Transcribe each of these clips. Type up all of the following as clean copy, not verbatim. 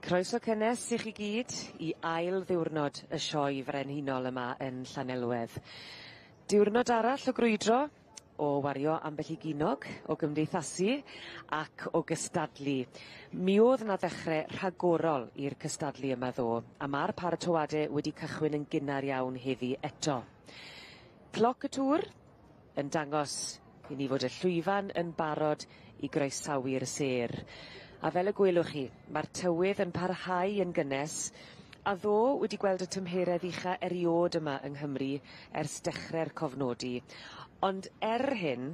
Croeso cynnes i chi gyd i ail ddiwrnod y sioe frenhinol yma yn Llanelwedd. Diwrnod arall o grwydro, o wario ambell i ginog, o gymdeithasu ac o gystadlu. Mi o'dd 'na ddechre rhagorol i'r cystadlu yma ddo, a ma'r paratoade wedi cychwyn yn gynnar iawn heddi eto. Cloc y tŵr yn dangos i ni fod y llwyfan yn barod i groesawu'r sêr. A fel y gwelwch chi, ma'r tywydd yn parhau yn gynnes, a ddo wedi gweld y tymheredd ucha eriôd yma yng Nghymru ers dechre'r cofnodi. Ond er hyn,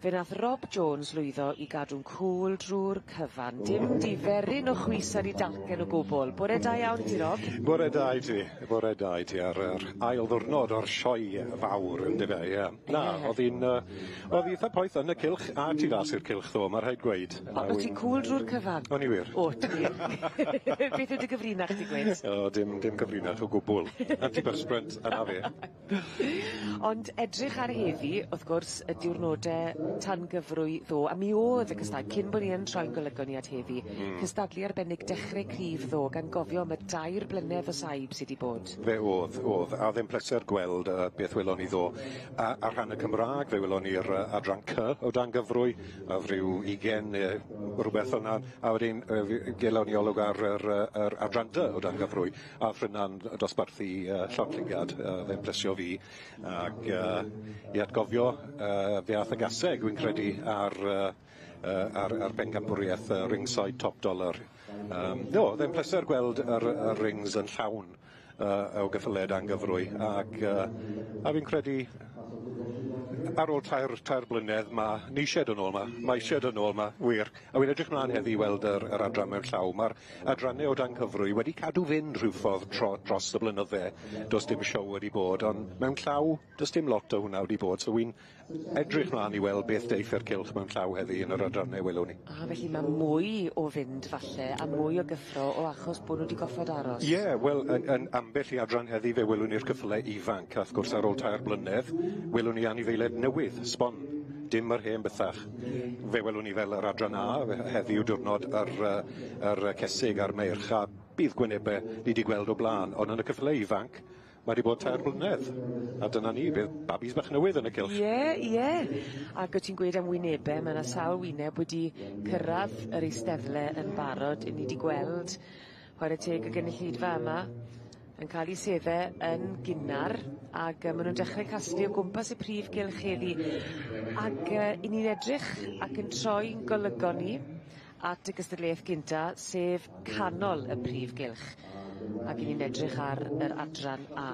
fe nath Rob Jones lwyddo i gadw'n cŵl drw'r cyfan. Dim diferyn o chwys ar 'i dalcen o gwbwl. Bore da iawn i ti Rob. Bore da i ti. Bore da i ti ar yr ail ddiwrnod o'r sioe fawr yndyfe, ie. Na, o'dd hi'n yy o'dd 'i itha poeth yn y cylch a tu fas i'r cylch ddo, ma' rhaid gweud. O- o't ti'n cŵl drw'r cyfan? O'n i wir. O't wir. Beth yw dy gyfrinach di gwed? O dim dim cyfrinach o gwbwl. Antiperspirant a 'na fe. Ond edrych ar heddi, wrth gwrs, y diwrnode tan gyfrwy ddo, a mi o'dd y cystadlu, cyn bo' ni yn troi'n golygon ni at heddi, cystadlu arbennig dechre cryf ddo, gan gofio am y dair blynedd o saib sy 'di bod. Fe o'dd, o'dd, a o'dd e'n pleser gweld yy beth welon ni ddo. A ar rhan y Cymra'g, fe welon ni'r yy adran C o dan gyfrwy, a o'dd ryw ugen ne' rwbeth fel 'na, a wedyn yy fe gelon ni olwg ar yr yy yr adran D o dan gyfrwy. A Fryna'n dosbarthu yy llond llygad yy fe'n plesio fi ac yy i atgofio yy fe ath y gaseg wi'n credu ar yy yy ar ar bencampwriaeth yy ringside top dollar. Yym do o'dd e'n pleser gweld yr y rings yn llawn yy o geffyle dan gyfrwy ac yy a fi'n credu ar ôl tair tair blynedd ma' ni isie dod nôl 'ma ma' isie dod nôl 'ma wir. A wi'n edrych mlan heddi i weld yr yr adran mewn llaw ma'r adrannau o dan cyfrwy wedi cadw fynd rhyw ffordd tro dros y blynydde. Does dim show wedi bod, ond mewn llaw, does dim lot o hwnna wedi bod, so wi'n edrych mlaen i weld beth deiff i'r cylch mewn llaw heddi yn yr adrannau welwn ni. Ah, felly mae mwy o fynd falle, a mwy o gyffro o achos bod nhw wedi goffod aros. Ie, yeah, wel, yn, yn ambell i adran heddi fe welwn ni'r cyffyle ifanc, a wrth gwrs ar ôl tair blynedd, welwn ni anifeiliaid newydd, sbon, dim yr hen bythach. Fe welwn ni fel yr adran A heddiw diwrnod yr yy yr yy cesig a'r meirch a bydd gwynebe ni 'di gweld o bla'n ond yn y ceffyle ifanc mae 'di bod tair blynedd a dyna ni bydd babis bach newydd yn y cylch. Ie ie ag o' ti'n gweud am wynebe ma' 'na sawl wyneb wedi cyrradd yr eisteddle yn barod 'yn ni 'di gweld chware teg y gynulleidfa yma yn ca'l 'u sedde yn gynnar ag yy ma' nw'n dechre casglu o gwmpas y prif gylch heddi ag yy 'yn ni'n edrych ac yn troi'n golygon ni at y gystadleuaeth gynta sef canol y prif gylch ag 'yn ni'n edrych ar yr adran A.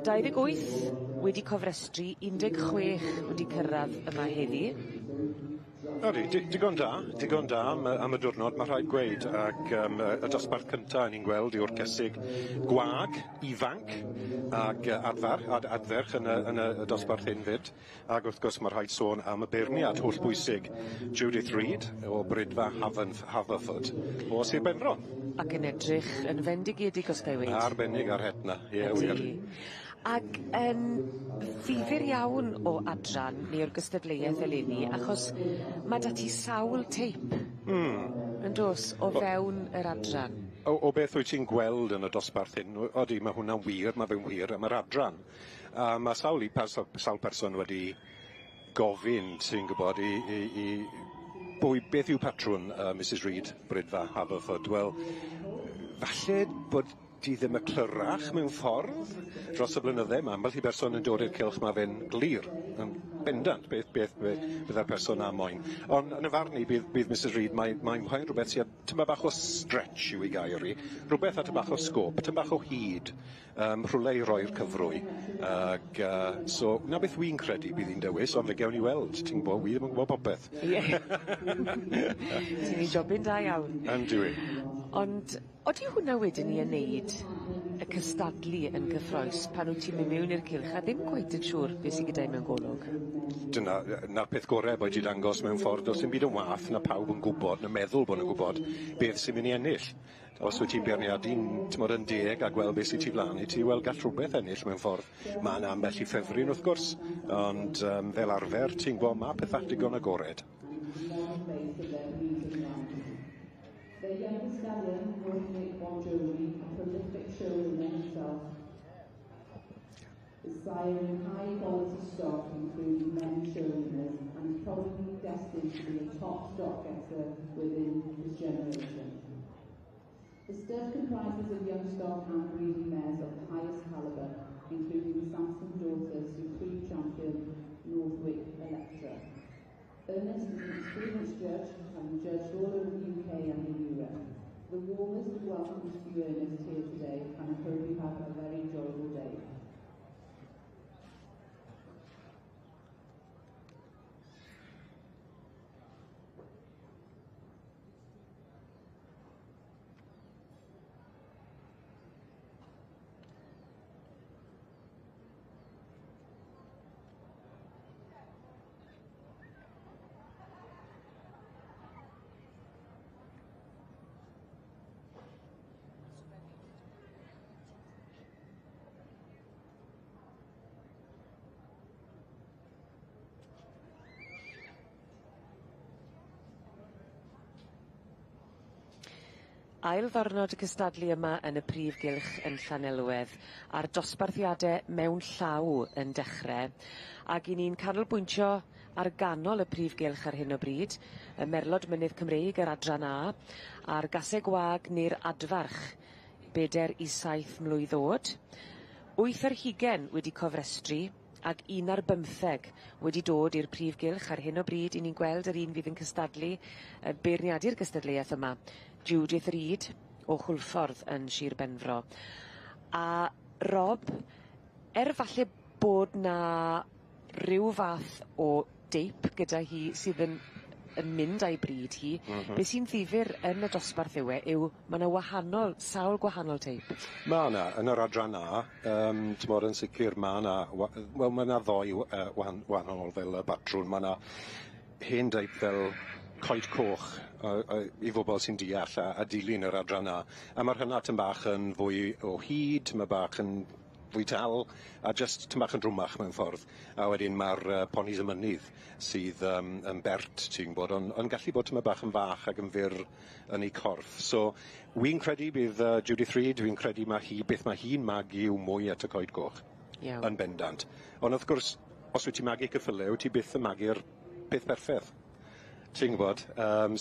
28 wedi cofrestru, 16 wedi cyrradd yma heddi. Odi, digon da, digon da am y am y diwrnod, ma' rhaid gweud, ac yym y y dosbarth cynta 'yn ni'n gweld yw'r cesig gwag, ifanc, ag yy adfar- ad- adferch yn y yn y y dosbarth hyn 'fyd, ag wrth gwrs ma' rhaid sôn am y beirniad hollbwysig, Judith Reid o Bridfa Hafan Haverford o Sir Benfro. Ac yn edrych yn fendigedig os ga i weud. Arbennig ar het 'na, ie wir. Ydi. Ac yn ddifyr iawn o adran neu o'r gystadleuaeth eleni achos ma' 'da ti sawl teip. Hmm. Yndos o fewn yr adran. O o beth wyt ti'n gweld yn y dosbarth hyn w- odi ma' hwnna'n wir ma' fe'n wir am yr adran. A ma' sawl i perso- sawl person wedi gofyn ti'n gwbod i i i bwy beth yw patrwn yy Misys Reid Bridfa Haverford wel falle bod 'di ddim y clyrach mewn ffordd dros y blynydde ma' ambell i berson yn dod i'r cylch ma' fe'n glir yn bendant beth beth be' bydda'r person 'na moyn. On' yn y farn i bydd bydd Misys Reid mae mae'n moyn rwbeth sy â tymed bach o stretch yw 'i gair 'i. Rwbeth â ty bach o sgôp, tym bach o hyd yym rhywle i roi'r cyfrwy ag yy so 'na beth wi'n credu bydd 'i'n dewis ond fe gewn ni weld ti'n gwbo wi ddim yn gwbo popeth. Ie. Ti'n neud jobyn da iawn. Yndw i. Ond Odi hwnna wedyn 'ny yn neud y cystadlu yn gyffrous pan wyt ti'n myn' miwn i'r cylch a ddim cweit yn siŵr beth sy gyda 'i mewn golwg? Dyna yy 'na'r peth gore bod ti dangos mewn ffordd do's dim byd yn wath na pawb yn gwbod na meddwl bo' nw'n gwbod beth sy'n myn' i ennill. Os wyt ti'n beirniadu'n t'mod yn deg a gweld beth sy tu flan i ti wel gall rhwbeth ennill mewn ffordd. Ma' 'na ambell i ffefryn wrth gwrs ond yym fel arfer ti'n gwbo ma' petha digon agored. siring high quality stock including many show winners and is probably destined to be a top stock getter within his generation. The stud comprises of young stock and breeding mares of the highest calibre, including the Samson daughter, Supreme Champion Northwick Electra. Ernest is an experienced judge, having judged all over the UK and in Europe. The warmest of welcomes to you, Ernest, here today, and I hope you have a very enjoyable day. Ail ddwrnod y cystadlu yma yn y prif gylch yn Llanelwedd a'r dosbarthiade mewn llaw yn dechre ac 'yn ni'n canolbwyntio ar ganol y prif gylch ar hyn o bryd y Merlod Mynydd Cymreig yr adran A a'r Gaseg Wag neu'r Adfarch beder i saith mlwydd o'd. 8 wedi cofrestru ag 11 wedi dod i'r prif gylch ar hyn o bryd 'yn ni'n gweld yr un fydd yn cystadlu beirniadu'r gystadleuaeth yma, Judith Reid o Hwlffordd yn Sir Benfro. A Rob, er falle bod 'na ryw fath o deip gyda hi sydd yn mynd â'i bryd hi be' sy'n ddifyr yn y dosbarth yw e yw ma' 'na wahanol, sawl gwahanol teip. Ma' 'na, yn yr adran A, t'mod yn sicir ma' 'na wel ma' 'na ddoi wahanol fel y batrwn, ma' 'na hen deip fel coed coch i bobol sy'n deall a dilyn yr adran A. A ma'r hynna tym bach yn fwy o hyd, ma' bach yn fwy tal, a jyst tym bach yn drwmach mewn ffordd. A wedyn ma'r ponis y mynydd sydd yn bert, ti'n gwbod, ond gallu bod tymed bach yn fach ac yn fyr yn ei corff. So, wi'n credu bydd Judith Reid, wi'n credu ma' hi, beth ma' hi'n magu yw mwy at y coed coch. Iawn. Yn bendant. Ond wrth gwrs, os wyt ti'n magu ceffyle, wyt ti byth yn magu'r peth perffeth. Ti'n gwbod,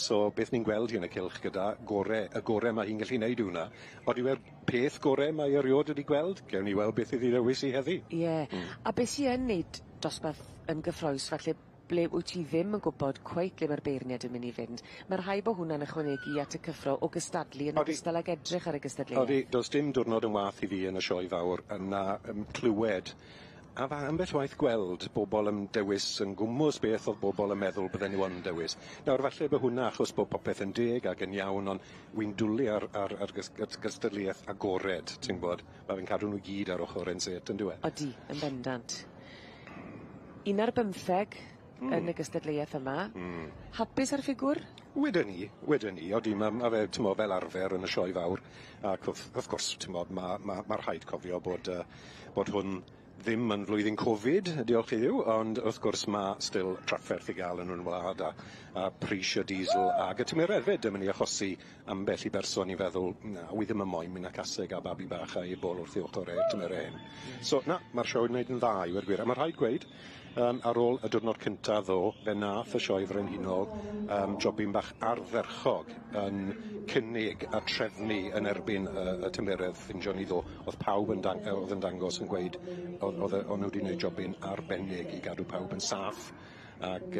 so beth ni'n gweld hi yn y cylch gyda, gore, y gore mae hi'n gallu neud yw hwnna. Ond yw e'r peth gore mae erioed wedi gweld? Gewn ni weld beth iddi ddewis i heddi. Ie, a beth sy yn neud dosbarth yn gyffrous falle ble wyt ti ddim yn gwybod cweit le ma'r beirniad yn mynd i fynd, ma' rhai bo' hwnna'n ychwanegu at y cyffro o gystadlu yn ogystal ag edrych ar y gystadleuaeth. Odi, does dim diwrnod yn wath i fi yn y sioe fawr na clywed a fa ambell waith gweld bobl yn dewis yn gwmws beth oedd bobl yn meddwl bydden nhw yn dewis. Nawr falle bod hwnna achos bod popeth yn deg ac yn iawn, ond wi'n dwlu ar gystadleuaeth agored, ti'n gwybod? Mae fe'n cadw nhw gyd ar ochr ein set, yn dyw e? Odi, yn bendant. 11 yn y gystadleuaeth yma. Hapus ar ffigwr? Wedyn ni, odi, ma fe, t'mo, fel arfer yn y sioe fawr, ac wrth gwrs, t'mo, ma rhaid cofio bod hwn ddim yn flwyddyn Covid, diolch i Dduw, ond wrth gwrs ma' still trafferth i gael yn wlad a pris y diesel ag y tymheredd 'fyd yn mynd i achosi ambell i berson i feddwl, na, wi ddim yn moyn mynd â caseg a babi bach a ebol wrth i ochr e tymheredd hyn. So, na, ma'r sioe yn wneud yn dda i weud gwir, a ma' rhaid gweud, ar ôl y diwrnod cynta ddo, fe nath y sioe frenhinol jobyn bach ardderchog yn cynnig a trefnu yn erbyn y tymheredd ffindio ni ddo. Oedd pawb yn oedd yn dangos yn gweud o'n nhw wedi gwneud jobyn arbennig i gadw pawb yn saff ac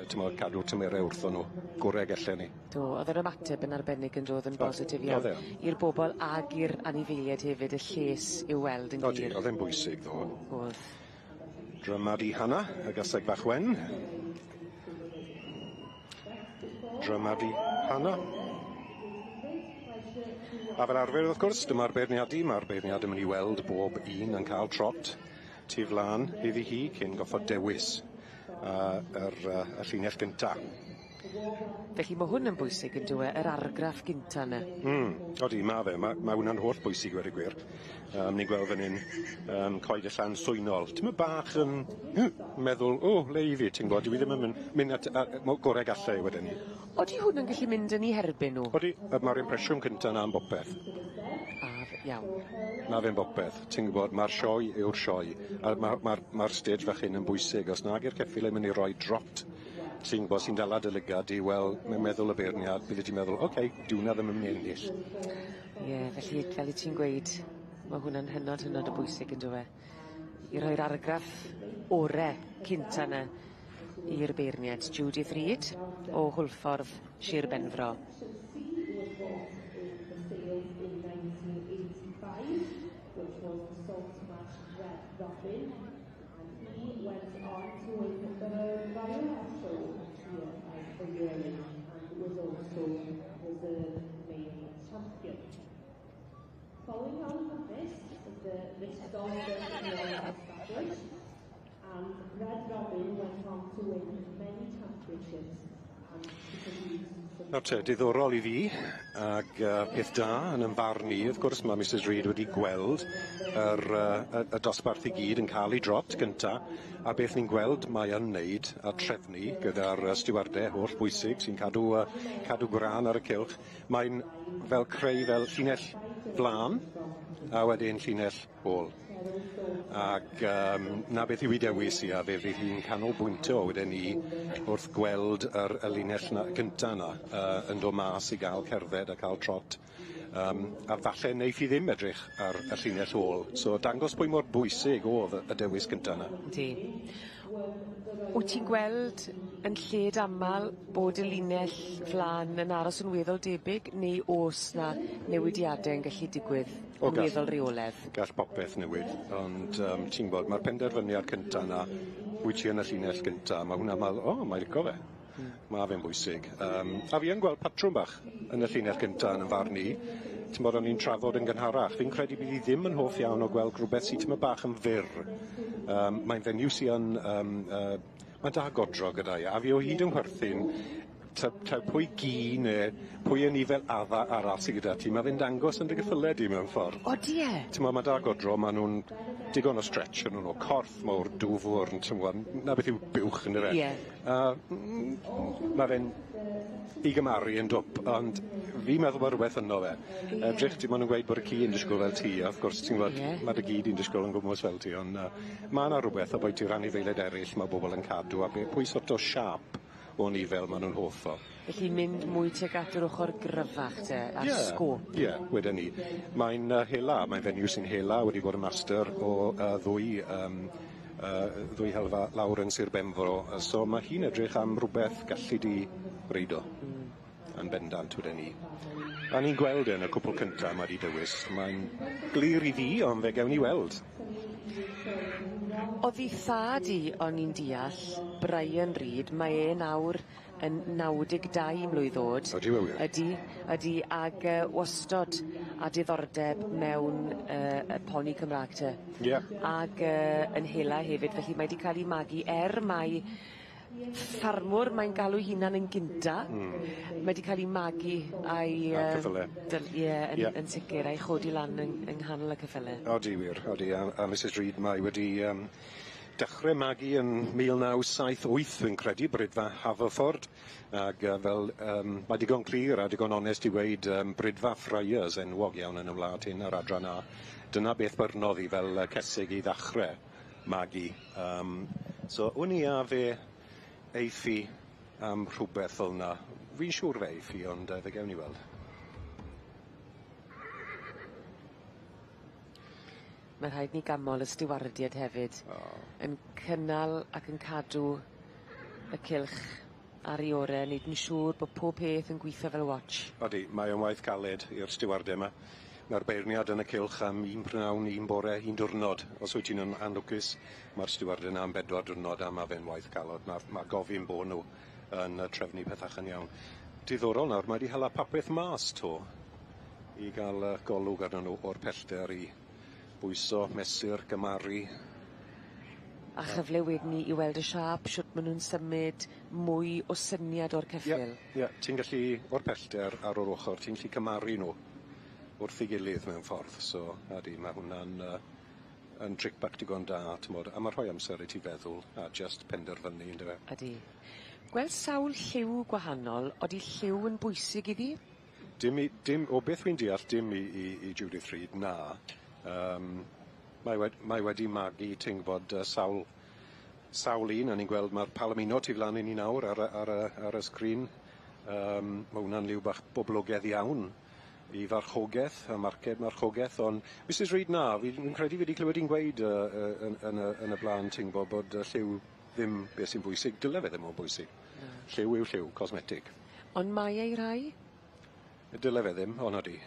t'mod, cadw'r tymheredd wrthon nhw, gorau gallen ni. Do, oedd yr ymateb yn arbennig yn dod yn bositif iawn Oedd e. i'r bobl ag i'r anifeiliaid hefyd, y lles i'w weld yn Odi, glir. Oedd e'n bwysig ddo. Oedd. Drymad i Hannah, y gaseg fach wen. Drymad i Hannah. A fel arfer, wrth gwrs, dyma'r beirniadu. Mae'r beirniad yn mynd i weld bob un yn cael trot tu flaen iddi hi cyn goffod dewis y llinell gynta. Felly mae hwn yn bwysig yn dyw e, yr argraff gynta yna. Odi, ma' fe. Ma' hwnna'n holl bwysig wedi gwir. Ni'n gweld fan hyn coed y llan swynol. Ti'n mynd bach yn meddwl, o, le i fi, ti'n gwybod, dwi ddim yn mynd at gorau gallai wedyn. Odi hwn yn gallu mynd yn ei herbyn nhw? Odi, mae'r impresiwn cynta yna am bopeth. A, Iawn. Ma' fe'n bopeth. Ti'n gwbod, ma'r sioe yw'r sioe. A ma' ma'r ma'r stage fach hyn yn bwysig. Os nag yw'r ceffyl yn mynd i roi drot ti'n gwbod sy'n dala dy lygad di, wel, mae'n meddwl y beirniad, bydde ti'n meddwl, oce, dyw hwnna ddim yn mynd i ennill. Ie, felly, fel 'yt ti'n gweud, ma' hwnna'n hynod, hynod o bwysig on'd yw e? I roi'r argraff ore cynta 'ny i'r beirniad Judith Reid o Hwlffordd, Shir Benfro. Which was the Saltmarsh Red Robin, and he went on to win the Royal Show here as a yearling and was also reserve main champion. Following on from this, the Bristol was established, and Red Robin went on to win many championships and to produce some Nawr te, diddorol i fi, ag peth da yn 'yn farn i, wrth gwrs, ma' Mrs Reid wedi gweld yr y, y dosbarth i gyd yn cael ei drot gynta, a beth ni'n gweld mae yn neud a trefnu gyda'r stiwarde holl bwysig sy'n cadw gwrân ar y cylch, mae'n fel creu fel llinell flan, a wedyn llinell ôl. Ac 'na beth yw 'i dewis hi, a fe fydd hi'n canolbwyntio wedyn 'ny wrth gweld y linell 'na gynta 'na yn dod mas i ga'l cerdded a ca'l trot. A falle neiff hi ddim edrych ar y llinell ôl. So dangos pwy mor bwysig o'dd y dewis gynta 'na. Ydi. Wyt ti'n gweld yn lled amal bod y linell flan yn aros yn weddol debyg neu o's 'na newidiade yn gallu digwydd O, yn gall. weddol reoledd? Gall popeth newid, ond ti'n gwbod, ma'r penderfyniad cynta 'na, wyt ti yn y llinell gynta, ma' hwnna mal, o, mae lico fe. Ma' fe'n bwysig. A fi yn gweld patrwm bach yn y llinell gynta yn 'yn farn i. Ti'n bod, o'n i'n trafod yn gynharach. Fi'n credu bydd hi ddim yn hoff iawn o gweld rhywbeth sy'n tymed bach yn fyr. Mae'n fenyw sy yn... Mae da godro gyda hi, a fi o hyd yn chwerthin taw pwy gi neu pwy anifail adda arall sydd gyda ti, mae fe'n dangos yn dy geffyle di mewn ffordd. Odi e? Ti'n ma, mae da godro, maen nhw'n digon o stretch yn nhw, corff mawr, dwfwr, ti'n gwbod, 'na beth yw buwch yn dyfe? Ie. A ma' fe'n i gymaru yn dwp, ond fi'n meddwl bod rhywbeth yno fe. Edrych, ti'n maen nhw'n gweud bod y ci yn disgwyl fel ti, a wrth gwrs ti'n gwybod, mae dy gi di'n disgwyl yn gwmws fel ti, ond ma' 'na rhywbeth o bwyty'r anifeiliaid eraill mae bobl yn cadw, a pwy sort o siâp o nifel maen nhw'n hoff o. Felly mynd mwy tuag at yr ochr gryfach te, a'r sgôp. Ie, wedyn ni. Mae'n hela, mae'n fenyw sy'n hela, wedi bod yn master o ddwy helfa lawr yn Sir Benfro, so mae hi'n edrych am rhywbeth gallu di reido. Yn bendant, wedyn ni. A ni'n gweld e yn y cwpl cynta mae 'di dewis. Mae'n glir i fi, ond fe gewn ni weld. O'dd 'i thad 'i, o'n i'n deall, Brian Reid, mae e nawr yn 92 mlwydd o'd. Odi wir? Ydi, ydi, ag wastod â diddordeb mewn y poni Cymra'g te. Ag yn hela hefyd, felly mae 'di ca'l 'i magu er mai ffarmwr mae'n galw'i hunan yn gynta. Mae 'di ca'l 'i magu a'i A'r ceffyle. Ie, yn sicir, a'i chodi lan yng nghanol y ceffyle. Odi wir, odi, a Mrs Reid mae wedi dechrau magu yn 1978 fi'n credu, Bridfa Haverford, ag fel mae digon clir a digon onest i weud Bridfa Friars enwog iawn yn y wlad hyn ar adran A. Dyna beth byrnodd hi fel cesig i ddechrau magu. So wn i a fe eiff hi am rhywbeth fel 'na. Fi'n siŵr fe eiff hi, ond fe gewn ni weld. Mae rhaid ni ganmol y stiwardiad hefyd. Yn cynnal ac yn cadw y cylch ar ei ore, neud yn siŵr bod pob peth yn gweithio fel watch. Odi, mae o'n waith caled i'r stiwardau yma. Mae'r beirniad yn y cylch am un prynawn, un bore, un diwrnod. Os wyt ti'n anlwcus, mae'r stiwardau yna am 4 diwrnod a mae fe'n waith caled. Mae gofyn bod nhw yn trefnu pethach yn iawn. Diddorol nawr, mae wedi hala popeth mas 'to i gael golwg arnyn nhw o'r pellter i bwyso, mesur, gymaru. A chyfle wedyn ni i weld y siâp, shwt ma' nw'n symud, mwy o syniad o'r ceffyl. Ie, ie, ti'n gallu, o'r pellter ar yr ochr, ti'n gallu cymaru nhw wrth ei gilydd mewn ffordd. So, adi, mae hwnna'n yn tric bach digon da, t'mod, a ma' rhoi amser i ti feddwl a just penderfynu, yndyfe? Ydi. Gweld sawl lliw gwahanol, odi lliw yn bwysig iddi? Dim, i, dim, o beth fi'n deall, dim i Judith Reid, na. Mae wedi magu, ti'n gwybod, sawl un, a ni'n gweld mae'r Palomino tu flan i ni nawr ar y sgrin. Mae hwnna'n liw bach boblogaidd iawn i farchogaeth, a marced marchogaeth, ond Mrs Reid na, fi'n credu fi wedi clywed hi'n gweud yn y blaen, ti'n gwybod, bod lliw ddim beth sy'n bwysig, dyle fe ddim o'n bwysig. Na. Lliw yw lliw, cosmetig. Ond mae ei rai? Dyle fe ddim, ond ydi.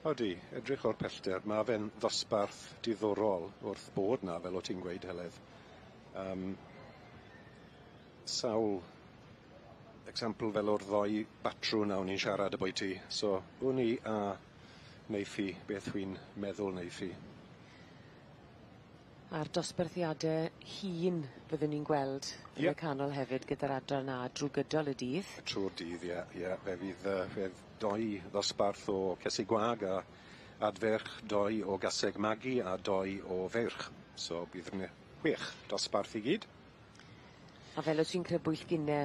Odi, edrych o'r pellter, mae fe'n ddosbarth diddorol wrth bod na, fel o ti'n gweud, Heledd. Sawl example fel o'r ddoi batrwn na o'n i'n siarad y bwyty. So, wn i a neiff hi beth wi'n meddwl neiff hi. A'r dosbarthiade hŷn fyddwn ni'n gweld yn y canol hefyd gyda'r adran A drwy gydol y dydd. Trwy'r dydd, ie, ie. Fe fydd fe doi ddosbarth o cesig gwag a adferch, doi o gaseg magu a doi o feirch. So bydd yn 6 dosbarth i gyd. A fel o ti'n crybwyll gynne,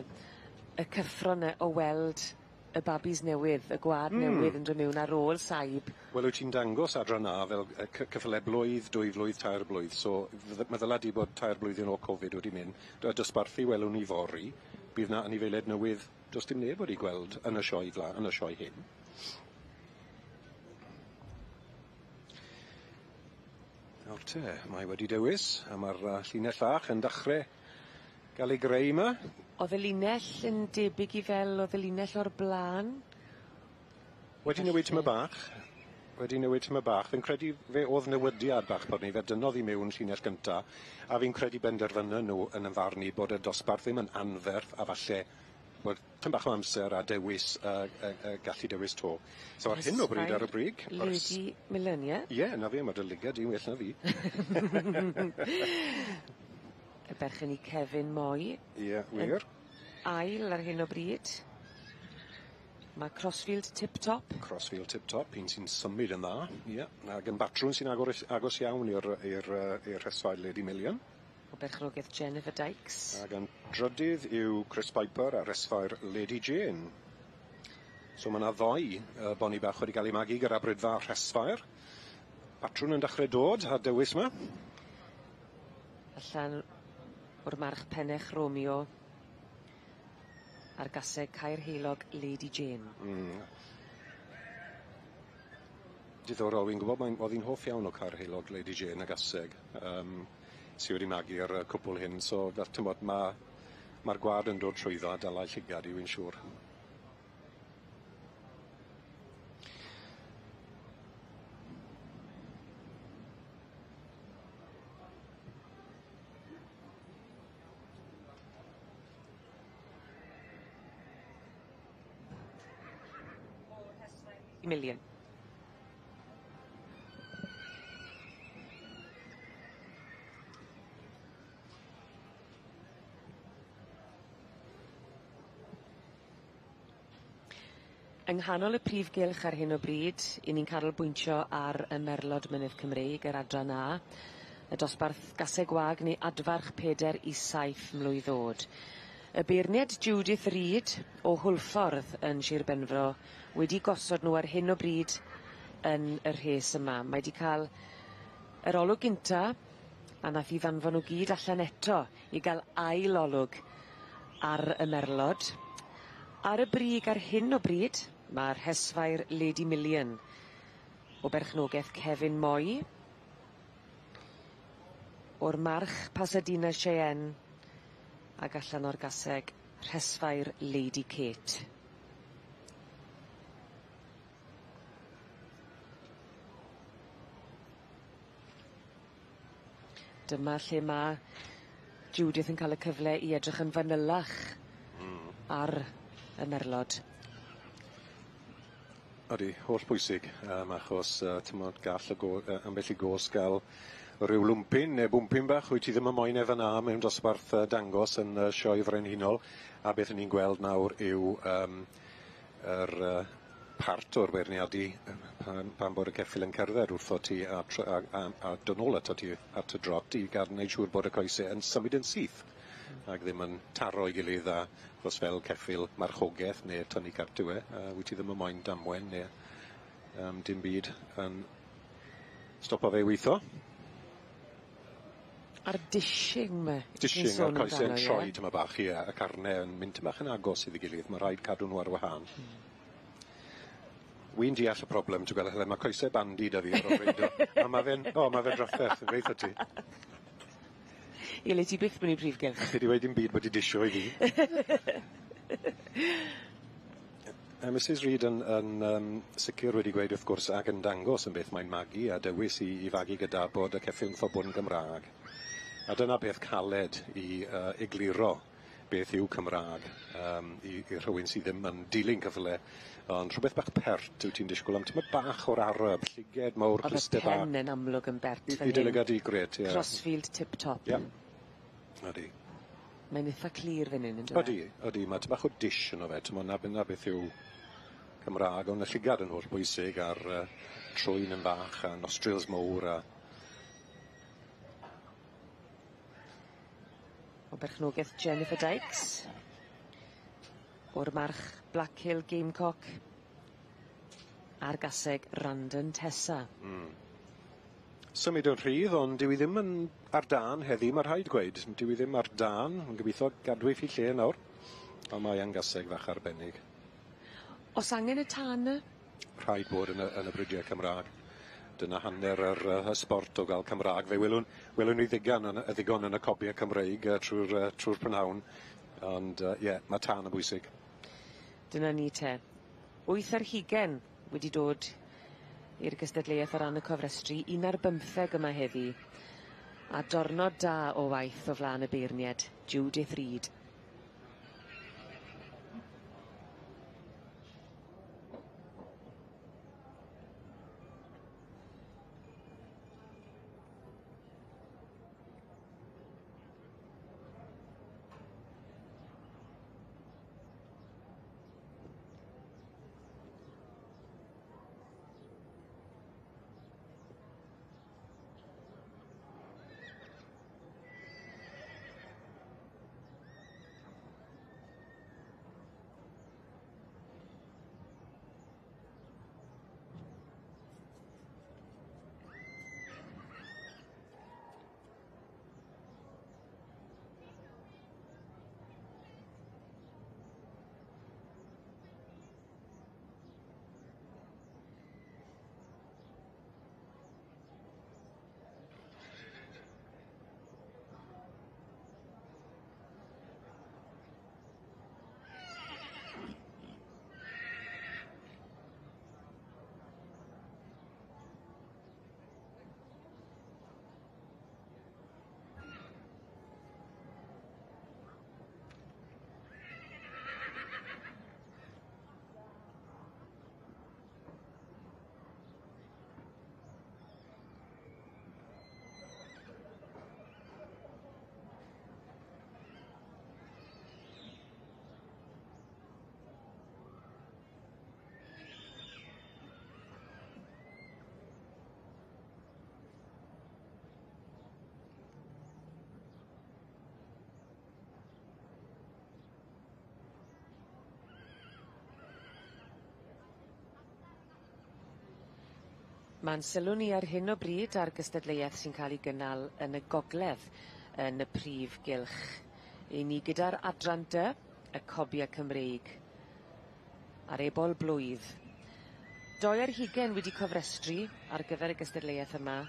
y cyffro 'na o weld y babis newydd, y gwad newydd yn dod mewn ar ôl saib. Wel, wyt ti'n dangos adran A fel cyffyle blwydd, 2 flwydd, 3 blwydd, so meddyla di bod 3 blwyddyn o Covid wedi mynd. Dosbarthu welwn ni fory, bydd na anifeiliaid newydd, does dim neb wedi gweld yn y sioe yn y sioe hyn. Nawr te, mae wedi dewis, a mae'r llinell fach yn dechrau gael ei greu yma. Oedd y linell yn debyg i fel oedd y linell o'r blaen? Wedi newid tyma bach. Wedi newid tyma bach. Fi'n credu fe oedd newidiad bach bod ni, fe dynnodd i mewn llinell gynta, a fi'n credu benderfynon nhw yn ymfarnu bod y dosbarth ddim yn anferth a falle bod tym bach o amser a dewis, gallu dewis to. So ar hyn o bryd ar y brig... Lady Melania. Ie, na fi, mae dy lygad i'n well na fi. Y berchen i Kevin Moy. Ie, wir. Ail ar hyn o bryd. Mae Crossfield Tip Top. Crossfield Tip Top, un sy'n symud yn dda. Ie, ac yn batrwn sy'n agos iawn i'r rhesfaid Lady Million. O berchnogaeth Jennifer Dykes. Ac yn drydydd yw Chris Piper a rhesfair Lady Jane. So mae yna ddoi boni bach wedi cael ei magu gyda brydfa rhesfair. Patrwn yn dechrau dod a dewis yma. Allan o'r march Pennech Romeo a'r gaseg Caerheilog Lady Jane. Diddorol, fi'n gwybod, oedd hi'n hoff iawn o Caerheilog Lady Jane a gaseg, sydd wedi magu'r cwpl hyn, so fel ti'n bod, mae'r gwad yn dod trwyddo a dalai llygad i, wy'n siŵr. Million. Yng nghanol y prif gylch ar hyn o bryd, 'yn ni'n canolbwyntio ar y Merlod Mynydd Cymreig, yr adran A, y dosbarth gaseg wag neu adfarch 4 i 7 mlwydd oed. Y beirniad Judith Reid o Hwlffordd yn Sir Benfro wedi gosod nhw ar hyn o bryd yn y rhes yma. Mae 'di cael yr olwg gynta, a nath hi ddanfon nhw gyd allan eto i gael ail olwg ar y merlod. Ar y brig ar hyn o bryd, mae'r rhesfair Lady Million o berchnogaeth Kevin Moy, o'r march Pasadena Cheyenne, ac allan o'r gaseg rhesfair Lady Kate. Dyma lle ma' Judith yn cael y cyfle i edrych yn fanylach ar y merlod. Ydi, holl bwysig, achos t'mod gall y ambell i gos ga'l Rhyw lwmpyn neu bwmpyn bach, wyt ti ddim yn moyn e fan'na mewn dosbarth dangos yn sioe frenhinol, a beth 'yn ni'n gweld nawr yw yym yr part o'r beirniadu pan pan bod y ceffyl yn cerdded wrtho ti a tr- a a a dod nôl ato ti at y drot i ga'l neud siŵr bod y coese yn symud yn syth ag ddim yn taro'i gilydd a chos fel ceffyl marchogeth ne' tynnu cart yw e wyt ti ddim yn moyn damwen ne' dim byd yn stopo fe i witho. A'r dishing 'ma. Dishing a'r coese'n troi tymed bach ie y carne yn mynd tym bach yn agos iddi gilydd ma' rhaid cadw nhw ar wahân. Wi'n deall y problem ti'n gweld Helen ma' coese bandi 'da fi ar ôl reido a ma' fe'n o ma' fe'n drafferth yn gweutho ti. Ie le ti byth mynd i'r prif gylch. Alli di weud dim byd wedi disho i fi. Mrs Reid yn yn yym sicir wedi gweud wrth gwrs ac yn dangos yn beth mae'n magu a dewis i i fagu gyda bod y ceffyl wrtho bod yn Gymra'g. A dyna peth caled i egluro beth yw Cymra'g yym i i rhywun sydd ddim yn dilyn ceffyle ond rhywbeth bach pert wyt ti'n disgwl am tymed bach o'r arab, llyged mowr, O'dd y cluste bach. pen yn amlwg yn bert I fan i dy hyn. lygad di grêt ie. Crossfield tip top. Ie. Odi. Mae'n itha clir fan 'yn on'd yw e? Odi odi ma' ty' bach o dish yno fe t'mo' 'na be' 'na beth yw Cymra'g on' y llygad yn hollbwysig a'r trwyn yn fach a nostrils mowr a O berchnogaeth Jennifer Dykes. O'r march Black Hill Gamecock. A'r gaseg Randon Tessa. Symud yn rhydd ond dyw 'i ddim yn ar dân heddi ma' rhaid gweud. Dyw 'i ddim ar dân ond gobitho gadw 'i lle nawr. On' mae yn gaseg fach arbennig. O's angen y tân 'ny? Rhaid bod yn y yn y bridiau Cymra'g. Dyna hanner yr y sbort o ga'l Cymra'g. Fe welwn welwn ni ddigon yn y ddigon yn y cobie Cymreig trw'r trw'r prynhawn. Ond ie ma' tân yn bwysig. Dyna ni te. 8 wedi dod i'r gystadleuaeth o ran y cofrestru, 11 yma heddi. A dornod da o waith o flan y beirnied, Judith Reid. Ma'n sylw ni ar hyn o bryd ar gystadleuaeth sy'n cael ei gynnal yn y gogledd yn y prif gylch. I ni gyda'r adran dy, y Cobia Cymreig, a'r ebol blwydd. 22 wedi cofrestru ar gyfer y gystadleuaeth yma,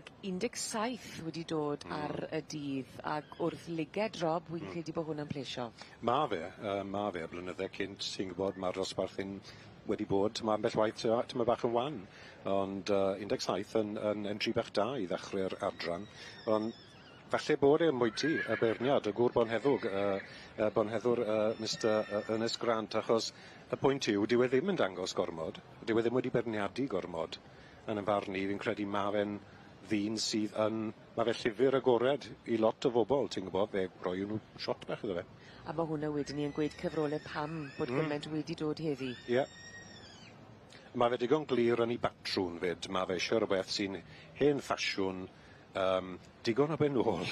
ag 17 wedi dod ar y dydd, ag wrth liged Rob, wi'n credu bod hwnna'n plesio. Ma' fe, ma' fe, blynydde cynt, ti'n gwybod, ma'r dosbarth hyn wedi bod, ma' ambell waith tyma bach yn wan, ond 17 yn entry bach da i ddechrau'r adran, ond falle bod e ambwyty y beirniad, y gŵr bonheddwg, bonheddwr Mr Ernest Grant, achos y pwynt yw, dyw e ddim yn dangos gormod, dyw e ddim wedi beirniadu gormod yn y farn i, fi'n credu ma' fe'n ddyn sydd yn... Ma' fe llyfr agored i lot o bobl, ti'n gwybod, fe roi nhw shot bach iddo fe. A ma' hwnna wedyn 'ny yn gweud cyfrole pam bod gyment wedi dod heddi. Ie. Ma' fe digon glir yn 'i batrwn 'fyd, ma' fe isie rwbeth sy'n hen ffasiwn, digon o ben ôl.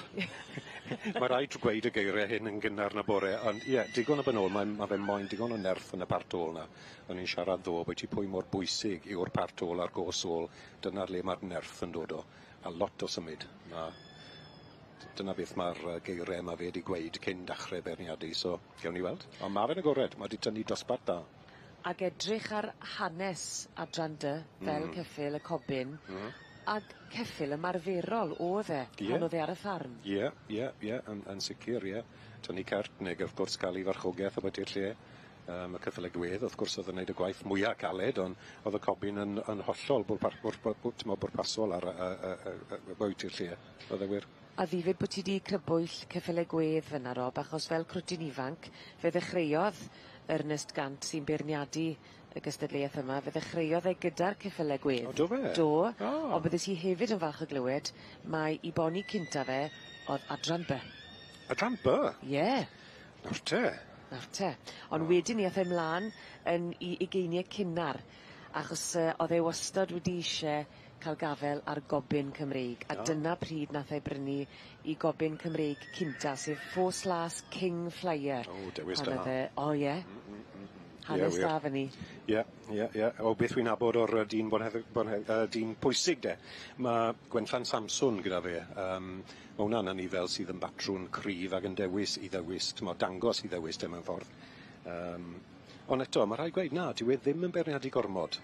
Ma' raid gweud y geirie hyn yn gynnar yn y bore, ond ie, digon o ben ôl, ma' fe moyn digon o nerth yn y part ôl 'na. O'n i'n siarad ddo bwyty pwy mor bwysig yw'r part ôl a'r go's ôl, dyna'r le ma'r nerth yn dod o, a lot o symud. Ma' dyna beth ma'r geirie ma' fe 'di gweud cyn dachre beirniadu, so gewn ni weld. Ond ma' fe'n agored, ma' 'di tynnu dosbarth da. Ag edrych ar hanes adran dy fel ceffyl y cobyn. Ag ceffyl ymarferol o'dd e pan o'dd e ar y ffarm. Ie, ie, ie, yn sicir, ie. Tynnu cert neu wrth gwrs ca'l 'i farchogeth ambwyti'r lle. Y ceffyle gwedd wrth gwrs o'dd yn neud y gwaith mwya caled ond o'dd y cobyn yn hollol bwrpasol ar y bwyty'r lle. O'dd e wir. A ddifyr bo' ti 'di crybwyll ceffyle gwedd fyn 'na Rob achos fel crwtyn ifanc fe ddechreuodd Ernest Gant sy'n beirniadu y gystadleuaeth yma fe ddechreuodd e gyda'r ceffyle gwedd. O do fe? Do. O. Ond byddet ti hefyd yn falch o glywed mai 'i boni cynta fe o'dd Adran By. Adran By? Ie. Nawr te. Nawr te. Ond wedyn 'ny ath e mlan yn 'i ugeinie cynnar achos o'dd e wastod wedi isie ca'l gafel ar gobyn Cymreig a dyna pryd nath e brynu 'i gobyn Cymreig cynta sef Ffos Las King Flyer. O dewis da. Pan o'dd e o ie. Hanes da fyn 'ny. Ie, ie, ie. O beth wi'n nabod o'r dyn bonhedd- dyn pwysig de. Ma' Gwenllan Samson gyda fe. Ma' hwnna'n anifel sydd yn batrwn cryf ag yn dewis i ddewis, t'mo' dangos i ddewis de mewn ffordd. Ond eto, ma' rhaid gweud na, dyw e ddim yn beirniadu gormod.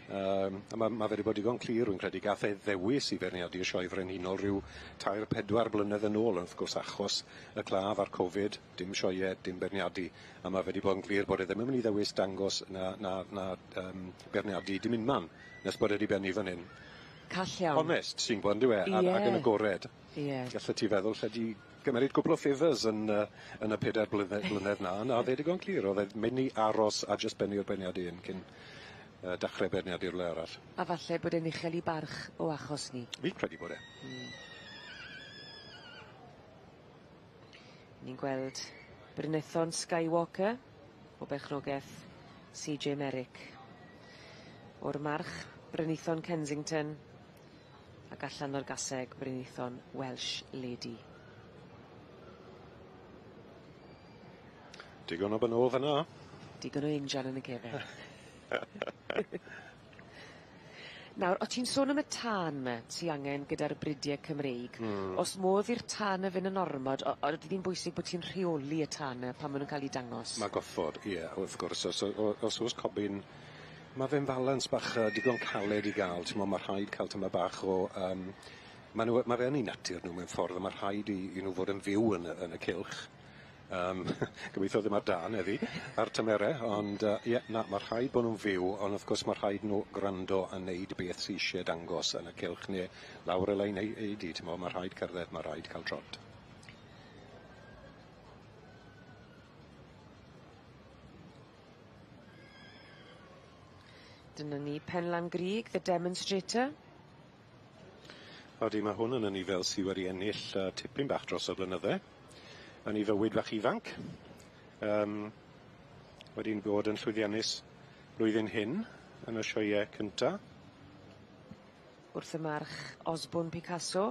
A ma' fe 'di bod digon clir, rwy'n credu, gath e ddewis i feirniadu y sioe frenhinol rhyw 3-4 blynedd yn ôl, ond wrth gwrs achos y claf a'r Covid, dim sioee, dim beirniadu. A ma' fe 'di bod yn glir bod e ddim yn mynd i ddewis dangos na beirniadu dim unman, nes bod e 'di bennu fan hyn. Call iawn. Onest, ti'n gwbod, yndyw e? Ac yn agored. Gallet ti feddwl lle di gymeryd cwpl o favours yn y 4 blynedd na, na, o'dd e digon clir, o'dd e mynd i aros a jyst bennu'r beirniadu hyn cyn dechrau beirniadu rywle arall. A falle bod e'n uchel i barch o achos ni. Fi'n credu bod e. Ni'n gweld Brynethon Skywalker o berchnogaeth CJ Merrick. O'r march Brynethon Kensington ac allan o'r gaseg Brynethon Welsh Lady. Digon o ben ôl fan'na. Digon o injan yn y cefen. Nawr, o' ti'n sôn am y tân 'ma sy angen gyda'r bridie Cymreig. O's modd i'r tân y fynd yn ormod, o- ydi bwysig bod ti'n rheoli y tân y pan ma' nw'n ca'l 'u dangos? Ma' goffod, ie, wrth gwrs, os o's cobyn, ma' fe'n falans bach digon caled i ga'l, t'mo' ma' rhaid ca'l tymed bach o, ma' nw, ma' fe yn 'u natur nw mewn ffordd, a ma' rhaid i nw fod yn fyw yn y cylch. Gobeithio ddim ar dân heddi, ar tymere, ond ie, na, ma' rhaid bod nhw'n fyw, ond wrth gwrs ma' rhaid nhw gwrando a neud beth sy isie dangos yn y cylch ne lawr y lein eidi, t'mo', ma' rhaid cerdded, ma' rhaid cael trot. Dyna ni, Penlan Grug, The Demonstrator. Odi, mae hwn yn anifel sydd wedi ennill tipyn bach dros y blynydde. Yn ei fywyd fach ifanc. Wedi'n bod yn llwyddiannus blwyddyn hyn yn y sioeau cynta. Wrth y march Osborne Picasso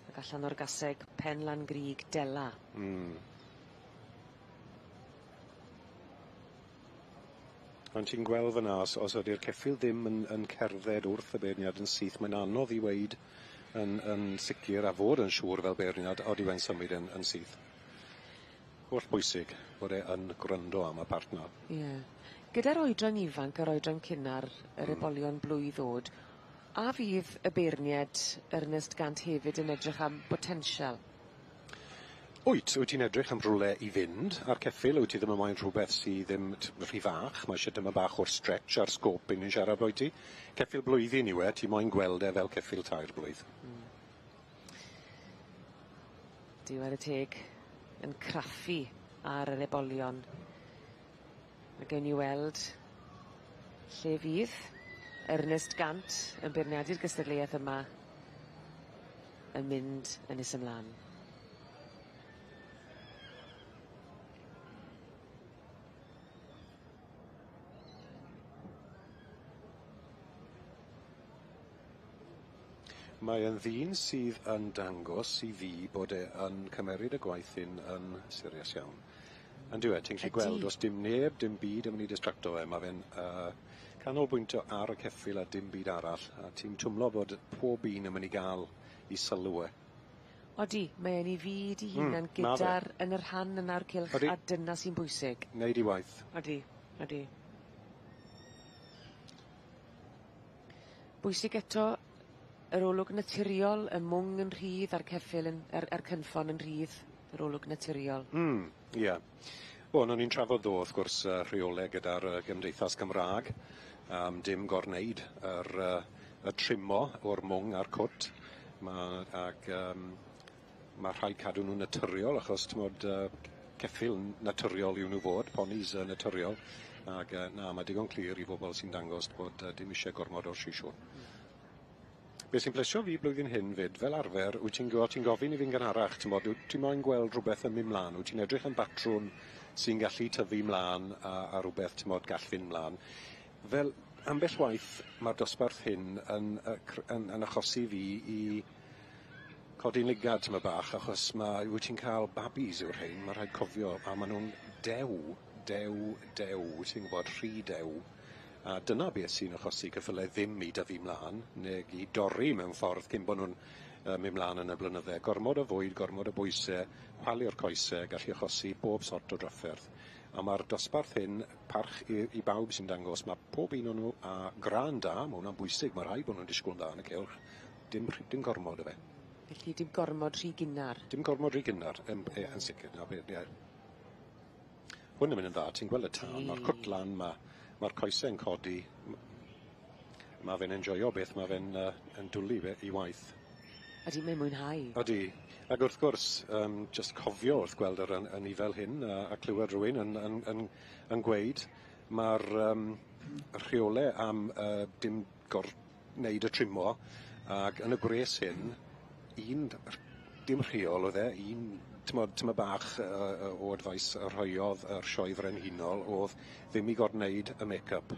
ac allan o'r gaseg Penlan Grug Dela. Ond ti'n gweld fyna, os ydy'r ceffyl ddim yn cerdded wrth y beirniad yn syth, mae'n anodd i weud yn sicr a fod yn siŵr fel beirniad odi fe'n symud yn syth. Holl bwysig bod e yn gwrando am y part 'na. Ie. Gyda'r oedran ifanc a'r oedran cynnar, yr ebolion blwydd o'd, a fydd y beirniad Ernest Gant hefyd yn edrych am botensial? Wyt, wyt ti'n edrych am rhywle i fynd a'r ceffyl, wyt ti ddim yn moyn rhywbeth sydd ddim rhy fach, mae eisiau dyma bach o'r stretch a'r scope i ni'n siarad wyt ti. Ceffyl blwyddyn yw e, ti moyn gweld e fel ceffyl 3 blwydd. Diwedd y teg yn craffu ar yr ebolion. Mae gen i weld lle fydd Ernest Gant yn beirniadu'r gystadleuaeth yma yn mynd yn nes ymlaen. Mae yn ddyn sydd yn dangos i fi bod e yn cymeryd y gwaith hyn yn serious iawn. Yndyw e? Ti'n gallu gweld do's dim neb, dim byd yn mynd i distracto fe. Ma' fe'n canolbwyntio ar y ceffyl a dim byd arall, a ti'n twmlo bod pob un yn mynd i ga'l 'i sylw e. Odi, mae e'n 'i fyd 'i hunan gyda'r yn y rhan yna o'r cylch. Odi. A dyna sy'n bwysig. Neud 'i waith. Odi, odi. Bwysig eto yr olwg naturiol, y mwng yn rhydd a'r ceffyl yn a'r a'r cynffon yn rhydd, yr olwg naturiol. Hmm, ie. Wel o'n i'n trafod ddo wrth gwrs rheole gyda'r Gymdeithas Gymra'g am dim gorwneud yr y trimo o'r mwng a'r cwt ma' ag ma' rhaid cadw nw'n naturiol achos t'mod ceffyl naturiol yw nw fod, ponis naturiol ag na ma' digon clir i bobol sy'n dangos bod dim isie gormod o'r sisiwn. Be' sy'n plesio fi blwyddyn hyn 'fyd, fel arfer, wyt ti'n gwbo ti'n gofyn i fi'n gynharach, t'mod, wyt ti moyn gweld rhwbeth yn myn' mlan, wyt ti'n edrych am batrwn sy'n gallu tyfu mlan a a rwbeth t'mod gall fynd mlan. Fel ambell waith ma'r dosbarth hyn yn cr- yn yn achosi fi i codi'n ligad tymed bach achos ma' wyt ti'n ca'l babis yw'r rhein, ma' rhaid cofio, a ma' nw'n dew, dew, dew, ti'n gwbod, rhy dew. A dyna beth sy'n achosi ceffyle ddim i dyfu mlan, neu i dorri mewn ffordd cyn bo' nw'n mynd mlan yn y blynydde. Gormod o fwyd, gormod o bwyse, chwalu'r coese, gallu achosi bob sort o drafferth. A ma'r dosbarth hyn, parch i, i bawb sy'n dangos, ma' pob un o'n nhw â grân da, ma' hwnna'n bwysig, ma' rhaid bo' nw'n disgwyl yn dda yn y cylch, dim, dim gormod o fe. Felly dim gormod rhy gynnar? Dim gormod rhy gynnar, yn, yn sicr, na, ie. Hwn yn mynd yn dda, ti'n gweld y tân, ma'r cwt lan, ma' ma'r coese'n codi. Ma' fe'n enjoio beth ma' fe'n yn dwli fe i waith. Ydi, mae'n mwynhau. Ydi. Ac wrth gwrs, jyst cofio wrth gweld yr yn i fel hyn a clywed rhywun yn yn yn yn gweud ma'r rheole am dim gor-wneud y trimo ac yn y gwres hyn, un dim rheol oedd e, un t'mod tymed bach o advice y rhoiodd yr sioe frenhinol o'dd ddim i gorwneud y make-up.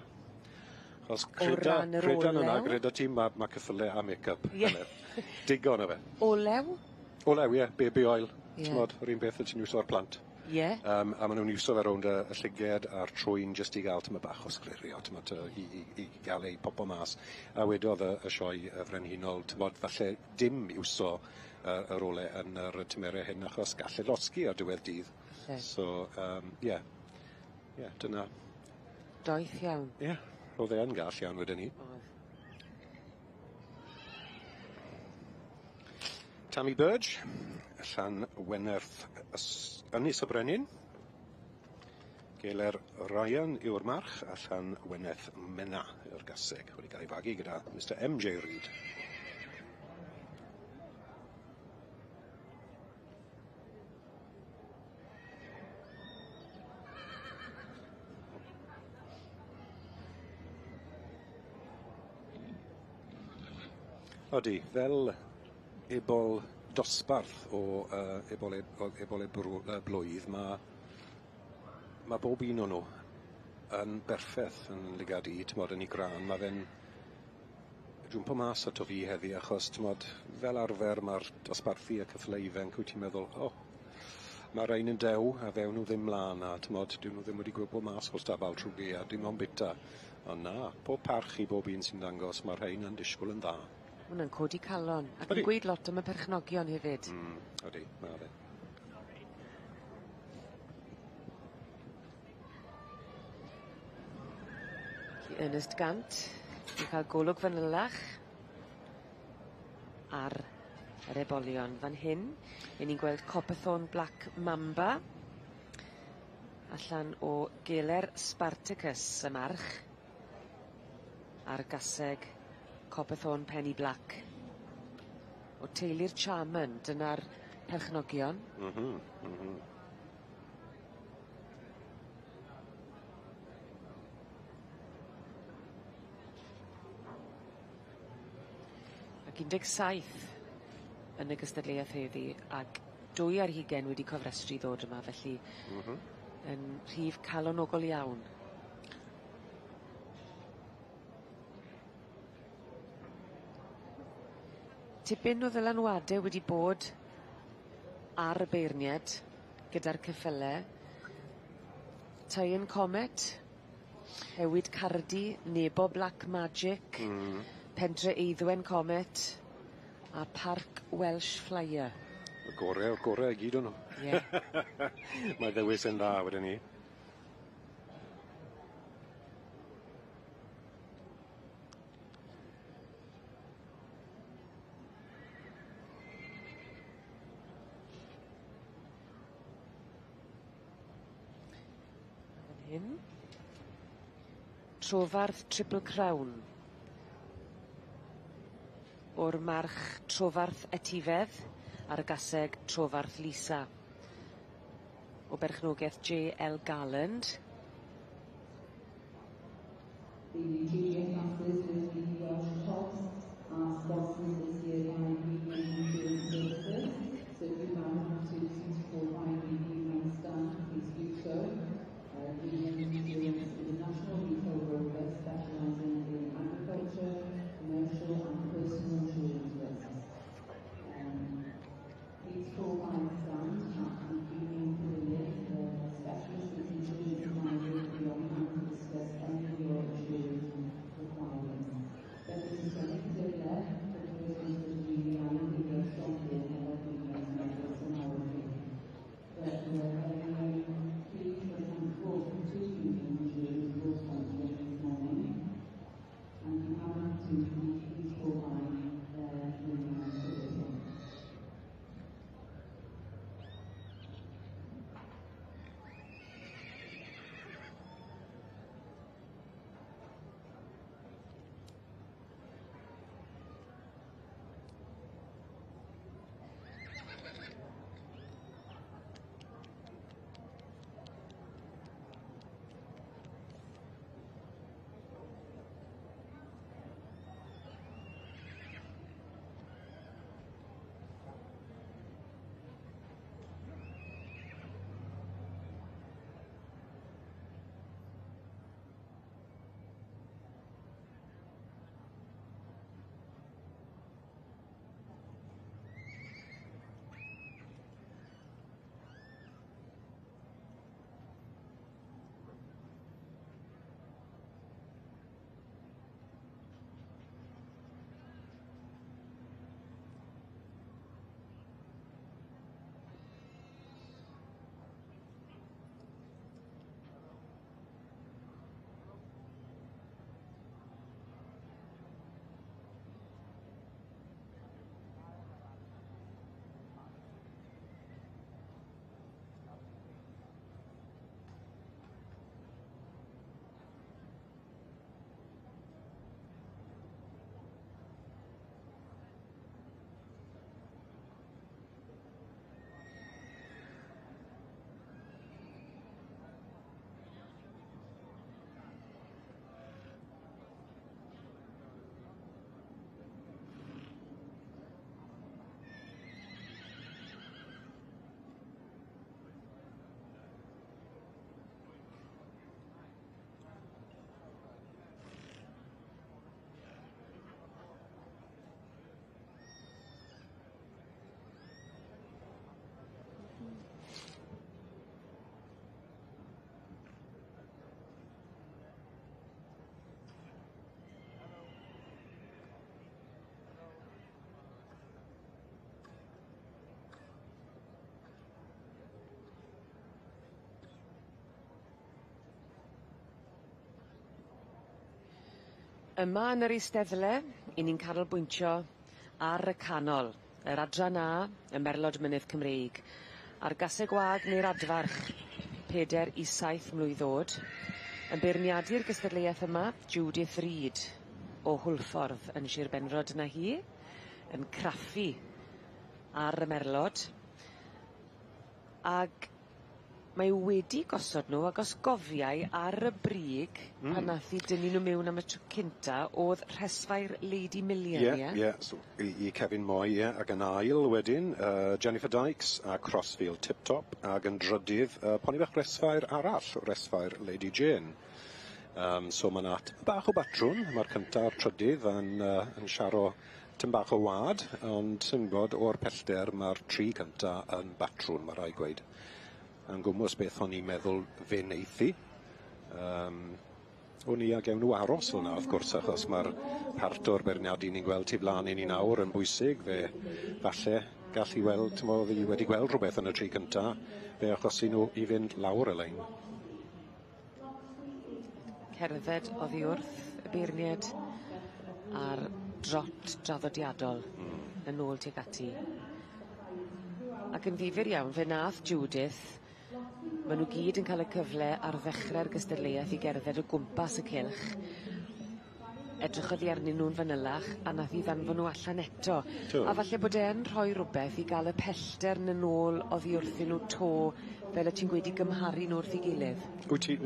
Achos creda, creda neu na greda ti, ma' ma' ceffyle a make-up. Ie. Digon o fe. Olew? Olew, ie, baby oil. Ie. T'mod, yr un beth wyt ti'n iwso ar plant. Ie. A ma' nw'n iwso fe rownd y llyged a'r trwyn jyst i ga'l tymed bach o sglerio, t'mod i ga'l ei popo mas. A wedodd y sioe frenhinol, t'mod, falle dim iwso yr ole yn yr tymere hyn achos gall e losgi ar diwedd dydd. Lle. So, ie. Ie, dyna. Doeth iawn. Ie, roedd e yn gall iawn wedyn 'ny. Oedd. Tammy Burge, Llanwennerth Ynys y Brenin. Geler Ryan yw'r march a Llanwennerth Menna yw'r gaseg wedi cael ei fagu gyda Mr MJ Reid. Odi, fel ebol dosbarth o ebol ebol blwydd, ma' ma' bob un o'n nhw yn berffeth yn lygad i, t'mod, yn 'i grân, ma' fe'n jwmpo mas ato fi heddi achos, t'mod, fel arfer ma'r dosbarthu y ceffyle ifanc, wyt ti'n meddwl, o, ma' rein yn dew a fewn nhw ddim mlan a t'mod, dyw nhw ddim wedi gwybod mas o'r stabal trw gaea, dim ond bita. Ond na, pob parch i bob un sy'n dangos, ma' rhein yn disgwyl yn dda. Ma' wnna'n codi calon ac yn gweud lot am y perchnogion hefyd. Odi, ma' fe. Ernest Gant yn cael golwg fanylach ar yr ebolion fan hyn. 'Yn ni'n gweld Copperthorn Black Mamba allan o Geler Spartacus y march a'r gaseg Copperthorn Penny Black. O teulu'r Charman, dyna'r perchnogion. Ac 17. yn y gystadleuaeth heddi ag 22 wedi cofrestru i ddod yma felly yn rhif calonogol iawn. Tipyn o ddylanwade wedi bod ar y beirnied gyda'r ceffyle. Tyen Comet, Hewyd Cardi, Nebo Black Magic. Pentre Eiddwen Comet a Parc Welsh Flyer. Y gore o'r gore i gyd o'n nhw. Ie. Mae ddewis yn dda wedyn 'ny. Fan hyn. Trofarth Triple Crown. O'r march Trofarth Etifedd ar y gaseg Trofarth Lisa. O berchnogaeth J.L. Garland. The junior classes with the Welsh Cobs are sponsored this year by Union Insurance Services. So if you have an opportunity to call by the Union stand, please do so. Union Insurance is a national retail broker specialising in agriculture, commercial and personal insurance risks. Please call by the stand at the Union Pavilion. The specialist insurance advisor will be on hand to discuss any of your insurance requirements. Felly, gyfle But we're very pleased and thankful to Union Insurance for sponsoring this morning. And if you have an opportunity, please call by their Union Pavilion. Yma yn yr eisteddle, 'yn ni'n canolbwyntio ar y canol, yr adran A, y Merlod Mynydd Cymreig, a'r gaseg wag neu'r adfarch, 4 i 7 mlwydd o'd, yn beirniadu'r gystadleuaeth yma, Judith Reid o Hwlffordd yn Sir Benfro, dyna hi, yn craffu ar y merlod, ag Mae wedi gosod nhw ag os gofiai ar y brig pan nath 'i dynnu nhw miwn am y tro cynta o'dd rhesfair Lady Million ie? Ie ie so i Kevin Moy ie ag yn ail wedyn Jennifer Dykes a Crossfield Tip Top ag yn drydydd poni bach resfair arall resfair Lady Jane. So ma' 'na tipyn bach o batrwn ma'r cynta a'r trydydd yn yn siaro tym bach o wad ond ti'n gwbod o'r pellter ma'r tri cynta yn batrwn ma' rai' gweud. Yn gwmws beth o'n i'n meddwl fe wneith hi. O'n i a gewn nhw aros fel 'na wrth gwrs achos ma'r part o'r beirniadu ni'n gweld tu flan i ni nawr yn bwysig fe falle gall hi weld t'mo' o'dd 'i wedi gweld rhwbeth yn y tri cynta fe achosi nhw i fynd lawr y lein. Cerdded oddi wrth y beirnied a'r drot draddodiadol yn ôl tuag ati. Ac yn ddifyr iawn fe nath Judith ma' nw gyd yn ca'l y cyfle ar ddechre'r gystadleuaeth i gerdded o gwmpas y cylch. Edrychodd 'i arnyn nw'n fanylach a nath 'i ddanfon nw allan eto. Do. A falle bod e yn rhoi rwbeth i ga'l y pellter 'ny nôl oddi wrthyn nw 'to fel y ti'n gweud i gymharu nw wrth 'i gilydd. Wyt ti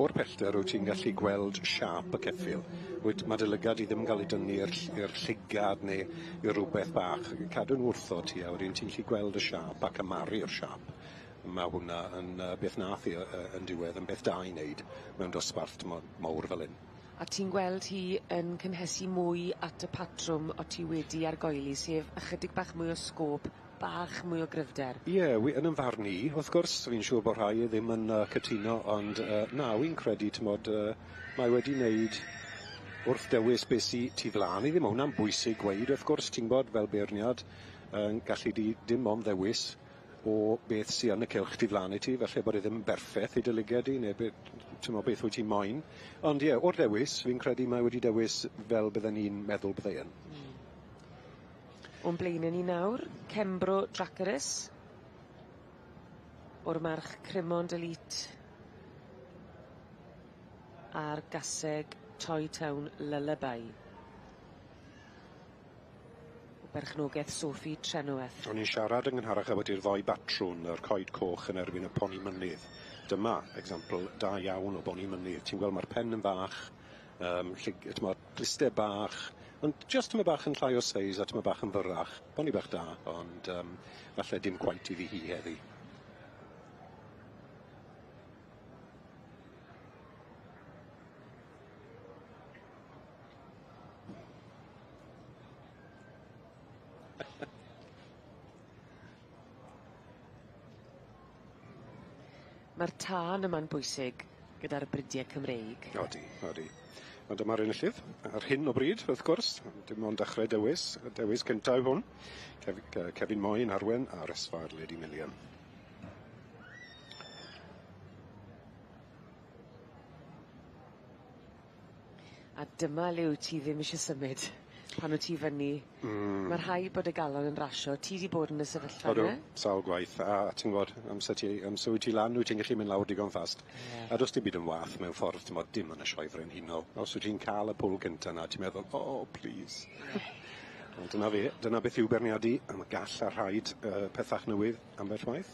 o'r pellter wyt ti'n gallu gweld siâp y ceffyl. Wyt ma' dy lygad di ddim yn ga'l 'i dynnu i'r i'r llygad neu i rwbeth bach. Cadw nw wrtho ti a wedyn ti'n gallu gweld y siâp ac ymaru'r siâp. Ma' hwnna yn beth nath 'i yn diwedd yn beth da i neud mewn dosbarth t'mo' mowr fel 'yn. A ti'n gweld hi yn cynhesu mwy at y patrwm o' ti wedi argoeli sef ychydig bach mwy o sgôp, bach mwy o gryfder. Ie wi yn 'yn farn i wrth gwrs fi'n siŵr bo' rhai ddim yn cytuno ond na wi'n credu t'mod mae wedi neud wrth dewis be' sy tu flan iddi ma' hwnna'n bwysig gweud wrth gwrs ti'n gwbod fel beirniad yn gallu di dim ond ddewis o beth sy yn y cylch tu flan i ti falle bod e ddim yn berffeth i dy lyged di ne' be' t'mo' beth wyt ti'n moyn ond ie o'r dewis fi'n credu mae wedi dewis fel bydden i'n meddwl bydde 'i yn. O'n blaene ni nawr, Cembro Dracarys. O'r march Cremont Elite. A'r gaseg Toy Town Lullaby. Berchnogeth Sophie Trenoweth. O'n i'n siarad yn gynharach ambwti'r ddoi batrwn, yr coed coch yn erbyn y poni mynydd. Dyma example da iawn o boni mynydd. Ti'n gweld ma'r pen yn fach, t'mod, cluste bach, ond jyst tymed bach yn llai o seis a tymed bach yn fyrrach. Poni bach da, ond falle dim cweit iddi hi heddi. Ma'r tân yma'n bwysig gyda'r bridie Cymreig. Odi, odi. Ond dyma'r enillydd ar hyn o bryd, wrth gwrs, dim ond dechrau dewis, y dewis cynta yw hwn. Kevin Moy yn arwen ar Esfair Lady Million. A dyma le wyt ti ddim isie symud pan wyt ti fyny. Ma' rhaid bod y galon yn rasio. Ti 'di bod yn y sefyllfa Odw, yna? sawl gwaith, a ti'n gwbod, amser ti amser wyt ti lan wyt ti'n gallu mynd lawr digon fast. Ie. A do's dim byd yn wath mewn ffordd t'mod dim yn y sioe frenhinol. Os wyt ti'n ca'l y pwl cynta 'na ti'n meddwl o plîs. Ond dyna fe, dyna beth yw beirniadu, a ma' gall a rhaid pethach newydd ambell waith.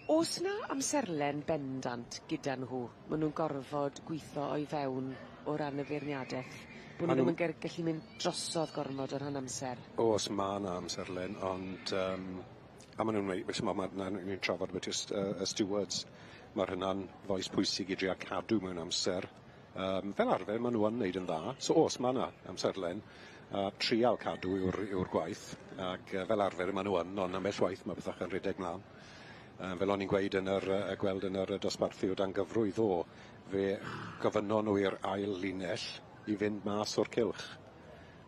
O's 'na amserlen bendant gyda nhw ma' nw'n gorfod gwitho o'i fewn o ran y feirniadeth? Bo' nw ddim yn gallu mynd drosodd gormod o rhan amser? O's ma' 'na amserlen ond a ma' nw'n weu' ch'mo' ma' na ni'n trafod byti y stewards ma'r hynna'n fois pwysig i drio cadw mewn amser. Fel arfer ma' nw yn neud yn dda so o's ma' 'na amserlen a trial cadw yw'r gwaith ag fel arfer ma' nw yn ond ambell waith ma' pethach yn rhedeg mlan. Fel o'n i'n gweud yn yr gweld yn yr dosbarthu o dan gyfrwy ddo, fe gofynnon nhw i'r ail linell i fynd mas o'r cylch.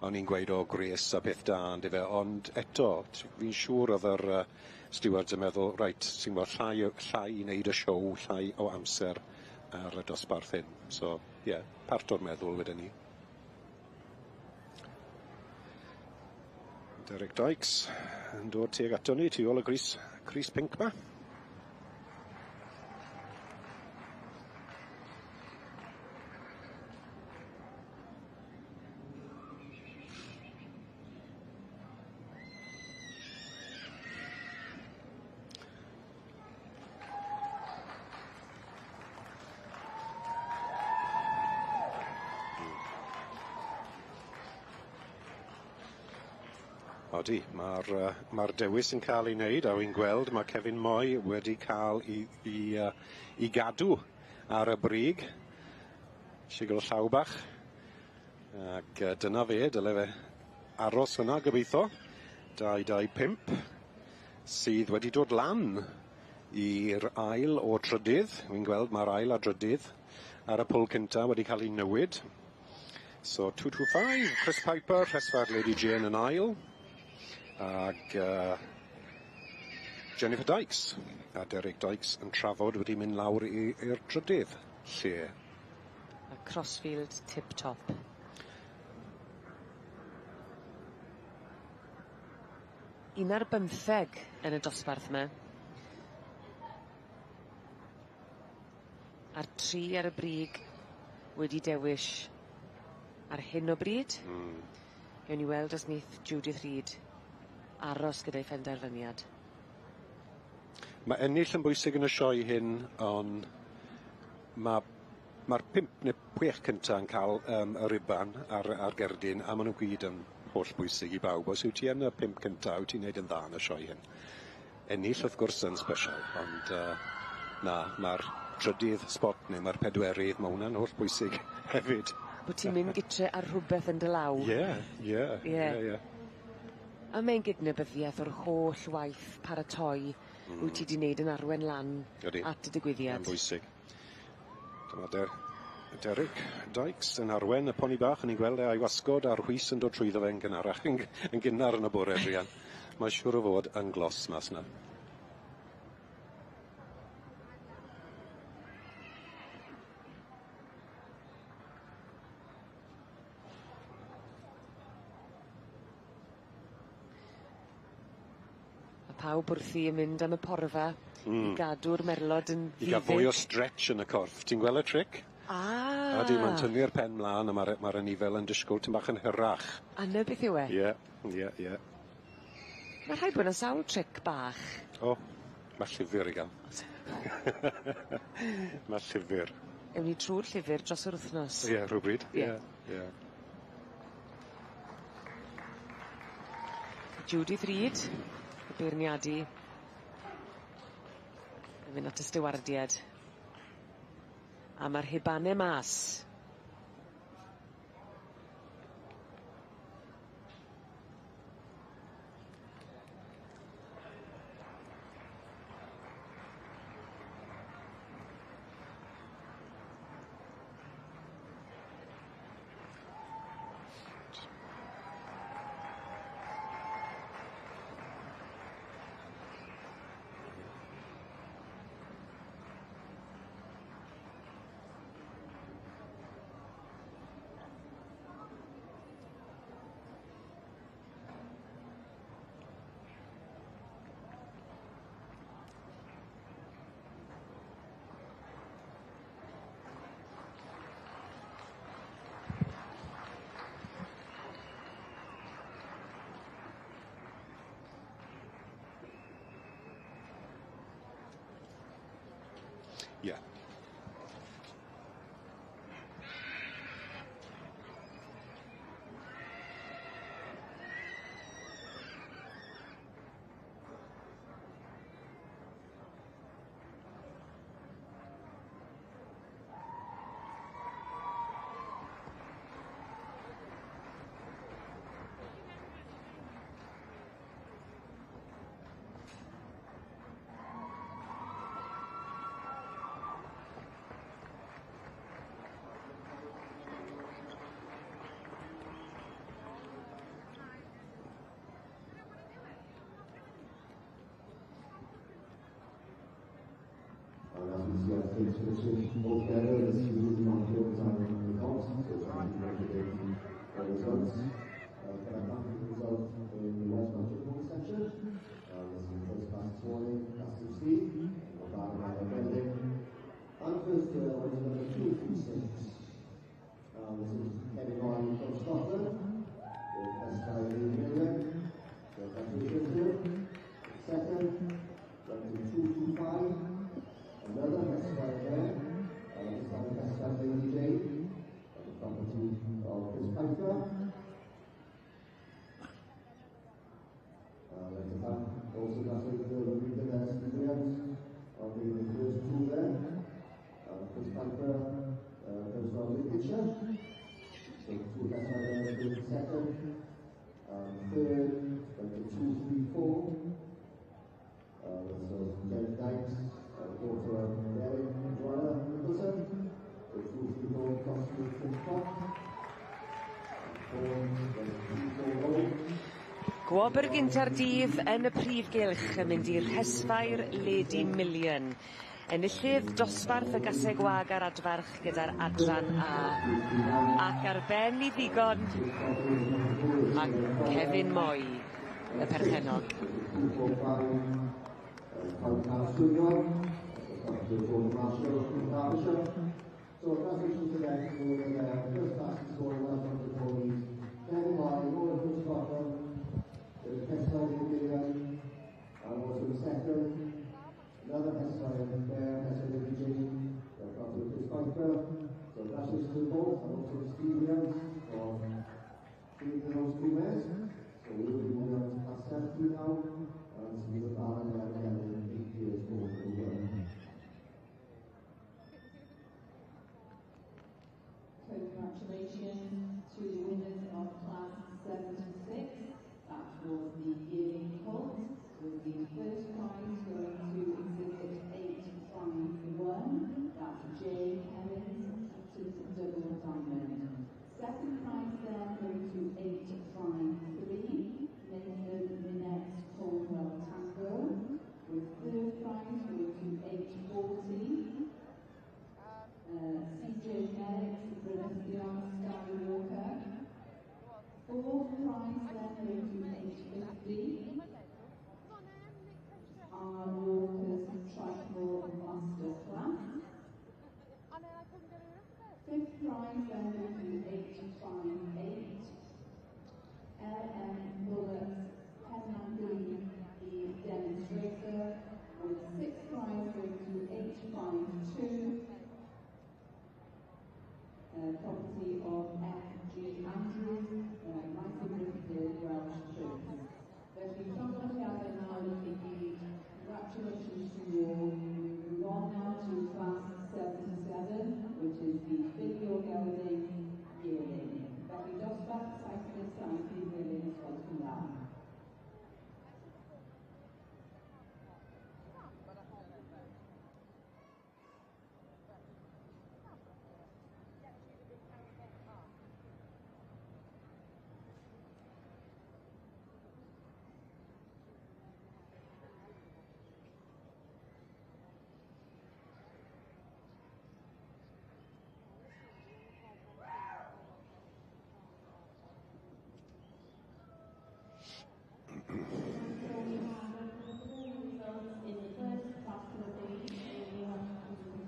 O'n i'n gweud o gwres a peth da on'd yfe, ond eto fi'n siŵr o'dd yr stewards yn meddwl reit ti'n gwbod llai llai i wneud y siow, llai o amser ar y dosbarth hyn. So ie, yeah, part o'r meddwl wedyn ni. Derek Dykes yn dod tuag ato ni tu ôl y crys pinc 'ma. Odi, mae'r dewis yn cael ei wneud, a wy'n gweld mae Kevin Moy wedi cael i gadw ar y brig. Sigl llaw bach. Ac dyna fe, dyle fe aros yna gobeithio. 2.25 sydd wedi dod lan i'r ail o trydydd. Wy'n gweld mae'r ail a drydydd ar y pwl cynta wedi cael ei newid. So 2.25, Chris Piper, Rhesfair Lady Jane yn ail. Ag Jennifer Dykes a Derek Dykes yn trafod wedi mynd lawr i'r trydydd lle. A Crossfield Tip Top. Un ar bymtheg yn y dosbarth yma. A'r tri ar y brig wedi dewis ar hyn o bryd. Gewn ni weld os neith Judith Reid aros gyda'i phenderfyniad. Mae ennill yn bwysig yn y sioe hyn, ond mae'r 5 neu 6 cynta yn cael y riban ar gerdyn, a maen nhw gyd yn holl bwysig i bawb. Os wyt ti yn y 5 cynta, wyt ti'n neud yn dda yn y sioe hyn. Ennill wrth gwrs yn special, ond na, mae'r trydydd spot neu mae'r pedwerydd, mae hwnna'n holl bwysig hefyd. Bod ti'n mynd gytre ar rhywbeth yn dy law. Ie. A mae'n gydnabyddiaeth o'r holl waith paratoi wyt ti 'di wneud yn arwen lan at y digwyddiad. Mae'n bwysig. Dyma Derek Dykes yn arwen y poni bach, yn ni'n gweld e a'i wasgod a'r whis yn dod trwyddo fe'n gynharach, yn gynnar yn y bore, Rhian. Mae siŵr o fod yn glos mas na. A pawb wrthi yn mynd am y porfa i gadw'r merlod yn I gael fwy o ddiddig. stretch yn y corff. Ti'n gweld y tric? Ah! Ydy, mae'n tynnu'r pen mlaen a mae'r anifel yn disgwyl tipyn bach yn hirach. A 'na beth yw e? Ie. Mae rhaid bod yna sawl tric bach. O, mae llyfr i gael. Mae llyfr. Ewn ni trwy'r llyfr dros yr wythnos. Ie, rhywbryd. Ie. Judith Reid, y beirniadu. Yn mynd at y stiwardiad. A mae'r rhubanau mas. Yeah. third went to 234. This was Jenny Dykes, daughter of Derek and Joanna Nicholson. So 234 Cosby Fox. Fourth went to 240. Gwobr gynta'r dydd yn y prif gylch yn mynd i'r Hesfair Lady Million. Enillydd dosbarth y gaseg wag ar adfarch gyda'r adran A. Ac ar ben i ddigon mae Kevin Moy, y perchennog. So congratulations to them for their first class scoring Welsh Hunter ponies. Kevin Moy, Laura Scotland, the Hesfair Lady Million, and also the second, another Hesfair there, Hesfair Lady Jane, from Chris Piper. So congratulations to both, and also to Steve Williams for being those two mares. So we will be moving on to class 70 now, and see the Baron there again in 8 years old as well. Congratulations to the winners of class 76. That was the yearling colt, with the first prize going to exhibit 851. That's Jay Hemmings, Heaton's Double Diamond. Second prize then going to 853, Nathan Minette's Coldwell Tango. With third prize going to 840, CJ Merrick's Brynastian Skywalker. Fourth prize then going to 850, R. Walker's Trifle Master Class. Fifth prize then going to 858, L.M. Bullock's Penlandine, the Demonstrator. With sixth prize going to 852, property of F.G. Andrews, Maesybrin, Welsh Prince. Felly llongyfarchiadau mawr i chi gyd. Congratulations to you all. We move on now to class 77, which is the Filly or Gelding Yearling. Felly dosbarth 77 bydd ddilyn os gwelwch yn dda.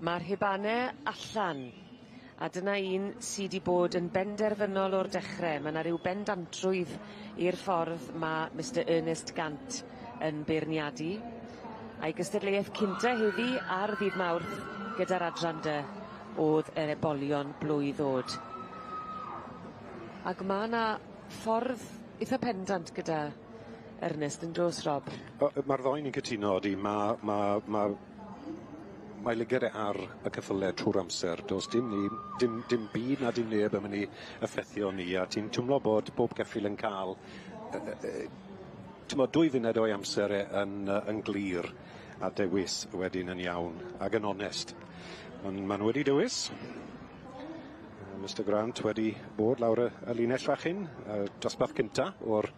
Mae'r rhubanau allan, a dyna un sy 'di bod yn benderfynol o'r dechre. Ma' 'na ryw bendantrwydd i'r ffordd ma' Mr Ernest Gant yn beirniadu. A'i gystadleuaeth cynta heddi ar ddydd Mawrth gyda'r adran dy o'dd yr ebolion blwydd o'd. Ag ma' 'na ffordd itha pendant gyda Ernest yn do's Rob? Ma'r ddoi ni'n cytuno ydi ma' ma' ma' mae liged e ar y ceffyle trw'r amser. Do's dim ni dim dim byd na dim neb yn myn' i effethio ni a ti'n twmlo bod bob ceffyl yn ca'l t'mod 2 funed o'i amser e yn glir a dewis wedyn yn iawn ag yn onest. Ond ma' nw wedi dewis. Mr Grant wedi bod lawr y linell fach hyn, y dosbarth cynta o'r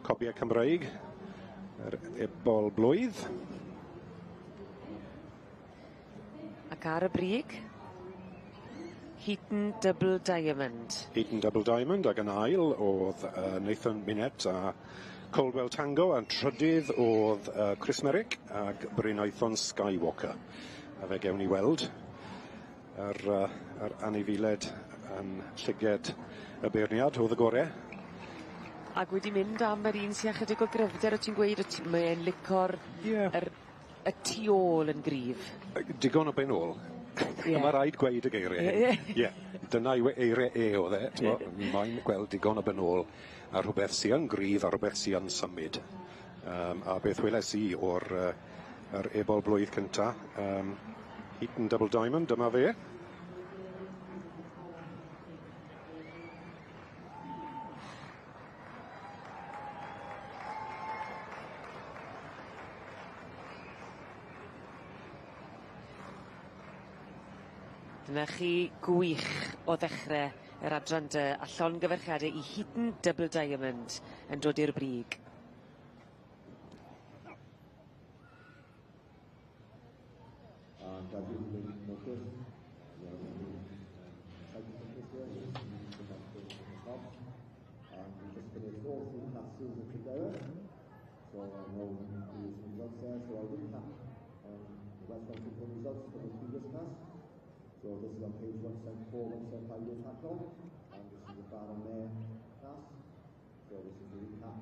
cobiau Cymreig, yr ebol blwydd. Ac ar y brig, Heaton Double Diamond. Heaton Double Diamond ac yn ail oedd Nathan Minette a Coldwell Tango, a'n trydydd oedd Chris Merrick ag Brynaethon Skywalker. A fe gewn ni weld yr anifiled yn llyged y beirniad oedd y gore. Ac wedi mynd am yr un sy â chydig o gryfder, o ti'n gweud, mae'n lico'r y tu ôl yn gryf. Digon o ben ôl. Mae rhaid gweud y geiriau hyn. Ie. Dyna yw eiriau e oedd e. Mae'n gweld digon o ben ôl a rhywbeth sy yn gryf a rhywbeth sy yn symud. A beth weles i o'r yr ebol blwydd cynta, Heaton Double Diamond, dyma fe. Dyna chi gwych o ddechrau yr adran D a llongyfarchiadau i Heaton Double Diamond yn dod i'r brig. And as you may notice, we are really excited this year. We've been up to the top. And we just finished all three classes at together. So I know there is some results there. So I'll recap on the Welsh National results for the previous class. So this is on page 174, 175 year catalog, and this is the Baron Mare class. So this is the recap,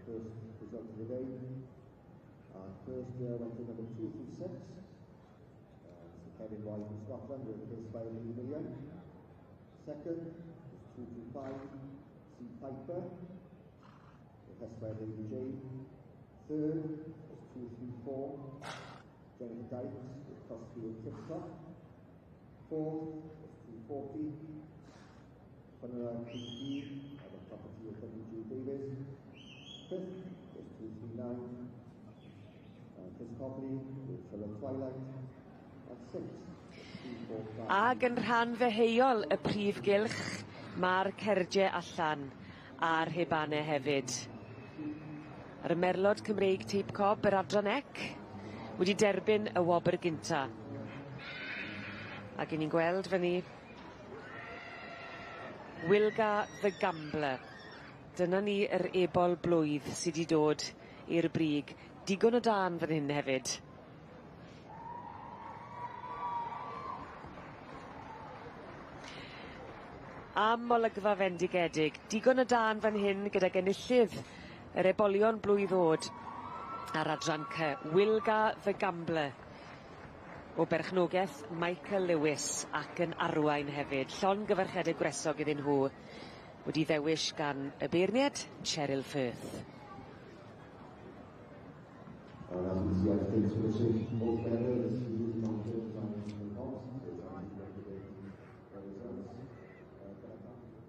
first result of the day. And first there went to number 236. Mr. Kevin Roy from Scotland with his by Lee Million. Second was 225, C. Piper, with his by Lady Jane. Third was 234, Jennifer Dykes with Crossfield Tip Top. Fourth was 240, Funeral PD at the property of W.G. Davis. Fifth was 239, Chris Cobley with Philip Twilight. And sixth was 245. Ag yn rhan ddeheuol y prif gylch, mae'r cerdiau allan a'r hebannau hefyd. Ar y merlod Cymreig teip cob, yr adran ec, wedi derbyn y wobr gynta. Ac 'yn ni'n gweld fyny Wilga the Gambler. Dyna ni yr ebol blwydd sydd wedi dod i'r brig. Digon o dân fan hyn hefyd. Am olygfa fendigedig. Digon o dân fan hyn gydag enillydd yr ebolion blwydd o'd ar adran C. Wilga the Gambler. O berchnogaeth Michael Lewis ac yn arwain hefyd. Llongyfarchiadau gwresog iddyn nhw wedi ddewis gan y beirniad Cheryl Firth. And as we see, I think finishing both better this season on the time box. So it's on the results. But I can't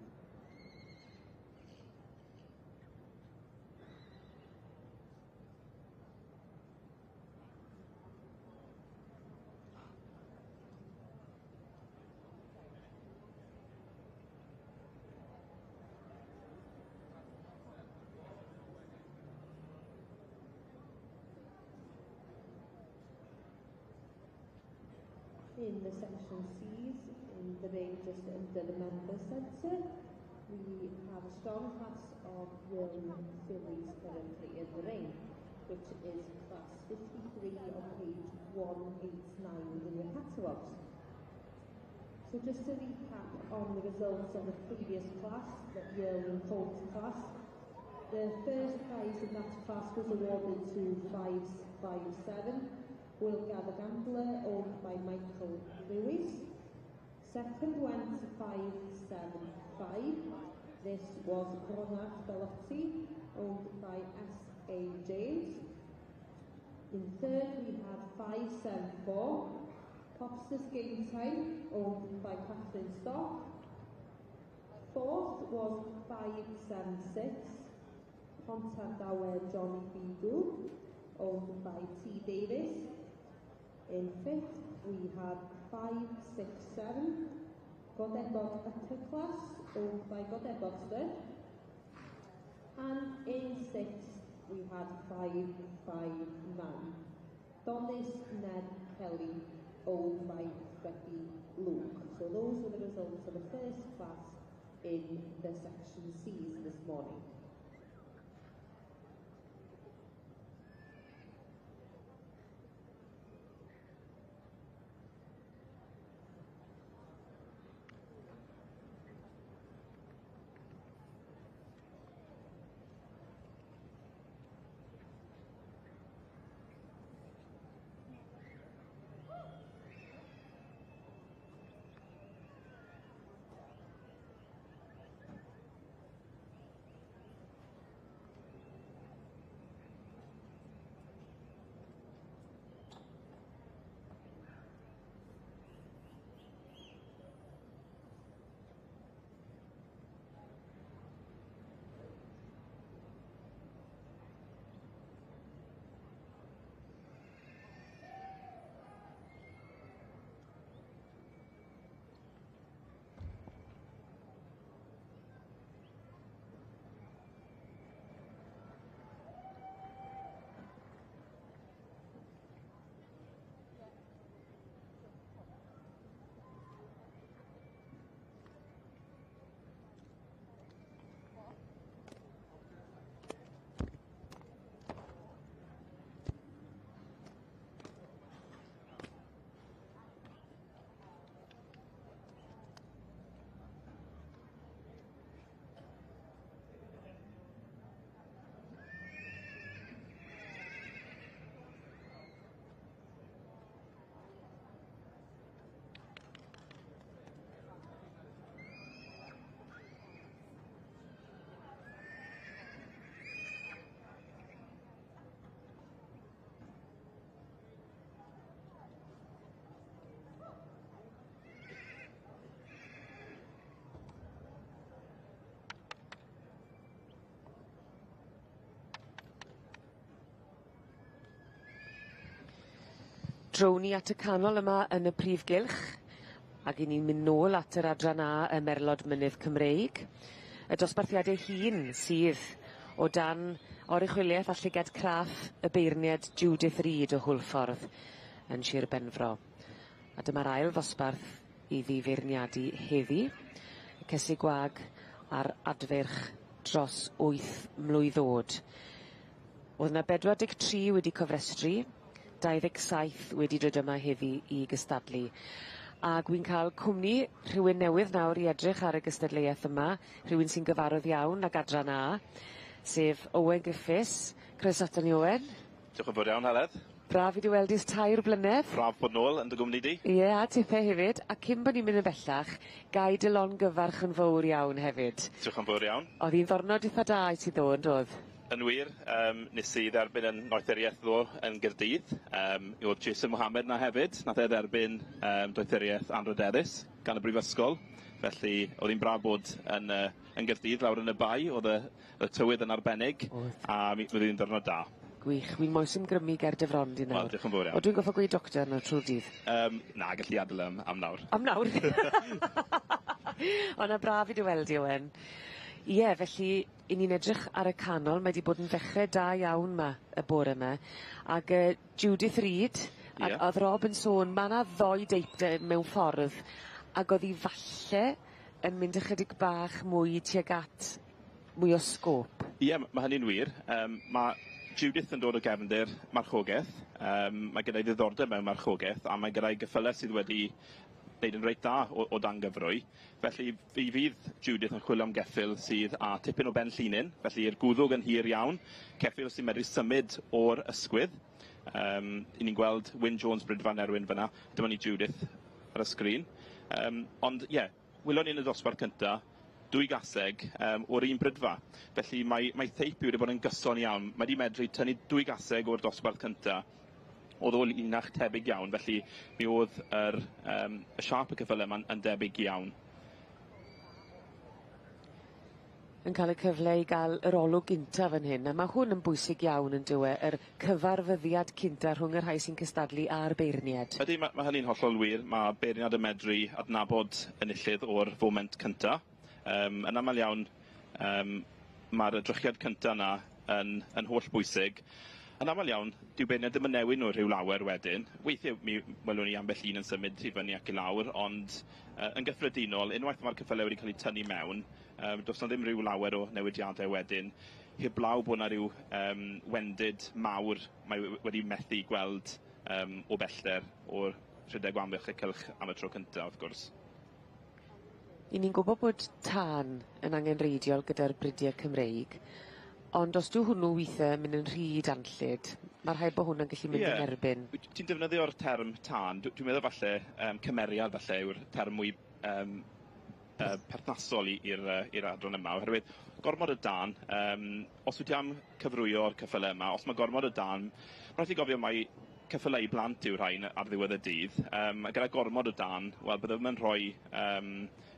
In the section C's, in the ring just under the member centre, we have a strong class of young fillies currently in the ring, which is class 53 on page 189 in your catalogues. So just to recap on the results of the previous class, the yearling colt class, the first prize in that class was awarded to 557, Wilga the Gambler, owned by Michael Lewis. Second went to 575. This was Ronald Bellotti, owned by S.A. James. In third we had 574, Popsters Game Time, owned by Catherine Stock. Fourth was 576, Pontardawe Johnny Beagle, owned by T. Davis. In fifth, we had 567, Godebog Upper Class, owned by Godebog Stud. And in sixth, we had 559, Donis Ned Kelly, owned by Freddie Luke. So those were the results of the first class in the section C's this morning. Drown ni at y canol yma yn y prif gylch, ac 'yn ni'n mynd nôl at yr adran A y Merlod Mynydd Cymreig. Y dosbarthiade hŷn sydd o dan oruchwyliaeth a llygad craff y beirniad Judith Reid o Hwlffordd yn Shir Benfro. A dyma'r ail ddosbarth iddi feirniadu heddi. Y cesig gwag a'r adfeirch dros 8 mlwydd o'd. O'dd 'na 43 wedi cofrestru, 27 wedi dod yma heddi i gystadlu. Ag wi'n ca'l cwmni rhywun newydd nawr i edrych ar y gystadleuaeth yma, rhywun sy'n gyfarwydd iawn ag adran A, sef Owen Griffiths. Croeso aton ni Owen. Diolch yn fawr iawn Heledd. Braf i dy weld di ers tair blynedd. Braf bod nôl yn dy gwmni di. Ie, a tithe hefyd. A cyn bo' ni'n mynd yn bellach, gai dy longyfarch yn fowr iawn hefyd. Diolch yn fawr iawn. O'dd hi'n ddyrnod itha da i ti ddo, yn do'dd? Yn wir, yym nes i dderbyn 'yn noethurieth ddo yn Gaerdydd. Yym mi o'dd Jason Mohammad 'na hefyd. Nath e dderbyn yym doethurieth anrydeddus gan y brifysgol. Felly o'dd 'i'n braf bod yn yy yn Gaerdydd lawr yn y Bae. O'dd y y tywydd yn arbennig. Oedd. A mi o'dd 'i'n ddiwrnod da. Gwych. Wi moes ymgrymu ger dy fron di nawr. Wel diolch yn fowr iawn. O dwi'n goffo gweud doctor nawr trw'r dydd. Yym na gelli adel e am am nawr. Am nawr? O na braf i dy weld di Owen. Ie felly 'yn ni'n edrych ar y canol mae 'di bod yn ddechre da iawn 'ma y bore 'ma ag yy Judith Reid ag... Ie. O'dd Rob yn sôn ma' 'na ddoi deip 'de mewn ffordd ag o'dd 'i falle yn mynd ychydig bach mwy tuag at mwy o sgôp. Ie ma' hynny'n wir yym ma' Judith yn dod o gefndir marchogeth yym mae gyda'i ddiddordeb mewn marchogeth a mae gyda'i gyffyle sydd wedi neud yn reit dda o o dan gyfrwy. Felly fe fydd Judith yn chwilio am geffyl sydd â tipyn o ben llinyn, felly i'r gwddwg yn hir iawn, ceffyl sy'n medru symud o'r ysgwydd. Yym 'yn ni'n gweld Wyn Jones Brydfan Erwin fyna, dyma ni Judith ar y sgrin. Yym ond ie, welon ni yn y dosbarth cynta, dwy gaseg yym o'r un brydfa. Felly mae mae theip i wedi bod yn gyson iawn. Mae 'di medru tynnu dwy gaseg o'r dosbarth cynta o'dd o linach tebyg iawn, felly mi o'dd yr yym y siâp y ceffyle yma'n yn debyg iawn. Yn ca'l y cyfle i ga'l yr olwg gynta fan hyn, a ma' hwn yn bwysig iawn on'd yw e, yr cyfarfyddiad cynta rhwng y rhai sy'n cystadlu a'r beirnied. Ydy, ma' ma' hynny'n hollol wir. Ma' beirniad yn medru adnabod enillydd o'r foment cynta. Yym yn amal iawn yym ma'r edrychiad cynta 'na yn yn hollbwysig. Yn amal iawn, dyw beirniaid ddim yn newid nhw rhyw lawer wedyn. Weithie mi welwn ni ambell un yn symud i fyny ac i lawr, ond yy yn gyffredinol, unwaith ma'r ceffyle wedi cael eu tynnu mewn, yym do's 'na ddim rhyw lawer o newidiade wedyn, heblaw bo' 'na ryw yym wendid mawr mae wedi methu gweld yym o bellter o'r rhedeg o amgylch y cylch am y tro cynta, wrth gwrs. 'Yn ni'n gwybod bod tân yn angenreidiol gyda'r bridie Cymreig, ond os dyw hwnnw withe yn mynd yn rhy danllyd, ma' rhaid bo' hwnna'n gallu mynd yn erbyn. Wyt ti'n defnyddio'r term tân, dwi'n meddwl falle yym cymeriad falle yw'r term mwy yym perthnasol i i'r yy i'r adran yma oherwydd gormod o dân yym os wyt ti am cyfrwyo'r ceffyle yma, os ma' gormod o dân, ma' raid ti gofio mai ceffylau i blant yw'r rhain ar ddiwedd y dydd. Yym a gyda gormod o dân, wel bydde ddim yn rhoi yym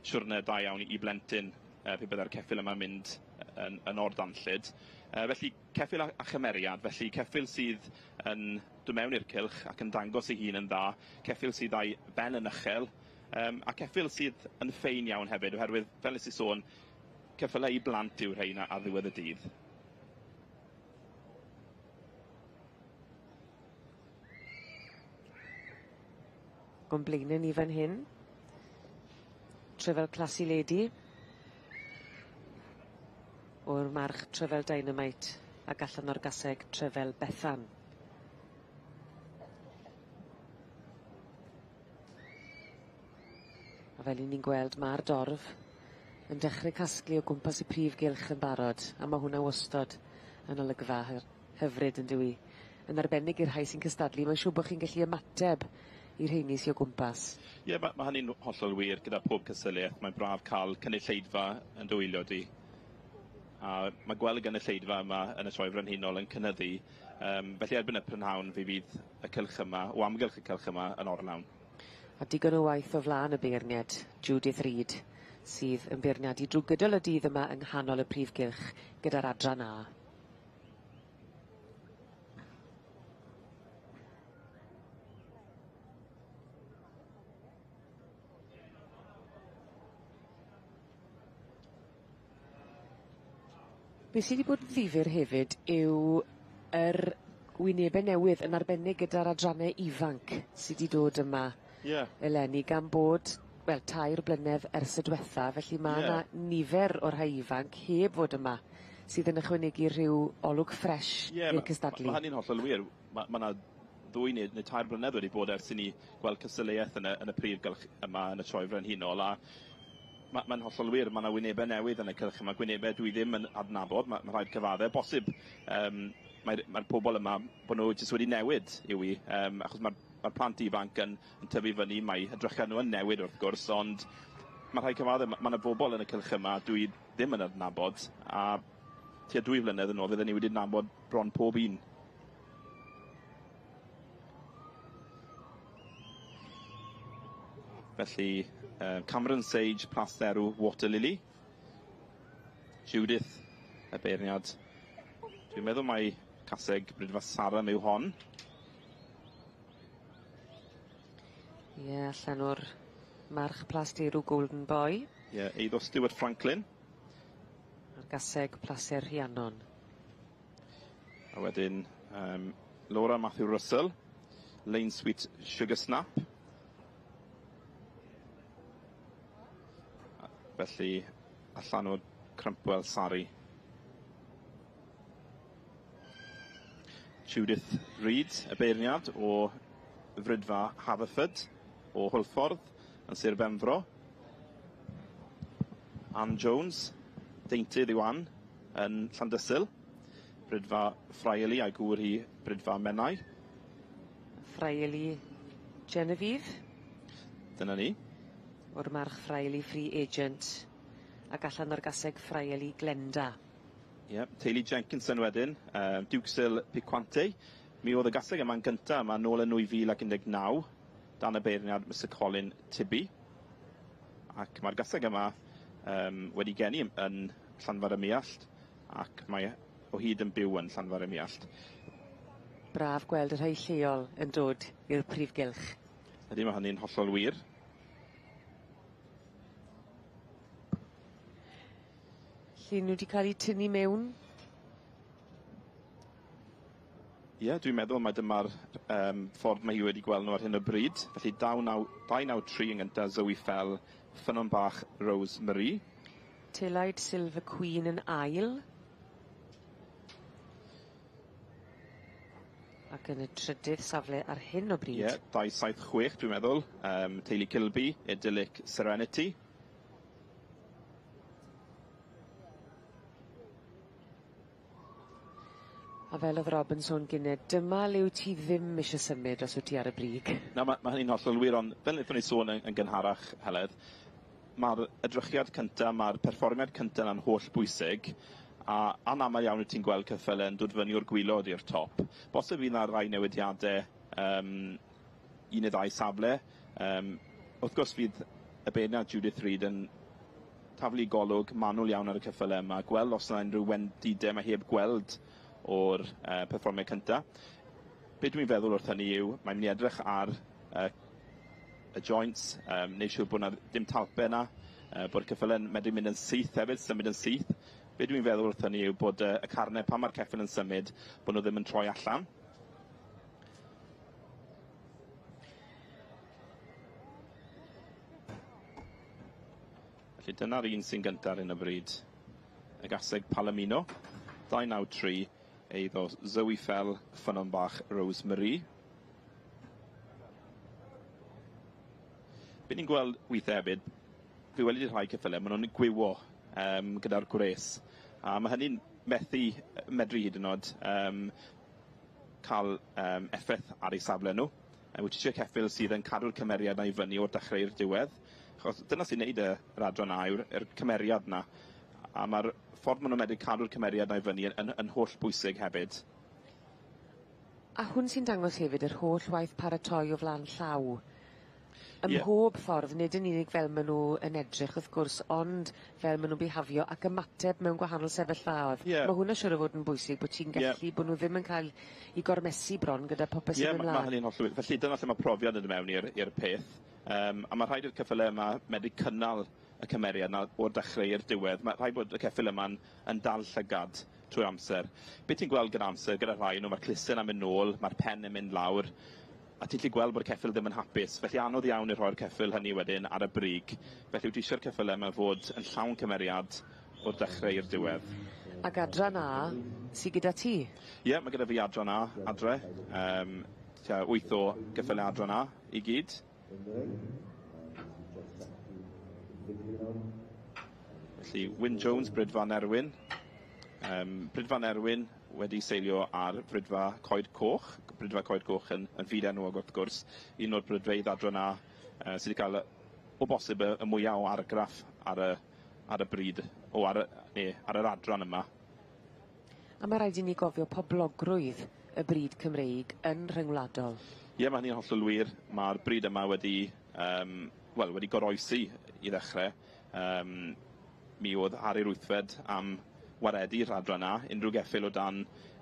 siwrne da iawn i blentyn yy pe bydde'r ceffyl yma'n mynd yn yn ordanllyd. Yy felly ceffyl â â chymeriad, felly ceffyl sydd yn dod mewn i'r cylch ac yn dangos ei hun yn dda, ceffyl sydd â'i ben yn uchel, yym a ceffyl sydd yn ffein iawn hefyd oherwydd fel nes i sôn, ceffylau i blant yw'r rhein ar ddiwedd y dydd. O'n blaene ni fan hyn. Tryfel Classy Lady. O'r march Tryfel Dynamite ac allan o'r gaseg Tryfel Bethan. A fel 'yn ni'n gweld ma'r dorf yn dechre casglu o gwmpas y prif gylch yn barod a ma' hwnna wastod yn olygfa hyfryd yndyw 'i? Yn arbennig i'r rhai sy'n cystadlu mae'n siŵr bo' chi'n gallu ymateb i'r rheini sy o gwmpas. Ie ma' ma' hynny'n hollol wir gyda pob cystadleuaeth mae'n braf ca'l cynulleidfa yn dy wylio di. A ma' gweld y gynulleidfa yma yn y Sioe Frenhinol yn cynyddu yym felly erbyn y prynhawn fe fydd y cylch yma o amgylch y cylch yma yn orlawn. A digon o waith o flan y beirniad, Judith Reid, sydd yn beirniadu drw gydol y dydd yma yng nghanol y prif gylch gyda'r adran A. Be' sy 'di bod yn ddifyr hefyd yw yr wynebe newydd yn arbennig gyda'r adranne ifanc sy 'di dod yma. Ie. Eleni gan bod wel tair blynedd ers y dwetha felly ma' 'na nifer o'r rhai ifanc heb fod yma sydd yn ychwanegu rhyw olwg ffresh i'r cystadlu. Ie ma' hynny'n hollol wir. Ma' ma' 'na ddwy neu neu tair blynedd wedi bod ers i ni gweld cystadleuaeth yn y yn y prif gylch yma yn y Sioe Frenhinol a ma' ma'n hollol wir ma' 'na wynebe newydd yn y cylch yma gwynebe dwi ddim yn adnabod ma' ma' rhaid cyfadde bosib yym mae'r mae'r pobol yma bo' nw jyst wedi newid yw 'i yym achos ma'r ma'r plant ifanc yn yn tyfu fyny mae edrychiad nw yn newid wrth gwrs ond ma' rhaid cyfadde ma' ma' 'na bobol yn y cylch yma dwi ddim yn adnabod a tua dwy flynedd yn ôl fydden ni wedi nabod bron pob un. Felly yy Cameron Sage, Plas Dderw, Water Lily. Judith, y beirniad. Dwi'n meddwl mai caseg Brydfa Sarum yw hon. Ie, allan o'r march Plas Derw Golden Boy. Ie, eiddo Stuart Franklin. A'r gaseg Plaser Rhiannon. A wedyn yym Laura Matthew Russell, Lane Sweet Sugar Snap. Felly allan o'r Crumpwell Sari. Judith Reid, y beirniad o Fridfa Haverford o Hwlffordd yn Sir Benfro. Ann Jones, deintydd yw Ann yn Llandysul. Bridfa Friarley a'i gŵr hi Bridfa Menai. Friarley Genevieve. Dyna ni. O'r march Friarley Free Agent ac allan o'r gaseg Friarley Glenda. Ie, teulu Jenkinson wedyn, yy Duxil Piquante. Mi o'dd y gaseg yma'n gynta yma nôl yn 2019, dan y beirniad Mister Colin Tibby. Ac ma'r gaseg yma yym wedi geni yn Llanfair ym Muallt, ac mae o hyd yn byw yn Llanfair ym Muallt. Braf gweld y rhai lleol yn dod i'r prif gylch. Ydy, ma' hynny'n hollol wir. Lle n'w 'di ca'l 'u tynnu mewn? Ie, dwi'n meddwl mai dyma'r yym ffordd mae hi wedi gweld nhw ar hyn o bryd. Felly dau naw dau naw tri yn gynta, Zoe Fell, Ffynnon Bach, Rose Marie. Telaid Silver Queen yn ail. Ac yn y trydydd safle ar hyn o bryd. Ie, 276 dwi'n meddwl. Yym teulu Kilby, Idyllic Serenity. A fel o'dd Rob yn sôn gyne, dyma le wyt ti ddim isie symud os wyt ti ar y brig. Na ma' ma' hynny'n hollol wir ond fel nethon ni sôn yn yn gynharach Heledd, ma'r edrychiad cynta, ma'r perfformiad cynta 'na'n holl bwysig a anamal iawn wyt ti'n gweld ceffyle yn dod fyny o'r gwilod i'r top. Bosib fydd 'na rai newidiade yym un neu ddau safle yym wrth gwrs fydd y beirniad Judith Reid yn taflu golwg manwl iawn ar y ceffyle yma, gweld os yna unrhyw wendide mae heb gweld o'r uh, perfformiad cynta. Be dwi'n feddwl wrth hynny yw, mae'n mynd i edrych ar uh, y joints, um, neu siŵr bod yna dim talpe yna, uh, bod y ceffyle'n medru mynd yn syth hefyd, symud yn syth. Be dwi'n feddwl wrth hynny yw bod uh, y carnau, pan mae'r ceffyl yn symud, bod nhw ddim yn troi allan. Felly dyna'r un sy'n gyntaf ar hyn o bryd. Y gaseg Palomino, 293, eiddo Zoe Fell, Ffynnon Bach, Rose Marie. Be ni'n gweld weithiau hefyd, fi wedi rhai ceffylau, maen nhw'n gwywo um, gyda'r gwres. A mae hynny'n methu medru hyd yn oed um, cael um, effaith ar eu safle nhw. Wyt ti eisiau ceffyl sydd yn cadw'r cymeriad 'na i fyny o'r dechrau i'r diwedd? Achos dyna sy'n neud y yr adran A yw'r yr cymeriad 'na. A ma'r ffordd ma' nw'n medru cadw'r cymeriad 'na i fyny yn yn yn holl bwysig hefyd. A hwn sy'n dangos hefyd yr holl waith paratoi o flan llaw. Ym Ie. mhob ffordd, nid yn unig fel ma' nw yn edrych wrth gwrs ond fel ma' nw'n bihafio ac ymateb mewn gwahanol sefyllfaodd. Ie. Ma' hwnna siŵr o fod yn bwysig bo' ti'n Ie. gallu bo' nw ddim yn cael 'u gormesu bron gyda popeth Ie sy'n myn' ma' ma' mlan. hynny'n hollol wir. Felly dyna lle ma' profiad yn do' mewn i'r i'r peth. Yym a ma' rhaid i'r ceffyle yma medru cynnal y cymeriad 'na o'r dechrau i'r diwedd. Ma' rhaid bod y ceffyl yma'n yn dal llygad trwy'r amser. Be' ti'n gweld gyda amser gyda rhai o nw, ma'r clusten 'na'n mynd nôl, ma'r pen yn mynd lawr, a ti'n 'llu gweld bod y ceffyl ddim yn hapus. Felly anodd iawn i rhoi'r ceffyl hynny wedyn ar y brig. Felly wyt ti isio'r ceffyle 'ma fod yn llawn cymeriad o'r dechrau i'r diwedd. Ag adran A sy gyda ti? Ie, ma' gyda fi adran A adre. Yym tua wyth o geffyle adran A i gyd. Felly Wyn Jones, Brydfa Nerwyn. Brydfa Nerwyn wedi seilio ar Brydfa Coed Coch. Brydfa Coed Coch yn, yn fyd enwog wrth gwrs. Un o'r brydfeydd adran A sydd wedi cael o bosib y, y mwyaf o argraff ar y, ar y bryd, o ar y, neu ar yr adran yma. A mae rhaid i ni gofio poblogrwydd y bryd Cymreig yn rhyngwladol. Ie, mae hynny'n hollol wir. Mae'r bryd yma wedi, wel, wedi goroesi i ddechrau. Mi oedd Harri'r Wythfed am waredu'r adran A, unrhyw geffyl o dan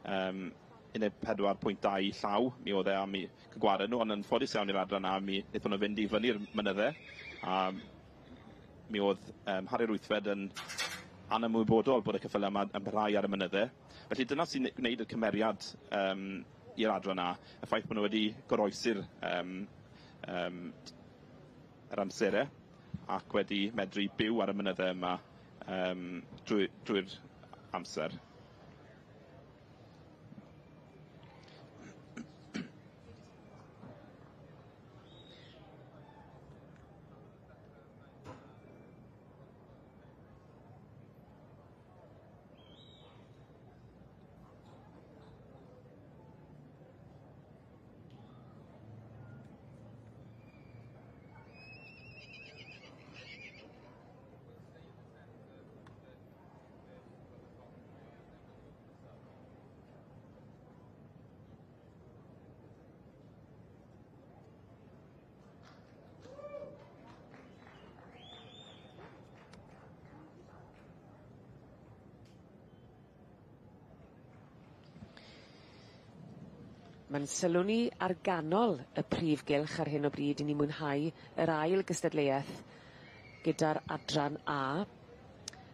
14.2 llaw, mi oedd e am i gwared nhw, ond yn ffodus iawn i'r adran A, mi wnaethon nhw fynd i fyny'r mynydde, a mi oedd Harri'r Wythfed yn anymwybodol bod y ceffylau yma yn parhau ar y mynydde. Felly dyna sy'n gwneud y cymeriad i'r adran A, y ffaith bod nhw wedi goroesi'r yr amserau ac wedi medru byw ar y mynydde yma drwy'r amser. Mae'n sylw ni ar ganol y prif gylch ar hyn o bryd i ni mwynhau yr ail gystadleuaeth gyda'r adran A.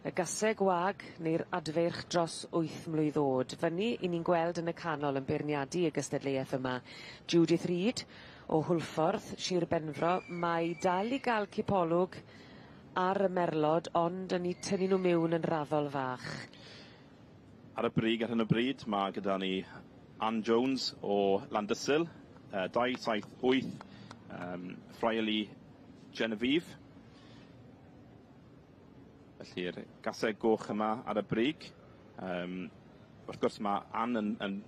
Y gaseg wag neu'r adfeirch dros 8 mlwydd o'd. Fyny i ni'n gweld yn y canol yn beirniadu y gystadleuaeth yma. Judith Reid o Hwlffordd, Sir Benfro. Mae dal i gael cipolwg ar y merlod, ond yn eu tynnu nhw mewn yn raddol fach. Ar y brig ar hyn o bryd, mae gyda ni Ann Jones o Landysul, 278, Friarly Genevieve. Felly'r gaseg goch yma ar y brig. Wrth gwrs mae Ann yn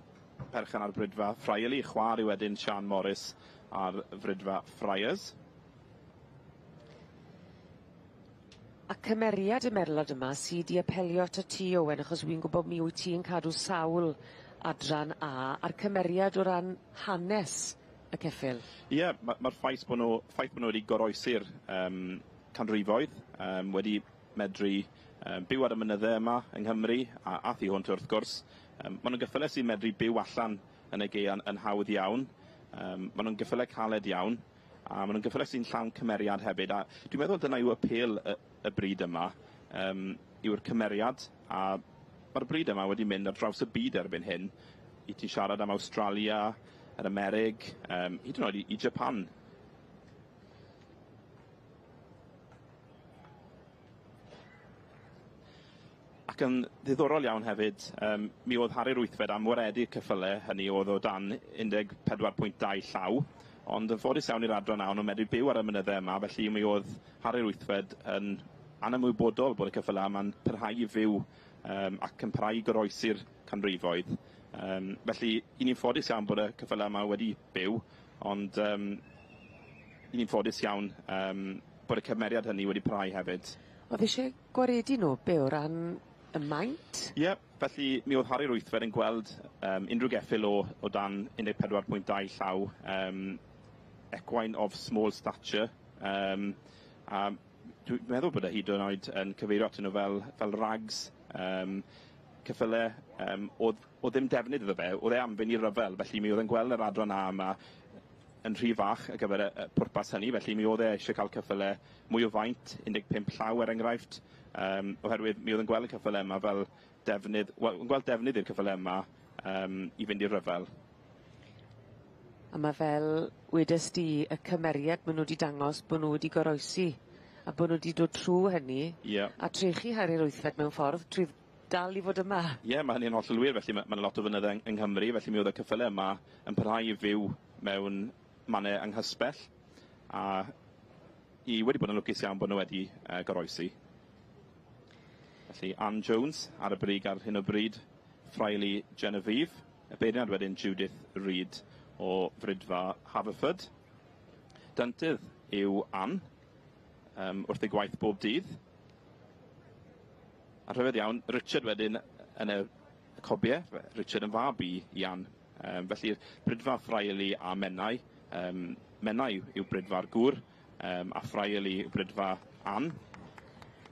perchen ar Brydfa Friarly, chwar i wedyn Sian Morris ar Frydfa Friars. A cymeriad y merlod yma sy 'di apelio ato ti, Owen, achos wi'n gwybod mi wyt ti'n cadw sawl adran A, a'r cymeriad o ran hanes y ceffyl. Ie, yeah, mae'r ma ffaith bod nhw, ffaith bod nhw wedi goroesi'r canrifoedd, wedi medru byw ar y mynydde yma yng Nghymru, a thu hwnt wrth gwrs. Maen nhw'n geffylau sy'n medru byw allan yn y gaeaf yn hawdd iawn. Maen nhw'n geffylau caled iawn, a maen nhw'n geffylau sy'n llawn cymeriad hefyd. A dwi'n meddwl dyna yw apêl y bryd yma, yw'r cymeriad, a mae'r bryd yma wedi mynd ar draws y byd erbyn hyn. I ti siarad am Awstralia, yr Amerig, hyd yn oed i Japan. Ac yn ddiddorol iawn hefyd, mi oedd Harri'r Wythfed am waredu'r ceffylau hynny oedd o dan 14.2 llaw, ond yn ffodus iawn i'r adran A, o'n nhw'n medru byw ar y mynydde yma, felly mi oedd Harri'r Wythfed yn anymwybodol bod y ceffylau yma'n parhau i fyw ac yn parhau i goroesi'r canrifoedd. Felly, i ni'n ffodus iawn bod y ceffylau yma wedi byw, ond i ni'n ffodus iawn bod y cymeriad hynny wedi parhau hefyd. Oedd eisiau gwaredu nhw, be, o ran y maint? Ie, yeah, felly mi oedd Harri'r Wythfed yn gweld unrhyw geffyl o dan 14.2 llaw, equine of small stature, a dwi'n meddwl bod e hyd yn oed yn cyfeirio atyn nhw fel rags, ceffylau, oedd ddim defnydd iddo fe, oedd e am fynd i ryfel, felly mi oedd e'n gweld yr adran A yma yn rhy fach ar gyfer y pwrpas hynny, felly mi oedd e eisiau cael ceffyle mwy o faint, 15 llaw er enghraifft, oherwydd mi oedd yn gweld y ceffyle yma fel defnydd, wel, yn gweld defnydd i'r ceffyle yma i fynd i'r rhyfel. A ma' fel wedes di, y cymeriad ma' nw 'di dangos bo' nw wedi goroesi a bo' nw 'di dod trw hynny. Ie. A trechu Harri'r Wythfed mewn ffordd trwy dal i fod yma. Ie, ma' hynny'n hollol wir, felly ma' 'na lot o fynydde yng Nghymru, felly mi o'dd y ceffyle yma yn parhau i fyw mewn manne anghysbell, a i wedi bod yn lwcus iawn bod nhw wedi goroesi. Felly Ann Jones ar y brig ar hyn o bryd, Fraili Genevieve, y beirniad wedyn Judith Reid o Fridfa Haverford. Dantydd yw Ann, wrth ei gwaith bob dydd. A rhyfedd iawn, Richard wedyn yn y cobie, Richard yn fab i Ann. Felly Bridfa, Fraili a Menai. Menai yw Bridfa'r gŵr, a Fraili yw Bridfa Ann.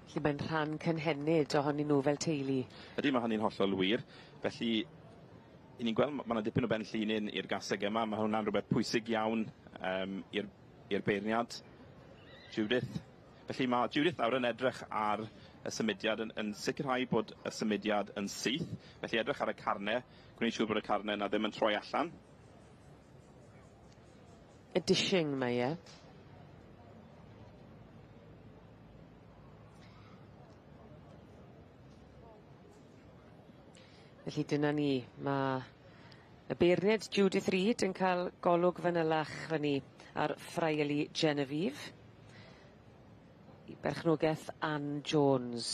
Felly mae'n rhan cynhenid ohonyn nhw fel teulu. Ydy, mae hynny'n hollol wir. Felly, 'yn ni'n gweld ma' 'na dipyn o ben llinyn i'r gaseg yma, ma' hwnna'n rhywbeth pwysig iawn i'r beirniad, Judith. Felly ma' Judith nawr yn edrych ar y symudiad, yn sicrhau bod y symudiad yn syth. Felly edrych ar y carne, gwneud siŵr bod y carne yna ddim yn troi allan. Y dishing mae e. Felly dyna ni, ma' y beirniad Judith Reid yn cael golwg fanylach fyny ar Fraili Genevieve. I berchnogaeth Ann Jones.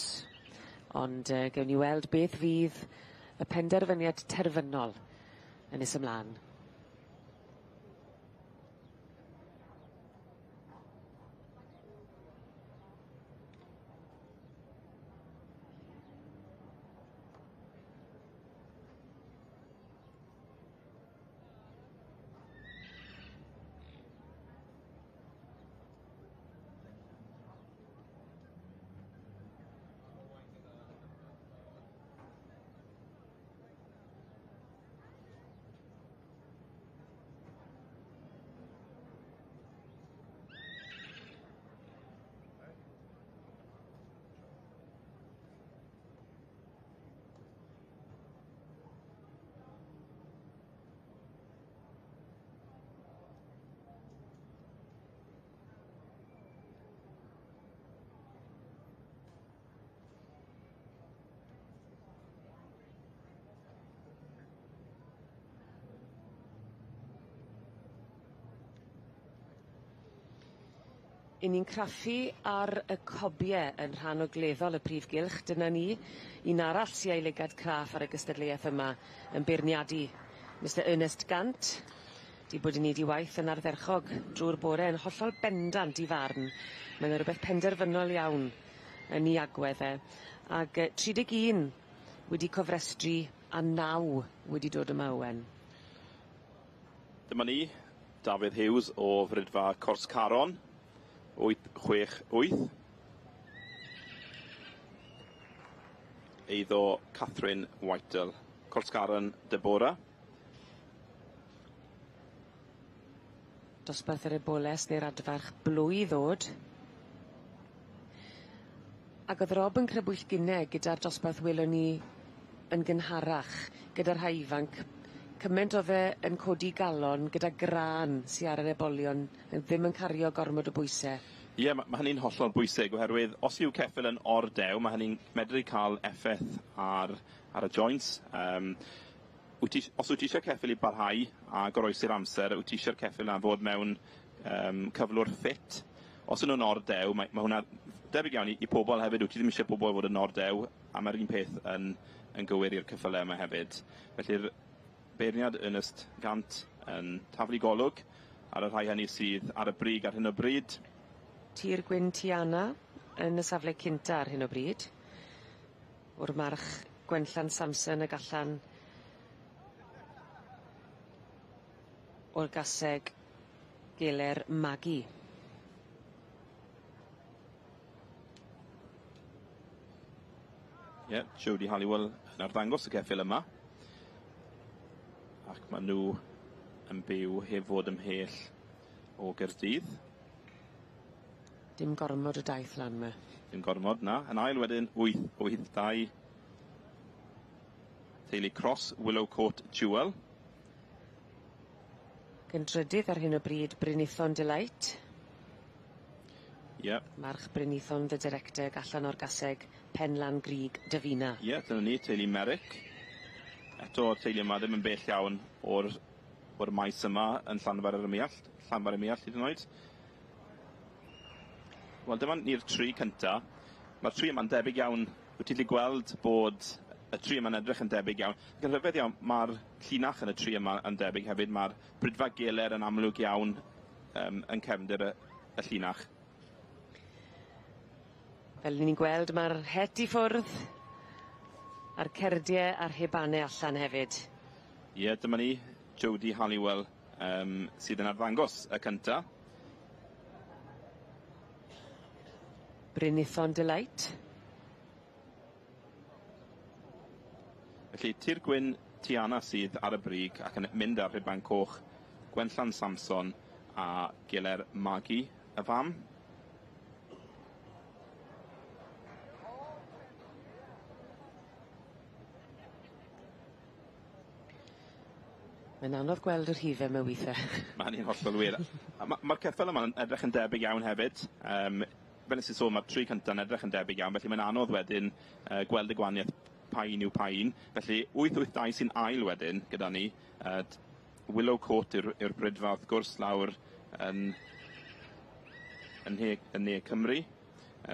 Ond gewn ni weld beth fydd y penderfyniad terfynol yn nes ymlaen. 'Yn ni'n craffu ar y cobie yn rhan ogleddol y prif gylch, dyna ni. Un arall sy â'i lygad craff ar y gystadleuaeth yma yn beirniadu Mr Ernest Gant. 'Di bod yn neud 'i waith yn ardderchog drw'r bore yn hollol bendant 'i farn. Ma' 'na rwbeth penderfynol iawn yn 'i agwedd e. Ag 31 wedi cofrestru a naw wedi dod yma Owen. Dyma ni, Dafydd Hughes o Fridfa Cors Caron, 868. Eiddo Catherine Whittle, Cors Caron, Deborah. Dosbarth yr eboles neu'r adfarch blwy ddod. Ac o'dd Rob yn crybwyll gynne gyda'r dosbarth welon ni yn gynharach gyda'r rhai ifanc cyment o'dd e yn codi galon gyda grân sy ar yr ebolion yn ddim yn cario gormod o bwyse. Ie, ma' hynny'n hollol bwysig oherwydd os yw ceffyl yn ordew ma' hynny'n medru ca'l effeth ar y joints. Wyt ti os wyt ti isie ceffyl i barhau a goroesi'r amser, wyt ti isie'r ceffyl 'na fod mewn cyflwr ffit. Os 'yn nw'n ordew, mae hwnna debyg iawn i pobol hefyd, wyt ti ddim isie pobol fod yn ordew, a ma'r un peth yn gywir i'r ceffyle yma hefyd. Felly'r beirniad Ernest Gant yn taflu golwg ar y rhai hynny sydd ar y brig ar hyn o bryd. Tir Gwyn Tiana yn y safle cynta ar hyn o bryd. O'r march Gwenllan Samson ag allan o'r gaseg Geler Magi. Ie, Jodie Halliwell yn arddangos y ceffyl yma. Ac ma' nhw yn byw heb fod ymhell o Gaerdydd. Dim gormod o daith lan 'ma. Dim gormod, na. Yn ail wedyn, 882. Teulu Cross, Willow Court Jewel. Ac yn drydydd ar hyn o bryd, Brynithon Delight. Ie. Yeah. March Brynithon the Director allan o'r gaseg Penlan Grug Dyfina. Ie, yeah, dyna ni, teulu Merrick. Eto, teulu yma ddim yn bell iawn o'r, o'r maes yma yn Llanfair yr Ymwallt. Llanfair Ym hyd yn oed. Wel, dyma ni'r tri cynta. Mae'r tri yma'n debyg iawn. Wyt ti'n gallu gweld bod y tri yma'n edrych yn debyg iawn. Ac yn rhyfedd iawn, mae'r llinach yn y tri yma yn debyg hefyd. Mae'r Bridfa Geler yn amlwg iawn yn cefndir y llinach. Fel ni'n gweld, mae'r het i ffwrdd, a'r cerdie a'r hebane allan hefyd. Ie, dyma ni, Jodie Halliwell, sydd yn arddangos y cynta. Brynithon Delight. Felly, Tir Gwyn Tiana sydd ar y brig ac yn mynd ar rhuban coch, Gwenllan Samson a Giler Magi, y fam. Mae'n anodd gweld y rhife yma weithiau. Mae hynny'n hollol wir. Mae'r ceffyl yma'n edrych yn debyg iawn hefyd. Fel nes i sôn, mae'r tri cynta'n edrych yn debyg iawn, felly mae'n anodd wedyn gweld y gwahaniaeth pa un yw pa un. Felly 882 sy'n ail wedyn gyda ni. Willow Court yw'r brydfa wrth gwrs lawr yn ne Cymru.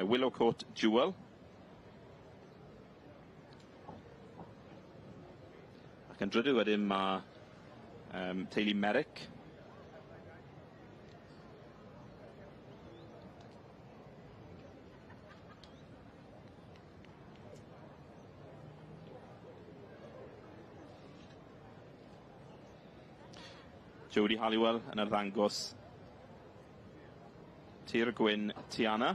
Willow Court Jewel. Ac yn drydydd wedyn mae teulu Merrick. Jodie Halliwell yn arddangos Tir Gwyn Tiana.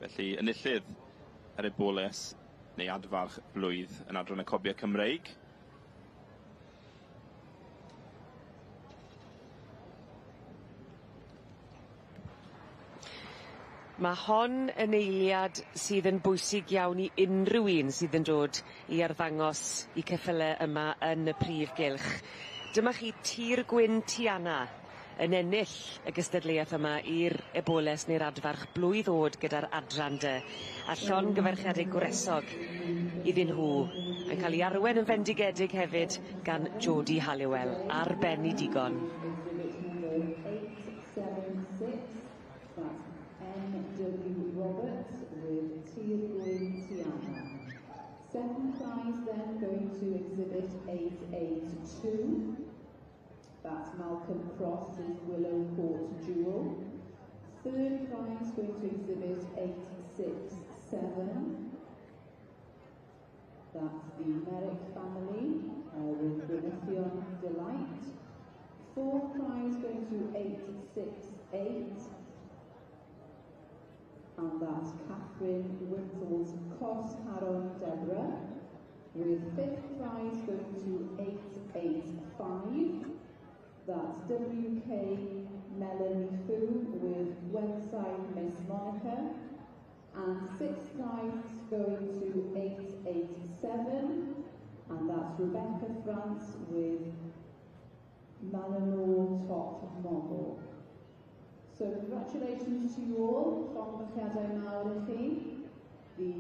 Felly enillydd yr eboles neu adfarch blwydd yn adran y Cobiau Cymreig. Mae hon yn eiliad sydd yn bwysig iawn i unrhyw un sydd yn dod i arddangos i ceffyle yma yn y prif gylch. Dyma chi Tir Gwyn Tiana yn ennill y gystadleuaeth yma i'r eboles neu'r adfarch blwydd o'd gyda'r adran dy. A llongyfarchiadau gwresog iddyn nhw yn cael ei arwen yn fendigedig hefyd gan Jodie Halliwell ar ben i digon. That's M.W. Roberts with Tir Gwyn Tiana. Second prize then going to exhibit 882. That's Malcolm Cross's Willow Court Jewel. Third prize going to exhibit 867. That's the Merrick family with Brynithion Delight. Fourth prize going to 868. And that's Catherine Whittle's Cos Caron Deborah, with fifth prize going to 885. That's WK Melanie Fu with Wenside Miss Monica. And sixth prize going to 887, and that's Rebecca France with Malinor Top Model. So congratulations to you all, llongyfarchiadau mawr I chi. The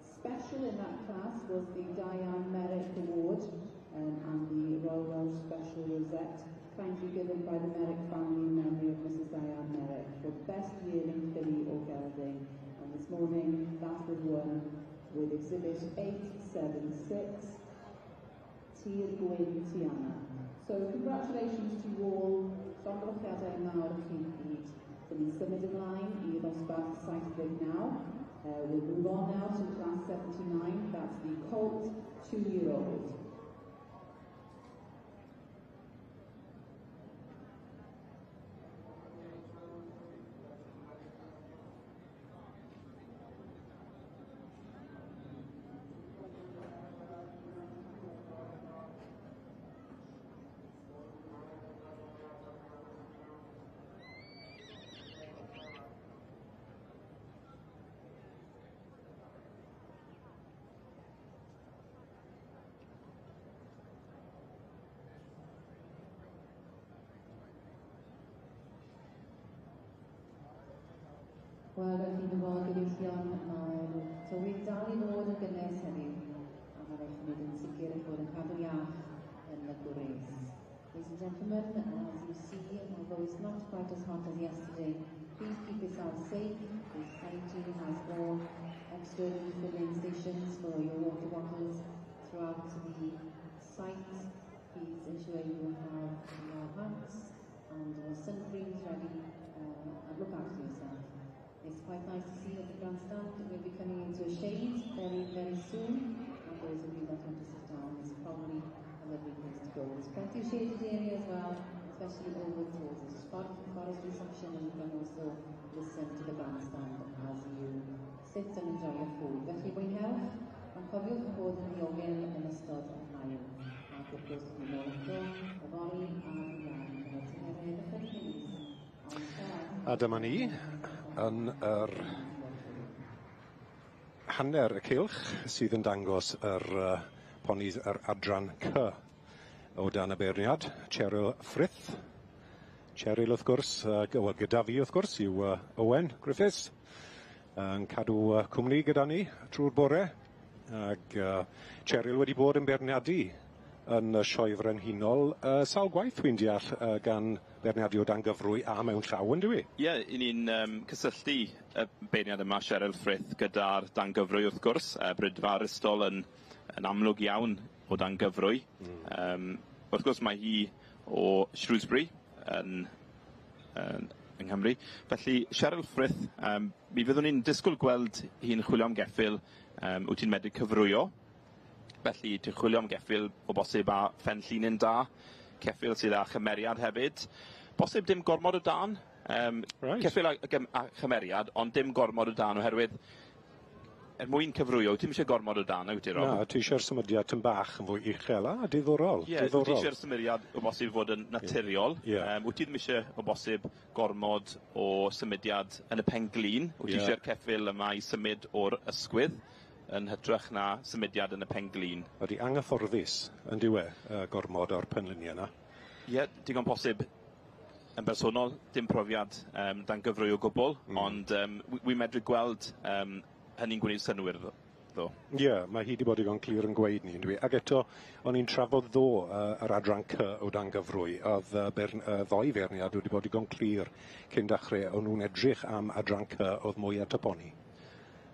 special in that class was the Diane Merrick Award and the Royal Welsh Special Rosette, kindly given by the Merrick family in memory of Mrs. Diane Merrick for Best Yearling Filly or Gelding. And this morning, that was won with Exhibit 876, Tir Gwyn Tiana. So congratulations to you all. Llongyfarchiadau mawr I chi gyd. Dyn ni'n symud ymlaen i ddosbarth 79. We'll move on now to class 79, that's the Colt 2-year-old. Wel, fel chi'n gwybod, gyfeillion, mae'r tywydd dal i fod yn gynnes heddiw, a mae'n rhaid chi wneud yn sicr eich bod yn cadw iach yn y gwres. Ladies and gentlemen, as you see, although it's not quite as hot as yesterday, please keep yourself safe. The society has all extra refilling stations for your water bottles throughout the site. Please ensure you have your hats and your sun creams ready and look after yourself. It's quite nice to see that the grandstand will be coming into a shade very, very soon. And those of you that want to sit down, it's probably a lovely place to go. There's plenty of shaded area as well, especially over towards the forestry section, and you can also listen to the grandstand as you sit and enjoy your food. Felly mwynhewch, ond cofiwch bod yn ddiogel yn ystod yr haul. Ac wrth gwrs, ni'n ôl eto, yfory a dydd Iau yn y tymheredd ychydig yn is. Ond ta-ra. A dyma ni yn yr hanner y cylch sydd yn dangos yr ponis yr adran C o dan y beirniad, Cheryl Frith. Cheryl, wrth gwrs, wel, gyda fi, wrth gwrs, yw Owen Griffiths, yn cadw cwmni gyda ni trwy'r bore. Ac Cheryl wedi bod yn beirniadu yn y Sioe Frenhinol sawl gwaith, dwi'n deall, gan beirniadu o dan gyfrwy a mewn llaw, yn dwi? Ie, yeah, i ni'n cysylltu y beirniad yma, Cheryl Frith, gyda'r dan gyfrwy, wrth gwrs. Brydfa Aristol yn amlwg iawn o dan gyfrwy. Wrth gwrs, mae hi o Shrewsbury yng Nghymru. Felly, Cheryl Frith, mi fyddwn ni'n disgwyl gweld hi'n chwilio am geffyl wyt ti'n medru cyfrwyo. Felly, ti'n chwilio am geffyl o bosib â phen llinyn da, ceffyl sydd â chymeriad hefyd. Bosib dim gormod o dan. Ceffyl a chymeriad, ond dim gormod o dan, oherwydd er mwyn cyfrwyo, ti'n eisiau gormod o dan, wyt ti, Rob? Na, ti eisiau'r symudiad yn bach yn fwy uchel, a diddorol. Ie, yeah, ti eisiau'r symudiad o bosib fod yn naturiol. Wyt ti ddim eisiau o bosib gormod o symudiad yn y pen glin. Wyt ti eisiau'r ceffyl yma i symud o'r ysgwydd yn hytrach na symudiad yn y pen glin. Ydy anghyfforddus yn diwe gormod o'r penliniau yna. Ie, yeah, digon posib. Yn bersonol, dim profiad dan gyfrwy o gwbl, ond wi'n medru gweld hynny'n gwneud synnwyr ddo. Ie, yeah, mae hi wedi bod digon clir yn gweud ni, yndw i. Ac eto, o'n i'n trafod ddo yr adran C o dan gyfrwy, oedd ddoi feirniad wedi bod digon clir cyn dechrau, o'n nhw'n edrych am adran C oedd mwy at y poni.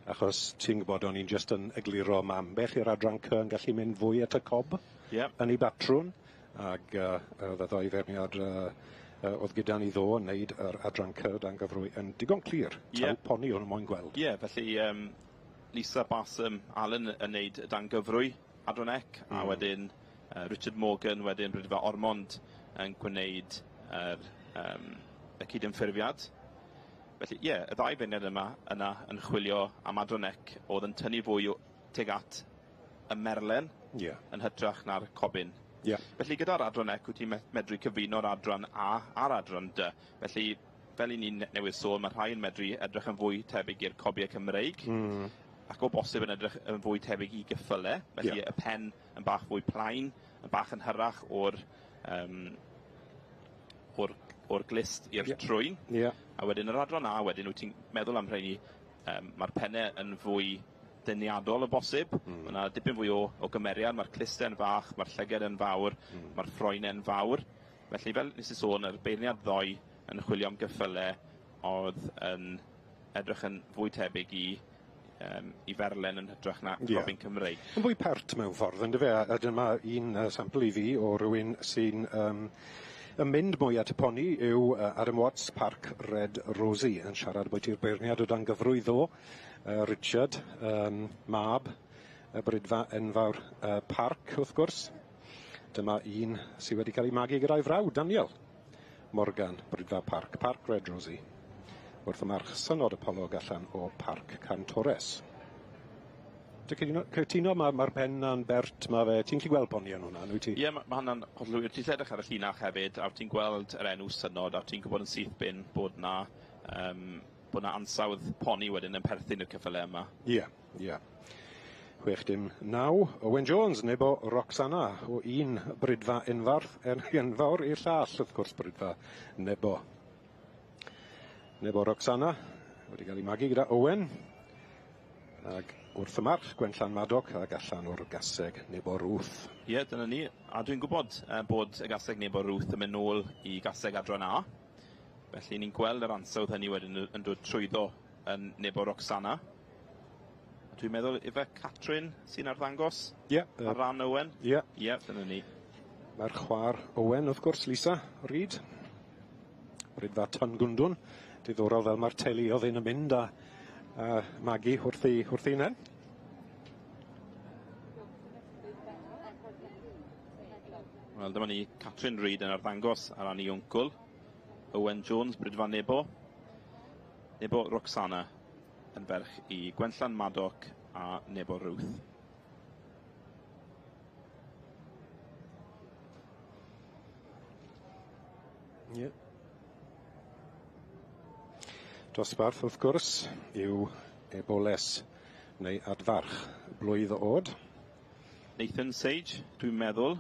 Achos ti'n gwybod, o'n i'n just yn egluro ma ambell i'r adran C yn gallu mynd fwy at y cob yn ei batrwn, ac oedd y ddoi feirniad oedd gyda ni ddo yn neud yr adran C dan gyfrwy yn digon clir. Taw poni o'n nhw moyn gweld. Ie, yeah, felly Lisa Bassam Allen yn neud y dan gyfrwy adran C, a wedyn Richard Morgan, wedyn Brydfa Ormond yn gwneud y cydymffurfiad. Felly, ie, yeah, y ddau feirniad yma yna yn chwilio am adran C oedd yn tynnu fwy tuag at y merlen yn hytrach na'r cobyn. Felly gyda'r adran C, wyt ti'n medru cyfuno'r adran A a'r adran D. Felly, fel i ni'n newydd sôn, mae rhai yn medru edrych yn fwy tebyg i'r cobiau Cymreig, ac o bosib yn edrych yn fwy tebyg i gyffyle. Felly y pen yn bach fwy plaen, yn bach yn hyrach o'r glust i'r trwyn. A wedyn yr adran A, wedyn wyt ti'n meddwl am rheini, mae'r pennau yn fwy deniadol o bosib. Mae yna dipyn fwy o gymeriad, mae'r clustau'n fach, mae'r llyged yn fawr, mae'r ffroenau'n fawr. Felly, fel nes i sôn, yr beirniad ddoe yn chwilio am gyffyle oedd yn edrych yn fwy tebyg i ferlen yn hytrach na cobyn Cymreig. Yn fwy pert mewn ffordd, yn dyfe? A dyma un sampl i fi o rywun sy'n yn mynd mwy at y poni yw Adam Watts, Parc Red Rosie, yn siarad bwyty'r beirniad o dan gyfrwy ddo. Richard, mab y brydfa enfawr Parc, wrth gwrs. Dyma un sydd wedi cael ei magu gyda'i frawd, Daniel Morgan, brydfa Parc, Parc Red Rosie. Wrth y march Synod Apollo allan o Parc Cantores. Cytuno, mae'r pen na'n bert, mae fe, ti'n gallu gweld poni yn hwnna, wyt ti? Ie, ma hwnna'n hollol wir. Ti'n edrych ar y llinach hefyd, a ti'n gweld yr enw Synod, a ti'n gwybod yn syth bin bod na ansawdd poni wedyn yn perthyn i'r ceffylau yma. Ie, ie. 6-9, Owen Jones, Nebo Roxana, o un brydfa enfawr i'r llall, wrth gwrs, brydfa Nebo. Nebo Roxana, Wedi cael ei magu gyda Owen. Ag wrth y march, Gwenllan Madoc, ag allan o'r gaseg Nebo Ruth. Ie, yeah, dyna ni. A dwi'n gwybod bod y gaseg Nebo Ruth yn mynd nôl i gaseg adran A. Felly ni'n gweld yr ansawdd hynny wedyn yn dod trwyddo yn Nebo Roxana. A dwi'n meddwl ife Catrin sy'n arddangos? Ie. Yeah, ar ran Owen? Ie. Yeah. Ie, yeah, dyna ni. Mae'r chwaer Owen, wrth gwrs, Lisa Reid. Rydfa Tangwndwn. Diddorol fel mae'r teuluodd hyn yn mynd a magu wrth ei hunain. Wel, dyma ni Catrin Reid yn arddangos ar ran ei wncwl, Owen Jones, Brydfa Nebo. Nebo Roxana yn ferch i Gwenllan Madoc a Nebo Ruth. Ie. Dosbarth, wrth gwrs, yw eboles neu adfarch blwydd o oed. Nathan Sage, dwi'n meddwl,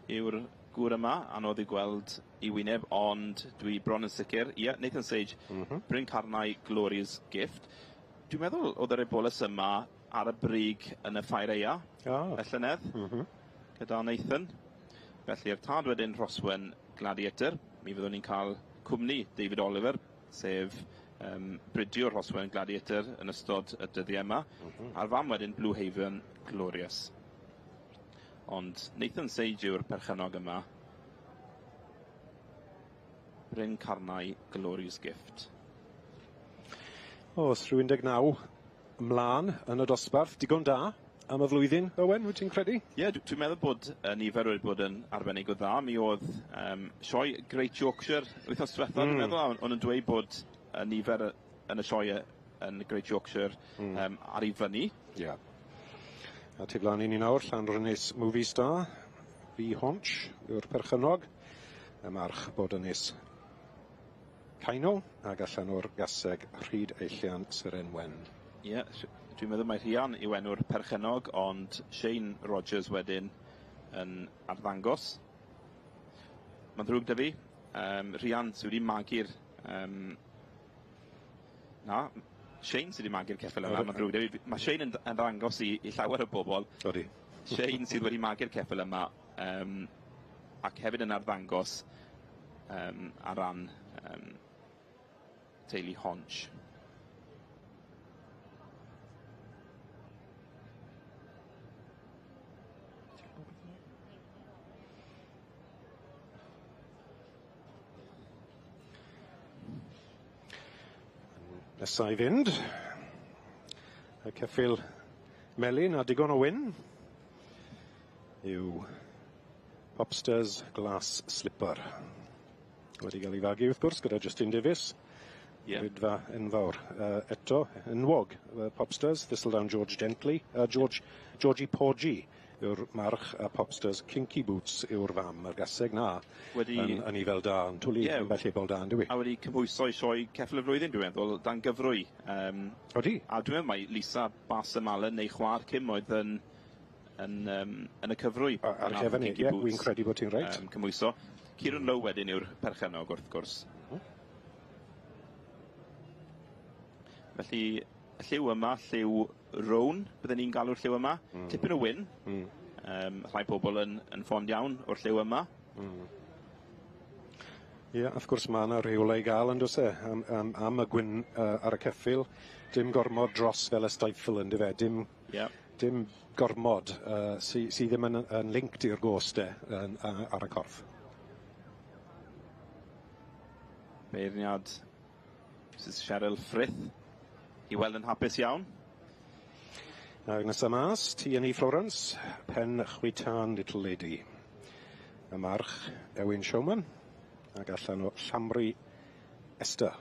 yw'r gŵr yma, anodd i gweld i wyneb, ond dwi bron yn sicr. Ie, yeah, Nathan Sage, Bryn Carnau Glorious Gift. Dwi'n meddwl oedd yr eboles yma ar y brig yn y ffair eia, y llynedd, gyda Nathan. Felly'r tad wedyn Rhoswen Gladiator, mi fyddwn ni'n cael cwmni David Oliver, sef bridiwr Rhoswen Gladiator yn ystod y dyddiau yma, a'r fam wedyn Blue Haven Glorious. Ond Nathan Sage yw'r perchennog yma. Bryn Carnau Glorious Gift. O, os rhyw 19 ymlaen yn y dosbarth, digon da am y flwyddyn, Owen, wyt ti'n credu? Ie, yeah, dwi'n meddwl bod nifer wedi bod yn arbennig o dda. Mi oedd sioe Great Yorkshire wythnos diwethaf, dwi'n meddwl, a o'n nhw'n dweud bod nifer yn y sioe yn Great Yorkshire ar ei fyny. Ie. Yeah. A tu flaen i ni nawr, Llanrynys Movie Star, V Honch yw'r perchennog, y march bod ynys Caino, ag allan o'r gaseg Rhyd Eillian Seren Wen. Ie, yeah, dwi'n meddwl mai Rhian yw enw'r perchennog, ond Shane Rogers wedyn yn arddangos. Mae'n ddrwg 'da fi. Rhian sydd wedi magu'r... na, Shane sydd wedi magu'r ceffyl yma, mae'n ddrwg 'da fi. Mae Shane yn arddangos i llawer o bobl. Odi. Shane sydd wedi magu'r ceffyl yma, ac hefyd yn arddangos ar ran teulu Honch. Nesa i fynd, y ceffyl melyn a digon o wyn yw Popsters Glass Slipper. Wedi cael ei fagu wrth gwrs gyda Justin Davies. Yeah. Rydfa enfawr. Eto, enwog, Popsters, Thistledown George Gently, Georgie Porgy yw'r march, a Popsters Kinky Boots yw'r fam. Mae'r gaseg na wedi yn ifel da, yn twlu yn bell ebol da, yn dyw i? A wedi cymhwyso i sioe ceffyl y flwyddyn, dwi'n meddwl, dan gyfrwy. Odi. A dwi'n meddwl mai Lisa Bas Malen neu chwaer Kim oedd yn y cyfrwy. Ar cefn ni, ie, wy'n credu bod ti'n reit. Cymhwyso. Kieran Lowe wedyn yw'r perchennog, wrth gwrs. Felly, y lliw yma, lliw rown, bydden ni'n galw'r lliw yma. Tipyn o wyn. Rhai pobl yn ffond iawn o'r lliw yma. Ie, wrth gwrs mae yna rheolau i gael yn does e, am y gwyn ar y ceffyl. Dim gormod dros fel y steiffel yn dyfe, dim, dim gormod sy ddim yn linked i'r gost e ar y corff. Beirniad Mrs Cheryl Frith, i weld yn hapus iawn. Ag nesa mas, T&E Florence, Pen Chwitan Little Lady. Y march Ewin Showman, ag allan o Llamri Esther.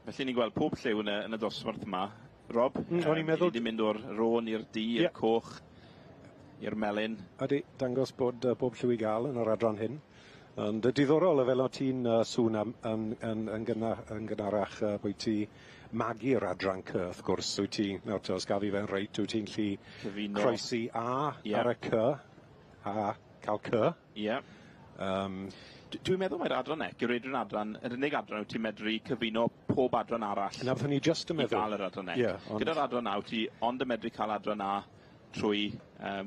Felly ni'n gweld pob lliw yn y dosbarth yma. Rob, o'n i'n meddwl... Ni wedi mynd o'r rôn i'r du, i'r coch, i'r melyn. Ydy, dangos bod bob lliw i gael yn yr adran hyn. Ond diddorol, fel o ti'n sŵn am, yn gynharach, bwy ti magu'r adran C, wrth gwrs, wyt ti, nawr te, os gaf i fe'n reit, wyt ti'n lli Cyfuno. Croesi A ar y C a cael C. Dwi'n meddwl mai'r adran C yw'r unig adran, yr unig adran wyt ti'n medru cyfuno pob adran arall. Na, beth o'n i jyst yn meddwl. I gael yr adran C. Yeah, ond... Gyda'r adran A, wyt ti ond yn medru cael adran A trwy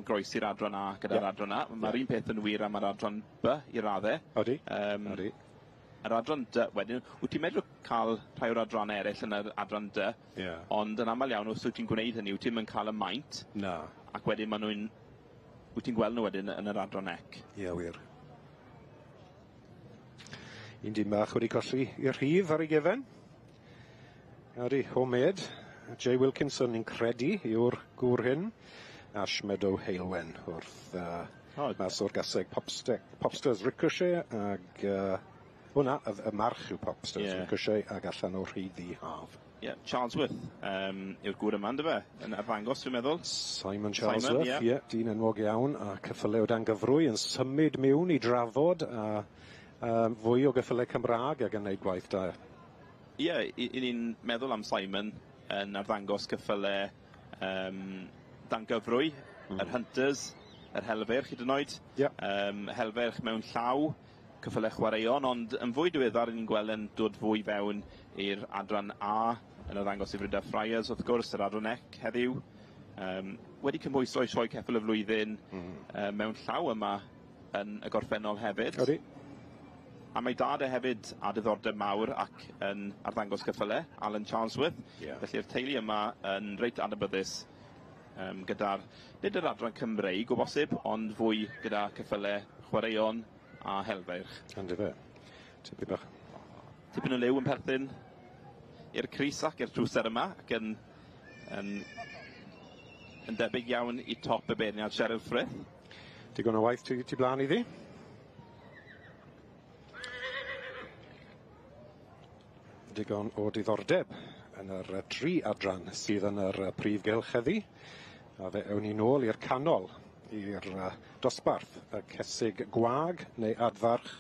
groesi'r adran A gyda'r adran A. Mae'r un peth yn wir am yr adran B i raddau. Odi. Odi. Yr adran D wedyn, wyt ti'n medru cael rhai o'r adrannau eraill yn yr adran D, ond yn aml iawn os wyt ti'n gwneud hynny, wyt ti'm yn cael y maint. Na. Ac wedyn maen nhw'n... Wyt ti'n gweld nhw wedyn yn yr adran C. Ie, wir. Un dyn bach wedi colli i'r rhif ar ei gefen. Ydy, homemade. Jay Wilkinson ni'n credu yw'r gŵr hyn. Ash Meadow Heulwen wrth mas o'r gaseg Popsters Ricochet ag... Hwna, y march yw Popsters Ricochet ag allan o'r Rhy Ddi Haf. Ie, yeah, Charlesworth yw'r gŵr yma, ynddo fe? Yn arddangos, dwi'n meddwl. Simon Charlesworth, ie, yeah, dyn enwog iawn, a ceffylau o dan gyfrwy yn symud mewn i drafod a fwy o geffylau Cymraeg ac yn gwneud gwaith da. Ie, yeah, i ni'n meddwl am Simon yn arddangos ceffylau dan gyfrwy, yr Hunters, yr Helfeirch hyd yn oed. Helfeirch mewn llaw, ceffylau chwaraeon, ond yn fwy diweddar ni'n gweld yn dod fwy fewn i'r adran A, yn arddangos i Frida Friars, wrth gwrs, yr adran C heddiw. Wedi cymhwyso i sioe ceffyl y flwyddyn mewn llaw yma yn y gorffennol hefyd. Odi. A mae dad e hefyd â diddordeb mawr ac yn arddangos ceffylau, Alan Charlesworth. Felly'r teulu yma yn reit adnabyddus gyda'r, nid yr adran Cymreig o bosib, ond fwy gyda ceffylau chwaraeon a helfeirch. Ynddo fe. Tipyn bach. Tipyn o liw yn perthyn i'r crys ac i'r trwser yma, ac yn debyg iawn i top y beirniad Cheryl Frith. Digon o waith tu blaen iddi. Digon o diddordeb yn yr tri adran sydd yn yr prif gylch heddi. A fe ewn ni nôl i'r canol, i'r dosbarth, y cesig gwag neu adfarch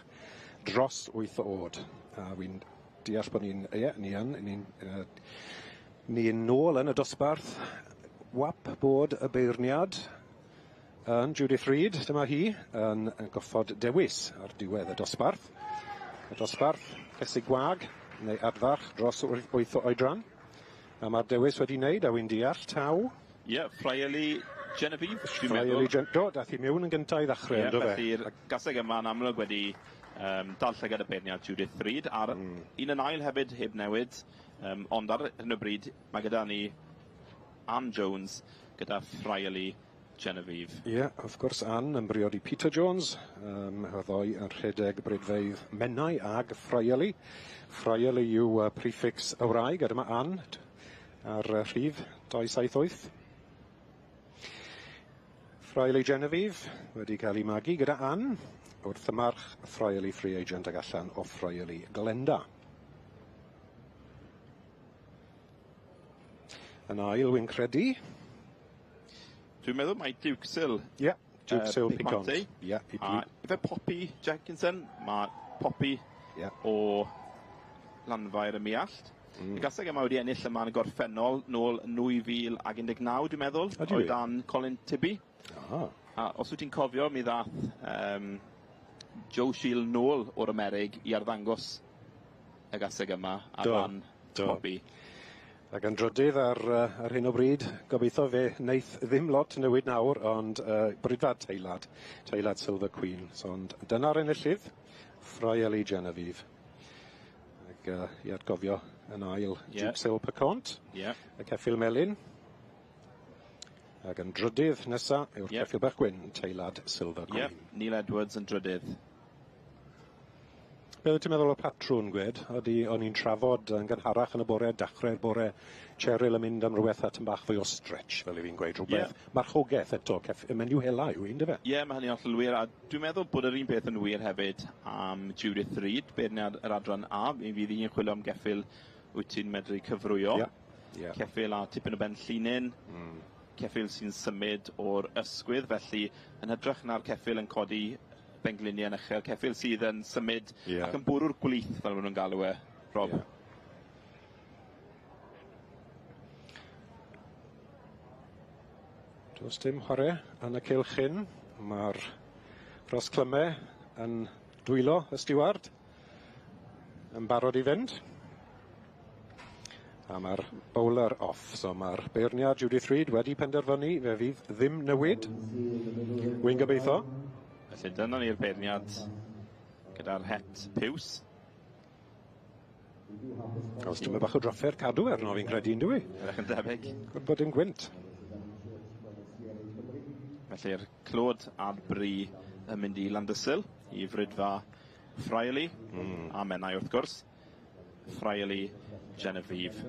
dros 8 o oed. A wi'n deall bod ni'n, ie, ni'n nôl yn y dosbarth. Wap bod y beirniad yn Judith Reid, dyma hi, yn goffod dewis ar diwedd y dosbarth. Y dosbarth, cesig gwag neu adfarch dros 8 o oedran. A mae'r dewis wedi wneud, a wi'n deall, taw. Ie, Friarly Genevieve, dwi'n meddwl. Friarly Do, dath hi mewn yn gyntaf i ddechrau, Ie, ynddo fe? Felly'r gaseg yma yn amlwg wedi dal llygad y beirniad Judith Reid, a'r un yn ail hefyd heb newid, ond ar hyn o bryd mae gyda ni Ann Jones gyda Friarly Genevieve. Ie, wrth gwrs Ann yn briod i Peter Jones, y ddoi yn rhedeg bridfeydd Menai ag Friarly. Friarly yw prefix y wraig, a dyma Ann ar rhif 278. Friarly Genevieve wedi cael ei magu gyda Ann wrth y march Friarly Free Agent ag allan o Friarly Glenda. Yn ail, wy'n credu. Dwi'n meddwl mai Duke's Hill. Ie, Duke's Hill Picante. Ie, a ife Poppy Jenkinson, mae Poppy o Lanfair ym Muallt. Y gaseg yma wedi ennill yma yn y gorffennol nôl 2019, dwi'n meddwl, o dan Colin Tibby. A os wyt ti'n cofio, mi ddath Joe Shield nôl o'r Amerig i arddangos y gaseg yma ar ran Poppy. Ac yn drydydd ar hyn o bryd, gobeithio fe wneith ddim lot newid nawr, ond bridfad Teilad, Teilad Silver Queen. So, ond dyna'r enillydd, Friarly Genevieve. Ac i atgofio yn ail, Duke's Hill Picante, y ceffyl melyn. Ac yn drydydd nesa yw'r ceffyl bach gwyn, Teilad Silver Queen. Neil Edwards yn drydydd. Be wyt ti'n meddwl o patrwn, gwed? O'n i'n trafod yn gynharach yn y bore, dechrau'r bore, Cheryl yn mynd am rhywbeth at yn bach fwy o stretch, fel i fi'n gweud, rhywbeth. Marchogaeth eto, y menyw hela yw un, dyfe? Ie, mae hynny'n hollol wir, a dwi'n meddwl bod yr un peth yn wir hefyd am Judith Reid, beirniad yr adran A. Mi fydd hi'n chwilio am geffyl wyt ti'n medru cyfrwyo. Ceffyl a tipyn o ben llinyn, ceffyl sy'n symud o'r ysgwydd, felly yn hytrach na'r ceffyl yn codi bengliniau yn uchel, ceffyl sydd yn symud ac yn bwrw'r gwlith, fel maen nhw'n galw e, Rob. Does dim chwarae yn y cylch hyn. Mae'r rhosclymau yn dwylo y stiward yn barod i fynd. A mae'r bowler off, so mae'r beirniad Judith Reid wedi penderfynu fe fydd ddim newid. Wy'n gobeithio. Felly dyna ni'r beirniad gyda'r het piws. Os dyma bach o drafferth cadw arno fi'n credu, yndw i? Edrych yn debyg. Gwybod bod dim gwynt. Felly'r clod a'r bri yn mynd i Landysul, i Fridfa Friarly, a Menai wrth gwrs. Friarly Genevieve.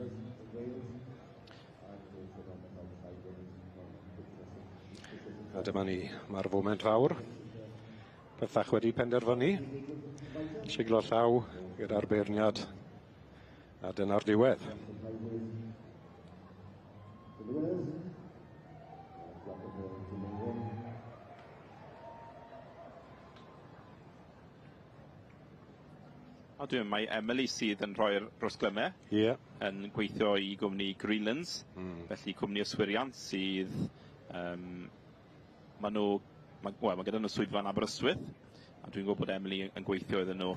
A dyma ni, mae'r foment fawr. Pethach wedi penderfynu. Siglo llaw gyda'r beirniad. A dyna'r diwedd. A dwi'n mae Emily sydd yn rhoi'r rhosglymau. Ie. Yn gweithio i gwmni Greenlands. Felly cwmni yswiriant sydd... ma' nhw... Wel, mae gyda nhw swyddfa yn Aberystwyth. A dwi'n gwybod bod Emily yn gweithio iddyn nhw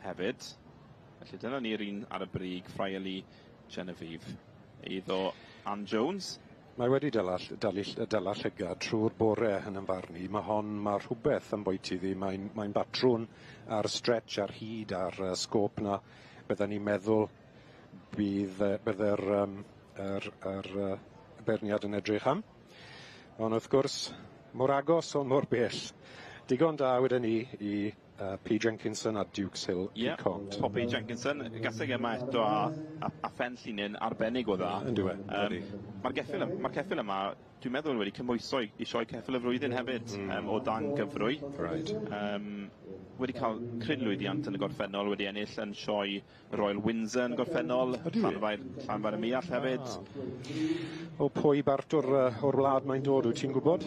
hefyd. Felly dyna ni'r un ar y brig, Friarly Genevieve. Eiddo Ann Jones. Mae wedi dala llygad trwy'r bore yn ymfarn i. Mae hon, mae rhywbeth yn bwyty iddi. Mae'n batrwn a'r stretch a'r hyd a'r sgôp na. Bydden ni'n meddwl bydde'r beirniad yn edrych am. Ond wrth gwrs, mor agos ond mor bell. Digon da wedyn ni i P. Jenkinson a Dukes Hill Peacock. Ie, Poppy Jenkinson, gaseg yma eto a phen llinyn arbennig o dda. Yndyw e, Mae'r ceffyl yma, dwi'n meddwl wedi cymhwyso i sioe ceffyl y flwyddyn hefyd, o dan gyfrwy. Right. Wedi cael cryn lwyddiant yn y gorffennol, wedi ennill yn sioe Royal Windsor yn gorffennol, Llanfair y Muallt hefyd. O pwy bart o'r wlad mae'n dod, wyt ti'n gwybod?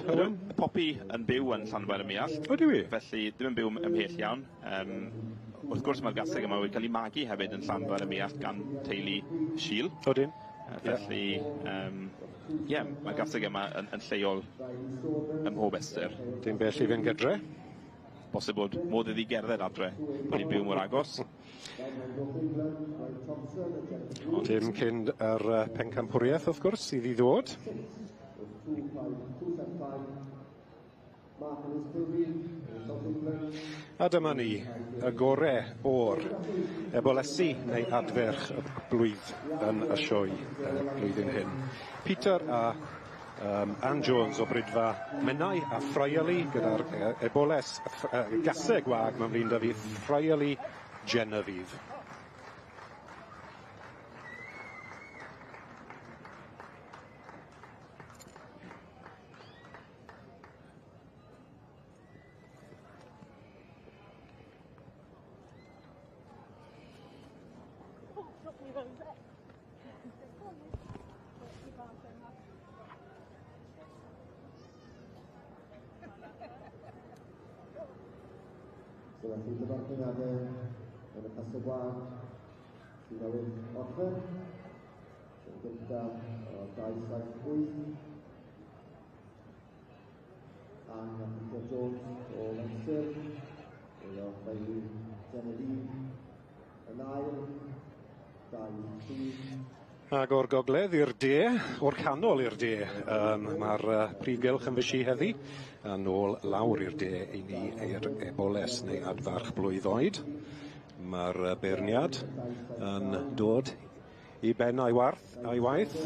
Poppy yn byw yn Llanfair y Muallt. Ydyw i? Felly ddim yn byw ymhell iawn. Wrth gwrs mae'r gaseg yma wedi cael ei magu hefyd yn Llanfair y Muallt gan teulu Shiel. Odyn. Felly, ie, mae'r gaseg yma yn lleol ym mhob ystyr. Dim bell i fynd gydre. Bosib bod modd iddi gerdded adre, bod hi'n byw mor agos. Dim cyn yr pencampwriaeth, wrth gwrs, iddi ddod. A dyma ni, y gore o'r ebolesi neu adferch y blwydd yn y sioe blwyddyn hyn. Peter a Ann Jones o Bridfa Menai a Friarly gyda'r eboles gaseg wag mewn flin da fi, Friarly Genevieve. So felly dyma'r cyfrifiadau yn y caseg gwag sydd newydd orffen. Yn gyntaf o 278. Ann a Peter Jones o Leinster. Eiddo Friarly Genevieve. Yn ail, 23. Ac o'r gogledd i'r de, o'r canol i'r de, mae'r prif gylch yn fysi heddi, a nôl lawr i'r de i ni i'r eboles neu adfarch blwydd oed. Mae'r beirniad yn dod i ben a'i waith.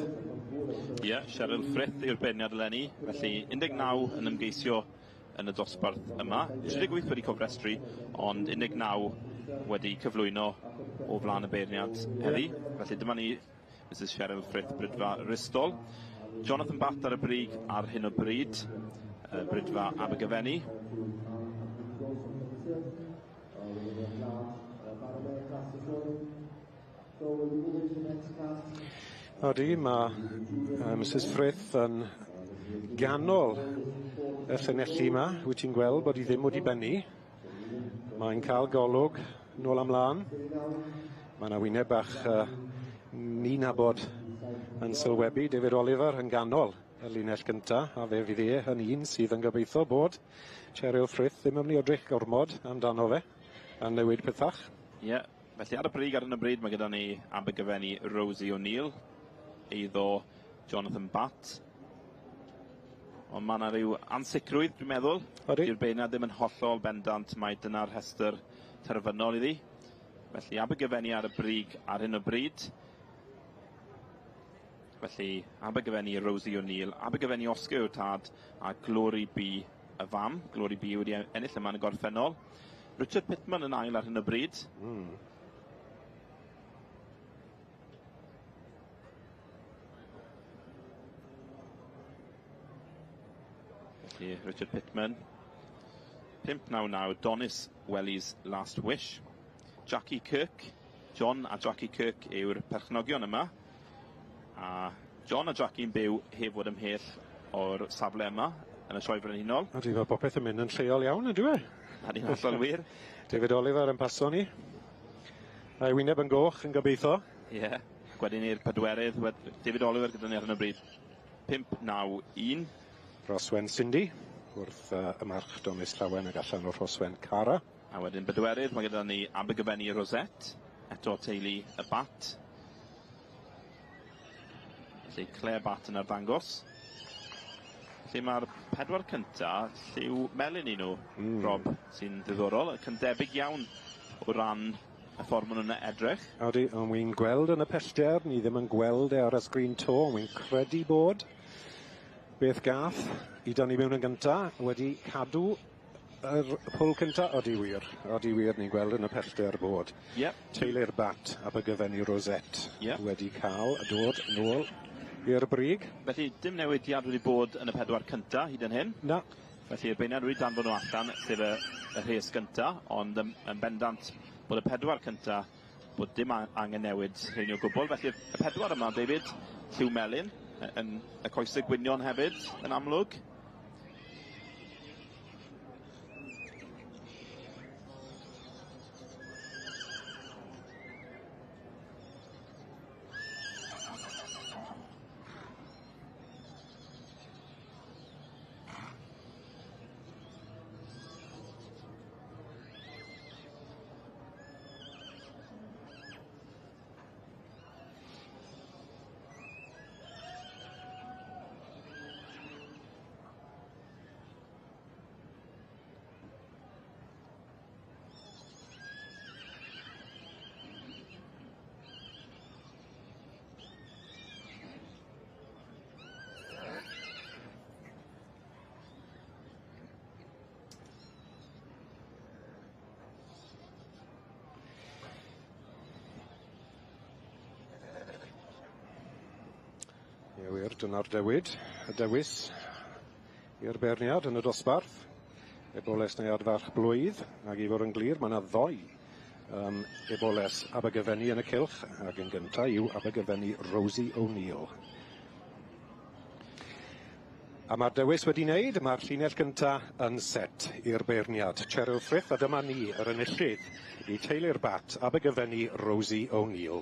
Ie, Cheryl Frith yw'r beirniad eleni, felly 19 yn ymgeisio yn y dosbarth yma. 38 wedi cofrestru, ond 19 wedi cyflwyno o flaen y beirniad heddi. Felly dyma ni Mrs Cheryl Frith, Bridfa Ristol. Jonathan Batt ar y brig ar hyn o bryd, Bridfa Abergavenny. Odi, mae Mrs Frith yn ganol y llanelli yma. Wyt ti'n gweld bod hi ddim wedi bennu. Mae'n cael golwg nôl amlân. Mae yna wyneb bach ni'n nabod yn sylwebu, David Oliver yn ganol. y linell gynta, a fe fydd e yn un sydd yn gobeithio bod Cheryl Frith ddim yn mynd i edrych gormod amdano fe a newid pethach. Ie, yeah, felly ar y brig ar hyn o bryd mae gyda ni Abergavenny Rosie O'Neill, eiddo Jonathan Batt. Ond mae yna rhyw ansicrwydd, dwi'n meddwl. Odi. Dyw'r beirniad ddim yn hollol bendant mai dyna'r rhestr terfynol iddi. Felly Abergavenny ar y brig ar hyn o bryd. Felly Abergavenny Rosie O'Neill, Abergavenny Oscar yw'r tad a Glory B y fam. Glory B wedi ennill yma yn y gorffennol. Richard Pittman yn ail ar hyn o bryd. Felly Richard Pittman. 599 Donis Welly's Last Wish. Jackie Kirk. John a Jackie Kirk yw'r perchnogion yma. A John a Jackie'n byw heb fod ymhell o'r safle yma yn y Sioe Frenhinol. Ydy, mae popeth yn mynd yn lleol iawn, yndyw e? Ydy'n hollol wir. David Oliver yn paso ni. A'i wyneb yn goch yn gobeithio. Ie. Yeah. Wedyn i'r pedwerydd, David Oliver gyda ni ar hyn o bryd. 591. Rhoswen Cindy, wrth y march Donis Llawen ag allan o'r Rhoswen Cara. A wedyn bedwerydd, mae gyda ni Abergavenny Rosette, eto teulu y Bat. Felly Claire Batt yn arddangos. Felly mae'r pedwar cynta lliw melyn i nhw, Rob, sy'n ddiddorol, ac yn debyg iawn o ran y ffordd maen nhw'n edrych. Odi, ond wi'n gweld yn y pellter, ni ddim yn gweld e ar y sgrin to, ond wi'n credu bod beth gath i dynnu mewn yn gynta wedi cadw yr pwl cynta. Odi wir, odi wir, ni'n gweld yn y pellter bod teulu'r Bat Abergavenny Rosette wedi cael dod nôl i'r brig. Felly dim newidiad wedi bod yn y pedwar cynta hyd yn hyn. Na. Felly y beirniad wedi danfon nhw allan, sef y rhes gynta, ond yn bendant bod y pedwar cynta bod dim angen newid rheini o gwbl. Felly y pedwar yma, David, lliw melyn, yn y coesau gwynion hefyd, yn amlwg. Ie wir, dyna'r dewid, y dewis i'r beirniad yn y dosbarth. Eboles neu adfarch blwydd, ac i fod yn glir, mae yna ddoi Eboles Abergavenny yn y cylch, ac yn gyntaf yw Abergavenny Rosie O'Neill. A mae'r dewis wedi wneud, mae'r llinell gyntaf yn set i'r beirniad. Cheryl Frith, a dyma ni, yr enillydd i teulu'r Bat, Abergavenny Rosie O'Neill.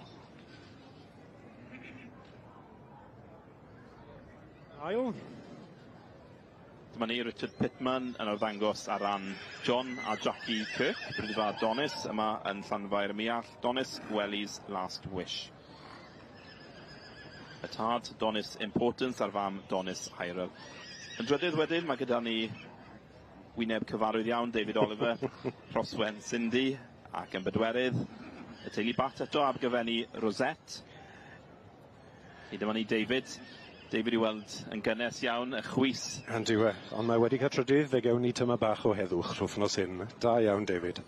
Ail. Dyma ni Richard Pittman yn arddangos ar ran John a Jackie Kirk, Brydfa Donis, yma yn Llanfair Miall. Donis Welly's Last Wish. Y tad, Donis Importance, a'r fam, Donis Hyrel. Yn drydydd wedyn, mae gyda ni wyneb cyfarwydd iawn, David Oliver, Rhoswen Cindy, ac yn bedwerydd, y teulu Bat eto, Abergavenny Rosette. I dyma ni David. David i weld yn gynnes iawn, y chwys. Yndyw e, ond mae wedi cael trydydd, fe gewn ni tyma bach o heddwch rhwthnos hyn. Da iawn, David.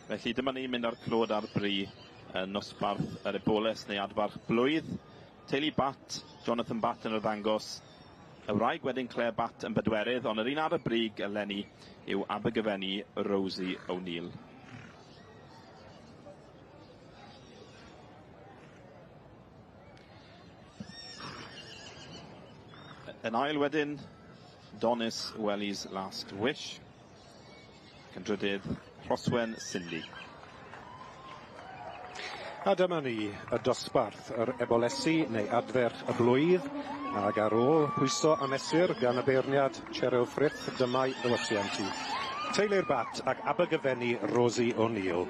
Felly dyma ni'n mynd ar clod ar bri yn nosbarth yr Eboles neu adfarch blwydd. Teulu Bat, Jonathan Batt yn arddangos. Y wraig wedyn Claire Batt yn bedwerydd, ond yr un ar y brig eleni yw Abergavenny Rosie O'Neill. Yn ail wedyn, Donis Welly's Last Wish. Ac yn drydydd, Rhoswen Cindy. A dyma ni, y dosbarth, yr ebolesi neu adferch y blwydd, ac ar ôl pwyso a mesur gan y beirniad Cheryl Frith, dyma'i ddywysiant i. Teulu'r Bat ac Abergyfenni Rosie O'Neill.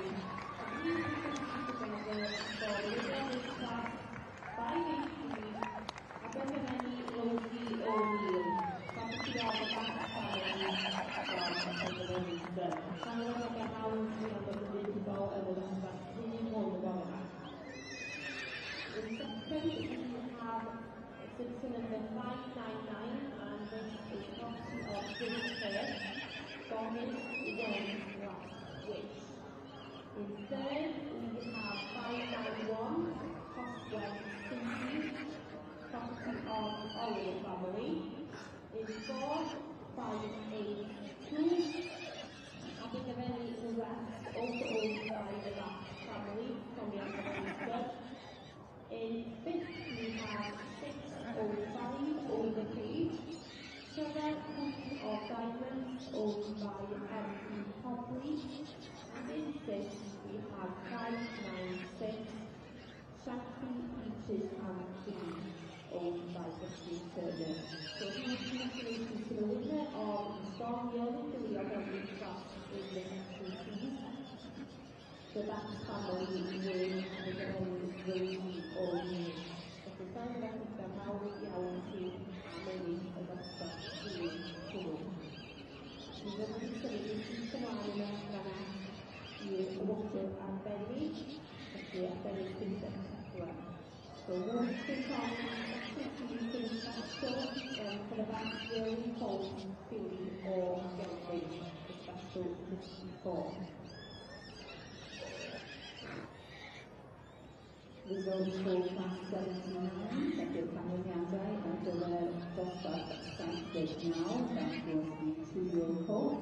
Results for class 79, felly'r canlyniadau ar gyfer dosbarth 79, that was the 2-year-old colt.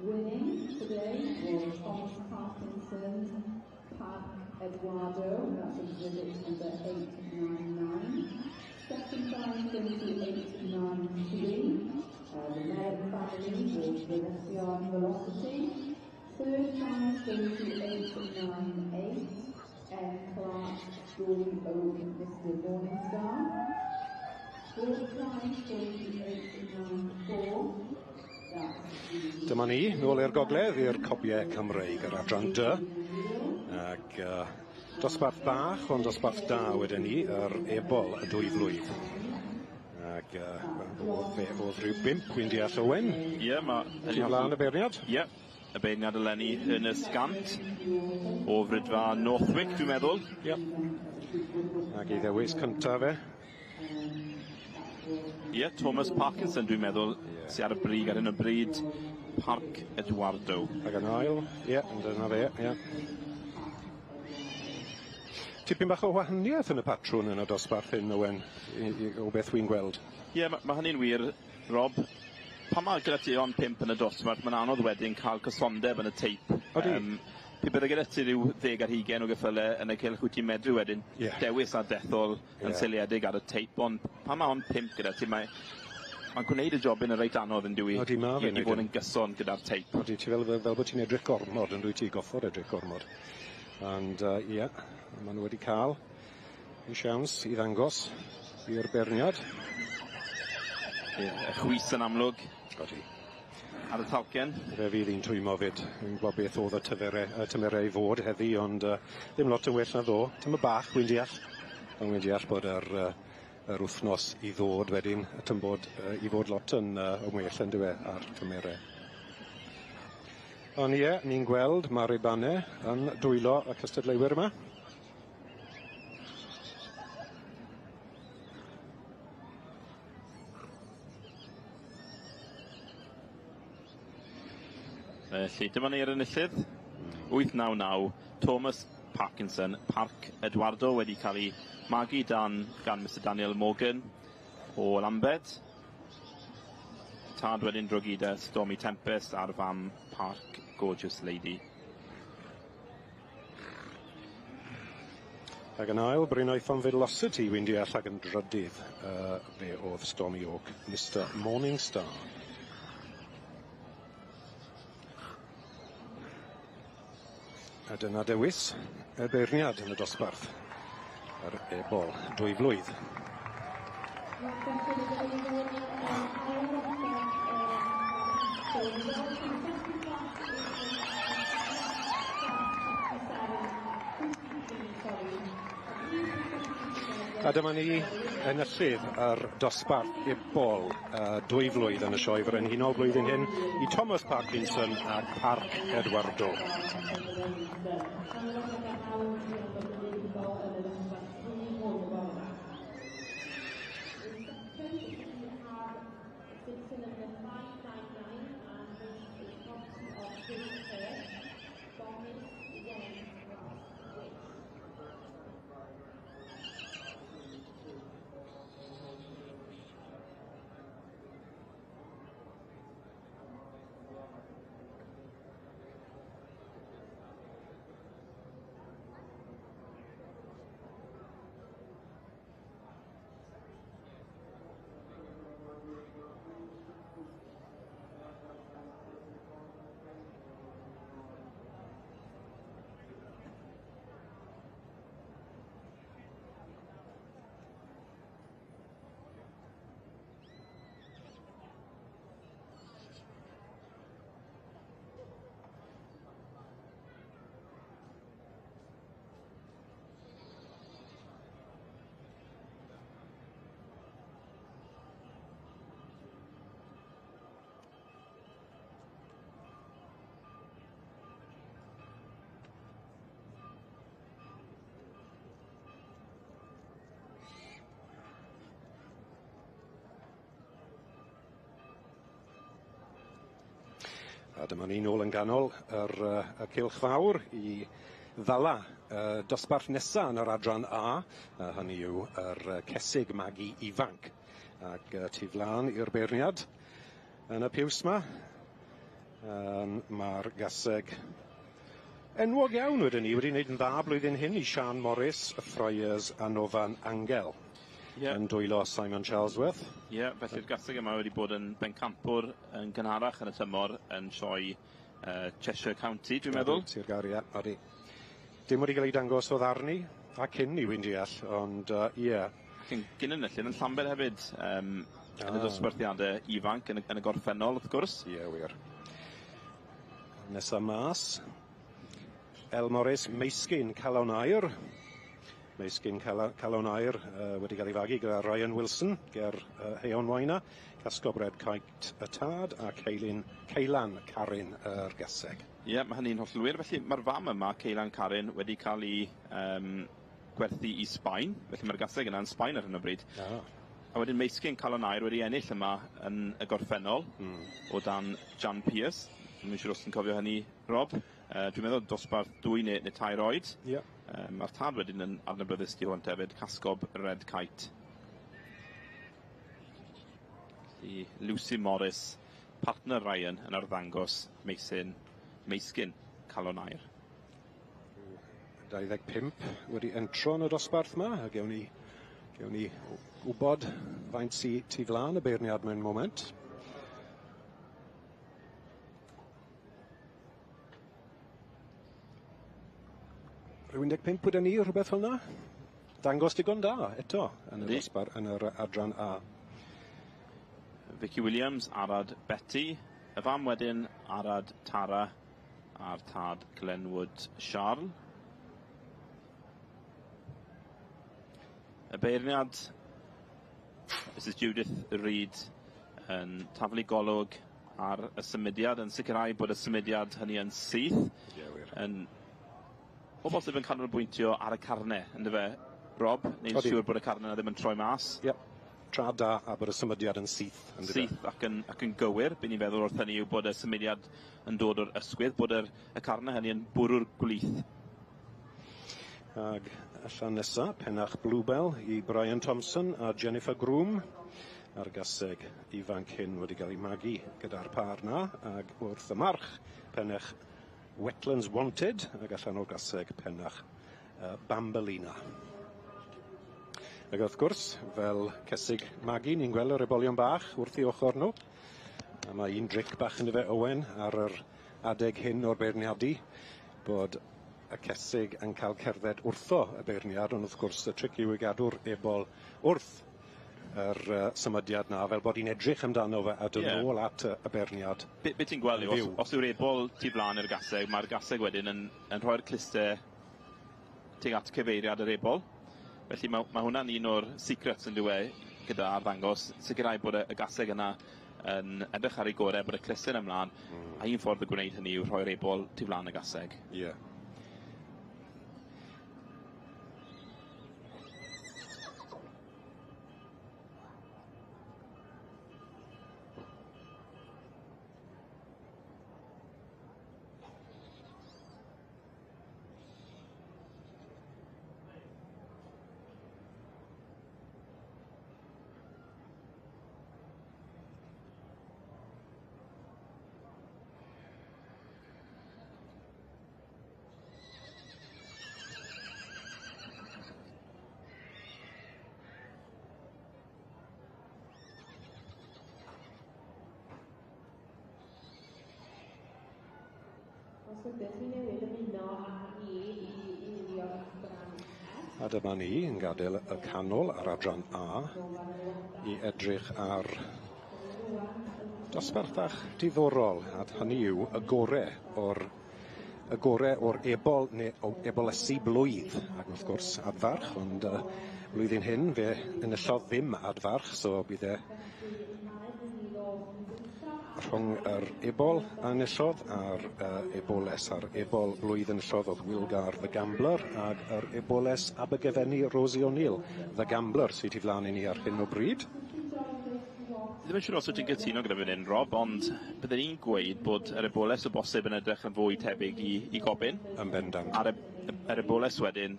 Winning today was Thomas Parkinson's Park Eduardo, that's exhibit number 899. Second prize goes to 893, the Merritt family with Venetian Velocity. Third prize goes to 898, M. Clark, Stormy Oak, Mr. Morningstar. Fourth prize goes to 894. Dyma ni, nôl i'r gogledd, i'r cobiau Cymreig, yr adran D. Ac dosbarth bach, ond dosbarth da wedyn ni, yr ebol y 2 flwydd. Ac fe oedd rhyw 5, wy'n deall, Owen. Ie, mae... Ti flaen y beirniad? Ie, y beirniad eleni Ernest Gant o Fridfa Northwick, dwi'n meddwl. Ie. Ac ei ddewis cyntaf fe. Ie, Thomas Parkinson, dwi'n meddwl, sy'n ar y brig ar hyn o bryd, Parc Eduardo. Ac yn ail, ie, dyna fe, ie. Tipyn bach o wahaniaeth yn y patrwn yn y dosbarth hyn, Owen, o beth wy'n gweld. Ie, mae hynny'n wir, Rob. Pan mae gyda ti ond 5 yn y dosbarth, mae'n anodd wedyn cael cysondeb yn y teip. Odi. Pe bydde gyda ti ryw 10 ar 20 o geffylau yn y cylch, wyt ti'n medru wedyn dewis a dethol yn seiliedig ar y teip, ond pan mae ond 5 gyda ti, mae'n gwneud y jobyn yn reit anodd yn dyw i, Odi, ma' fe'n i fod neud yn gyson gyda'r teip. Odi, ti fel bod ti'n edrych gormod, yn dwyt ti, goffod edrych gormod. Ond ie, maen nhw wedi cael eu siawns i ddangos i'r beirniad. Ie, y chwys yn amlwg. Odi. Ar y talcen. Fe fydd hi'n twymo fyd. Fi'n gwybod beth oedd y tymherau i fod heddi, ond ddim lot yn well na ddo. Tyma bach, wy'n deall. Ond wy'n deall bod yr wythnos i ddod wedyn, y tymbod i fod lot yn well yn dyw e ar tymherau. Ond ie, ni'n gweld mae'r ribannau yn dwylo y cystadleuwyr yma. Felly, dyma ni'r enillydd, 899, Thomas Parkinson, Parc Eduardo, wedi cael ei magu gan Mr Daniel Morgan o Lambed. Tad wedyn Drogheda, Stormy Tempest a'r fam Park Gorgeous Lady. Ac yn ail, Bryn Aethon Velocity, wy'n deall, ac yn drydydd, fe oedd Stormy Oak, Mr Morningstar. A dyna dewis y beirniad yn y dosbarth. Yr ebol 2 flwydd. A dyma ni enillydd yr dosbarth ebol 2 flwydd yn y Sioe Frenhinol blwyddyn hyn i Thomas Parkinson a Parc Eduardo. A dyma ni nôl yn ganol yr cylch fawr i ddala dosbarth nesa yn yr adran A, hynny yw yr cesig magu ifanc. Ac tu flaen i'r beirniad yn y piws 'ma, ma'r gaseg enwog iawn wedyn ni wedi wneud yn dda blwyddyn hyn i Sian Morris, y Friars a Nofan Angel. Yn dwylo Simon Charlesworth. Ie, felly'r gaseg yma wedi bod yn bencampwr yn gynharach yn y tymor yn sioe Cheshire County, dwi'n meddwl. Sir Gâr, ie, odi. Dim wedi cael ei dangos o ddarni, a cyn i wy'n deall, ond ie. Ac yn gyn-enillydd yn Llambed hefyd, yn y dosbarthiadau ifanc yn y gorffennol, wrth gwrs. Ie, wir. Nesa mas, El Morris, Meisgyn, Calon Aur. Meisgyn Calon Aur wedi cael ei fagu gyda Ryan Wilson ger Heon Waina, Casgob Red Kite y tad a Ceilan Carin yr gaseg. Ie, mae hynny'n hollol wir. Felly mae'r fam yma, Ceilan Carin, wedi cael ei gwerthu i Sbaen. Felly mae'r gaseg yna yn Sbaen ar hyn o bryd. A wedyn Meisgyn Calon Aur wedi ennill yma yn y gorffennol o dan Jan Pearce. Dwi'n siŵr os ti'n cofio hynny, Rob. Dwi'n meddwl dosbarth 2 neu 3 oed. Ie. Mae'r tad wedyn yn adnabyddus tu hwnt hefyd, Casgob Red Kite. Felly Lucy Morris, partner Ryan, yn arddangos Meisgyn Calon Aur. 25 wedi entro yn y dosbarth yma, a gewn ni wybod faint sy tu flaen y beirniad mewn moment. Rhyw 15 gyda ni, rhywbeth fel 'na. Dangos digon da eto yn y dosbarth yn yr adran A. Vicky Williams, Arad Betty, y fam wedyn Arad Tara a'r tad Glenwood Charles. Y beirniad, Mrs Judith Reid, yn taflu golwg ar y symudiad, yn sicrhau bod y symudiad hynny yn syth. Ie, wir. Yn o bosib yn canolbwyntio ar y carne, yndyfe, Rob? Neu'n siŵr bod y carne yna ddim yn troi mas. Ie, tra da a bod y symudiad yn syth. Syth ac yn gywir. Be ni'n feddwl wrth hynny yw bod y symudiad yn dod o'r ysgwydd, bod y carne hynny yn bwrw'r gwlith. Ag allan nesa, Penach Bluebell i Brian Thompson a Jennifer Groom. A'r gaseg ifanc hyn wedi cael ei magu gyda'r par na, ag wrth y march, Penach Wetlands Wanted, ag allan o'r gaseg Penach Bambolina. Ac wrth gwrs, fel cesig magu, ni'n gweld yr ebolion bach wrth i ochr nhw. A mae un dric bach yn efe Owen ar yr adeg hyn o'r beirniadu, bod y cesig yn cael cerdded wrtho y beirniad, ond wrth gwrs y tric yw i gadw'r ebol wrth yr symudiad 'na, fel bod hi'n edrych amdano fe a dod nôl at y beirniad. Be ti'n gweld yw, os yw'r ebol tu flaen i'r gaseg, mae'r gaseg wedyn yn rhoi'r cluste tuag at cyfeiriad yr ebol. Felly ma' hwnna'n un o'r secrets yn dyw e gyda arddangos, sicrhau bod y gaseg yna yn edrych ar ei gorau, bod y clustau'n ymlaen, a un ffordd o gwneud hynny yw rhoi'r ebol tu flaen y gaseg. Ie. Os ydych chi newydd ymuno â ni i wylio'r adran A dyma ni yn gadael y canol ar adran A i edrych ar dosbarth bach diddorol, a hynny yw y gore o'r ebol neu o ebolesu blwydd, ac wrth gwrs adfarch, ond blwyddyn hyn fe enillodd ddim adfarch, so bydd e rhwng yr ebol a enillodd a'r eboles. A'r ebol blwydd enillodd oedd Wilgar the Gambler, ag yr eboles Abergavenny Rosie O'Neill the Gambler sydd tu flaen i ni ar hyn o bryd. Ddim yn siŵr os wyt ti'n cytuno gyda fan hyn, Rob, ond byddwn i'n gweud bod yr eboles o bosib yn edrych yn fwy tebyg i gobin. Yn bendant. A'r eboles wedyn,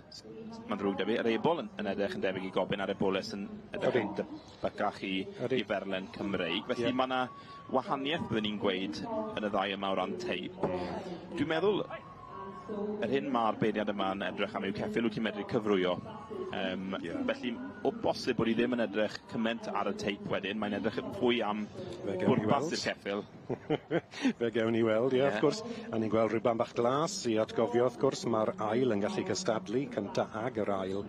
mae'n ddrwg 'da fi, yr ebol yn edrych yn debyg i gobin, a'r eboles yn edrych yn debycach i ferlen Cymreig. Felly mae yna wahaniaeth, byddwn ni'n gweud, yn y ddau yma o ran teip. Dwi'n meddwl yr hyn mae'r beirniad yma'n edrych am yw ceffyl wyt ti'n medru cyfrwyo. Felly, o bosib bod hi ddim yn edrych cymaint ar y teip wedyn, mae'n edrych fwy am bwrpas i'r ceffyl. Fe gewn ni weld, ie, wrth gwrs. A ni'n gweld rhywban bach glas i atgofio, wrth gwrs, mae'r ail yn gallu cystadlu, cynta ag yr ail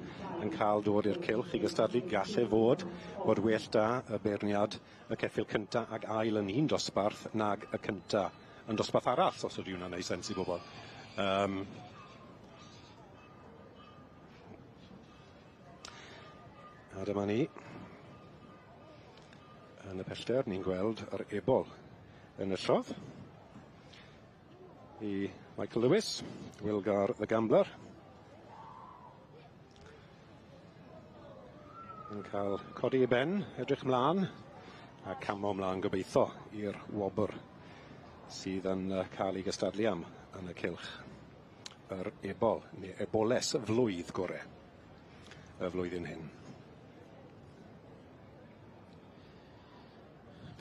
yn cael dod i'r cylch i gystadlu. Galle fod bod well da y beirniad y ceffyl cynta ag ail yn un dosbarth nag y cynta yn dosbarth arall, os ydy hwnna'n neud sens i bobl. A dyma ni. Yn y pellter, ni'n gweld yr ebol yn y llodd i Michael Lewis, Wilgar the Gambler. Yn cael codi ei ben, edrych mlaen, a camo mlaen gobeithio i'r wobr sydd yn cael ei gystadlu am yn y cylch. Yr ebol, neu eboles flwydd gore y flwyddyn hyn.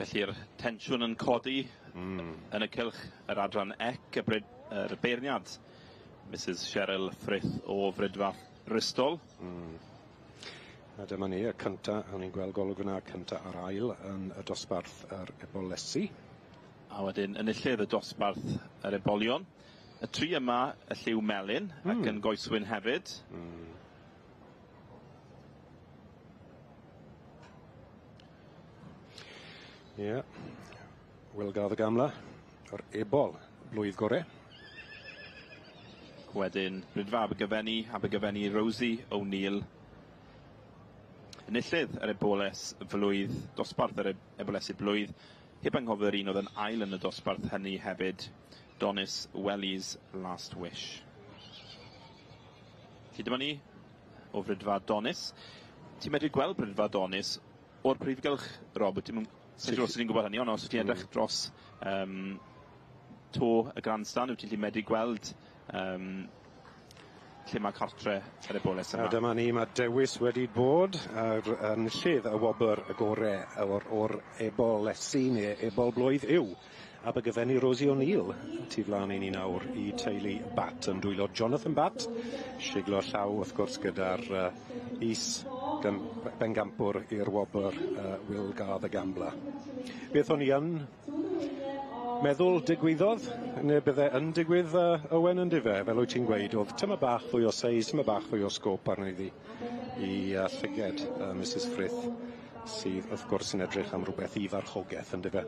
Felly'r tensiwn yn codi yn y cylch yr adran ec, yr beirniad, Mrs Cheryl Frith o Fridfa Bristol. A dyma ni, y cynta, o'n i'n gweld golwg yna, cynta a'r ail yn y dosbarth yr ebolesi. A wedyn enillydd y dosbarth yr ebolion. Y tri yma, y lliw melyn, ac yn goeswyn hefyd. Ie. Wilgar the Gambler, yr ebol blwydd gore. Wedyn Brydfa Abergavenny, Abergavenny Rosie O'Neill. Enillydd yr eboles flwydd, dosbarth yr ebolesu blwydd. Heb anghofio'r un oedd yn ail yn y dosbarth hynny hefyd, Donis Welly's Last Wish. Felly dyma ni o Fridfa Donis. Ti'n medru gweld Brydfa Donis o'r prif gylch, Rob? Wyt ti'n siŵr os ti'n gwybod hynny, ond os wyt ti'n edrych dros to y grandstand, wyt ti'n medru gweld lle mae cartre yr eboles yma. A dyma ni, mae dewis wedi bod ar enillydd y wobr y gore o'r ebolesu neu ebol blwydd yw Abergavenny Rosie O'Neill. Tu flaen i ni nawr i teulu Batt yn dwylo Jonathan Batt. Siglo llaw wrth gwrs gyda'r is bengampwr i'r wobr Wilgar the Gambler. Beth o'n i yn meddwl digwyddodd, neu bydde yn digwydd Owen yn dife, fel wyt ti'n gweud, oedd tyma bach fwy o seis, tyma bach fwy o sgôp arno iddi i llyged Mrs Frith, sydd wrth gwrs yn edrych am rhywbeth i farchogaeth yn dife.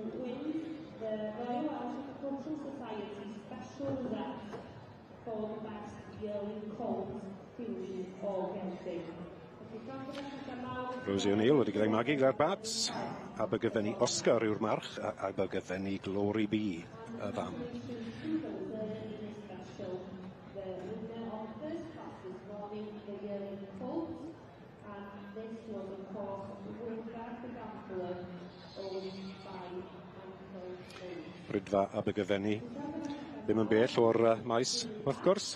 Rosie O'Neill wedi cael ei magu gyda'r Bats. Abergavenny Oscar yw'r march, a Abergavenny Glory Bee y fam. Rydfa Abergavenny ddim yn bell o'r maes, wrth gwrs.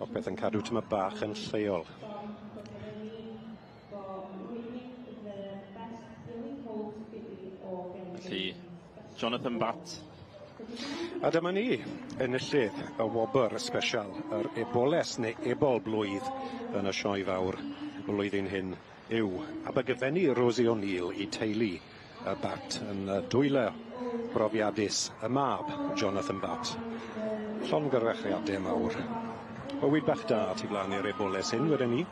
Popeth yn cadw tyma bach yn lleol. Felly, Jonathan Batt. A dyma ni, enillydd y wobr special, yr eboles neu ebol blwydd yn y sioe fawr blwyddyn hyn yw Abergavenny Rosie O'Neill i teulu y Batt yn dwylo brofiadus y mab Jonathan Batt. Llongyfarchiadau mawr. Bywyd bach da tu flaen i'r eboles hyn, wedyn ni.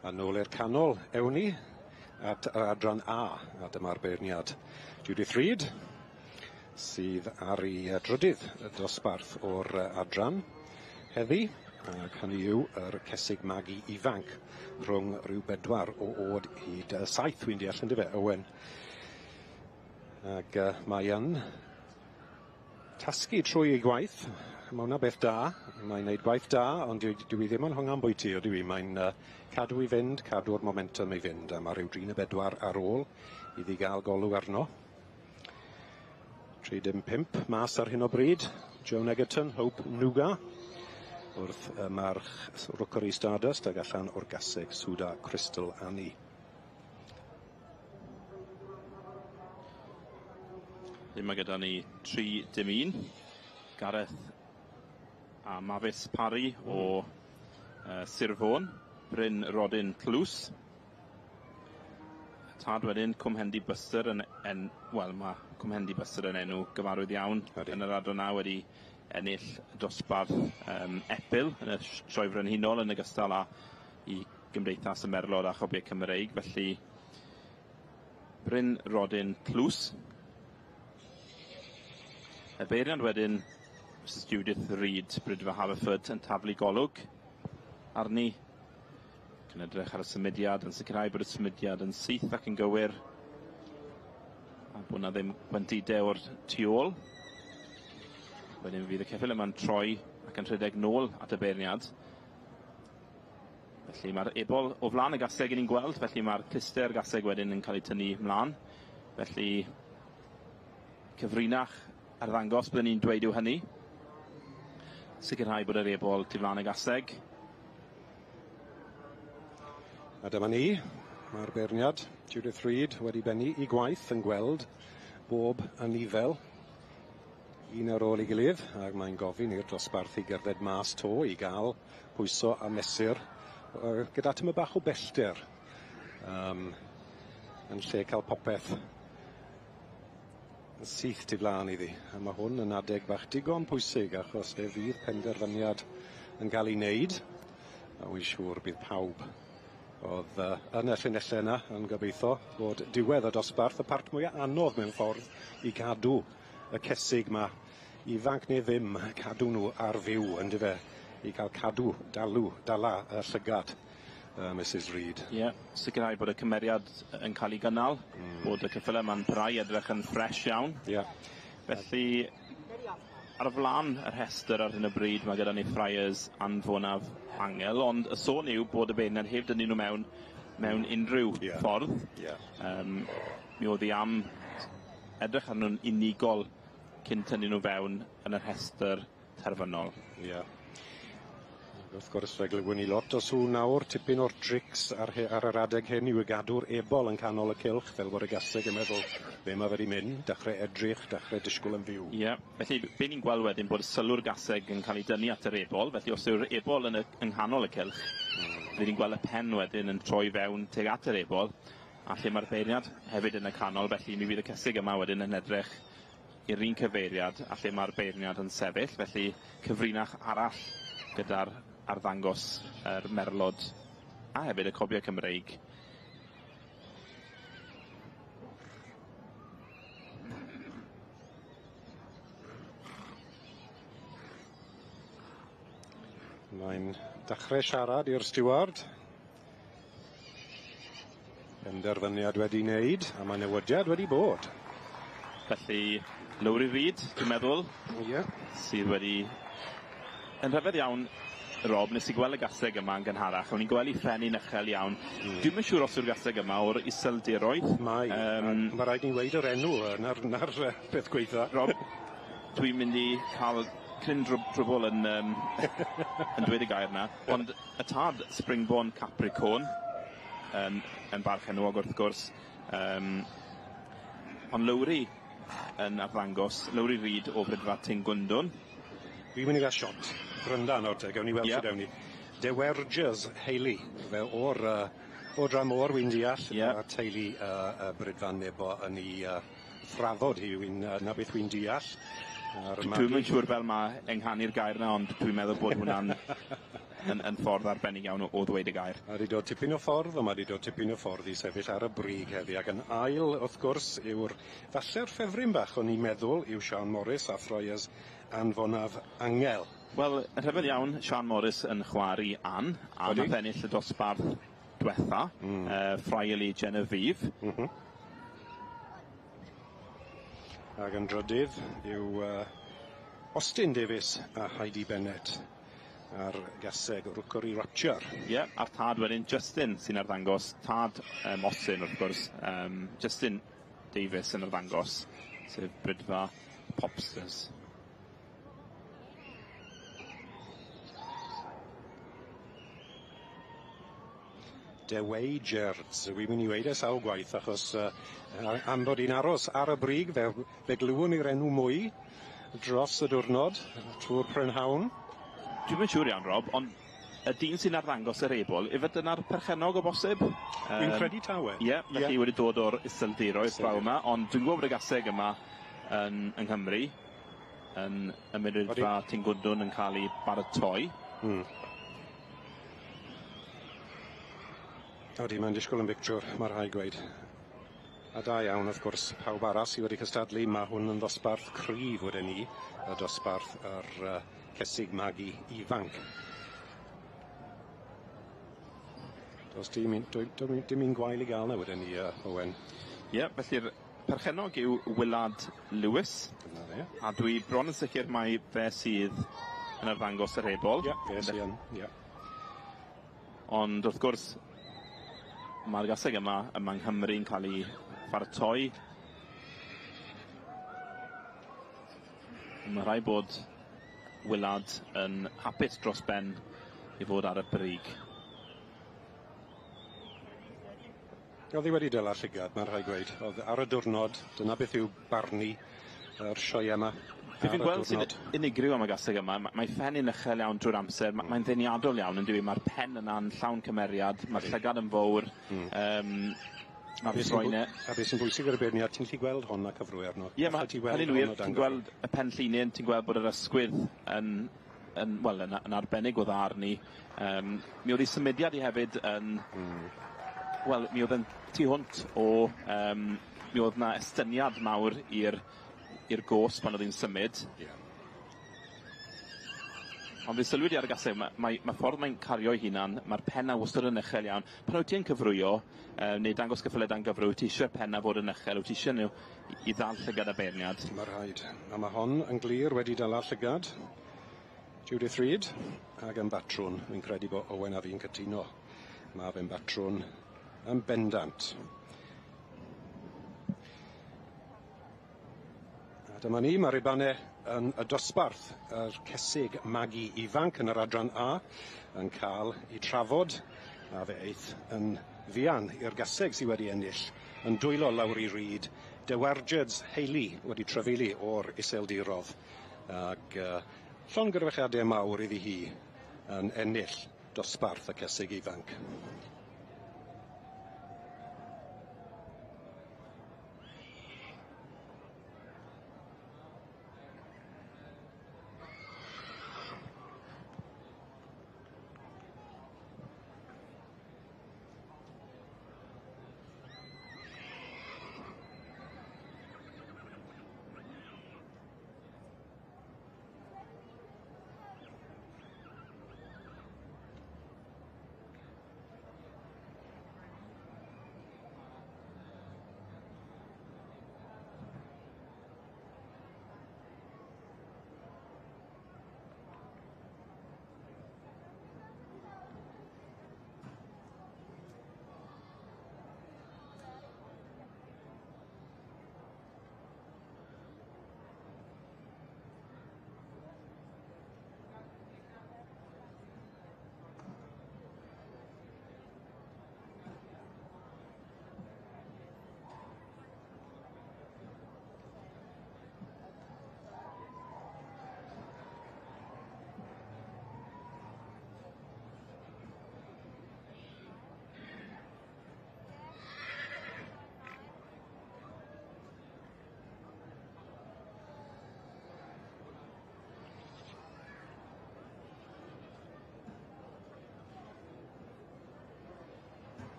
A nôl i'r canol, ewn ni at yr adran A, a dyma'r beirniad Judith Reid, sydd ar ei drydydd dosbarth o'r adran heddi, ac hynny yw yr cesig magu ifanc rhwng rhyw 4 o oed hyd 7, wy'n deall yn dyfe, Owen. Ac mae yn tasgu trwy ei gwaith. Mae hwnna beth da, mae'n neud gwaith da, ond dwi ddim yn hongan bwyty, ydw i. Mae'n cadw i fynd, cadw'r momentum i fynd, a mae rhyw 3 neu 4 ar ôl iddi gael golwg arno. 35 mas ar hyn o bryd, Joan Egerton, Hope Nuga, wrth y march Rookery Stardust ag allan o'r gaseg Suda Crystal Annie. Mae gyda ni 3-1, Gareth a Mavis Parry o Sir Fôn, Bryn Rodin Tlws. Tad wedyn, Cwmhendy Buster yn, wel, mae Cwmhendy Buster yn enw gyfarwydd iawn yn yr adran A, wedi ennill dosbarth epil yn y Sioe Frenhinol yn ogystal â i Gymdeithas y Merlod a Chobiau Cymreig. Felly, Bryn Rodin Tlws. Y beirniad wedyn, Mrs Judith Reid, Brydfa Haverford, yn taflu golwg arni. Yn edrych ar y symudiad, yn sicrhau bod y symudiad yn syth ac yn gywir, a bod na ddim gwendidau o'r tu ôl. Wedyn fydd y ceffyl yma'n troi ac yn rhedeg nôl at y beirniad. Felly mae'r ebol o flaen y gaseg ni'n gweld, felly mae'r cluster gaseg wedyn yn cael ei tynnu mlaen. Felly cyfrinach arddangos byddwn ni'n dweud yw hynny. Sicrhau bod yr ebol tu flaen y gaseg. A dyma ni, mae'r beirniad Judith Reid wedi bennu i gwaith yn gweld bob anifel un ar ôl ei gilydd, ac mae'n gofyn i'r dosbarth i gerdded mas to i gael pwyso a mesur gyda tymed bach o bellter, yn lle cael popeth yn syth tu flaen iddi. A mae hwn yn adeg bach digon pwysig, achos fe fydd penderfyniad yn cael ei wneud, a wy'n siŵr bydd pawb oedd yn y llinellau yna yn gobeithio bod diwedd y dosbarth, y part mwyaf anodd mewn ffordd i gadw y cesig ma, ifanc neu ddim, cadw nhw ar fyw, yndyfe, i gael cadw, dalw, dala y llygad Mrs Reid. Ie, yeah, sicrhau bod y cymeriad yn cael ei gynnal, bod y ceffylau yma'n parhau edrych yn ffres iawn. Ie. Yeah. Felly, ar y flaen y rhestr ar hyn o bryd, mae gyda ni Friars Anfonaf Angel, ond y sôn yw bod y beirniad heb dynnu nhw mewn unrhyw ffordd. Mi oedd hi am edrych arnyn nhw'n unigol cyn tynnu nhw fewn yn y rhestr terfynol. Ie. Yeah. Wrth gwrs, fe glywwn ni lot o sŵn nawr, tipyn o'r trics ar yr adeg hyn yw i gadw'r ebol yn canol y cylch, fel bod y gaseg yn meddwl be mae wedi mynd, dechrau edrych, dechrau disgwyl yn fyw. Ie, yeah, felly be ni'n gweld wedyn bod sylw'r gaseg yn cael ei dynnu at yr ebol, felly os yw'r ebol yn yng nghanol y cylch, mm. ni'n gweld y pen wedyn yn troi fewn tuag at yr ebol, a lle mae'r beirniad hefyd yn y canol, felly mi fydd y cesig yma wedyn yn edrych i'r un cyfeiriad a lle mae'r beirniad yn sefyll, felly cyfrinach arall gyda'r arddangos yr merlod a hefyd y cobiau Cymreig. Mae'n dechrau siarad i'r stiward. Penderfyniad wedi wneud, a mae newidiad wedi bod. Felly, Lowri Reid, dwi'n meddwl, sydd wedi... Yn rhyfedd iawn, Rob, nes i gweld y gaseg yma yn gynharach, o'n i'n gweld ei phen uchel iawn. Dwi'm yn siŵr os yw'r gaseg yma o'r Iseldiroedd. Mae, mae rhaid ni weud yr enw na'r peth gweitha. Rob, dwi'n mynd i cael cryn drwbl yn dweud y gair na, ond y tad Springborn Capricorn, yn barch enwog wrth gwrs, ond Lowri yn arddangos, Lowri Reid o Brydfa Tingwndwn. Dwi'n mynd i gael shot. Brynda nawr te, gawn ni weld sut ewn ni. Dewergers Hayley, fe o'r o dramor wy'n deall, a teulu Brydfa Nebo yn ei thrafod hi, na beth wy'n deall. Dwi'm yn siŵr fel mae enghanu'r gair na, ond dwi'n meddwl bod hwnna'n yn ffordd arbennig iawn o ddweud y gair. Mae wedi dod tipyn o ffordd, ond mae wedi dod tipyn o ffordd i sefyll ar y brig heddi. Ac yn ail, wrth gwrs, yw'r falle'r ffefryn bach o'n i'n meddwl yw Sian Morris a Friars Anfonaf Angel. Wel, yn rhyfedd iawn, Sian Morris yn chwarae Ann, a nath ennill y dosbarth diwetha, Friarly Genevieve. Ac yn drydydd yw Austin Davies a Heidi Bennett ar gaseg Rookery Rapture. Ie, yeah, a'r tad wedyn Justin sy'n arddangos, tad Austin wrth gwrs, Justin Davies yn arddangos, sef Brydfa Popsters. Deweigers, wi'n mynd i weud e sawl gwaith achos am bod hi'n aros ar y brig fe glywwn ni'r enw mwy dros y diwrnod trwy'r prynhawn. Dwi'm yn siŵr iawn, Rob, ond y dyn sy'n arddangos yr ebol, ife dyna'r perchennog o bosib? Dwi'n credu tawe. Ie, felly wedi dod o'r Iseldiroedd draw yma, ond dwi'n gwybod bod y gaseg yma yng Nghymru, yn ymyrrydfa Tingwndwn yn cael ei baratoi. Odi, mae'n disgwyl yn bictiwr, mae rhaid gweud. A da iawn, wrth gwrs, pawb arall sydd wedi cystadlu, mae hwn yn ddosbarth cryf wedyn ni, y dosbarth yr cesig magu ifanc. Does dim un gwael i gael na wedyn ni, Owen. Ie, felly'r perchennog yw Willard Lewis. Dyna fe. A dwi bron yn sicr mai fe sydd yn arddangos yr ebol. Ie, fe sydd yn, ie. Ond wrth gwrs, mae'r gaseg yma yng Nghymru'n cael ei pharatoi. Mae rhaid bod Willard yn hapus dros ben i fod ar y brig. Oedd hi wedi dala llygad, mae'n rhaid gweud. Oedd ar y diwrnod, dyna beth yw barnu yr sioe yma. Be fi'n gweld sy'n unigryw am y gaseg yma, mae phen uchel iawn drwy'r amser, mae'n ddeniadol iawn yn dyw 'i, ma'r pen yna'n llawn cymeriad, ma'r llygad yn fowr, ma'r ffroene... A beth sy'n bwysig ar y beirniad, ti'n gallu gweld hon a cyfrwy arno. Ie, ma' hynny'n wir, ti'n gweld y pen llinyn, ti'n gweld bod yr ysgwydd yn, wel, yn arbennig o dda arni. Mi oedd ei symudiad i hefyd yn... Wel, mi oedd yn tu hwnt o... mi oedd 'na estyniad mawr i'r gos pan oedd hi'n symud. Yeah. Ond fe sylwi di ar y gaseg, mae ffordd mae'n cario'i hunan, mae'r penna wastad yn uchel iawn. Pan wyt ti'n cyfrwyo, neu dangos cyffyle dan gyfrwy, wyt ti eisiau'r penna fod yn uchel, wyt ti eisiau nhw i ddal llygad y beirniad. Mae rhaid. A mae hon yn glir wedi dala llygad. Judith Reid ac yn batrwn. Fi'n credu bod Owen a fi'n cytuno. Mae fe'n batrwn yn bendant. Dyma ni, mae ribannau yn y dosbarth, yr cesig magu ifanc yn yr adran A yn cael ei trafod, a fe eith yn fuan i'r gaseg sydd wedi ennill yn dwylo Lowri Reid, Dewarjeds Hayley wedi trafeili o'r Iseldirodd, ac llongyfarchiadau mawr iddi hi yn ennill dosbarth y cesig ifanc.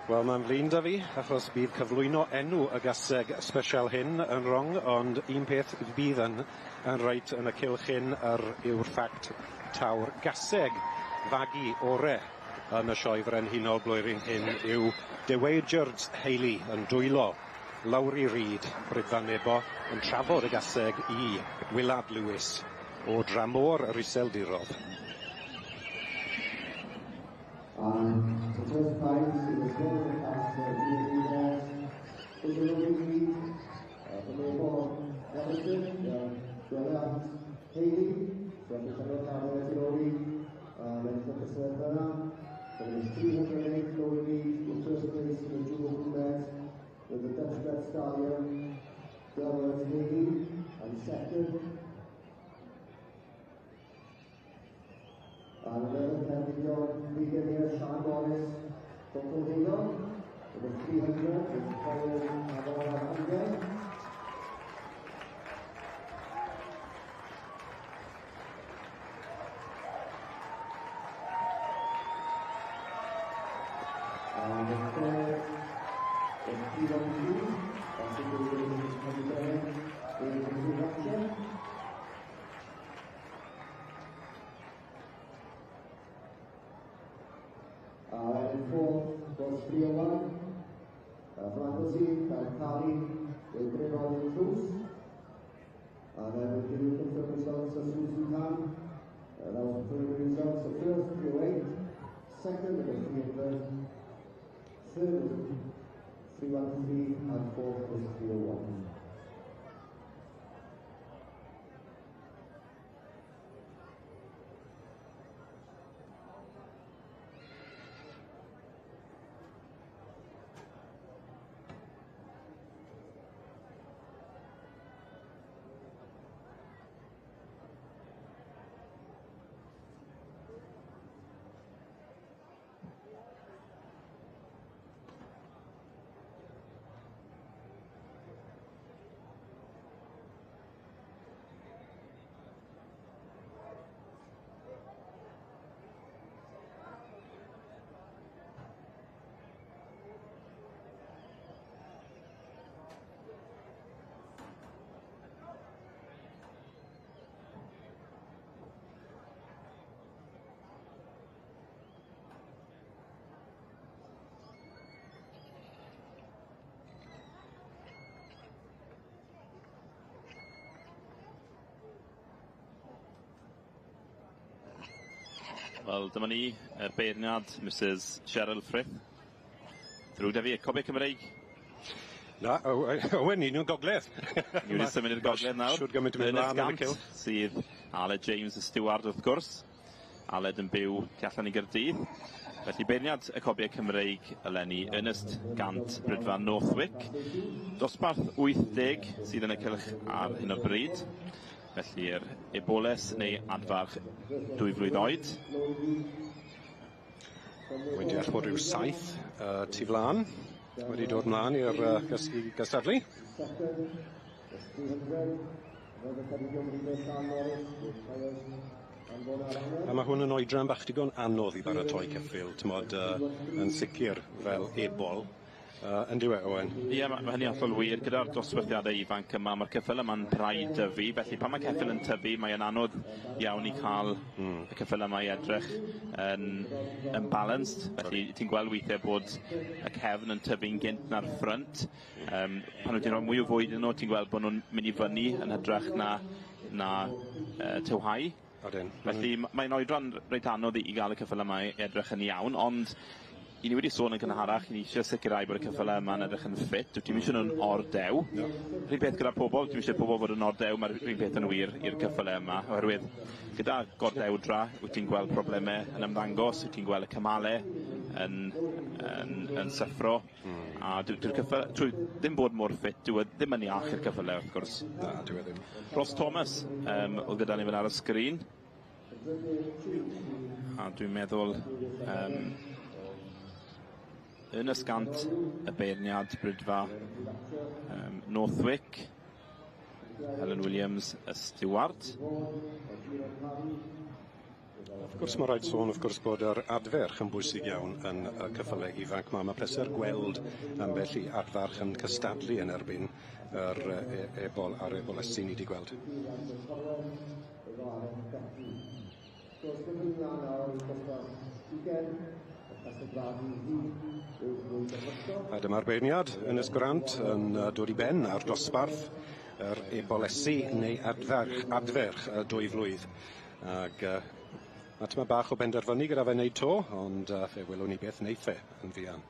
Wel, mae'n flin 'da fi, achos bydd cyflwyno enw y gaseg sbesial hyn yn wrong, ond un peth bydd yn reit yn y cylch hyn yw'r ffact taw'r gaseg fagu ore yn y sioe frenhinol blwyddyn hyn yw Dewagerds Hayley yn dwylo Lowri Reid, Brydfan Nebo, yn trafod y gaseg i Willard Lewis o dramor yr Iseldirodd. And the first prize in the third class is the Lowri Reid, the Nebo Everton, Willard Hayley, so Lowri, and then so there's 308 Lowri Reid in first place in the Jewel Roulette with the Dutch Red Stallion, Willard Hayley, and second. And another Pendigon Brigadier Sean Morris from Clydeno, with 300 with Colin Avon 100. And the third is 312, that's the Brigadier in New Hampshire. And in fourth was 301, Parry with Bryn Cruz. And then we give you confirmed results as soon as we can. That was the preliminary results. So first, 308, second was 300, third was 313, and fourth was 301. Wel, dyma ni, y beirniad, Mrs Cheryl Frith. Drwg 'da fi, y Cobiau Cymreig. Na, Owen, ni'n gogledd. Ni wedi symud i'r gogledd nawr. Siwr gymaint yn mynd mlaen yn y cylch. Sydd Aled James, y stiward wrth gwrs. Aled yn byw tu allan i Gaerdydd. Felly beirniad y Cobiau Cymreig eleni, Ernest Gant, Brydfa Northwick. Dosbarth 80 sydd yn y cylch ar hyn o bryd. Felly'r eboles neu adfarch 2 flwydd oed. Wy'n deall bod rhyw 7 tu flaen wedi dod mlaen i'r gystadlu. A mae hwn yn oedran bach digon anodd i baratoi ceffyl, t'mod, yn sicr fel ebol. Yn dyw e, Owen? Ie, mae hynny hollol wir. Gyda'r dosbarthiadau ifanc yma, mae'r ceffyl yma'n parhau i dyfu, felly pan mae ceffyl yn tyfu, mae'n anodd iawn i cael y ceffyl yma i edrych yn balanced. Felly ti'n gweld weithiau bod y cefn yn tyfu'n gynt na'r ffrynt. Pan wyt ti'n rhoi mwy o fwyd iddyn nhw, ti'n gweld bod nhw'n mynd i fyny yn hytrach na tywhau. Odyn. Felly mae'n oedran reit anodd i gael y ceffyl yma i edrych yn iawn, ond i ni wedi sôn yn gynharach, ni eisiau sicrhau bod y ceffylau yma'n edrych yn ffit. Dwi ddim eisiau nhw'n ordew. Rhywun peth gyda pobl, dwi eisiau pobl fod yn ordew, mae'r rhywun peth yn wir i'r ceffylau yma, oherwydd gyda gordewdra, wyt ti'n gweld problemau yn ymddangos, wyt ti'n gweld y cymalau yn syffro. A dyw'r ceffylau, trwy ddim bod mor ffit, dyw e ddim yn iach i'r ceffylau, wrth gwrs. Na, dyw e ddim. Ross Thomas, oedd gyda ni fan ar y sgrin. A dwi'n meddwl, Ernest Gant, y beirniad Brydfa Northwick, Helen Williams, y stiward. Wrth gwrs, mae rhaid sôn, wrth gwrs, bod yr adferch yn bwysig iawn yn y ceffylau ifanc 'ma. Mae pleser gweld ambell i adfarch yn cystadlu yn erbyn yr ebol a'r ebolesi ni wedi gweld. A dyma'r beirniad, Ernest Grant, yn dod i ben ar dosbarth yr ebolesi neu adferch 2 flwydd. Ac mae tyma bach o benderfynu gyda fe wneud to, ond fe welwn ni beth wneith e yn fuan.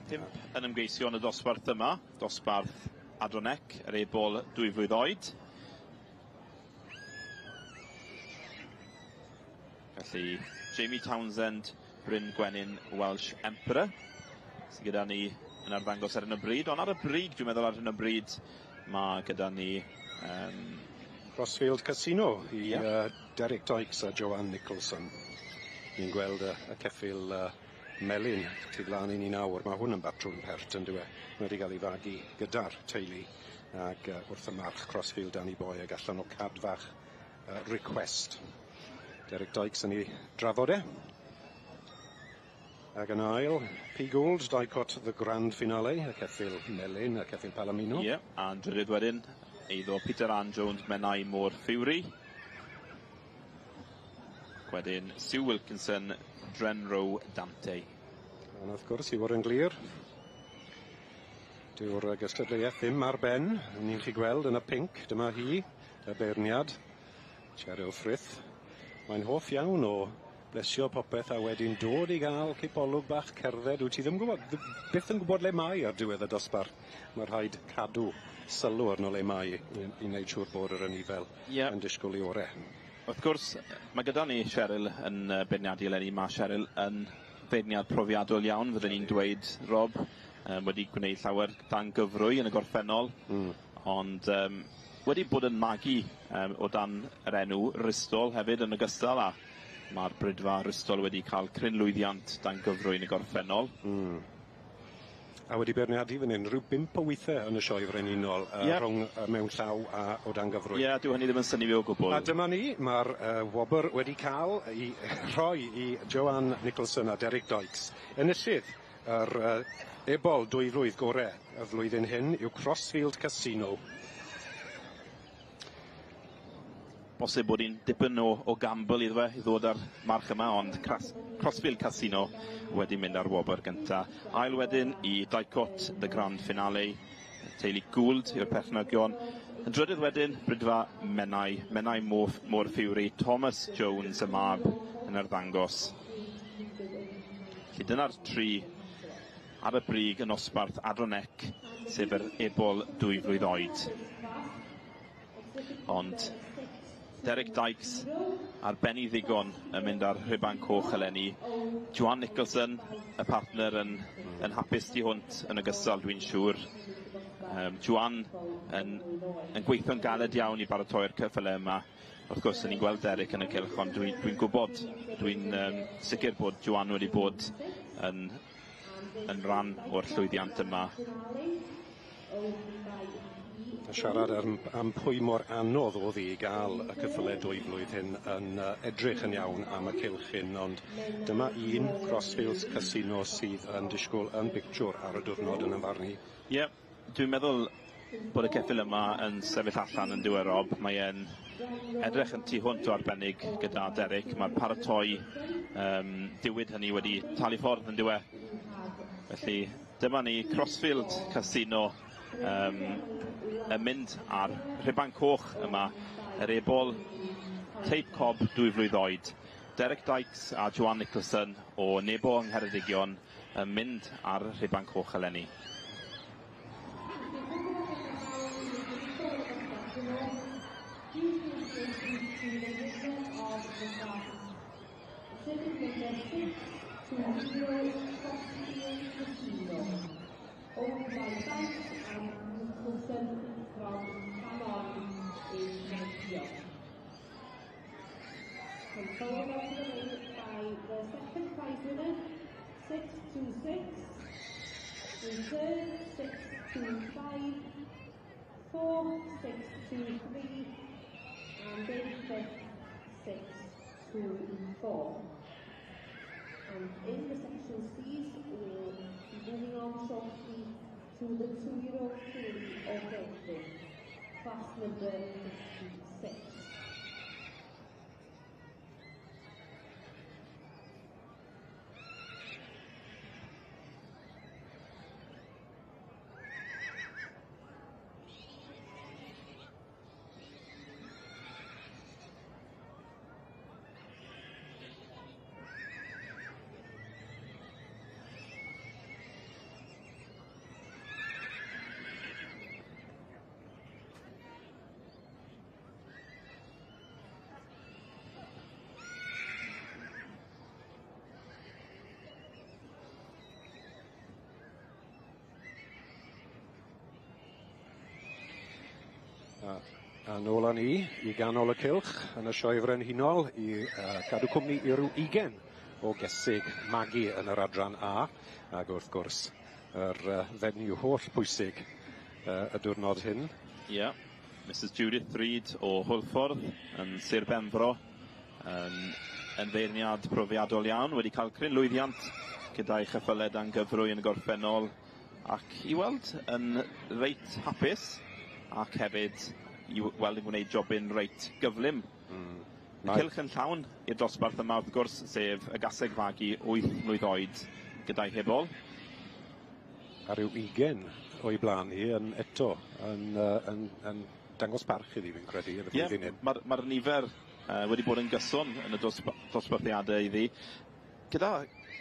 Pump yn ymgeisio yn y dosbarth yma, dosbarth Adronec, yr ebol 2 flwydd oed. Felly, Jamie Townsend, Bryn Gwenyn, Welsh Emperor, sydd gyda ni yn arddangos ar hyn o bryd. Ond ar y brig, dwi'n meddwl ar hyn o bryd, mae gyda ni... Crossfield Casino i Derek Dykes a Joanne Nicholson. Ni'n gweld y ceffyl melyn tu flaen i ni nawr. Mae hwn yn batrwm pert yn dyw e. Mae wedi cael ei fagu gyda'r teulu ag wrth y march Crossfield Danny Boy ag allan o Cadfach Request. Derek Dykes yn ei drafod e. Ac yn ail, P. Gould, Dicot The Grand Finale, y ceffyl melyn, y ceffyl Palomino. Ie, yeah, a'n drydydd wedyn, eiddo Peter Ann Jones, Menai Môr Fury. Wedyn Sue Wilkinson, Drenrow Dante. Ond wrth gwrs, i fod yn glir, dyw'r gystadleuaeth ddim ar ben. Ni'n chi gweld yn y pinc, dyma hi, y beirniad, Cheryl Frith. Mae'n hoff iawn o blesio popeth a wedyn dod i gael cipolwg bach cerdded. Wyt ti ddim yn gwybod, byth yn gwybod le mae ar diwedd y dosbarth. Mae rhaid cadw sylw arno le mae i wneud siŵr bod yr anifail yn disgwyl i ore. Wrth gwrs, mae gyda ni Cheryl yn beirniadu eleni. Mae Cheryl yn feirniad profiadol iawn, fyddwn ni'n dweud, Rob, wedi gwneud llawer dan gyfrwy yn y gorffennol, ond wedi bod yn magu o dan yr enw Ristol hefyd yn ogystal, a mae'r brydfa Ristol wedi cael cryn lwyddiant dan gyfrwy yn y gorffennol. A wedi beirniadu fan hyn rhyw 5 o weithiau yn y sioe frenhinol, rhwng mewn llaw a o dan gyfrwy. Ie, dyw hynny ddim yn synnu fi o gwbl. A dyma ni, mae'r wobr wedi cael ei rhoi i Joanne Nicholson a Derek Dykes. Enillydd yr ebol 2 flwydd gore y flwyddyn hyn yw Crossfield Casino. Bosib bod hi'n dipyn o gamble iddo fe i ddod â'r march yma, ond Crossfield Casino wedi mynd ar wobr gynta. Ail wedyn i Dicot The Grand Finale, teulu Gould yw'r perchnogion. Yn drydydd wedyn, brydfa Menai, Menai Môr Fury, Thomas Jones y mab yn arddangos. Felly dyna'r tri ar y brig yn nosbarth Adronec, sef yr ebol 2 flwydd oed. Ond Derek Dykes ar ben ei ddigon yn mynd ar rhuban coch eleni. Joanne Nicholson, y partner, yn hapus tu hwnt yn ogystal, dwi'n siŵr. Joanne yn gweithio'n galed iawn i baratoi'r ceffylau yma. Wrth gwrs, ni'n gweld Derek yn y cylch, ond dwi'n gwybod, dwi'n sicr bod Joanne wedi bod yn rhan o'r llwyddiant yma. A siarad am pwy mor anodd oedd hi i gael y ceffylau 2 flwydd hyn yn edrych yn iawn am y cylch hyn, ond dyma un Crossfields Casino sydd yn disgwyl yn bictiwr ar y diwrnod yn ymfarnu. Ie, dwi'n meddwl bod y ceffyl yma yn sefyll allan yn diwedd, Rob. Mae e'n edrych yn tu hwnt o arbennig gyda Derek. Mae'r paratoi diwyd hynny wedi talu ffordd yn diwedd. Felly dyma ni Crossfield Casino yn mynd ar rhuban coch yma, yr ebol teip cob 2 flwydd oed. Derek Dykes a Joanne Nicholson o Nebo yng Ngheredigion yn mynd ar rhuban coch eleni. Owned by Dykes and Nicholson from Canon in Nantio. And followed on the ring by the second prize winner, 626, in third, 625, 4, 6, 2, 3, and in fifth, 6, 2, 4. And in the section C's, we'll be moving on shortly to the 2-year-old filly or gelding, class number 56. A nôl â ni i ganol y cylch yn y sioe frenhinol i cadw cwmni i ryw 20 o gesig magu yn yr adran A, ac wrth gwrs yr fenyw holl pwysig y diwrnod hyn. Ie, yeah. Mrs Judith Reid o Hwlffordd yn Sir Benfro, yn, yn feirniad profiadol iawn, wedi cael cryn lwyddiant gyda'i cheffylau dan gyfrwy yn y gorffennol, ac i weld yn reit hapus, ac hefyd i weld yn gwneud jobyn reit gyflym. Y cylch yn llawn i'r dosbarth yma wrth gwrs, sef y gaseg fagu 8 mlwydd oed gyda'i hebol. A rhyw 20 o'i blaen hi yn eto yn, yn, yn dangos parch iddi fi'n credu yn y flwyddyn hyn. Mae'r ma nifer wedi bod yn gyson yn y dosbarthiadau iddi. Gyda,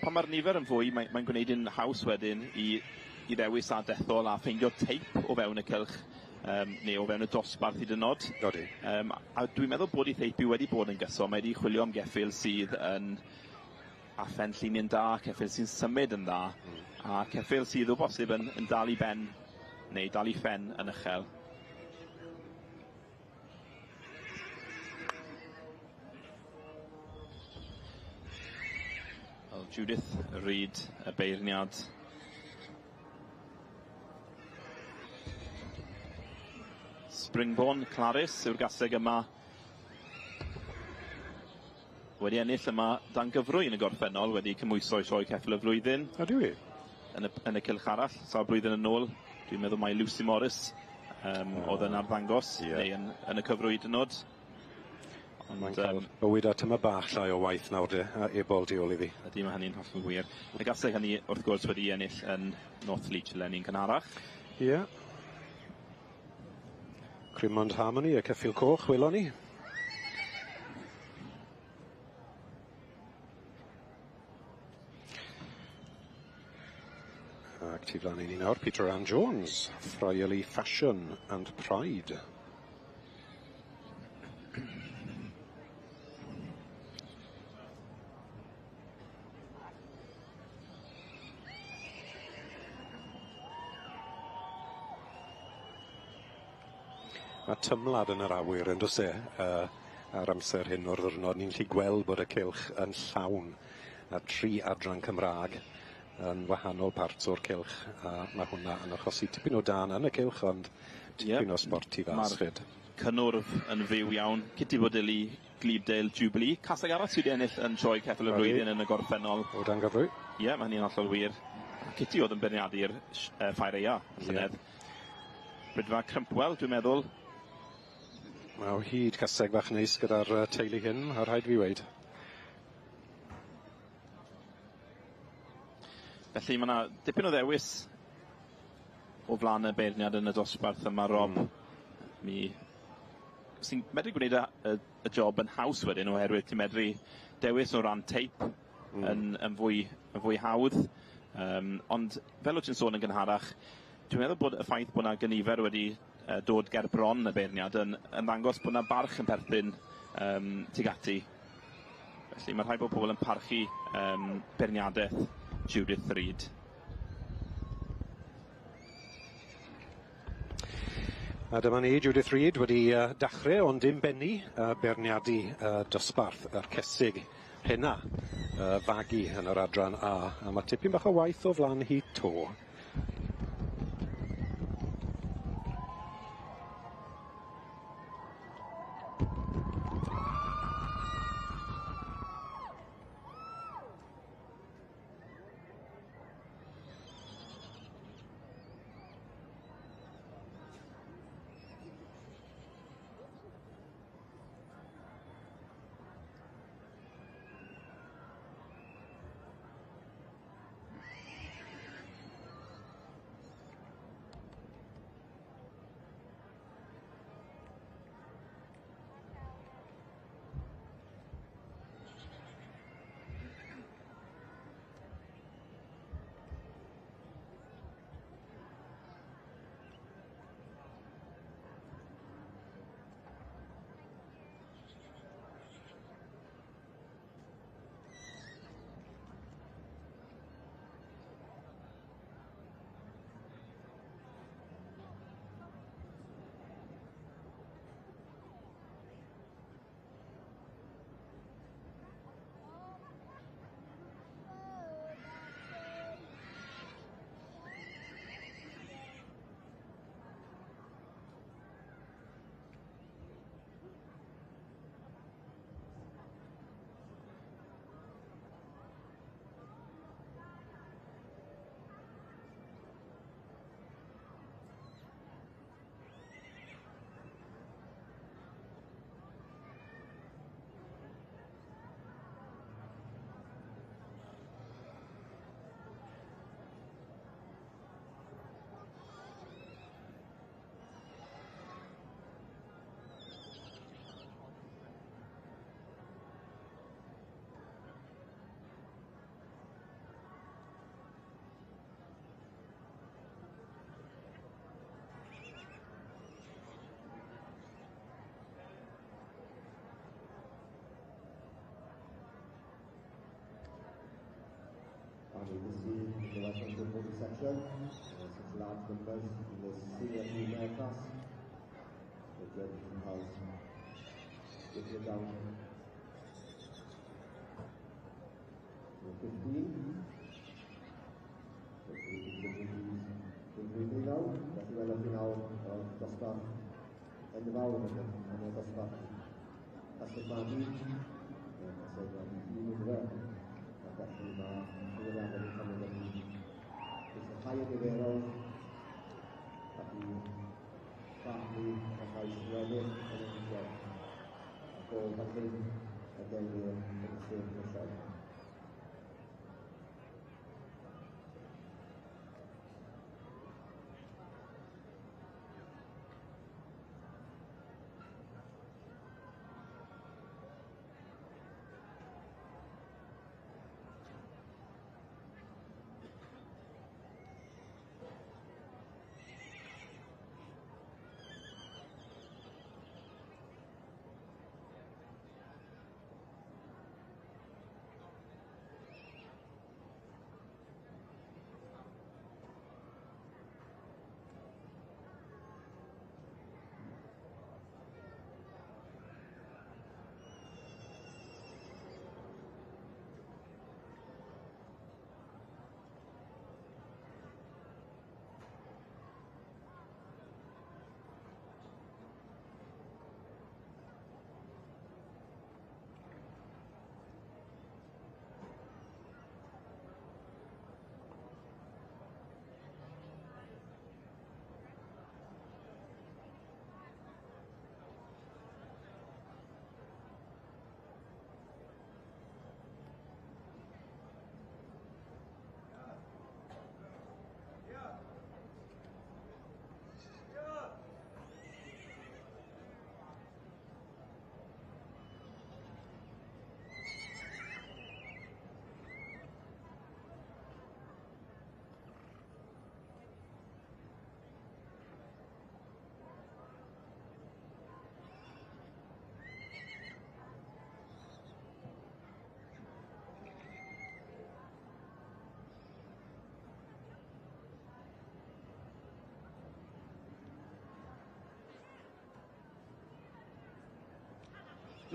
pan mae'r nifer yn fwy, mae'n mae gwneud yn haws wedyn i ddewis a dethol a ffeindio teip o fewn y cylch, neu o fewn y dosbarth hyd yn oed. Odi. A dwi'n meddwl bod ei theip i wedi bod yn gyson. Mae wedi chwilio am geffyl sydd yn a phen llinyn da, ceffyl sy'n symud yn dda, a ceffyl sydd o bosib yn dal i ben, neu dal i phen yn uchel. Wel, Judith Reid, y beirniad. Springborn Claris yw'r gaseg yma. Wedi ennill yma dan gyfrwy yn y gorffennol, wedi cymhwyso i sioe ceffyl y flwyddyn. Ydyw i? Yn y cylch arall, sawl blwyddyn yn ôl, dwi'n meddwl mai Lucy Morris oedd yn arddangos, neu yn y cyfrwy hyd yn oed. Ond mae'n cael bywyd a tyma bach llai o waith nawr de, a ebol tu ôl iddi. Ydy, mae hynny'n hollol wir. Y gaseg hynny, wrth gwrs, wedi ennill yn Northleach eleni'n gynharach. Ie. Yeah. Crimond Harmony, y ceffyl coch, welon ni. Ac tu flaen i ni nawr, Peter Ann Jones, Friarly Fashion and Pride. Mae tymlad yn yr awyr yn does e, ar amser hyn o'r ddiwrnod. Ni'n gallu gweld bod y cylch yn llawn a 3 adran Cymraeg yn wahanol parts o'r cylch, a mae hwnna yn achosi tipyn o dân yn y cylch, ond tipyn o sbort tu fas fyd. Cynnwrf yn fyw iawn. Kitty Bodili, Glebdale Jubilee. Caseg arall sydd wedi ennill yn sioe ceffyl y flwyddyn yn y gorffennol. O dan gyfrwy. Ie, mae hynny'n hollol wir. Kitty oedd yn beirniadu'r Ffair Aeaf llynedd. Brydfa Crumpwell, dwi'n meddwl. Mae o hyd caseg fach neis gyda'r teulu hyn, a rhaid fi weud. Felly mae yna dipyn o ddewis o flaen y beirniad yn y dosbarth yma, Rob. Mi sy'n medru gwneud y job yn haws wedyn, oherwydd ti'n medru dewis o ran teip yn fwy hawdd. Ond fel o't ti'n sôn yn gynharach, dwi'n meddwl bod y ffaith bod yna gynifer wedi dod ger bron y beirniad yn ddangos bod yna barch yn perthyn tuag ati. Felly mae rhaid bod pobl yn parchu beirniadaeth Judith Reid. A dyma ni, Judith Reid wedi dachrau ond dim benni beirniadu dosbarth yr cesig hynna fagu yn yr adran A. A mae tipyn bach o waith o flaen hi to. section. Such large numbers in the senior female class. The judge has written it down to 15. Felly nawr, felly welwch chi nawr o'r dosbarth enfawr yn y dosbarth Caseg Magu, Caseg Magu un iddo fe, ac felly mae rhywun wedi cymryd yn lleihau y niferoedd ac i barnu y rhai sy'n weddill yn y sioe. Ac o fan hyn y gelwir yn y sef y sioe.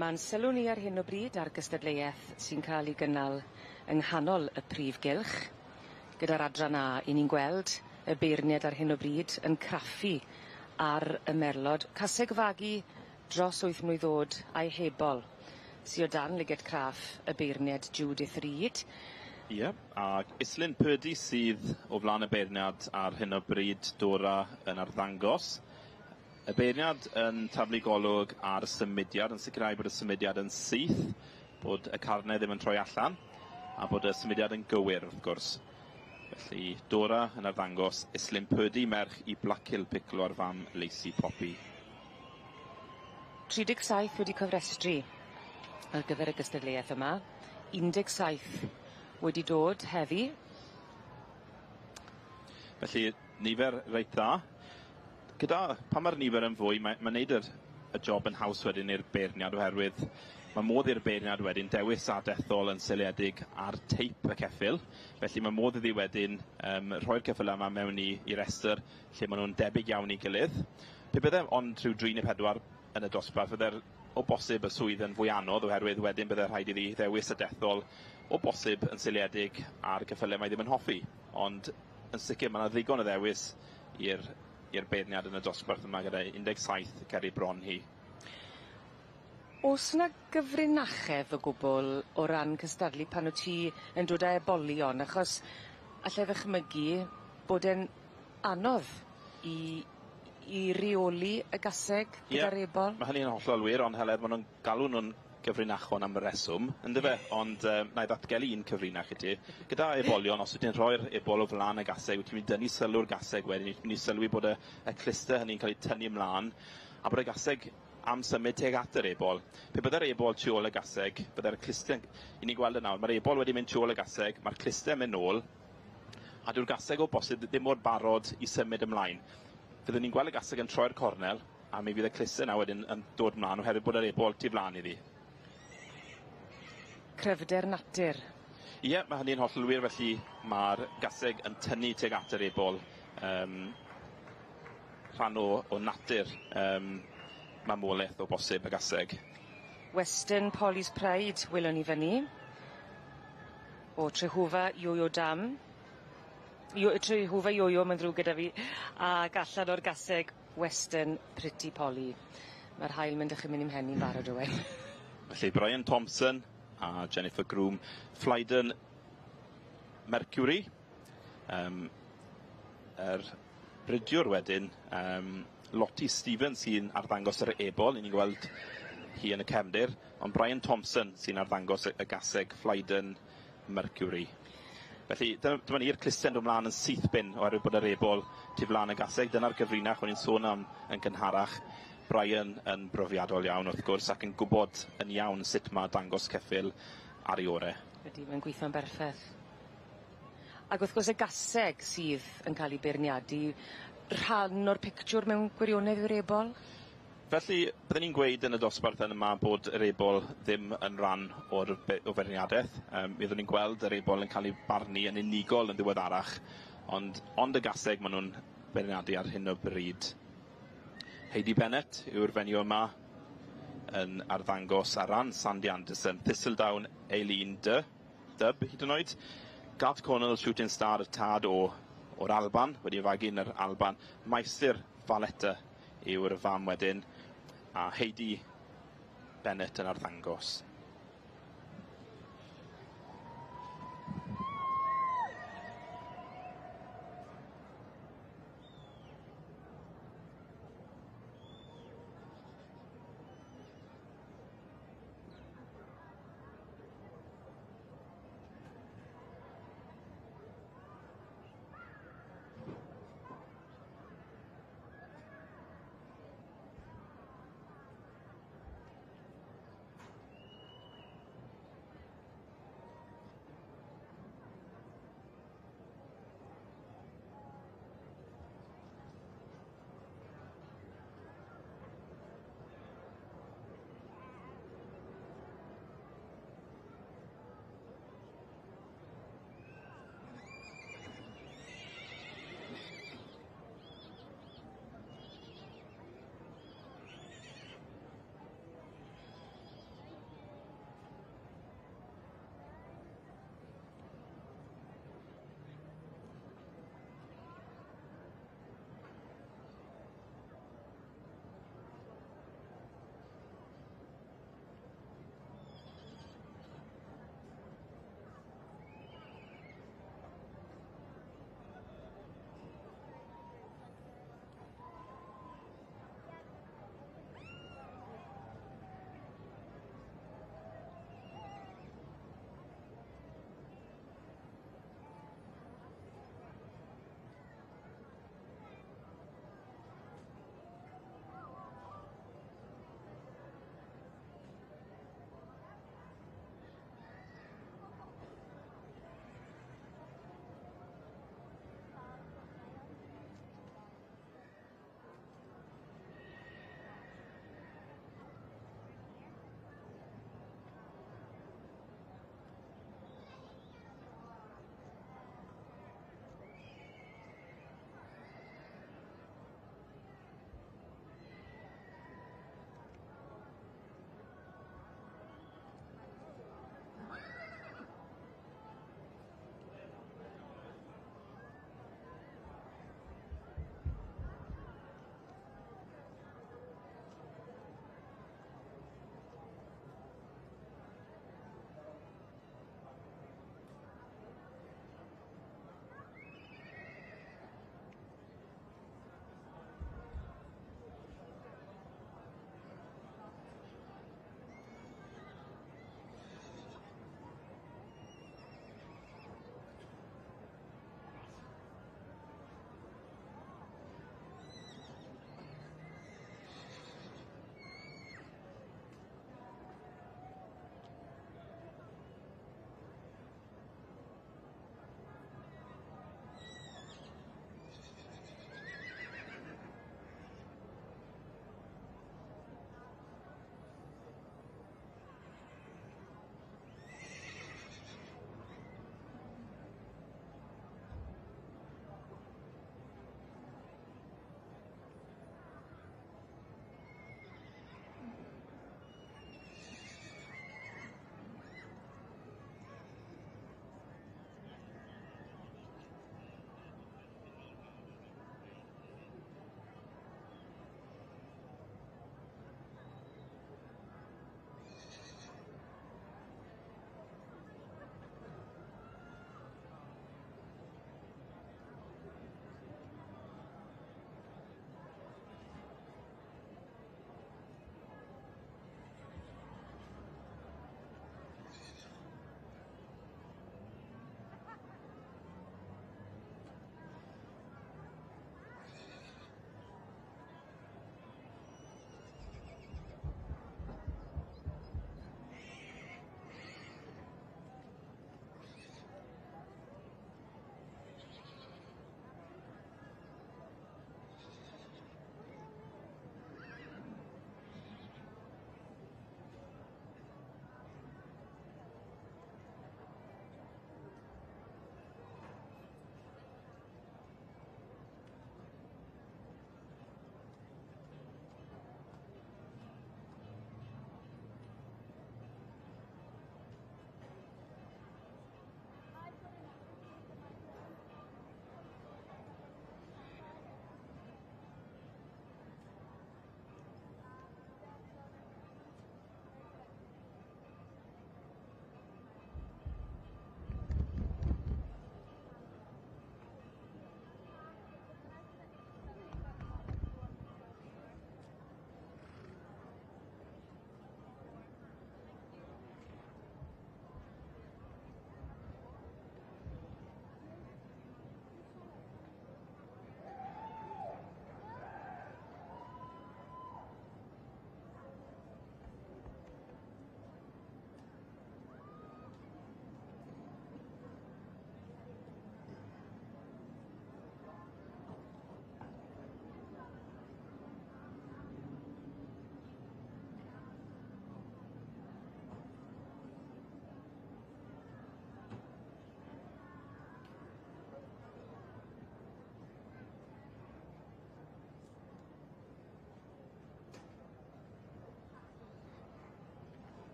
Ma'n sylw ni ar hyn o bryd ar gystadleuaeth sy'n ca'l 'i gynnal yng nghanol y prif gylch gyda'r adran A 'yn ni'n gweld y beirnied ar hyn o bryd yn craffu ar y merlod. Caseg fagu dros wyth mlwydd o'd a'i hebol sy o dan liged craff y beirnied Judith Reid. Ie, ac Islyn Purdy sydd o flan y beirniad ar hyn o bryd, Dora yn arddangos. Y beirniad yn taflu golwg ar y symudiad, yn sicrhau bod y symudiad yn syth, bod y carnau ddim yn troi allan, a bod y symudiad yn gywir, wrth gwrs. Felly, Dora yn arddangos Islyn Purdy, merch i Blackhill Piccolo a'r fam Lacey Poppy. 37 wedi cofrestru ar gyfer y gystadleuaeth yma. 17 wedi dod heddi. Felly, nifer reit dda. Gyda, pan mae'r nifer yn fwy, mae, mae'n neud yr, y job yn haws wedyn i'r beirniad oherwydd mae modd i'r beirniad wedyn dewis a dethol yn seiliedig ar teip y ceffyl. Felly mae modd iddi wedyn rhoi'r ceffylau yma mewn i restr lle maen nhw'n debyg iawn i gilydd. Pe bydde ond rhyw 3 neu 4 yn y dosbarth, fydde'r o bosib y swydd yn fwy anodd oherwydd wedyn bydde rhaid iddi ddewis a dethol o bosib yn seiliedig ar geffylau mae ddim yn hoffi. Ond yn sicr mae yna ddigon o ddewis i'r i'r beirniad yn y dosbarth yma gyda 17 ger ei bron hi. O's 'na gyfrinachedd o gwbwl o ran cystadlu pan wt ti yn dod â ebolion achos allai ddychmygu bod e'n anodd i i reoli y gaseg gyda'r ebol. Ma' hynny'n hollol wir ond Heledd ma' nw'n galw nw'n gyfrinachon am reswm yndyfe? Ond nai ddatgelu un cyfrinach i ti. Gyda ebolion os wyt ti'n rhoi'r ebol o flan y gaseg wyt ti'n mynd i dynnu sylw'r gaseg wedyn wyt ti'n mynd i sylwi bod y y cluste hynny'n cael eu tynnu ymlan a bod y gaseg am symud tuag at yr ebol. Pe bydde'r ebol tu ôl y gaseg, bydde'r cluste'n... 'Yn ni'n gweld e nawr, ma'r ebol wedi mynd tu ôl y gaseg, ma'r cluste'n mynd nôl, a dyw'r gaseg o bosib ddim mor barod i symud ymlaen. Fyddwn ni'n gweld y gaseg yn troi'r cornel, a mi fydd y cluste 'na wedyn yn dod mlan oherwydd bod yr ebol tu flan iddi. Cryfder natur. Ie, mae hynny'n hollol wir, felly mae'r gaseg yn tynnu tuag at yr ebol. Rhan o natur mamolaeth o bosib y gaseg. Western Polly's Pride welwn ni fyny. O Trehwfa Yo-Yo Dam. Trehwfa Yo-Yo, mae'n ddrwg gyda fi, ac allan o'r gaseg Western Pretty Polly. Ma'r haul mynd dychymyg i'm mhen i'n barod Owen. Felly Brian Thompson a Jennifer Groom, Flyden Mercury, yr bridiwr wedyn, Lottie Stevens sy'n arddangos yr ebol, 'yn ni'n gweld hi yn y cefndir, ond Brian Thompson sy'n arddangos y gaseg Flyden Mercury. Felly dyma ni'r clusten dod mlaen yn syth bin oherwydd bod yr ebol tu flaen y gaseg. Dyna'r gyfrinach o'n i'n sôn am yn gynharach. Brian yn brofiadol iawn wrth gwrs ac yn gwybod yn iawn sut mae dangos ceffyl ar ei ore. Ydy, mae'n gweithio'n berffeth. Ac wrth gwrs y gaseg sydd yn cael ei beirniadu, rhan o'r pictiwr mewn gwirionedd yw'r ebol? Felly, byddwn ni'n gweud yn y dosbarth yn yma bod yr ebol ddim yn rhan o'r o feirniadaeth. Mi fyddwn ni'n gweld yr ebol yn cael ei barnu yn unigol yn ddiweddarach, ond y gaseg maen nhw'n beirniadu ar hyn o bryd. Heidi Bennett yw'r fenyw yma yn arddangos ar ran Sandy Anderson, Thistledown Eileen D, Dub hyd yn oed. Gart Cornell Shooting Star y tad o'r Alban, wedi ei fagu yn yr Alban. Maesur Valletta yw'r fam wedyn, a Heidi Bennett yn arddangos.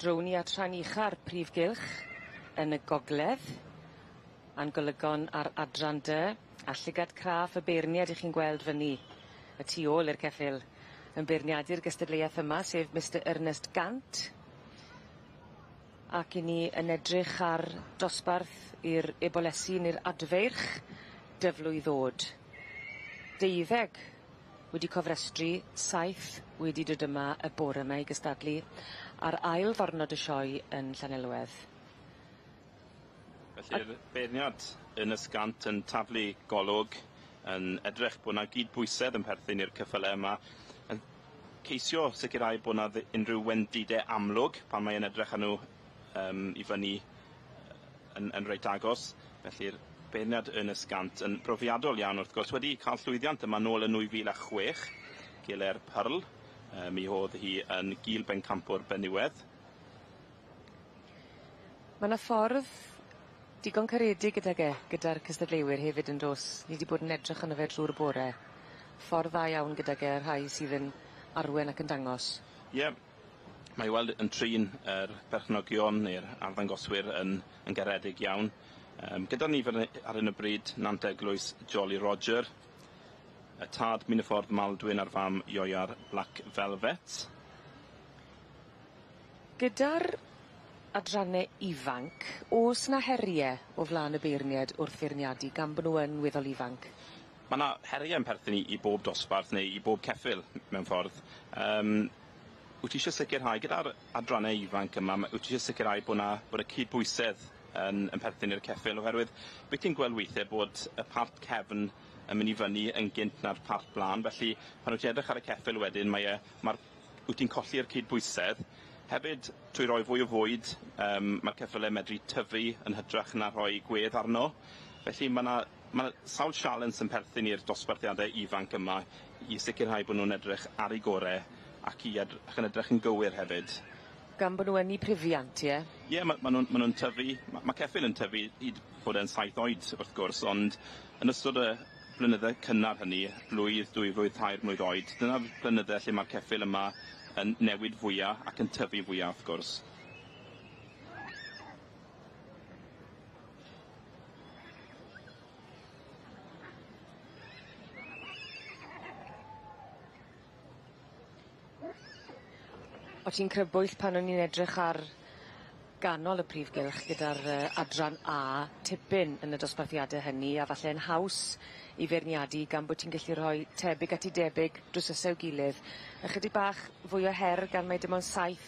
Drown ni at rhan ucha'r prif gylch yn y gogledd, a'n golygon ar adran dy, a llygad craff y beirniad 'ych chi'n gweld fyny y tu ôl i'r ceffyl yn beirniadu'r gystadleuaeth yma, sef Mistar Ernest Gant. Ac 'yn ni yn edrych ar dosbarth i'r ebolesi ne'r adfeirch dyflwydd o'd. Deuddeg wedi cofrestru, saith wedi dod yma y bore 'ma i gystadlu ar ail ddornod y sioe yn Llanelwedd. Felly'r beirniad Ernest Gant yn taflu golwg, yn edrych bod 'na gydbwysedd yn perthyn i'r ceffyle yma, yn ceisio sicrhau bod 'na unrhyw wendide amlwg pan mae'n edrych arnyn nhw i fyny yn reit agos. Felly'r beirniad Ernest Gant yn brofiadol iawn wrth gwrs, wedi cael llwyddiant yma nôl yn 2006, Giler Pearl, mi oedd hi yn gil bencampwr benywedd. Ma' 'na ffordd digon caredig gydag e, gyda'r cystadleuwyr hefyd yn do's? Ni 'di bod yn edrych arno fe drw'r bore. Ffordd dda iawn gydag e, rhai sydd yn arwen ac yn dangos. Ie, mae i weld yn trin yr perchnogion neu'r arddangoswyr yn garedig iawn. Gyda ni fan ar hyn o bryd Nant Eglwys Jolly Roger, y tad Miniffordd Maldwyn a'r fam Ioiar Black Velvet. Gyda'r adranne ifanc, o's 'na herie o flan y beirnied wrth feirniadu gan bo' nw yn weddol ifanc? Ma' 'na herie yn perthyn i bob dosbarth neu i bob ceffyl mewn ffordd. Wyt ti isie sicrhau gyda'r adranne ifanc yma, wyt ti isie sicrhau bo' 'na bod y cydbwysedd yn perthyn i'r ceffyl, oherwydd beth ti'n gweld weithie bod y part cefn yn mynd i fyny yn gynt na'r part bla'n, felly pan wyt ti'n edrych ar y ceffyl wedyn wyt ti'n colli'r cydbwysedd. Hefyd, trwy roi fwy o fwyd, ma'r ceffyle medru tyfu yn hytrach na rhoi gwedd arno. Felly ma' 'na sawl sialens yn perthyn i'r dosbarthiade ifanc yma i sicrhau bod nhw'n edrych ar eu gore ac i edrych yn edrych yn gywir hefyd. Gan bod nhw yn 'u prifiant, ie? Ie, ma' nhw'n tyfu. Ma' ceffyl yn tyfu hyd bod e'n 7 oed wrth gwrs, ond yn ystod y blynydde cynnar hynny, blwydd, 2 flwydd, 3 mlwydd oed, dyna'r blynydde lle ma'r ceffyl yma yn newid fwya ac yn tyfu fwya wrth gwrs. O' ti'n crybwyll pan o'n i'n edrych ar ganol y prif gylch gyda'r adran A tipyn yn y dosbarthiade hynny a falle'n haws i feirniadu gan bo' ti'n gallu rhoi tebyg at 'u debyg drws i'w gilydd. Ychydig bach fwy o her gan mai dim ond 7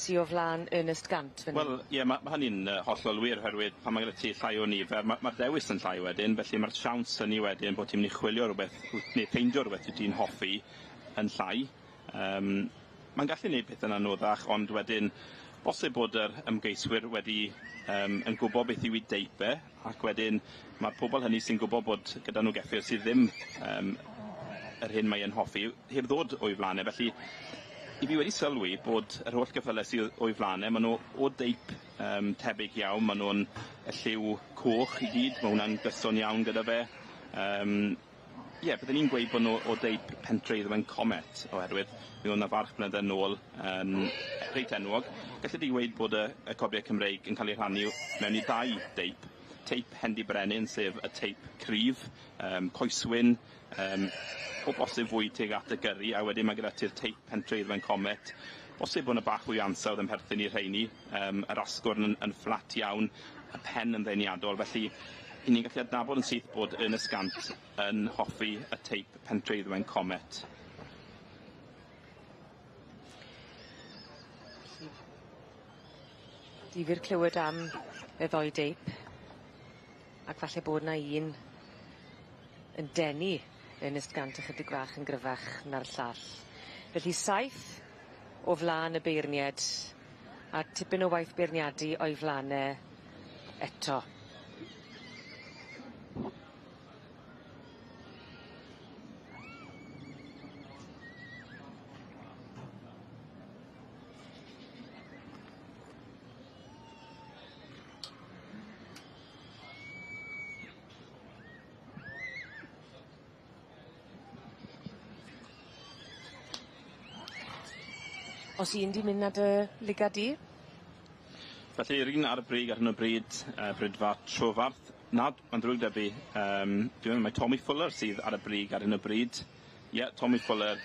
sy o flan Ernest Gant fyn 'yn. Wel ie ma' hynny'n hollol wir oherwydd pan ma' gyda ti llai o nifer ma'r dewis yn llai wedyn, felly ma'r siawns hynny wedyn bo' ti'n myn' i chwilio rwbeth neu ffeindio rwbeth wyt ti'n hoffi yn llai. Ma'n gallu neud pethe'n anoddach, ond wedyn bosib bod yr ymgeiswyr wedi yn gwbo beth yw 'u deip e, ac wedyn ma'r pobol hynny sy'n gwbo bod gyda nhw geffyl sydd ddim yr hyn mae e'n hoffi heb ddod o'i flan e, felly i fi wedi sylwi bod yr holl geffyle sydd o'i flan e, ma' nhw o deip tebyg iawn, ma' nhw'n y lliw coch i gyd, ma' hwnna'n gyson iawn gyda fe. Ie, byddwn i'n gweud bod nhw o deip Pentreiddwen Comet, oherwydd mi oedd 'na farch blynydde nôl yn reit enwog. Gallu di gweud bod y cobiau Cymreig yn cael eu rhannu mewn i ddau deip. Teip Hendy Brenin, sef y teip cryf, coeswyn, o bosib fwy tuag at y gyrru, a wedyn mae gyda ti'r teip Pentreiddwen Comet. Bosib bod 'na bach fwy o ansawdd yn perthyn i'r rheini, yr asgwrn yn fflat iawn, y pen yn ddeniadol, felly 'yn ni'n gallu adnabod yn syth bod Ernest Gant yn hoffi y teip Pentreiddwen Comet. Difyr clywed am y ddoi deip, ac falle bod 'na un yn denu Ernest Gant ychydig bach yn gryfach na'r llall. Felly 7 o flan y beirnied, a tipyn o waith beirniadu o'i flan e eto. O's un 'di mynd â dy lygad di? Felly yr un ar y brig ar hyn o bryd, Brydfa Trofarth. Na, mae'n ddrwg 'da fi. Dwi'n meddwl mai Tommy Fuller sydd ar y brig ar hyn o bryd. Ie, yeah, Tommy Fuller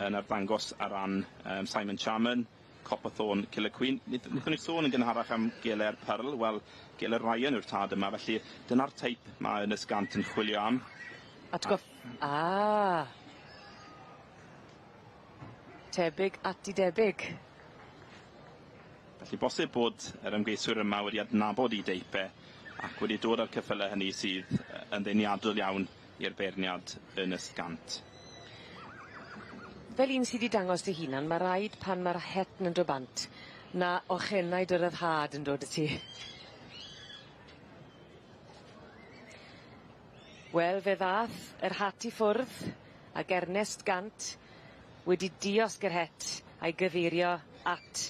yn arddangos ar ran Simon Charman, Copperthorn Killer Queen. Wnaethon ni sôn yn gynharach am Geler Pearl. Wel, Geler Ryan yw'r tad yma, felly dyna'r teip mae Ynys Gant yn chwilio am. Atgoff... Ah! Tebyg at 'i debyg. Felly bosib bod yr ymgeiswyr yma wedi adnabod 'i deipe ac wedi dod â'r ceffyle hynny sydd yn ddeniadol iawn i'r beirniad Ernest Gant. Fel un sy 'di dangos dy hunan ma' raid pan ma'r het 'na'n do' bant na ochenaid o ryddhad yn dod 'dy ti. Wel fe ddath yr hat i ffwrdd ag Ernest Gant wedi diosg yr het a'i gyfeirio at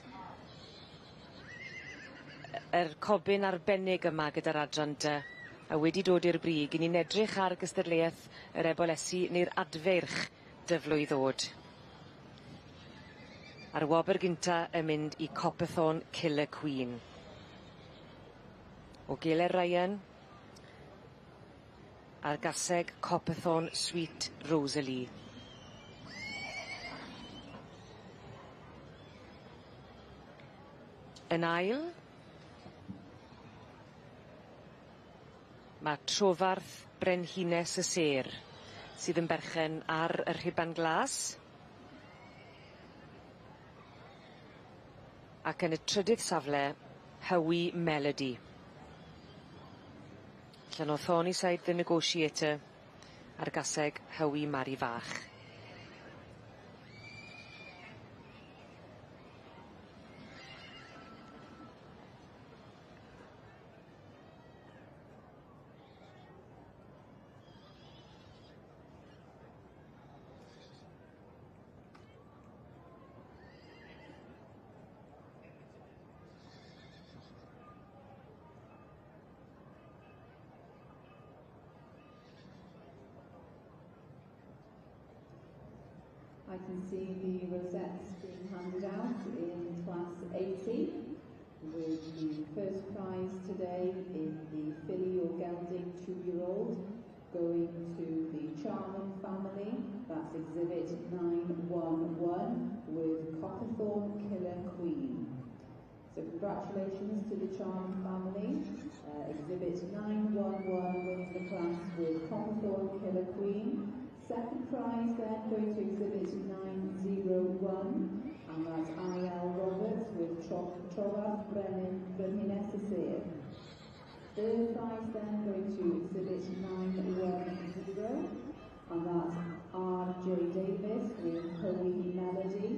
yr cobyn arbennig yma gyda'r adran dy a wedi dod i'r brig 'yn ni'n edrych ar gystadleueth yr ebolesi neu'r adfeirch dyflwydd o'd. A'r wobr gynta yn mynd i Copperthorn Killer Queen. O Geler Ryan a'r gaseg Copperthorn Sweet Rosalie. Yn ail, ma' Trofarth Brenhines y Sêr sydd yn berchen ar y rhuban glas. Ac yn y trydydd safle, Hywi Melody. Allan o Thornyside the Negotiator a'r gaseg Hywi Mari Fach. I can see the rosettes being handed out in class 80, with the first prize today in the filly or gelding 2-year-old going to the Charman family. That's exhibit 911 with Copperthorn Killer Queen. So congratulations to the Charman family. Exhibit 911 winning the class with Copperthorn Killer Queen. Second prize then going to exhibit 901, and that's I.L. Roberts with Trofarth Brenhines y Sêr. Third prize then going to exhibit 910, and that's R.J. Davis with Holy Melody.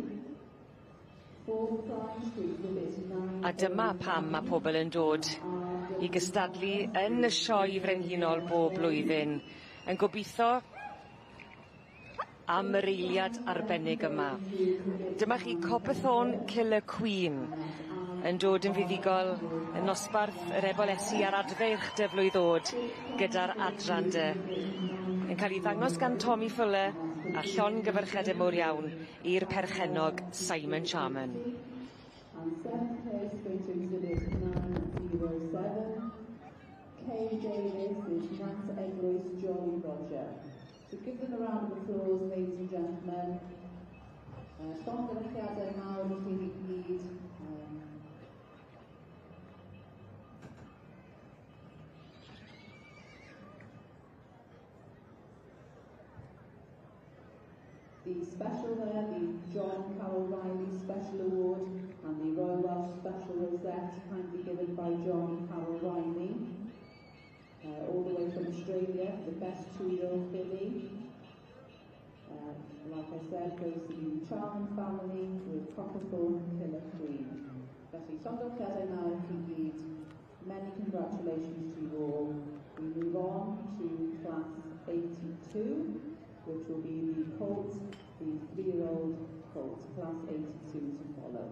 Fourth prize to exhibit 9. A dyma pam mae pobl yn dod i gystadlu yn y sioe frenhinol bob blwyddyn, yn gobeithio am yr eiliad arbennig yma. Dyma chi Copperthorn Killer Queen yn dod yn fuddugol yn nosbarth yr ebolesi a'r adfeirch dyflwydd o'd gyda'r adran dy. Yn cael ei ddangos gan Tommy Fuller a llongyfarchiade mowr iawn i'r perchennog Simon Charman. And seventh place going to exhibit 907. Kay Davis is Nant Eglwys Jolly Roger. So give them a round of applause, ladies and gentlemen. Llongyfarchiadau mawr i chi gyd. The special there, the John Carroll Riley Special Award and the Royal Welsh Special Rosette, kindly given by John Carroll Riley, all the way from Australia for the best 2-year-old filly. Like I said, goes to the Charman family with Copperthorn Killer Queen. Felly, llongyfarchiadau mawr i chi gyd. Many congratulations to you all. We move on to class 82, which will be the colt, the 3-year-old colt, class 82 to follow.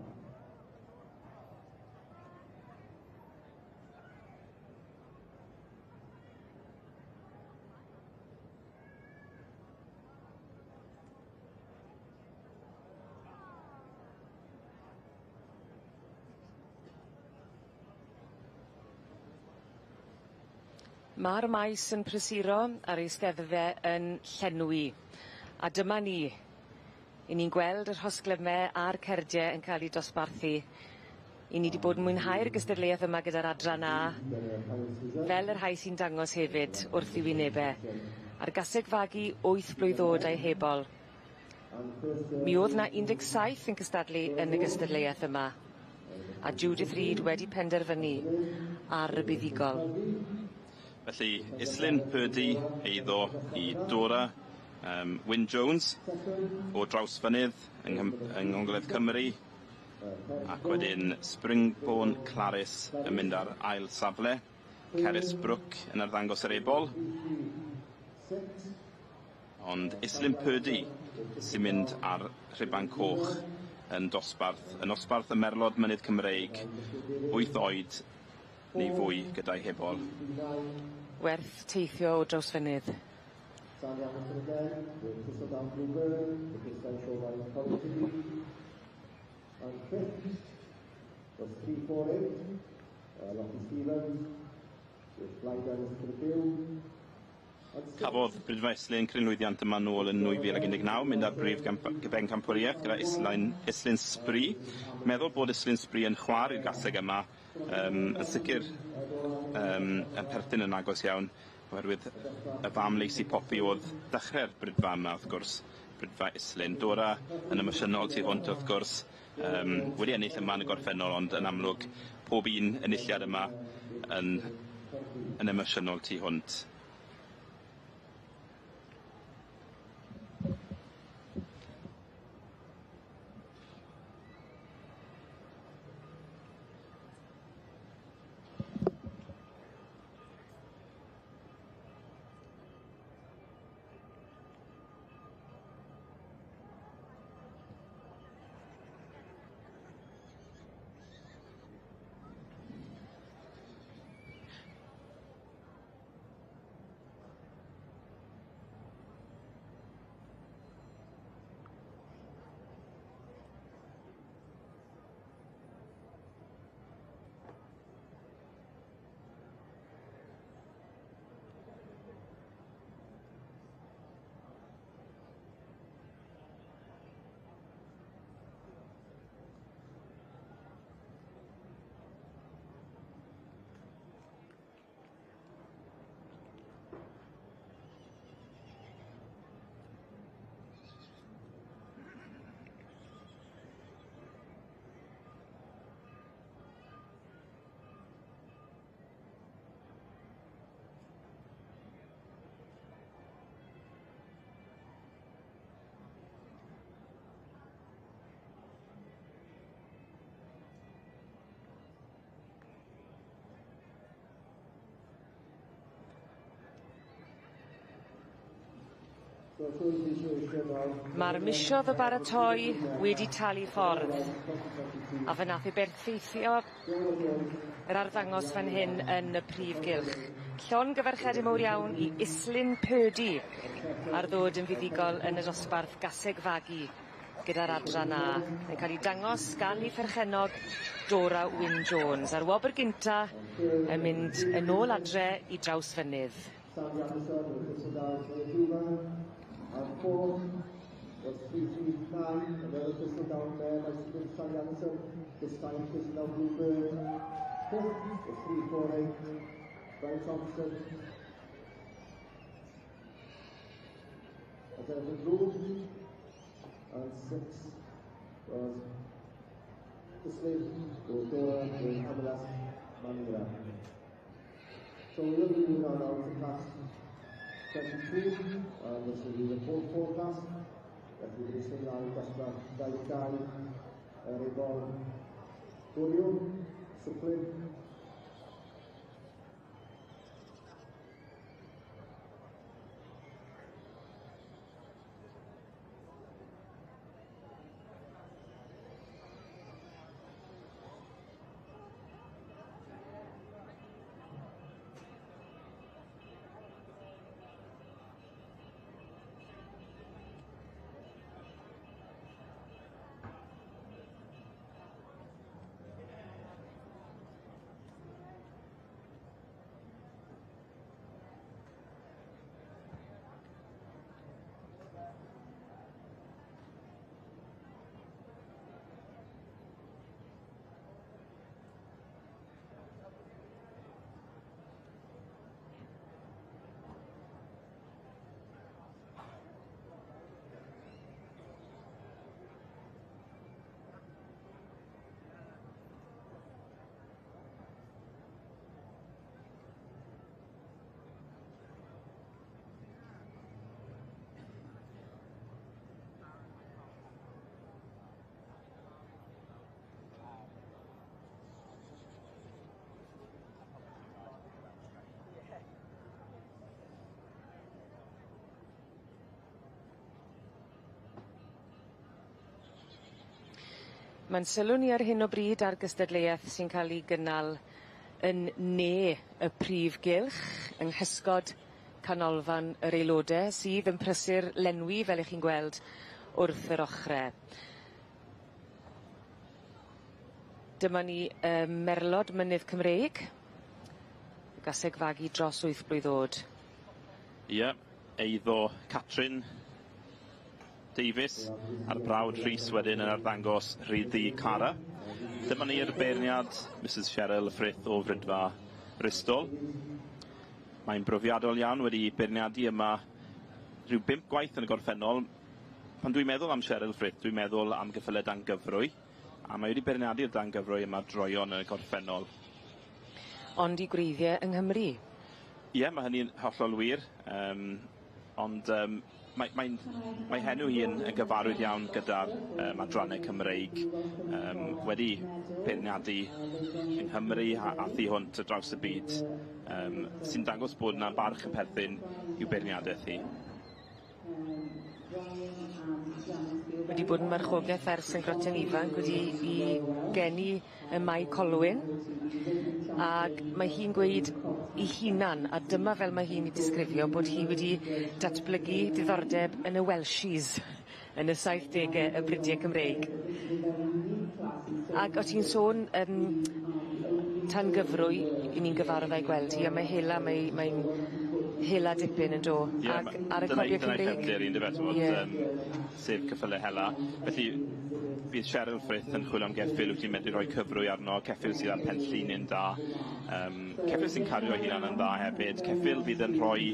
Mae'r maes yn prysuro a'r eisteddfe yn llenwi. A dyma ni. 'Yn ni'n gweld y rhosglyme a'r cerdie yn ca'l 'u dosbarthu. 'Yn ni 'di bod yn mwynhau'r gystadleuaeth yma gyda'r adran A fel y rhai sy'n dangos hefyd wrth 'u wynebe. A'r gaseg fagu wyth blwydd o'd a'i hebol. Mi o'dd 'na 17 yn cystadlu yn y gystadleuaeth yma. A Judith Reid wedi penderfynu ar y buddugol. Felly, Islyn Purdy eiddo i Dora Wyn Jones o Drawsfynydd yng Ngogledd Cymru, ac wedyn Springborn Claris yn mynd ar ail safle, Ceris Brook yn arddangos yr ebol, ond Islyn Purdy sy'n mynd ar rhuban coch yn dosbarth, yn nosbarth y Merlod Mynydd Cymreig, 8 oed neu fwy gyda'i hebol. Werth teithio o Drawsfynydd. Sally Hamilton again, with Thistledown Bluebird, with this show by Coventry. And fifth was 348, Lottie Stevens, with Fly Down to the View. Cafodd Brydfa Islyn cryn lwyddiant yma nôl yn 2019, mynd ar brif bencampwriaeth gyda Islyn Spree. Meddwl bod Islyn Spree yn chwar i'r gaseg yma, yn sicr yn perthyn yn agos iawn, oherwydd y fam Lacey Poppy oedd dechrau'r brydfa yma, wrth gwrs, Brydfa Islyn. Dora yn emosiynol tu hwnt, wrth gwrs, wedi ennill yma yn y gorffennol, ond yn amlwg pob un enilliad yma yn emosiynol tu hwnt. Mae'r misoedd o baratoi wedi talu ffordd, a fe nath ei berffeithio yr arddangos fan hyn yn y prif gylch. Llongyfarchiade mowr iawn i Islyn Purdy ar ddod yn fuddugol yn y dosbarth gaseg fagu gyda'r adran A, yn cael ei dangos gan ei pherchennog Dora Wyn Jones, a'r wobr gynta yn mynd yn ôl adre i Drawsfynydd. Sandy Anderson with Thistledown Vancouver. And fourth was 339, another Thistledown mare by Sandy Anderson, this time Thistledown Bluebird. Fifth was 348, Brian Thompson. As Evan Bloom. And sixth was Islyn Dora with Amalas Manira. So we will be moving on now to class 22, and this will be the fourth forecast. Felly bydd ysgrifennu ymlaen dosbarth 22, yr ebol Gwrio, Swplin. Ma'n sylw ni ar hyn o bryd ar gystadleuaeth sy'n ca'l 'i gynnal yn ne y prif gylch yng nghysgod canolfan yr aelode sydd yn prysur lenwi fel 'ych chi'n gweld wrth yr ochre. Dyma ni y Merlod Mynydd Cymreig. Gaseg fagu dros wyth blwydd o'd. Ie, eiddo Catrin Davies a'r brawd Rhys wedyn yn arddangos Rhyd Ddu Cara. Dyma ni'r beirniad Mrs Cheryl Frith o Fridfa Bristol. Mae'n brofiadol iawn wedi beirniadu yma rhyw bump gwaith yn y gorffennol. Pan dwi'n meddwl am Cheryl Frith, dwi'n meddwl am gyffyle dan gyfrwy, a mae wedi beirniadu'r dan gyfrwy yma droeon yn y gorffennol. Ond 'i gwreiddie yng Nghymru. Ie, mae hynny'n hollol wir. Yym, ond yym, mae mae'n mae henw hi yn yn gyfarwydd iawn gyda'r yym adrannau Cymreig, yym wedi beirniadu yng Nghymru a a thu hwnt ar draws y byd, yym sy'n dangos bod 'na barch yn perthyn i'w beirniadaeth hi. Wedi bod yn marchogeth ers yn grotyn ifanc wedi 'i geni ym Mae Colwyn ag mae hi'n gweud 'i hunan a dyma fel mae hi'n 'i disgrifio bod hi wedi datblygu diddordeb yn y Welshies yn y saithdege y brydie Cymreig. Ag o' ti'n sôn yym tan gyfrwy 'yn ni'n gyfarwydd â'i gweld hi a ma' hela mae mae'n hela dipyn yndo? Ie Ag ar y cofie dyna 'i Cymreig. chefndir 'i yndyfe t'mod Ie. yym sef ceffyle hela. Felly bydd Cheryl Frith yn chwilio am geffyl wyt ti'n medru rhoi cyfrwy arno, ceffyl sydd â'r pen llinyn da, yym ceffyl sy'n cario hunan yn dda hefyd, ceffyl fydd yn rhoi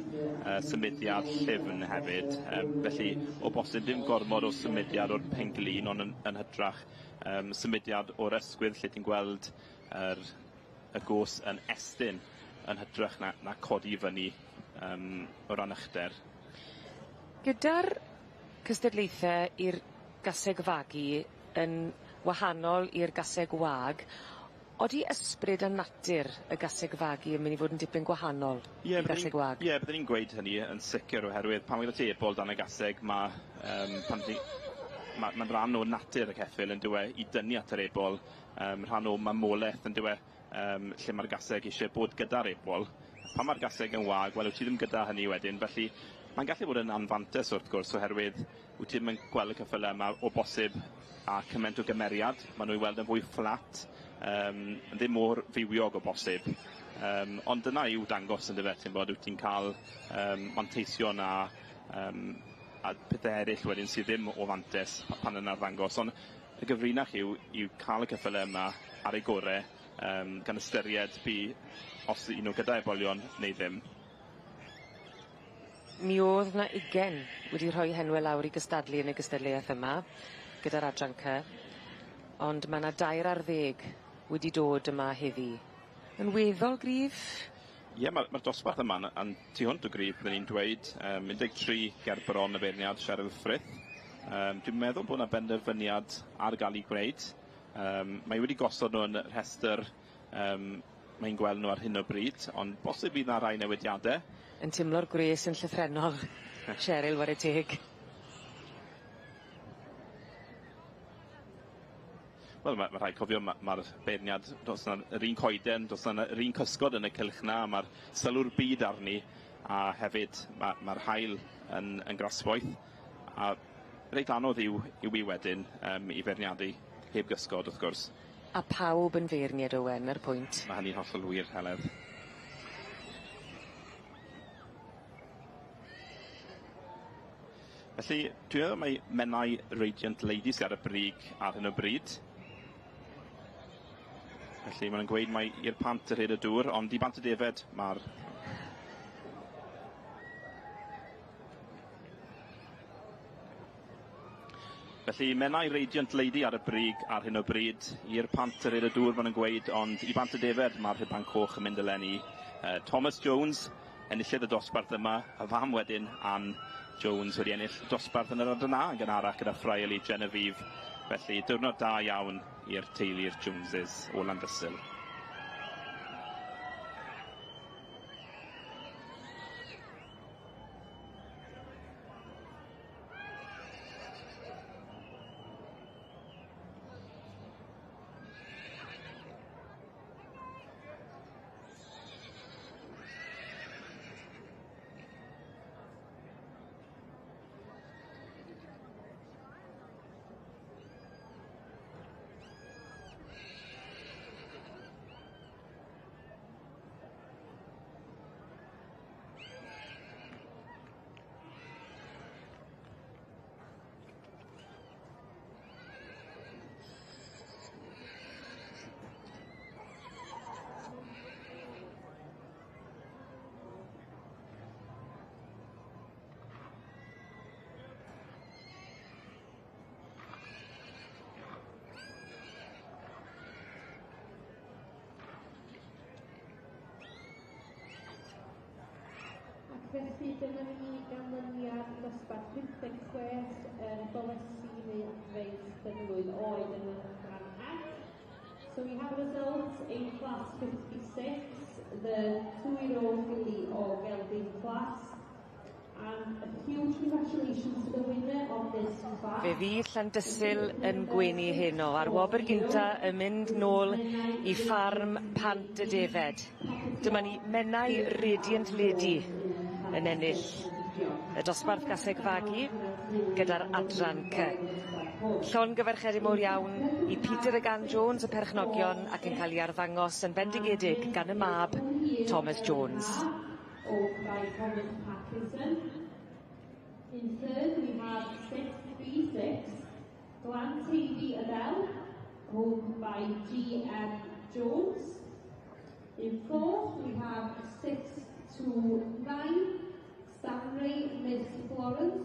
symudiad llyfn hefyd, yym felly o bosib dim gormod o symudiad o'r pen-glin ond yn yn hytrach yym symudiad o'r ysgwydd lle ti'n gweld yr y gos yn estyn yn hytrach na na codi i fyny yym o ran uchder. Gyda'r cystadlaethe i'r gaseg fagu yn wahanol i'r gaseg wag odi ysbryd a natur y gaseg fagu yn myn' i fod yn dipyn gwahanol i'r gaseg wag? Ie byddwn i'n gweud hynny yn sicir oherwydd pan ma' gyda ti ebol dan y gaseg ma' yym pan ti ma' ma'n ran o natur y ceffyl yndyw e i dynnu at yr ebol yym rhan o mamoleth yndyw e yym lle ma'r gaseg isie bod gyda'r ebol. Pan ma'r gaseg yn wag, wel wyt ti ddim gyda hynny wedyn, felly mae'n gallu bod yn anfantes wrth gwrs oherwydd wyt ti ddim yn gweld y ceffyle yma o bosib a cymaint o gymeriad, ma' nhw i weld yn fwy fflat, yym ddim mor fywiog o bosib. Yym ond dyna yw dangos yndyfe, ti'n bod, wyt ti'n cael yym manteision a yym a pethe eryll wedyn sydd ddim o fantes pan yn arddangos, ond y gyfrinach yw yw ca'l y ceffyle yma ar eu gore yym gan ystyried bu os 'y nw gyda ebolion neu ddim. Mi o'dd 'na ugen wedi rhoi henwe lawr i gystadlu yn y gystadleuaeth yma gyda'r adran Cy, ond ma' 'na dair ar ddeg wedi dod yma heddi. Yn weddol gryf? Ie, ma'r ma'r dosbarth yma'n yn tu hwnt o gryf, bydden i'n dweud. Yym 13 ger bron y beirniad Cheryl Frith. Yym dwi'n meddwl bod 'na benderfyniad ar ga'l 'i gwneud. Yym mae wedi gosod nhw yn y rhestr yym mae'n gweld nhw ar hyn o bryd, ond bosib bydd 'na rai newidiade. Yn timlo'r gwres yn llythrennol, Cheryl, 'ware teg. Wel ma' ma' rhaid cofio ma' ma'r beirniad do's 'na yr un coeden, do's 'na yr un cysgod yn y cylch 'na, ma'r sylw'r byd arni, a hefyd ma' ma'r haul yn yn grasboeth, a reit anodd yw yw 'i wedyn yym i feirniadu heb gysgod wrth gwrs. A pawb yn feirniad Owen, 'na'r pwynt. Ma' hynny'n hollol wir, Heledd. Felly, dwi'n meddwl mai Menai Radiant Lady sy ar y brig ar hyn o bryd. Felly, ma' nw'n gweud mai i'r pant yr hyd y dŵr, ond i bant y defed ma'r Felly, Menai Radiant Lady ar y brig ar hyn o bryd. I'r pant yr hyd y dŵr, ma' nw'n gweud, ond i bant y defed ma'r rhuban coch yn mynd eleni. Thomas Jones Enillydd y dosbarth yma, y fam wedyn, Ann Jones, wedi ennill dosbarth yn yr adran A yn gynharach gyda Friarly Genevieve. Felly, diwrnod da iawn i'r teulu'r Joneses o Landysul. Felly dyma ni ganlyniad dosbarth 56 yr bolesi neu adfeis dynglwydd oed yn yr adran F. So we have results in class 56, the 2-year-old filly or gelding class. And a huge congratulations to the winner of this class. Fe fydd Llandysul yn gwenu heno a'r wobr gynta yn mynd nôl i ffarm Pant y Defed. Dyma ni Menai Radiant Lady yn ennill y dosbarth gaseg fagu gyda'r adran C. Llongyfarchiade mowr iawn i Peter ag Ann Jones y perchnogion ac yn cael ei arddangos yn bendigedig gan y mab Thomas Jones. Owned by Thomas Parkinson. In third, we have 636, Glan Teifi Adele, owned by G.M. Jones. In fourth, we have 629, Stanley Miss Florence,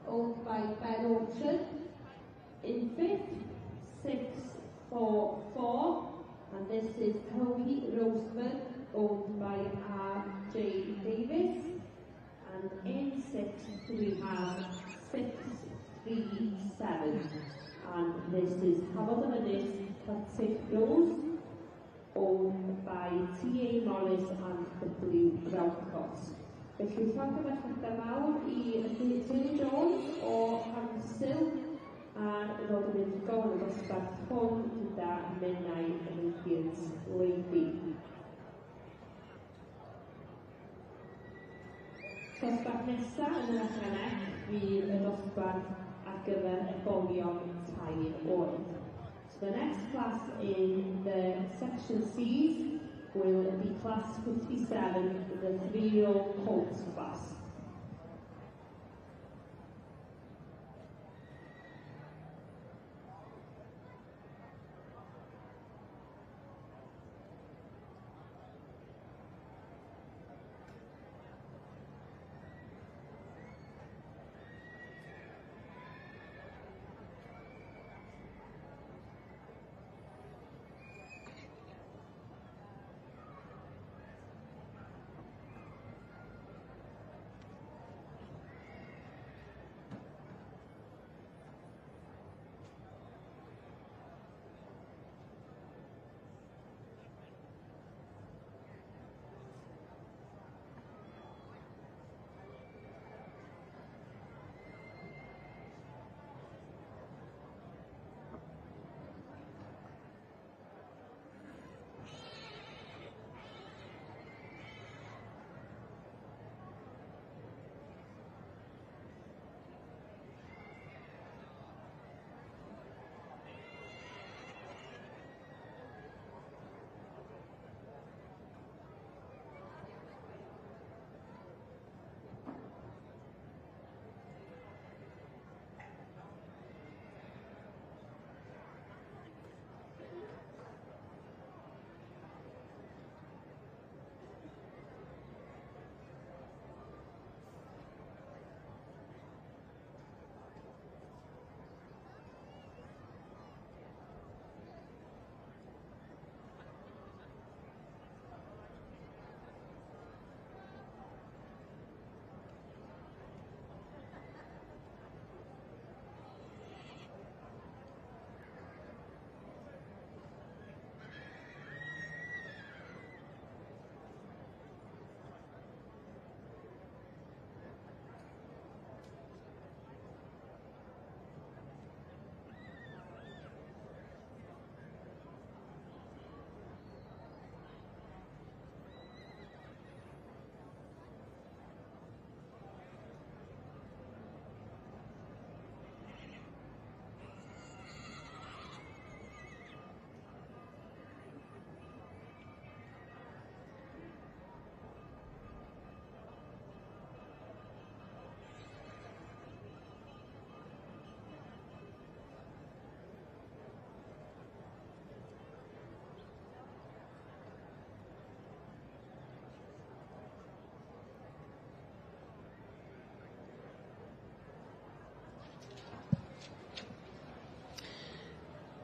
owned by Ben Orchard. In fifth, 644, and this is Holy Roseman, owned by R.J. Davis. And in sixth, we have 637, and this is Hafod Ynys Celtic Rose, owned by T.A. Morris and W. Browncott. Felly llongyfarchiadau mawr i Teulu Jones o Llandysul ar ddod yn fuddugol yn y dosbarth hwn gyda Menai Radiant Lady. Dosbarth nesaf yn yr adran F fydd y dosbarth ar gyfer ebolion 3 oed. So the next class in the section C's will be class 57, the 3-year-old colts class.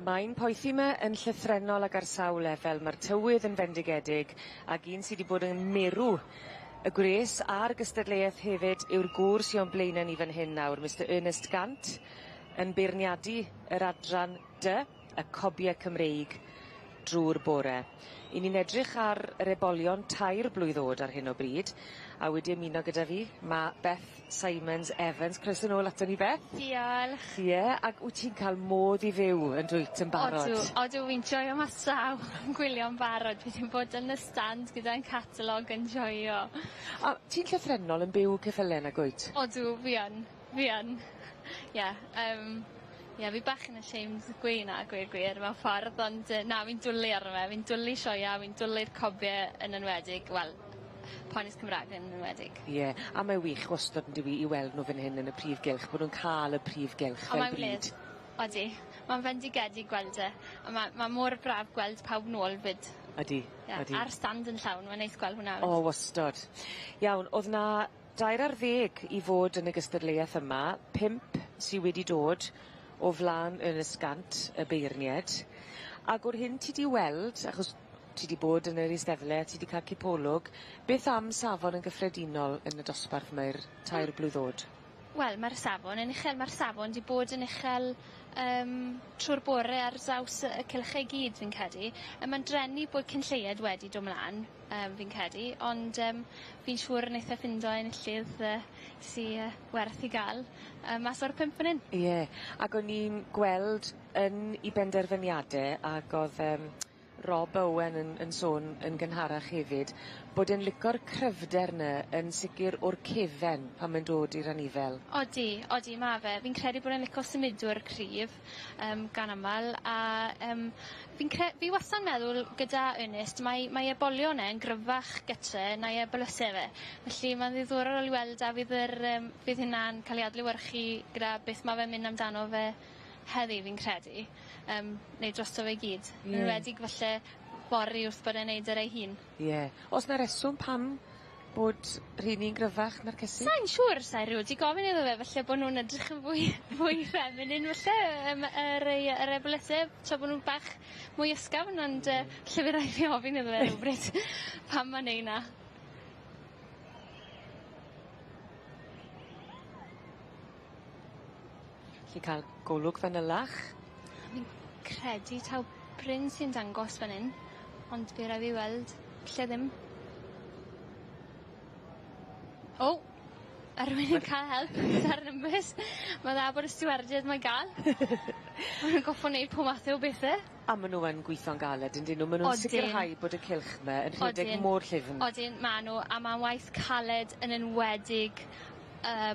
Mae'n poethi 'ma yn llythrennol ag ar sawl lefel. Ma'r tywydd yn fendigedig ag un sy 'di bod yn merw y gwres a'r gystadleuaeth hefyd yw'r gŵr sy o'n blaene ni fan hyn nawr, Mr Ernest Gant, yn beirniadu yr adran dy, y cobie Cymreig drw'r bore. 'Yn ni'n edrych ar yr ebolion tair blwydd o'd ar hyn o bryd a wedi ymuno gyda fi ma' Beth Simons Evans. Croeso nôl aton ni Beth. Diolch. Ie, ag wyt ti'n ca'l modd i fyw yn dwyt yn barod? Odw, odw fi'n joio mas draw yn gwylio'n barod. Fi 'di bod yn y stand gyda'n catalog yn joio. A ti'n llythrennol yn byw ceffyle nag wyt? Odw, fi yn, fi yn. Ie, ie, fi bach yn ashamed gweud 'na gweud gwir mewn ffordd ond na fi'n dwli arno fe fi'n dwli sioea fi'n dwli'r cobie yn enwedig wel ponis Cymra'g yn enwedig. Ie, a mae wych wastod yndyw 'i i weld nw fyn hyn yn y prif gylch bo' nw'n ca'l y prif gylch O fel mae'n bryd. wledd. Odi. Ma'n fendigedig gweld e. A ma' ma' mor braf gweld pawb nôl 'fyd. Ydi, Ie, ydi. a'r stand yn llawn ma'n neis gweld hwnna 'fyd. O wastod. Iawn, o'dd 'na 13 i fod yn y gystadleuaeth yma, pump sy wedi dod o flan Ernest Gant, y beirnied, ag o'r hyn ti 'di weld, achos ti 'di bod yn yr eisteddle, ti 'di ca'l cipolwg, beth am safon yn gyffredinol yn y dosbarth mae'r tair blwydd o'd? Wel ma'r safon yn uchel ma'r safon 'di bod yn uchel trw'r bore ar draws y cylche i gyd fi'n credu. Ma'n dreni bod cyn lleied wedi do' mlan fi'n credu ond fi'n siŵr neith e ffindo enillydd sy werth i ga'l mas o'r pump fyn 'yn. Ie ag o'n i'n gweld yn 'i benderfyniade ag o'dd Rob Owen yn yn sôn yn gynharach hefyd bod e'n lico'r cryfder 'ny yn sicir o'r cefen pan ma'n dod i'r anifel. Odi odi ma' fe. Fi'n credu bod e'n lico symudwr cryf gan amal a fi'n cre- fi wastad yn meddwl gyda Ernest mae mae ebolion e yn gryfach gytre na'i ebolyse fe. Felly ma'n ddiddorol i weld a fydd yr fydd hynna'n ca'l ei adlewyrchu gyda beth ma' fe'n mynd amdano fe heddi fi'n credu. Neu drosto fe i gyd. Ie. Yn enwedig falle fory wrth bod e'n neud ar ei hun. Ie. O's 'na reswm pam bod rheini'n gryfach na'r cesyn? Sai'n siŵr sai rioed 'di gofyn iddo fe falle bo' nw'n edrych yn fwy fwy feminine falle y rei yr ebolese tra bo' nw'n bach mwy ysgafn ond lle by' raid fi ofyn iddo fe rywbryd pam ma'n neu' 'na. Llu ca'l golwg fanylach. Fi'n credu taw Bryn sy'n dangos fan 'yn ond by' rai' fi weld lle ddim. O! A rywun yn ca'l help gyda'r numbers. Ma' dda bod y stiwardied 'ma i ga'l. Ma' nw'n goffo neud po' mathe o bethe. A ma' nw yn gwitho'n galed yndyn nw ma' nw'n Odyn. sicirhau bod y cylch 'ma yn rhedeg Odyn. mor llyfn. Odyn ma' nw a ma'n waith caled yn enwedig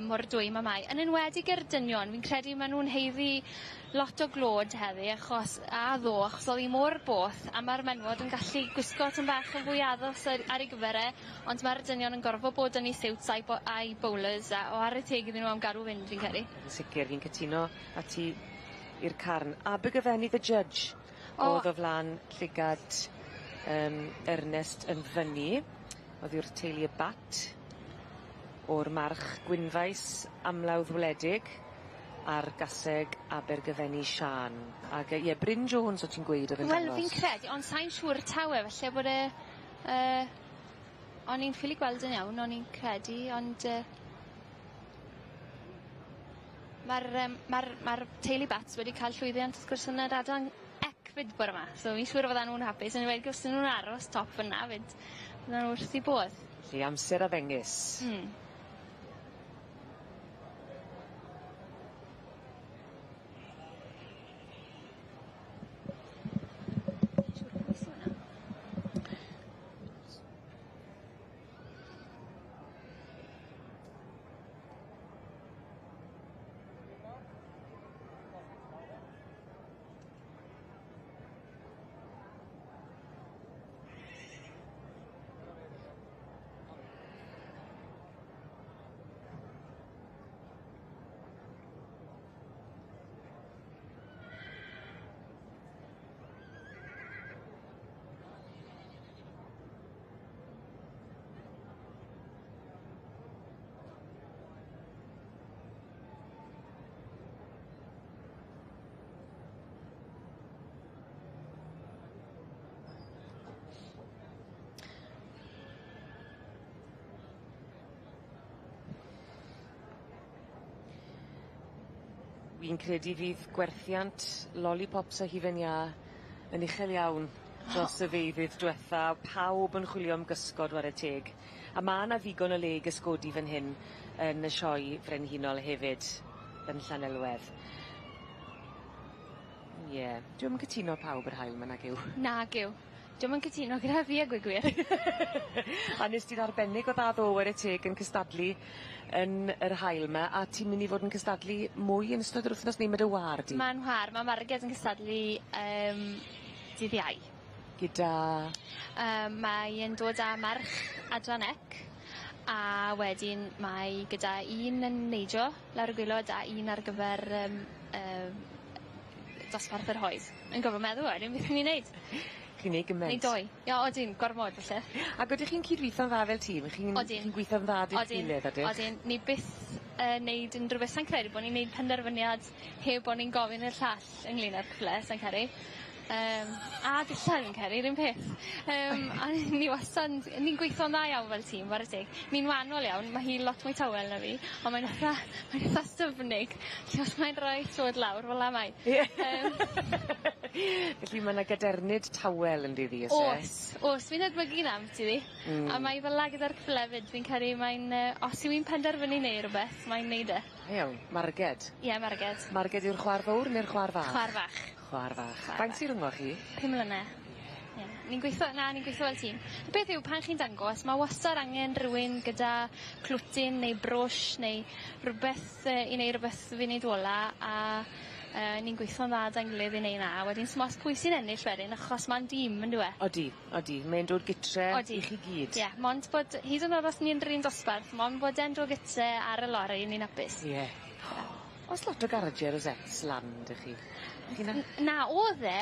mor dwym a mae. Yn enwedig i'r dynion fi'n credu ma' nw'n haeddu lot o glod heddi achos a ddo achos o'dd 'i mor both a ma'r menwod yn gallu gwisgo tym bach yn fwy addas ar ei gyfer e ond ma'r dynion yn gorfod bod yn 'u siwts a'u a'u bowlers a o 'are teg iddyn nw am gadw fynd fi'n credu. Yn sicir fi'n cytuno â ti i'r carn. Abergavenny the Judge o'dd o flan llygad Ernest yn fyny oddi wrth teulu y Bat o'r march Gwynfaes amlawdd wledig a'r gaseg Abergavenny Siân. Ag yy ie Bryn Jones o' ti'n gweud o'dd yn Wel dangos? fi'n credu ond sai'n siŵr taw e falle bod e o'n i'n ffili gweld yn iawn o'n i'n credu ond ma'r ma'r ma'r teulu Bats wedi ca'l llwyddiant wrth gwrs yn yr adran ec 'fyd bore 'ma so fi'n siŵr fydda nw'n hapus yn enwedig os 'dyn nw'n aros top fyn 'na 'fyd fydda nw wrth 'u bodd. Felly amser a ddengys. Siŵr pwy sy wnna. Wi'n credu fydd gwerthiant lollipops a hufen iâ yn uchel iawn dros y ddeuddydd dwetha, pawb yn chwilio am gysgod 'ware teg. A ma' 'na ddigon o le i gysgodi fan hyn yn y sioe frenhinol hefyd yn Llanelwedd. Ie, dwi'm yn cytuno pawb yr haul 'ma nagyw? Nagyw. Dwi'm yn cytuno gyda fi a gweud gwir. A nes di'n arbennig o dda ddo 'ware teg yn cystadlu yn yr haul 'ma a ti'n myn' i fod yn cystadlu mwy yn ystod yr wthnos neu ma' dy wâr di? Ma'n whâr ma' Marged yn cystadlu yym dydd Iau. Gyda? Mae e'n dod â merch adran ec a wedyn mae gyda un yn neidio lawr y gwilod a un ar gyfer yym dosbarth yr hoed. Yn gorfod meddwl wedyn beth fi'n myn' i neud. Chi'n neud gyment. Neu doi. Ie odyn, gormod falle. Ag odych chi'n cydwitho'n dda fel tîm? Chi'n... Odyn. Chi'n gwitho'n dda 'da'ch gilydd odych? Odyn. Ni byth yn neud unryw beth sai'n credu bo' ni'n neud penderfyniad heb bo' ni'n gofyn i'r llall ynglŷn â'r cyfle sai'n credu. Yym a dillad fi'n credu 'r un peth. Yym a ni wastad yn ni'n gweitho'n dda iawn fel tîm 'ware teg. Ni'n wanol iawn ma' hi lot mwy tawel na fi on' mae'n itha mae'n itha styfnig 'lly os mae'n rhoi troed lawr fel 'a mae. Ie. Yym. Felly ma' 'na gadernid tawel ynddi ddi o's e? O's o's fi'n edmygu 'na ambyti ddi. Hmm. A mae fel 'a gyda'r cyffyle 'fyd fi'n credu mae'n yy os yw 'i'n penderfynu neu' rwbeth mae'n neud e. Da iawn. Marged. Ie Marged. Marged yw'r chwa'r fowr ne'r chwa'r fach? Chwa'r fach. Chwa'r fach. Faint sy rhyngoch chi? Pum mlyne. Ie. Ni'n gweitho na ni'n gweitho fel tîm. Y beth yw pan chi'n dangos ma' wastad angen rywun gyda clwtyn neu brwsh neu rwbeth yy i neu' rwbeth funud ola a yy ni'n gweitho'n dda 'da'n gilydd i neu' 'na a wedyn s'mo' os pwy sy'n ennill wedyn achos ma'n dîm on'd yw e? Odi odi mae'n dod gytre Odi. i chi gyd. Ie mond bod hyd yn o'd os ni'n 'r un dosbarth mond bod e'n dod gytre ar y lori ni'n apus. Ie. O's lot o garadie rosettes lan 'dych chi? Chi 'na? Na o'dd e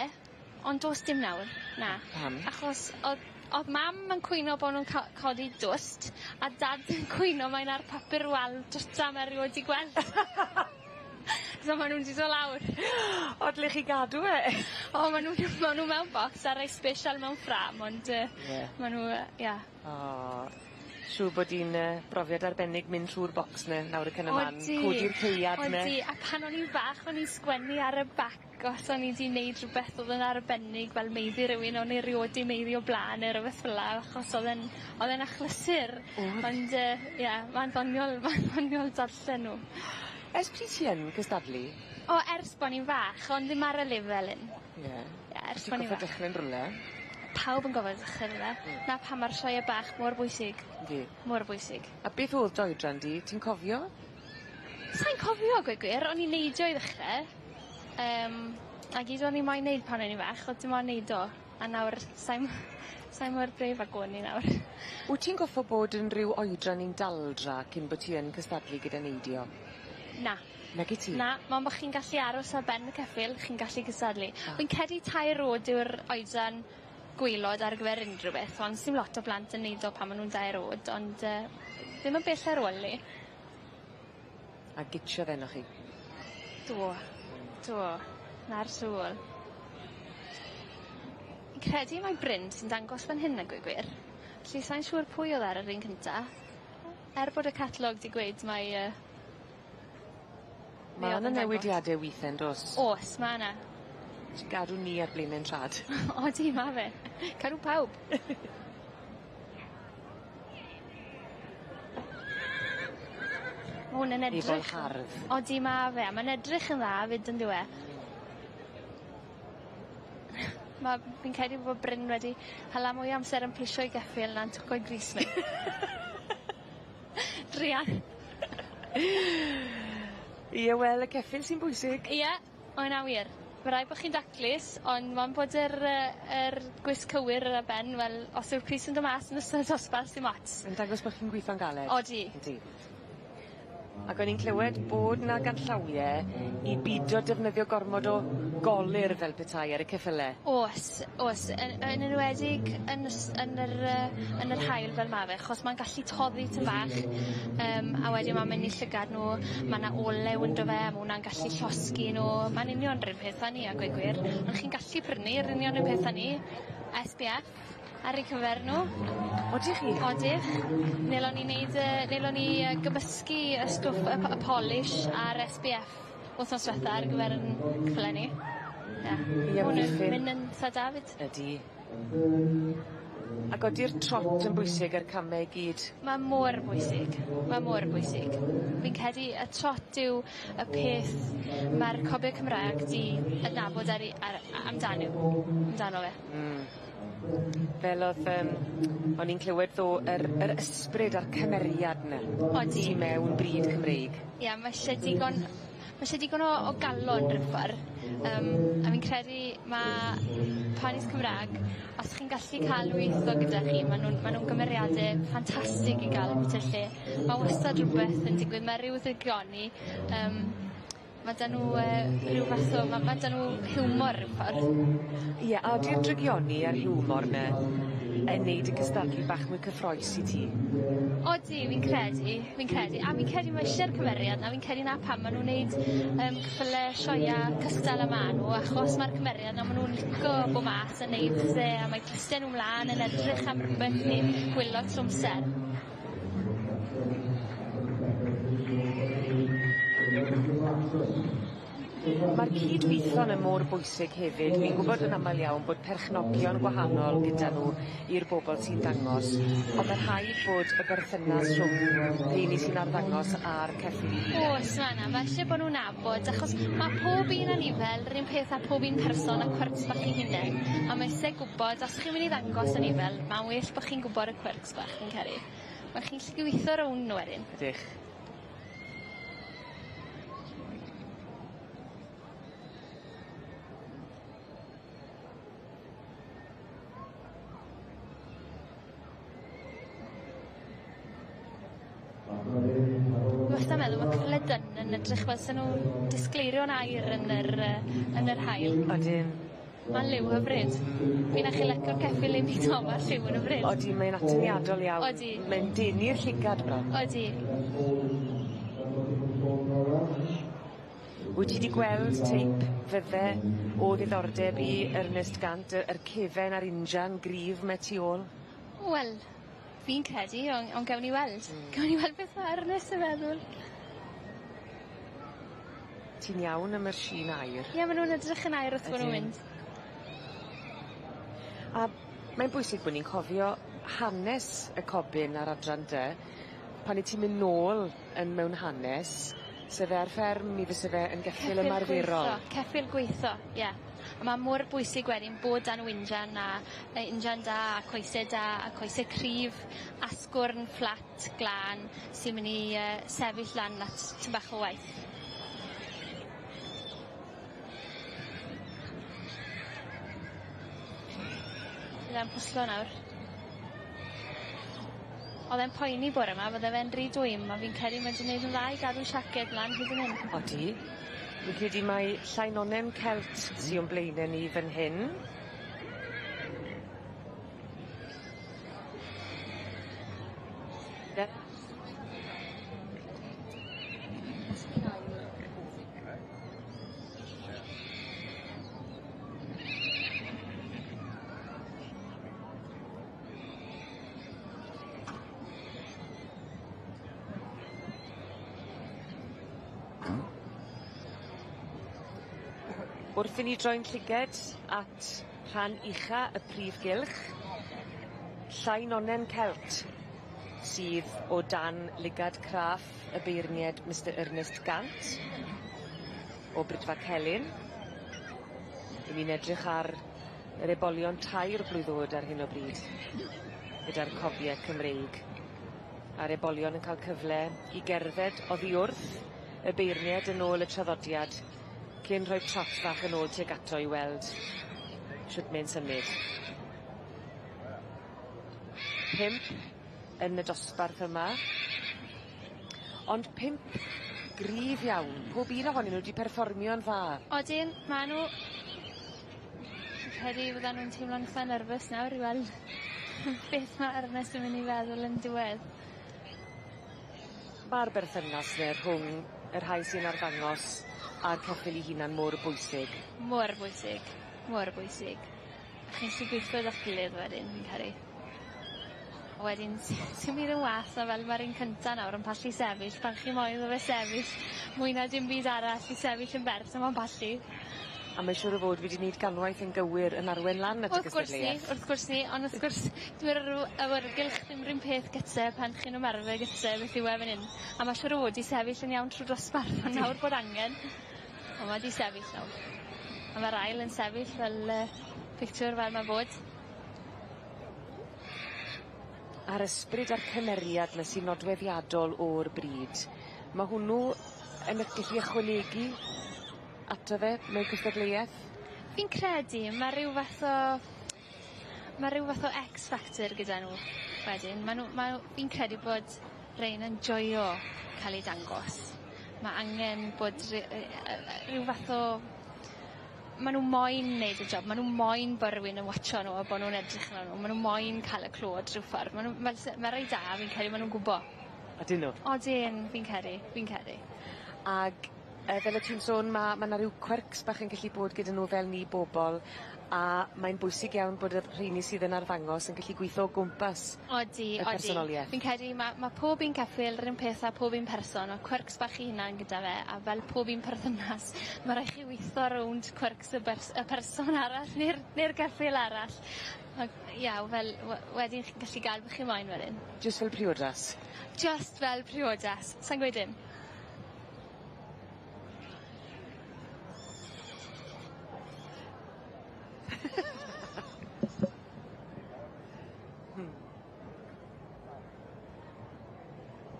ond do's dim nawr na. Pam? Achos o'dd o'dd mam yn cwyno bo' nw'n ca- codi dwst a dad yn cwyno mae 'na'r papur wal dwta 'ma erioed 'di gweld. So ma' nw'n 'di do' lawr. O dyle chi gadw e. O ma' nw ma' nw mewn bocs a rei sbesial mewn ffrâm ond yy Ie. ma' nw yy ie. O. Siŵr bod 'i'n yy brofiad arbennig mynd trw'r bocs 'ne nawr ac yn y man. Odi. Codi'r caead 'ne. Odi a pan o'n i'n fach o'n i'n sgwennu ar y bac os o'n i 'di neud rhwbeth o'dd yn arbennig fel maeddu rywun o'n i riod 'di maeddu o bla'n ne' rwbeth fel 'a achos o'dd e'n o'dd e'n achlysur. O'dd. Ond yy ie ma'n ddoniol ma'n ddoniol darllen nw. Ers pryd ti yn cystadlu? O ers bo' ni'n fach ond ddim ar y lefel 'yn. Ie. Ie ers Ti'n bo' ni'n goffod fach. dechre'n rwle. Pawb yn gofod dechre rywle. Hmm. 'Na pam ma'r sioee bach mor bwysig. Yndi. Mor bwysig. A beth o'dd d'oedran di ti'n cofio? Sai'n cofio gweud gwir o'n i'n neidio i ddechre yym a gyd o'n i moyn neud pan o'n i'n fach o'dd dim ond neido a nawr sai'n sai mor braf ag o'n i nawr. Wt ti'n goffo bod yn ryw oedran i'n daldra cyn bo' ti yn cystadlu gyda neidio? Na. Nag 'yt ti? Na mond bo' chi'n gallu aros ar ben y ceffyl chi'n gallu cystadlu. Ah. Wi'n credu tair o'd yw'r oedran gwaelod ar gyfer unryw beth ond sim lot o blant yn neido pan ma' nw'n dair o'd ond yy ddim yn bell ar ôl 'ny. A gitsiodd e arnoch chi? Do. Do. 'Na'r siŵr. Fi'n credu mai Bryn sy'n dangos fan hyn a gweud gwir. Felly sai'n siŵr pwy o'dd ar yr un cynta. Er bod y catalog 'di gweud mai yy Ma' 'na newidiade withe yndos? O's ma' 'na. Ti'n gadw ni ar blaen ein trad. Odi ma' fe. Cadw pawb. Ma' 'wn yn Ebol edrych... hardd. Odi ma' fe a ma'n edrych yn dda 'fyd on'd yw e? Ma' fi'n credu bo' Bryn wedi hala mwy o amser yn plisio 'i geffyl na'n toco'i grys fe. Druan. Ie wel y ceffyl sy'n bwysig. Ie ma' wnna wir. Ma' raid bo' chi'n daclus on' mon' bod yr yy yr gwisg cywir ar ben wel os yw'r crys yn do' mas yn ystod y dosbarth sim ots. Yn dangos bo' chi'n gwitho'n galed. Odi. Ydi. Ac o'n i'n clywed bod 'na ganllawie i bido defnyddio gormod o golur fel petai ar y ceffyle. O's o's yn yn enwedig yn y s- yn yr yy yn yr haul fel ma' fe achos ma'n gallu toddi tym bach yym a wedyn ma'n myn' i llygad nw ma' 'na olew yndo fe a ma' wnna'n gallu llosgi nw ma'n union 'r un peth â 'ny a gweud gwir ond chi'n gallu prynu yr union un peth â 'ny Ess Pee Eff ar eu cyfer nw. Odych chi? Odych. Nelon ni neud yy nelon ni yy gymysgu y stwff y po- y polish a'r Ess Pee Eff wythnos dwetha ar gyfer 'yn ceffyle ni. Ie. Ie, Ma' hwn yn amddiffyn. mynd yn itha da 'fyd. Ydi. Ac odi'r trot yn bwysig a'r came i gyd? Ma' mor bwysig. Ma' mor bwysig. Fi'n credu y trot yw y peth ma'r cobie Cymra'g 'di adnabod ar 'u ar amdanw amdano fe. Fel o'dd yym o'n i'n clywed ddo yr yr ysbryd a'r cymeriad 'ny. Odi. Sy mewn bryd Cymreig. Ie ma' isie digon ma' isie digon o o galon rhyw ffor a fi'n credu ma' ponis Cymra'g os chi'n gallu ca'l nw i itho gyda chi ma' nw'n ma' nw'n gymeriade ffantastig i ga'l byti lle. Ma' wastad rwbeth yn digwydd ma' ryw ddigioni ma' 'da nw yy ryw fath o ma' ma' 'da nw hiwmor ryw ffordd. Ie a odi'r drygioni a'r hiwmor 'ny yn neud y cystadlu bach mwy cyffrous i ti? Odi fi'n credu fi'n credu a fi'n credu ma' isie'r cymeriad 'na fi'n credu 'na pam ma' nw'n neud ceffyle sioea cystal â ma' nw achos ma'r cymeriad 'na ma' nw'n lico bo' mas a neud pethe a mae clyste nw mlan yn edrych am rwbeth i gwylio trw amser. Ma'r cydwitho 'ny mor bwysig hefyd fi'n gwbod yn amal iawn bod perchnogion gwahanol gyda nhw i'r bobol sy'n dangos on' ma' rhaid bod y berthynas rhwng rheini sy'n arddangos a'r ceffyl 'u hunen. O's ma' 'na ma' isie bo' nw'n nabod achos ma' pob un anifel yr un peth â pob un person â cwyrcs bach 'u hunen a ma' isie gwbod os chi'n myn' i ddangos anifel ma'n well bo' chi'n gwbod y quirks bach fi'n credu. Ma' chi'n gallu gwitho rown' nw wedyn. Ydych. Fi wastad meddwl ma' ceffyle dyn yn edrych fel se nw'n disgleirio'n aur yn yr yn yr haul. Odyn. Ma'n liw hyfryd. Fi'n achu lico'r ceffyl un fi 'to ma'r lliw yn hyfryd. Odi mae'n atyniadol iawn. Odi. Mae'n denu'r llygad bron. Odi. Wyt ti 'di gweld teip fydde o ddiddordeb i Ernest Gant y yr cefen a'r injan gryf 'me tu ôl? Wel, fi'n credu on' on' gewn ni weld. Gewn ni weld beth ma' Ernest yn meddwl. Ti'n iawn am yr shîn aur. Ie ma' nw'n edrych yn aur wrth bo' nw'n Ydyn. mynd. A mae'n bwysig bo' ni'n cofio hanes y cobyn a'r adran dy pan 'yt ti'n myn' nôl yn mewn hanes se fe ar fferm mi fyse fe yn geffyl ymarferol. Gweitho, ceffyl gweitho, ie. A ma' mor bwysig wedyn bod 'da nw injan a injan da a coese da a coese cryf asgwrn fflat glân sy'n myn' i sefyll lan at tym bach o waith. Bydd e'n pwslo nawr. O'dd e'n poeni bore 'ma fydde fe'n rhy dwym a fi'n credu ma' 'di neud yn dda i gadw siaced mlan hyd yn 'yn. Odi. Fi'n credu mai Llainonen Celt sy o'n blaene ni fyn hyn. Wrth i ni droi'n llyged at rhan ucha y prif gylch, Llainonen Celt sydd o dan lygad craff y beirnied Misty Ernest Gant o Bridfa Celyn. 'Yn ni'n edrych ar yr ebolion tair blwydd o'd ar hyn o bryd gyda'r cobie Cymreig. A'r ebolion yn ca'l cyfle i gerdded oddi wrth y beirnied yn ôl y traddodiad cyn rhoi trot fach yn ôl tuag ato i weld shwt mae'n symud. 5 yn y dosbarth yma. Ond 5 gryf iawn. Pob un ohonyn nw 'di perfformio'n dda. Odyn, ma' nw. Fi'n credu fyddan nw'n teimlo'n itha nerfus nawr i weld beth ma' Ernest yn myn' i feddwl yn diwedd. Ma'r berthynas 'ne rhwng y rhai sy'n arddangos a'r ceffyl 'i hunan mor bwysig. Mor bwysig, mor bwysig. A chi'n 'llu gweitho 'da'ch gilydd wedyn fi'n credu. A wedyn sim byd yn wath na fel ma'r un cynta nawr yn pallu sefyll pan chi moyn iddo fe sefyll mwy na dim byd arall i sefyll yn bert a ma'n pallu. A mae siŵr o fod wedi neud ganwaith yn gywir yn arwen lan at y Wrth gwrs ni gystadleueth. wrth gwrs ni on' wrth gwrs dyw yr awyrgylch ddim 'r un peth gyte pan chi'n ymarfer gyte beth yw e fyn 'yn. A ma' siŵr o fod 'di sefyll yn iawn trw'r dosbarth on' nawr bod angen. On' ma' 'di sefyll nawr. A ma'r ail yn sefyll fel yy pictiwr fel ma' fod. A'r ysbryd a'r cymeriad 'na sy'n nodweddiadol o'r bryd ma' hwnnw yn ych gellu ychwanegu ato fe mewn cystadleueth? Fi'n credu ma' ryw fath o ma' ryw fath o X factor gyda nhw wedyn ma' nw ma' fi'n credu bod rein yn joio ca'l eu dangos. Ma' angen bod ryw fath o ma' nw moyn neud y job ma' nw moyn bo' rywun yn watsio nw a bo' nw'n edrych arno nw ma' nw moyn ca'l y clod rhyw ffordd ma' nw ma' s- ma' rei da fi'n credu ma' nw'n gwbo. Odyn nw? Odyn fi'n credu fi'n credu. Ag fel o' ti'n sôn ma' ma' 'na ryw quirks bach yn gallu bod gyda nw fel ni bobol a mae'n bwysig iawn bod y rheini sydd yn arddangos yn gallu gwitho o gwmpas Odi y odi. personolieth. Fi'n credu ma' ma' pob un ceffyl yr un peth â pob un person ma' quirks bach 'u hunan gyda fe a fel pob un perthynas ma' rai' chi witho rownd quirks y bers- y person arall ne'r ne'r ceffyl arall. Ag ie fel wedyn chi'n gallu ga'l be' chi moyn wedyn. Jyst fel priodas? Jyst fel priodas. Sai'n gweud dim.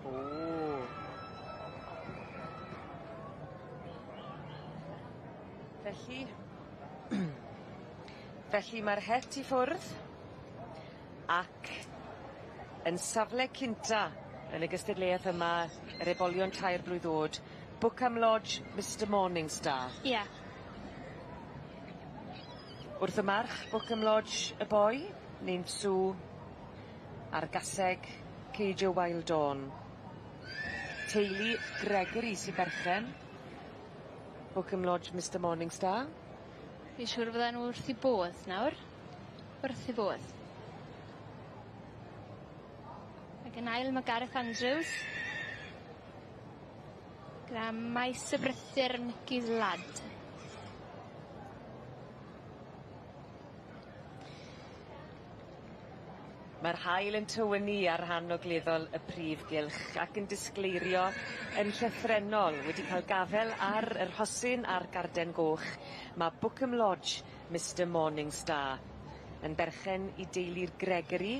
O! Felly felly ma'r het i ffwrdd ac yn safle cynta yn y gystadleueth yma yr ebolion tair blwydd o'd Bookham Lodge Mr Morningstar. Ie. Wrth y march Bookham Lodge y boi named Sue a'r gaseg Keijo Wild Dawn. Teulu Gregory sy berchen. Bookham Lodge Mr Morningstar. Fi'n siŵr fydden nhw wrth 'u bodd nawr. Wrth 'u bodd. Ac yn ail ma' Gareth Andrews. Gyda maes y Brythur Mickey's Lad. Ma'r haul yn tywynnu ar rhan ogleddol y prif gylch ac yn disgleirio yn llythrennol wedi ca'l gafel ar yr rhosyn a'r garden goch ma' Bookham Lodge Mr Morningstar yn berchen i deulu'r Gregory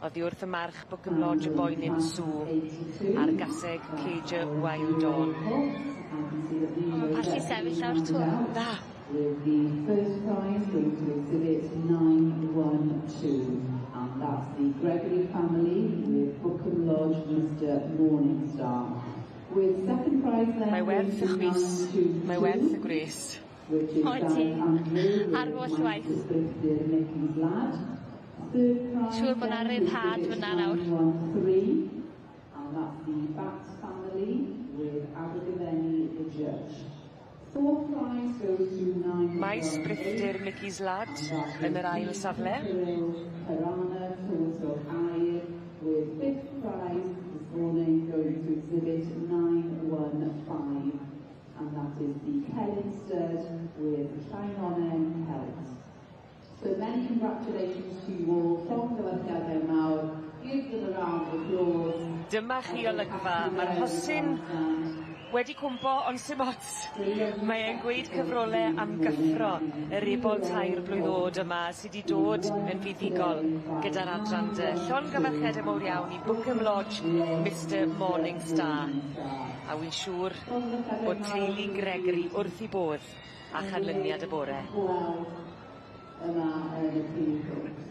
oddi wrth y march Bookham Lodge y boi named Sue a'r gaseg Cager Wild Dawn. Ma'n pallu sefyll lawr 'to. Na! With the first prize going to exhibit 912, and that's the Gregory family with Bookham Lodge Mr Morningstar. With second prize then Mae werth y chwys, mae werth y gwres. which is Odi. Gareth Andrew with Ar holl waith. Maes y Brythur Mickey's Lad. Third prize Siŵr bo' 'na then goes to ryddhad exhibit fyn 'na nawr. 913, and that's the Batts family with Abergavenny the Judge. Fourth prize goes to Maes 918. Brythur Mickey's Lad yn yr ail safle. Piranha Tywysog Aur with fifth prize this morning going to exhibit 915 and that is the Celyn Stud with Llangollen Celt. So many congratulations to you all from Llongyfarchiadau Mawr. Give them a round of applause. Dyma chi olygfa, ma'r rhosyn wedi cwmpo ond sim ots. Mae e'n gweud cyfrole am gyffro yr ebol tair blwydd o'd yma sy 'di dod yn fuddugol gyda'r adran dy. Llongyfarchiade mowr iawn i Bookham Lodge Mr Morningstar. A wi'n siŵr bod teulu Gregory wrth 'u bodd â chanlyniad y bore. Gweld yma yn y prif gwrs.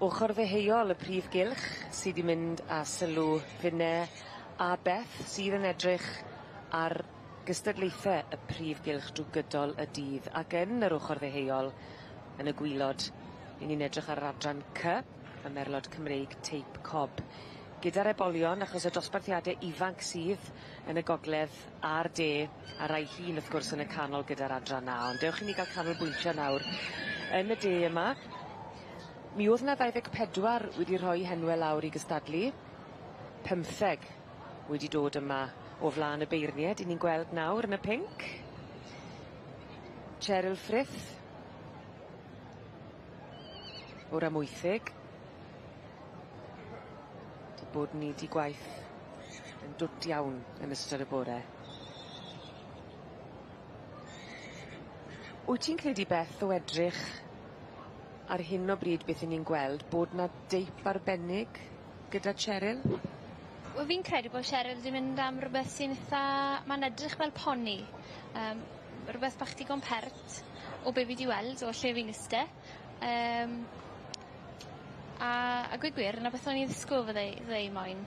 Ochr ddeheuol y prif gylch sy 'di mynd â sylw finne a Beth sydd yn edrych ar gystadlaethe y prif gylch drw gydol y dydd ac yn yr ochor ddeheuol yn y gwilod 'yn ni'n edrych ar yr adran Cy, y Merlod Cymreig Teip Cob. Gyda'r ebolion achos y dosbarthiade ifanc sydd yn y gogledd a'r de a rai hŷn wrth gwrs yn y canol gyda'r adran A ond dewch i ni ga'l canolbwyntio nawr yn y de yma. Mi o'dd 'na 24 wedi rhoi henwe lawr i gystadlu, pymtheg wedi dod yma o flan y beirnied 'yn ni'n gweld nawr yn y pinc. Cheryl Frith o'r Amwythig. 'Di bod yn neud 'i gwaith yn dwt iawn yn ystod y bore. Wyt ti'n credu Beth o edrych ar hyn o bryd beth 'yn ni'n gweld bod 'na deip arbennig gyda Cheryl? Wel fi'n credu bo' Cheryl 'di mynd am rwbeth sy'n itha ma'n edrych fel poni yym rwbeth bach digon pert o be' fi 'di weld o lle fi'n iste yym a a gweud gwir 'na beth o'n i'n ddisgwl fyddai fyddai moyn.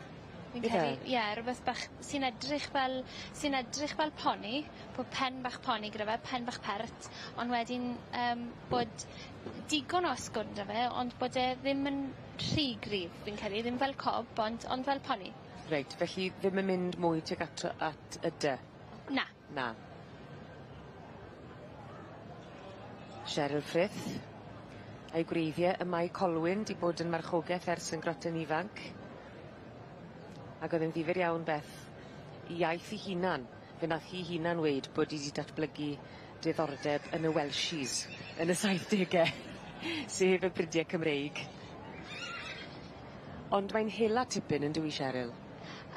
Fi'n Yfe? credu ie rwbeth bach sy'n edrych fel sy'n edrych fel poni bo' pen bach poni gyda fe pen bach pert on' wedyn yym bod digon o asgwrn 'da fe ond bod e ddim yn rhy gryf fi'n credu ddim fel cob ond ond fel poni. Reit felly ddim yn mynd mwy tuag ato at y dy? Na. Na. Cheryl Frith a'i gwreiddie ym Mae Colwyn 'di bod yn marchogeth ers yn groten ifanc. Ag o'dd e'n ddifyr iawn Beth 'i iaith 'i hunan fe nath hi hunan weud bod 'i 'di datblygu diddordeb yn y Welshies yn y saithdege sef y brydie Cymreig. Ond mae'n hela tipyn yndyw 'i Cheryl?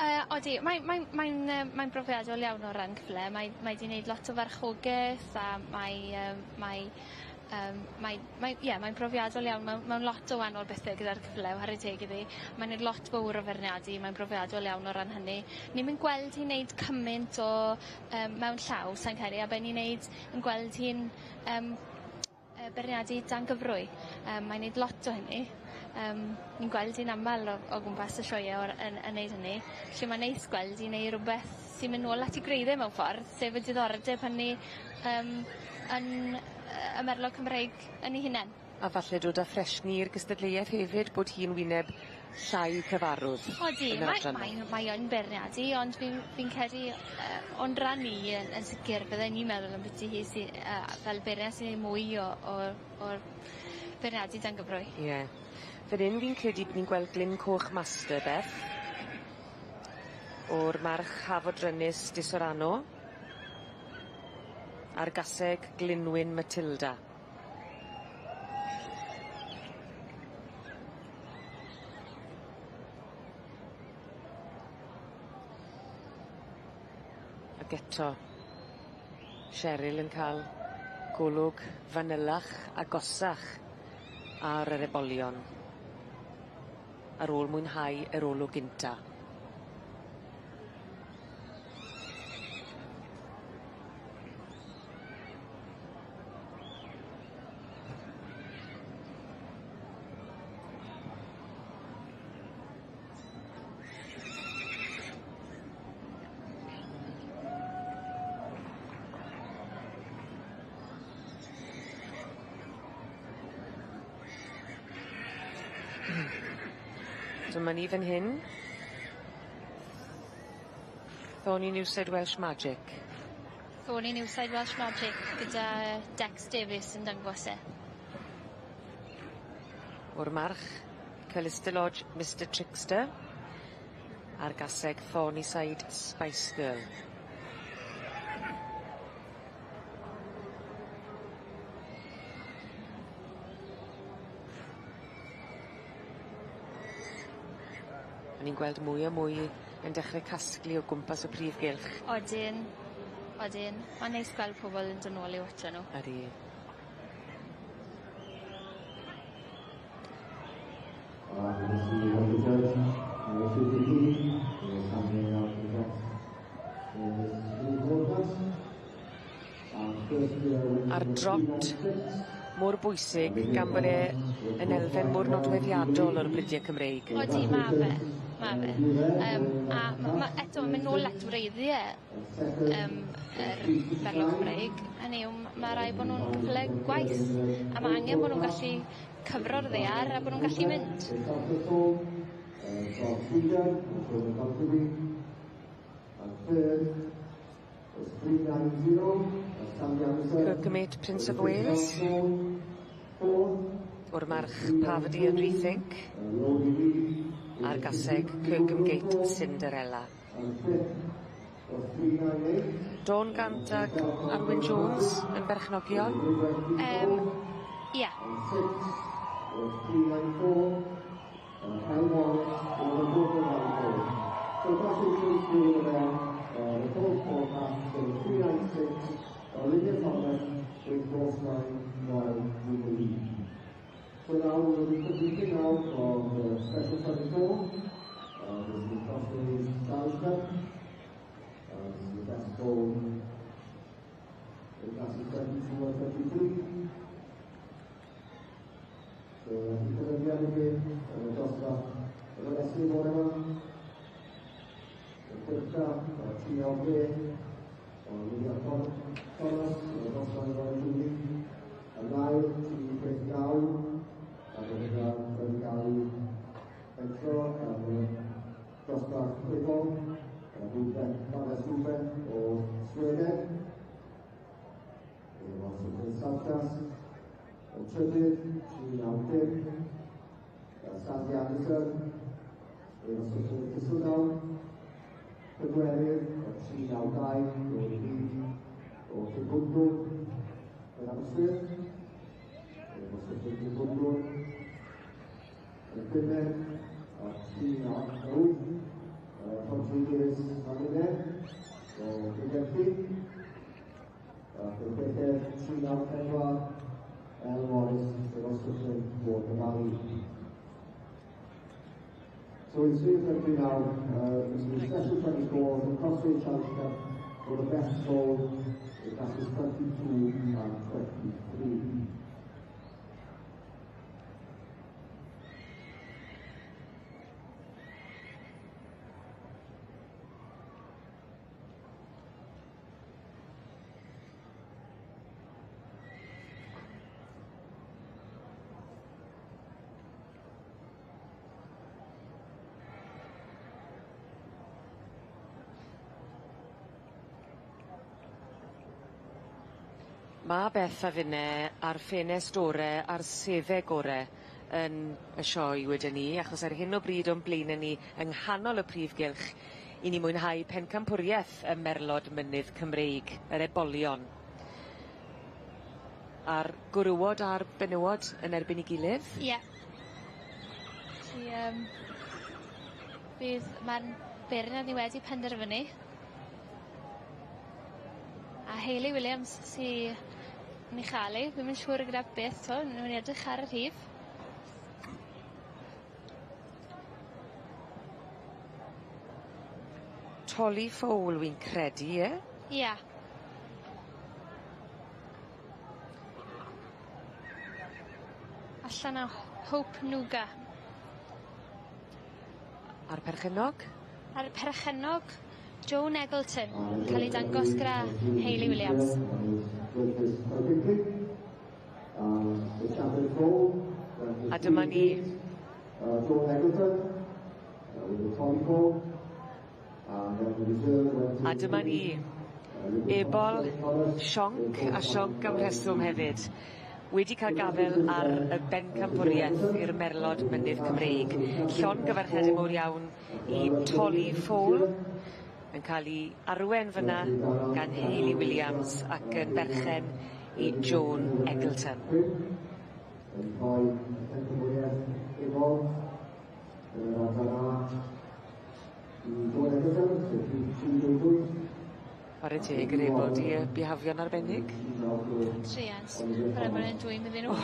Yy odi mae mae'n mae'n yy mae'n brofiadol iawn o ran cyffyle mae mae 'di neud lot o farchogeth a mae yym mae yym mae mae ie mae'n brofiadol iawn mewn mewn lot o wahanol bethe gyda'r cyffyle whare teg iddi. Mae'n neud lot fowr o feirniadu mae'n brofiadol iawn o ran hynny. Ni'm yn gweld hi'n neud cyment o yym mewn llaw sai'n credu a be' ni'n neud yn gweld hi'n yym yy beirniadu dan gyfrwy. Yym mae'n neud lot o hynny. Yym ni'n gweld hi'n amal o o gwmpas y sioee o'r yn yn neud hynny. Felly ma'n neis gweld 'i neu' rwbeth sy'n myn' nôl at 'i gwreiddie mewn ffordd sef y diddordeb hynny yym yn yy y merlod Cymreig yn 'u hunen. A falle dod â ffresni i'r gystadleueth hefyd bod hi'n wyneb llai cyfarwdd. Odi mae mae mae yn beirniadu ond fi'n fi'n credu yy o'n ran i yn yn sicir bydden i'n meddwl ambyti hi sy yy fel beirniad sy'n neud mwy o o o'r beirniadu dan gyfrwy. Ie. Fan 'yn fi'n credu bod ni'n gweld Glyn Coch Master Beth. O'r march Hafodyrynys Disorano. A'r gaseg Glynwyn Matilda. Ag eto Cheryl yn ca'l golwg fanylach agosach ar yr ebolion ar ôl mwynhau yr olwg gynta. Dyma ni fan hyn. Thorney New Said Welsh Magic. Thorney New Side Welsh Magic gyda Dex Davies yn dangos e. O'r march Calista Lodge Mister Trickster a'r gaseg Thorneyside Spice Girl. A ni'n gweld mwy a mwy yn dechre casglu o gwmpas y prif gylch. Odyn odyn ma'n neis gweld pobol yn dod nôl i watsio nw. Ydi. Ar drot mor bwysig gan bod e yn elfen mor nodweddiadol o'r bridiau Cymreig. Odi, ma' fe, ma' fe. A eto, mae'n mynd nôl at wreiddiau yr Merlod Cymreig. Hynny yw, ma' raid bod nhw'n cyffyle gwaith, a ma' angen bod nhw'n gallu cyfro'r ddaear a bod nhw'n gallu mynd. Kirkmate Prince of Wales o'r march Parvati and Rethink a'r gaseg Kirkhamgate Cinderella. Dawn Gant ag Arwyn Jones yn berchnogion? Ie. So now we'll be completing now for the special 24. This is the Crossways Challenge Cup. This is the best goal in classes 22 and 23. So cyfyngiad i chi yn y dosbarth yn yr eslu bore yma. Y cynta, y TLB, o Lydia Thomas, yn y dosbarth yn y Julie. Y nail, 369, ac yn wedi cael ei entro yn y dosbarth ebol, Rudbeck, Rudbeck o Sweden. Efo Sylvain Saltas, y trydydd, 390, Sandy Anderson, efo Sylvain Thistledown, pedwerydd, y 392, o'r byd o Cymgwndwn, yn Aberystwyth, efo Sylvain Cymgwndwn, y bumed, y 398, Rodriguez Mamine, o Gwyddelli, ac yn chweched, 394, El Morris, efo Sylvain o'r Valley. So it's 3:30 now, this is special 24, the Crossway Challenge Cup for the best goal in classes 22 and 23. Ma' Beth a finne ar ffenest ore a'r sedde gore yn y sioe wedyn 'ny achos ar hyn o bryd o'n blaene ni yng nghanol y prif gylch i ni mwynhau pencampwrieth y Merlod Mynydd Cymreig, yr ebolion. A'r gwrywod a'r benywod yn erbyn 'i gilydd. Ie. Felly bydd ma'n beirniad ni wedi penderfynu. A Hayley Williams sy yn ei chael 'i, ddim yn siŵr gyda beth 'to, newn ni edrych ar y rhif. Tolly Fowl wi'n credu, ie? Ie. Allan o Hope Nuga. A'r perchennog? A'r perchennog Joan Eggleton, cael ei dangos gyda Hayley Williams. A dyma ni. A dyma ni. Ebol, sionc a sionc am rheswm hefyd. Wedi cael gafel ar y bencampwriaeth i'r Merlod Mynydd Cymreig. Llongyfarchiadau mowr iawn i Tolly Fowl, yn cael ei arwen fyna gan Hayley Williams ac yn berchen i Joan Eggleton. Yn rhoi pencampwriaeth ebol yn yr adran A i Joan Eggleton, sef rhif 328. Chwarae teg yr ebol di bihafio'n arbennig. Truant, chwarae bod e'n dwym iddyn nhw.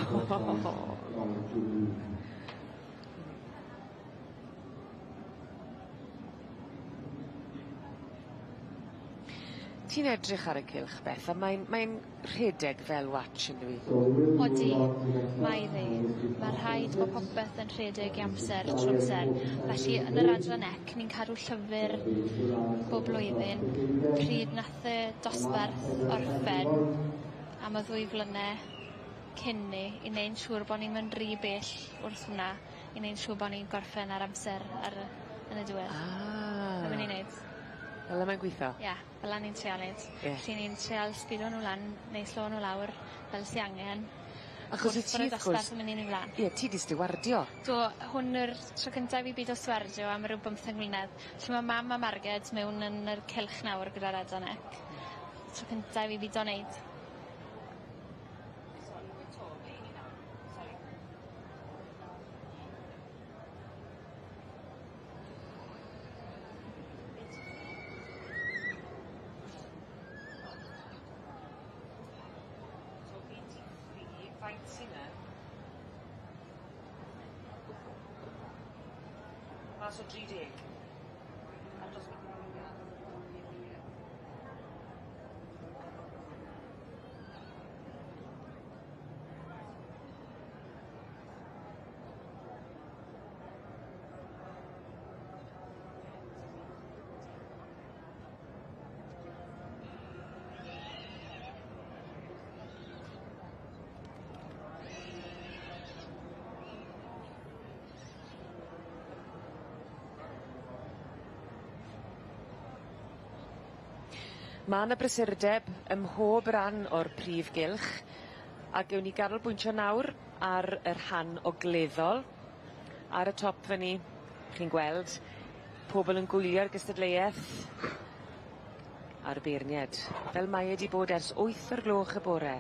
Ti'n edrych ar y cylch, Beth, a mae'n mae rhedeg fel watch yn dwi? Odi, mae ddi. Mae rhaid bod popeth yn rhedeg i amser trwy amser. Felly yn yr adran ec, ni'n cadw llyfr bob blwyddyn pryd nath y dosbarth orffen am y 2 flynedd cyn ni i neud siŵr bo' ni'm yn rhy bell wrth hwnna i neud siŵr bo' ni'n gorffen ar amser ar y yn y diwedd. Ah. Be' ni'n neud. Fel 'a mae'n gwitho? Ie, fel 'a ni'n treial neud. Ie. Felly ni'n treial speedo nw lan neu slo nw lawr fel sy angen. Achos wyt Wrth ti bod y wrth gwrs... dosbarth yn myn' yn 'i flan. Ie, ti 'di stiwardio. Do, hwn yw'r tro cynta i fi bido stiwardio am ryw bymtheg mlynedd. Felly ma' mam a Marged mewn yn yr cylch nawr gyda'r adran ec. Tro cynta i fi bido neud. Mas o 30. Ma' 'na brysurdeb ym mhob ran o'r prif gylch a gewn ni ganolbwyntio nawr ar y rhan ogleddol. Ar y top fyny, chi'n gweld pobol yn gwylio'r gystadleueth a'r beirnied, fel mae e 'di bod ers 8 o'r gloch y bore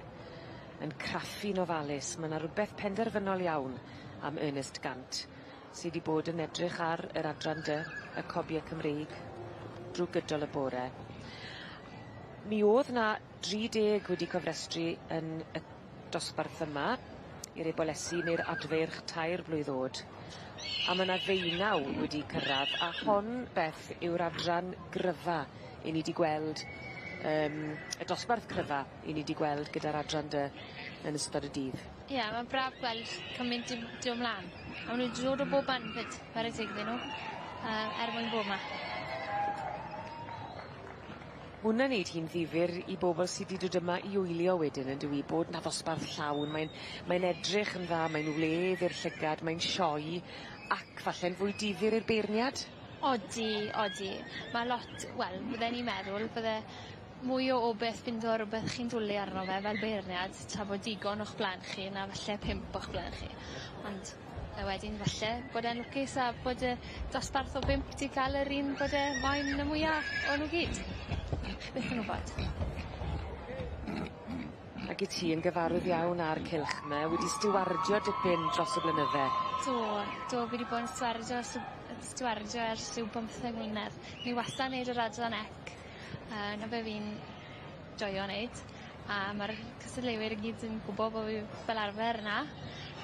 yn craffu'n ofalus. Ma' 'na rwbeth penderfynol iawn am Ernest Gant sy 'di bod yn edrych ar yr adran dy, y cobie Cymreig, drw gydol y bore. Mi o'dd 'na 30 wedi cofrestru yn y dosbarth yma i'r ebolesi ne'r adfeirch tair blwydd o'd a ma' 'na ddeunaw wedi cyrradd a hon Beth yw'r adran gryfa 'yn ni 'di gweld y dosbarth cryfa 'yn ni 'di gweld gyda'r adran dy yn ystod y dydd. Ie, ma'n braf gweld cymaint 'di do' mlan. A ma' nw 'di dod o bob man 'fyd, whare teg iddyn nw er mwyn bo' 'ma. Hwnna'n neud hi'n ddifyr i bobol sy 'di dod yma i wylio wedyn on'd yw 'i bod 'na ddosbarth llawn mae'n mae'n edrych yn dda mae'n wledd i'r llygad mae'n sioe ac falle'n fwy difyr i'r beirniad? Odi odi. Ma' lot wel bydden i'n meddwl bydde mwy o obeth ffindo rwbeth chi'n dwli arno fe fel beirniad tra bod digon o'ch blaen chi na falle pump o'ch blaen chi. Ond a wedyn falle bod e'n lwcus a bod y dosbarth o bump 'di ca'l yr un bod e moyn y mwya o nw gyd. Chi byth yn wbod. Ag 'yt ti yn gyfarwydd iawn â'r cylch 'my wedi stiwardio dipyn dros y blynydde. Do do fi 'di bod yn stiwardio ers yy stiwardio ers rhyw bymtheg mlynedd. Fi wastad neud yr adran ec 'na be' fi'n joio neud a ma'r cystadleuwyr i gyd yn gwbo bo' fi fel arfer yna.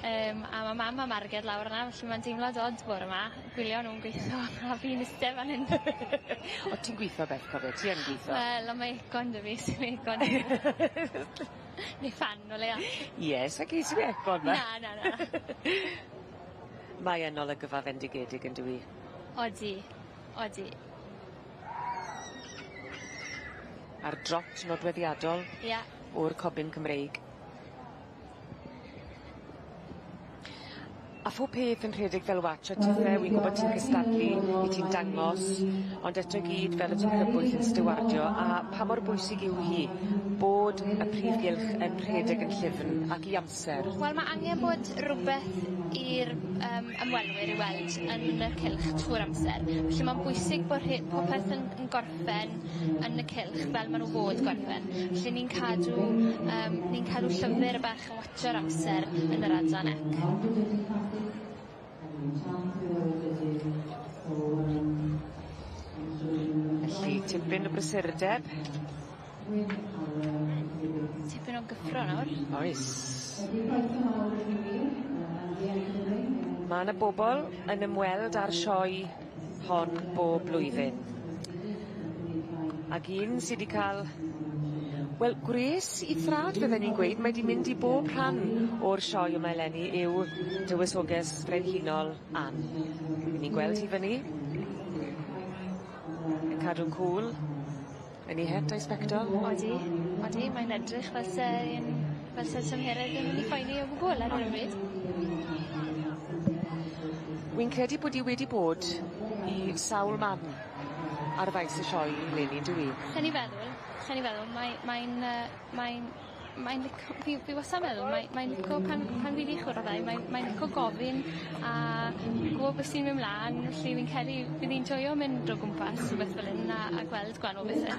A ma' mam a Marged lawr yna felly ma'n teimlad od bore 'ma gwylio nw'n gweitho a fi'n iste fan 'yn. O ti'n gwitho Beth cofio ti yn gwitho. Wel on' mae aircon 'dy fi sim aircon 'dy nhw. Neu ffan o leia. Ie sa ges i aircon 'ma. Na na na. Mae yn olygfa fendigedig on'd yw 'i? Odi odi. A'r drot nodweddiadol. Ie. O'r cobyn Cymreig. A phob peth yn rhedeg fel watch a tithe wi'n gwbod ti'n cystadlu, wyt ti'n dangos, ond eto i gyd fel y ti'n crybwyll yn stiwardio a pa mor bwysig yw hi bod y prif gylch yn rhedeg yn llyfn ac i amser? Wel ma' angen bod rwbeth i'r ymwelwyr i weld yn y cylch trw'r amser. Felly ma'n bwysig bo' rhe- popeth yn yn gorffen yn y cylch fel ma' nw fod gorffen. Felly ni'n cadw ni'n cadw llyfyr bach yn watsio'r amser yn yr adran ec. Felly tipyn o brysurdeb. Tipyn o gyffro nawr. Oes. Ma' 'ny bobol yn ymweld â'r sioe hon bob blwyddyn. Ac un sy 'di ca'l wel gwres 'i thrad fydden i'n gweud mae 'di mynd i bob rhan o'r sioe yma eleni yw dywysoges frenhinol Anne. 'Yn ni'n gweld hi fyn 'ny. Yn cadw'n cŵl. Yn 'i het a'i sbectol. Odi odi mae'n edrych fel se 'i'n fel se'r tymheredd ddim yn 'i phoeni o gwbwl ar hyn o bryd. Wi'n credu bod 'i wedi bod i sawl man ar faes y sioe eleni on'd yw 'i? Allen i feddwl allen i feddwl mae mae'n yy mae'n mae'n lico fi fi wastad yn meddwl mae mae'n lico pan pan fi 'di chwrdd â 'i mae'n mae'n lico gofyn a gwbo be' sy'n myn' mlan felly fi'n credu bydd 'i'n joio mynd o gwmpas rhwbeth fel 'yn a a gweld gwanol bethe.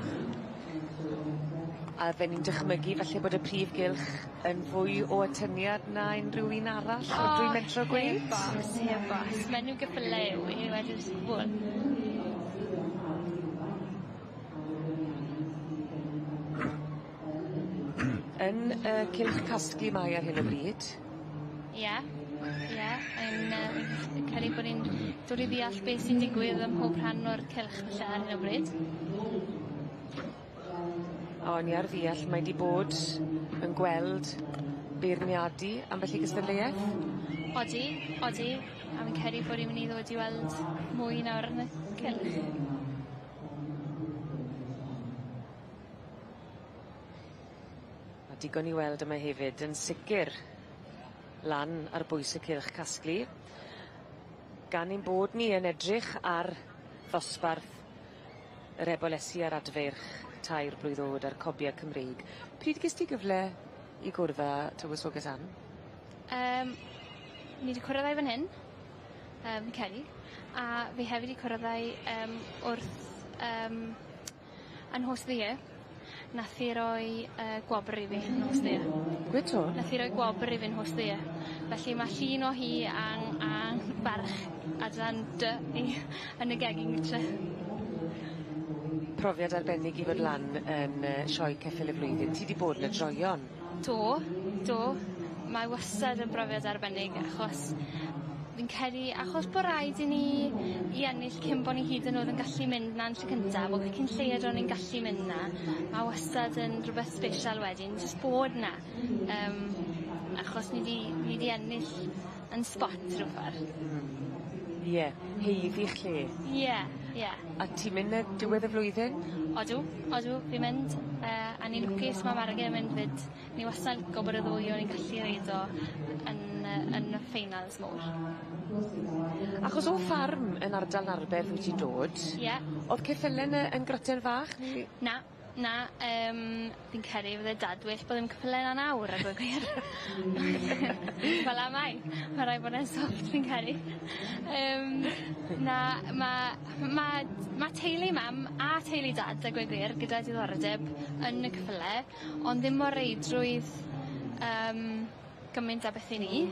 A fydden ni'n dychmygu falle bod y prif gylch yn fwy o atyniad na unrhyw un arall o, dwi'n mentro gweud? Heb os heb os. Menyw geffyle yw 'i wedi'r cwbwl. Yn y cylch casglu mae ar hyn o bryd. Ie ie mae'n yy fi'n credu bod ni'n dod i ddeall beth sy'n digwydd ym mhob rhan o'r cylch falle ar hyn o bryd. O'n i ar ddeall mae 'di bod yn gweld beirniadu ambell i gystadleueth? Odi odi a fi'n credu bod 'i myn' i ddod i weld mwy nawr yn y cylch. Ma' digon i weld yma hefyd yn sicir lan ar bwys y cylch casglu. Gan ein bod ni yn edrych ar ddosbarth yr ebolesi a'r adfeirch tair blwydd o'd a'r cobie Cymreig pryd ges ti gyfle i gwrdd â tywysoges Anne? Yym ni 'di cwrdd â 'i fan hyn yym fi'n credu a fi hefyd 'di cwrdd â 'i yym wrth yym yn Horse of the Year. Nath hi roi yy gwobr i fi yn Horse of the Year. Gweud 'to? Nath hi roi gwobr i fi yn Horse of the Year. Felly ma' llun o hi a'n a'n barch adran dy i yn y gegin gytre. Profiad arbennig i fod lan yn yy sioe ceffyl y flwyddyn. Ti 'di bod 'ny droeon. Do do. Mae wastad yn brofiad arbennig achos fi'n credu achos bo' raid i ni i ennill cyn bo' ni hyd yn o'd yn gallu mynd 'na yn lle cyntaf o cyn lleied o'n ni'n gallu mynd 'na ma' wastad yn rwbeth sbesial wedyn jyst bod 'na yym achos ni 'di ni 'di ennill 'yn spot rhyw ffordd. Ie, haeddu'ch lle. Ie ie. A ti'n mynd yy diwedd y flwyddyn? Odw odw fi'n mynd yy a ni'n lwcus ma' Marged yn mynd 'fyd. Ni wastad yn lico bod y ddwy o'n ni'n gallu reido yn yy yn y ffeinals mowr. Achos o ffarm yn ardal Narberth wyt ti'n dod? Ie. O'dd ceffyle'n yy yn groten fach neu? Na na yym fi'n credu fydde dad well bo' ddim ceffyle 'na nawr a gweud gwir. Fel 'a mae. Ma' raid bod e'n soft fi'n credu. Yym na ma' ma' ma' teulu mam a teulu dad a gweud gwir gyda diddordeb yn y ceffyle ond ddim o reidrwydd yym gymaint â beth i ni.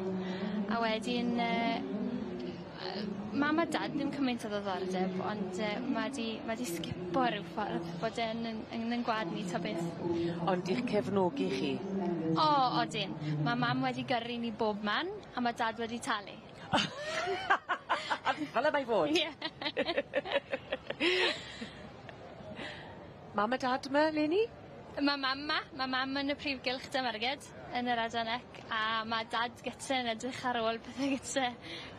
A wedyn yy yy mam a dad ddim cymaint o ddiddordeb ond yy ma' 'di ma' 'di sgipio ryw ffordd bod e'n yn yn 'yn gwa'd ni ta beth. Ond i'ch cefnogi chi? O odyn. Ma' mam wedi gyrru ni bob man a ma' dad wedi talu. Fel y mae fod. Ie. Mam a dad 'ma leni? Ma' mam 'ma, ma' mam yn y prif gylch 'da Marged yn yr adran ec a ma' dad gytre yn edrych ar ôl pethe gytre.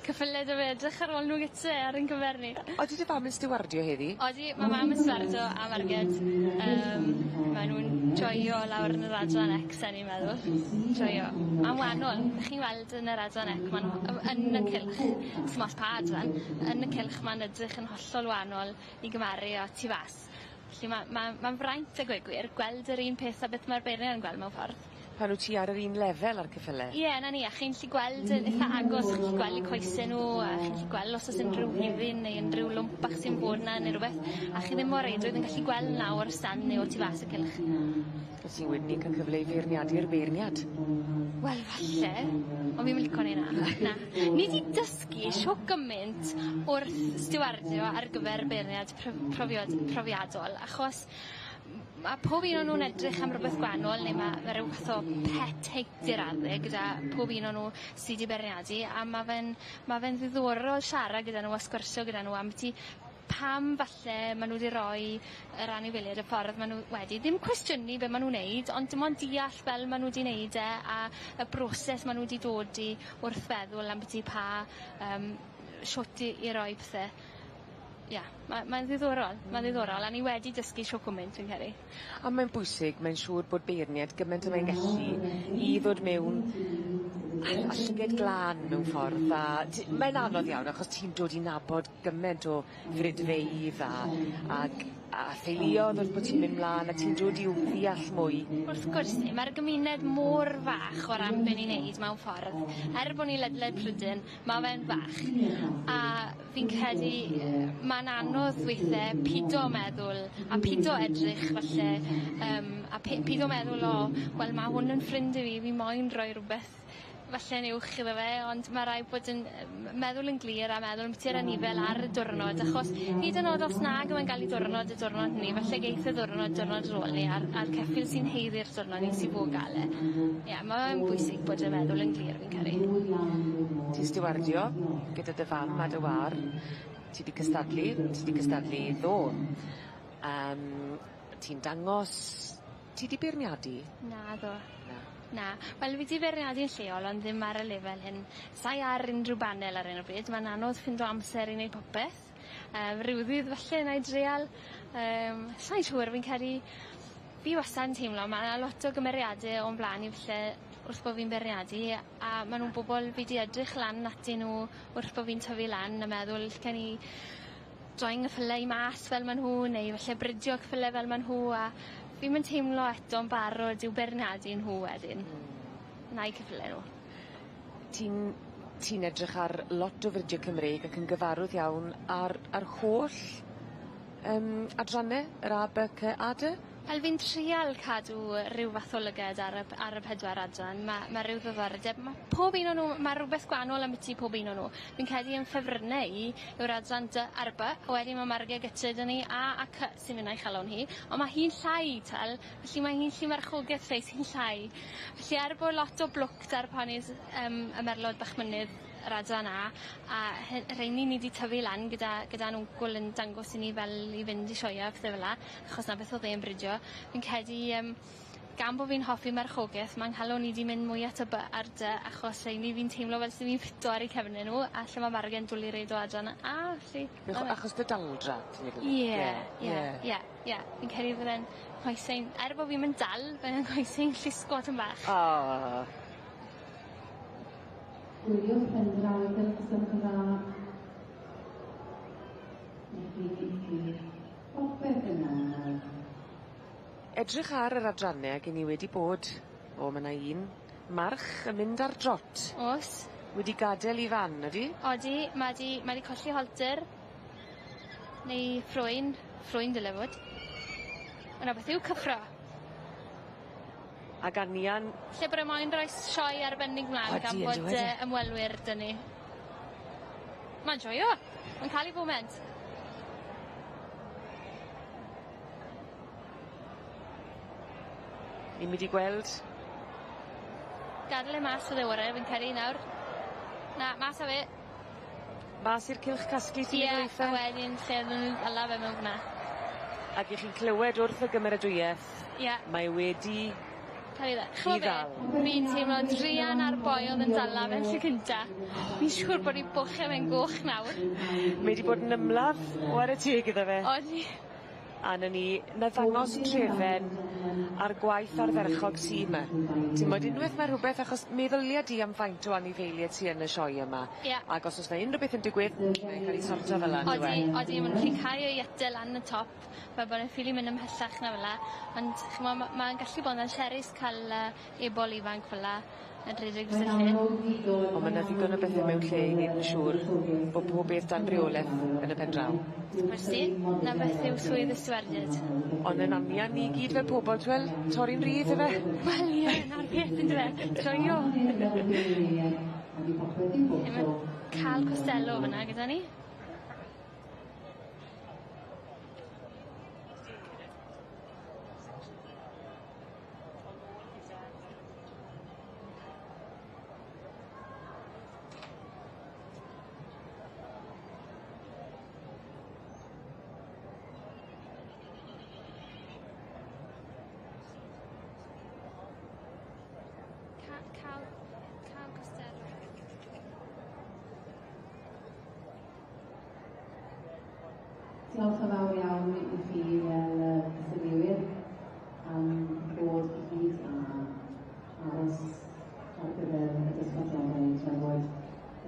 Ceffyle 'dy fe edrych ar ôl nw gytre ar 'yn cyfer ni. Odi dy fam yn stiwardio heddi? Odi ma' mam yn stiwardo a Marged yym ma' nw'n joio lawr yn yr adran ec sen i'n meddwl. Joio. Ma'n wanol, chi'n weld yn yr adran ec ma'n yn y cylch, sim ots pa adran, yn y cylch ma'n edrych yn hollol wanol i gymaru â tu fas. Felly ma' ma' ma'n fraint a gweud gwir gweld yr un peth a beth ma'r beirniad yn gweld mewn ffordd. Pan wt ti ar yr un lefel â'r ceffyle? Ie 'na ni a chi'n 'llu gweld yn itha agos chi'n 'llu gweld 'u coese nw a chi'n 'llu gweld os o's unryw hufen neu unryw lwmp bach sy'n bod 'na ne' rwbeth a chi ddim o reidrwydd yn gallu gweld 'na o'r stand neu o tu fas y cylch. Wyt ti wedyn 'ny ca'l cyfle i feirniadu'r beirniad. Wel falle on' fi 'im yn lico neu' 'na. Na. Ni 'di dysgu shwt gyment wrth stiwardio ar gyfer beirniad profiod profiadol achos ma' pob un o'n nw'n edrych am rwbeth gwanol ne' ma' ma' ryw fath o pet hate i'r adde gyda pob un o'n nw sy 'di beirniadu a ma' fe'n ma' fe'n ddiddorol siarad gyda nw a sgwrsio gyda nw ambyti pam falle ma' nw 'di roi yr anifeilied y ffordd ma' nw wedi. Ddim cwestiynu be' ma' nw'n neud ond dim ond deall fel ma' nw 'di neud e a y broses ma' nw 'di dod i wrth feddwl ambyti pa shwt i i roi pethe. Ia ma' mae'n ddiddorol ma'n ddiddorol a ni wedi dysgu shw cwment fi'n credu. A mae'n bwysig mae'n siŵr bod beirnied gyment â mae'n gellu i ddod mewn a llyged glân mewn ffordd a mae'n anodd iawn achos ti'n dod i nabod gyment o fridfeydd a ag a theuluodd wrth bo' ti'n myn' mlan a ti'n dod i'w ddeall mwy. Wrth gwrs ma'r gymuned mor fach o ran be' ni'n neud mewn ffordd. Er bo' ni ledled Pryden ma' fe'n fach a fi'n credu ma'n anodd weithe pido meddwl a pido edrych falle a pido meddwl o wel ma' hwn yn ffrind i fi fi moyn roi rwbeth falle'n uwch iddo fe ond ma' raid bod yn meddwl yn glir a meddwl ambiti'r anifel ar y diwrnod achos hyd yn o'd os nag yw e'n ga'l 'i diwrnod y diwrnod 'ny falle geith y ddiwrnod diwrnod ar ôl 'ny a'r ceffyl sy'n haeddu'r diwrnod 'ny sy fo ga'l e. Ie ma' yn bwysig bod y meddwl yn glir fi'n credu. Ti'n stiwardio gyda dy fam a dy war. Ti 'di cystadlu, ti 'di cystadlu ddo. Ti'n dangos, ti 'di beirniadu? Naddo. Na. Na. Wel fi 'di beirniadu'n lleol ond ddim ar y lefel hyn. Sai ar unryw banel ar 'yn o bryd ma'n anodd ffindo amser i neud popeth. Ryw ddydd falle na'i drial sai'n siŵr fi'n credu fi wastad yn teimlo ma' 'na lot o gymeriade o'n flan i falle wrth bo' fi'n beirniadu a ma' nw'n bobol fi 'di edrych lan atyn nw wrth bo' fi'n tyfu lan a meddwl cen i droi nghyffyle i mas fel ma' nhw neu falle bridio cyffyle fel ma' nhw a fi'm yn teimlo eto'n barod i'w beirniadu nhw wedyn. Na'u cyffyle nw. Ti'n edrych ar lot o fridio Cymreig ac yn gyfarwydd iawn ar holl adranne yr A By Cy a Dy? Wel fi'n trial cadw ryw fath o lyged ar y pedwar adran ma' ryw ddiddordeb ma' pob un o nw ma' rwbeth gwanol ambyti pob un o nw. Fi'n credu 'yn ffefrynne i yw'r adran Dy a'r By a wedyn ma' Marged Gytre 'dy ni A a Cy sy'n myn' â'i chalon hi on' ma' hi'n llai tal felly mae hi'n lli marchogeth rheis hi'n llai. Felly er bo' lot o blwc 'da'r ponis y merlod bach mynydd yr adran A a rheini ni 'di tyfu lan gyda'n wncwl yn dangos i ni fel i fynd i sioe a pethe fel 'a achos 'na beth o'dd e'n bridio. Fi'n credu gan bo' fi'n hoffi marchogeth ma'n nghalon i 'di mynd mwy at y By a'r Dy achos rheini fi'n teimlo fel se fi'n ffito ar eu cefne nw a lle ma' Marged yn dwli reid o adran A felly. Achos dy daldra ti'n meddwl? Ie ie ie ie fi'n credu fydde'n nghoesau'n er bo' fi'm yn dal fydde'n nghoesau'n llusgo tym bach. O! Gwyliwch pen draw i os gwelwch yn dda. Popeth yn iawn nawr. Edrych ar yr adranne ag 'yn ni wedi bod, o ma' 'na un march yn mynd ar drot. O's. Wedi gad'el 'i fan ydi? Odi ma' 'di colli halter. Neu ffrwyn, ffrwyn dyle fod. On' 'na beth yw cyffro. Ag anian... Lle bod e moyn roi sioe arbennig mlan gan bod ymwelwyr 'dy ni. Ma'n joio. Ma'n ca'l 'i foment. Ni'n mynd i gweld. Gad'el e mas o'dd e ore fi'n credu nawr. Na, mas â fe. Mas i'r cylch casglu sy'n Ie, a wedyn lle odden nw'n hala fe mewn fyn 'na. Ag 'ych chi'n clywed wrth y gymeradwyeth. Ie. Mae wedi Cael ei ddal. I ddal. Fi'n teimlo druan ar boi o'dd yn dala fe yn lle cynta. Fi'n siŵr bod 'i boche fe'n goch nawr. Mae 'di bod yn ymladd 'ware teg iddo fe. Odi. A 'na ni, 'na ddangos trefen a'r gwaith ardderchog sy 'ma. T'mod unweth ma' rhwbeth achos meddylia di am faint o anifeilied sy yn y sioe yma. Ie. Ag os o's 'na unryw beth yn digwydd, mae'n ca'l 'i sorto fel 'a on'd yw e? Odi odi ma' nw'n gallu cau y iate lan y top fel bo' e'n ffili myn' ymhellach na fel 'a ond ch'mo' ma'n gallu bod yn amserus ca'l ebol ifanc fel 'a yn rhedeg dros y lle. On' ma' 'na ddigon o bethe mewn lle i neud yn siŵr bo' pob beth dan reoleth yn y pen draw. Wrth gwrs 'na beth yw swydd y stiwardied. Ond yn anian ni gyd fel pobol t'wel, torri'n rhydd yfe? Wel ie, 'na'r peth yndyfe? Joio. Ie ma' Cal Costello fyn 'na gyda ni. Diolch yn fawr iawn i chi fel cystadleuwyr am ddod i gyd a aros ar gyfer y dosbarthiadau i trafod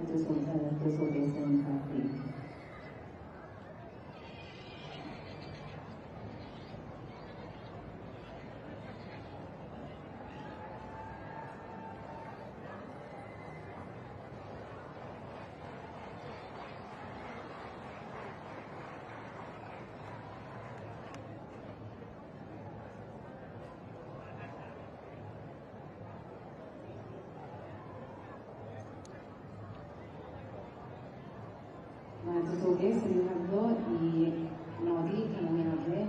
y dywysoges yn Caerdydd. Mae'r dywysoges yn mynd i nodi canlyniadau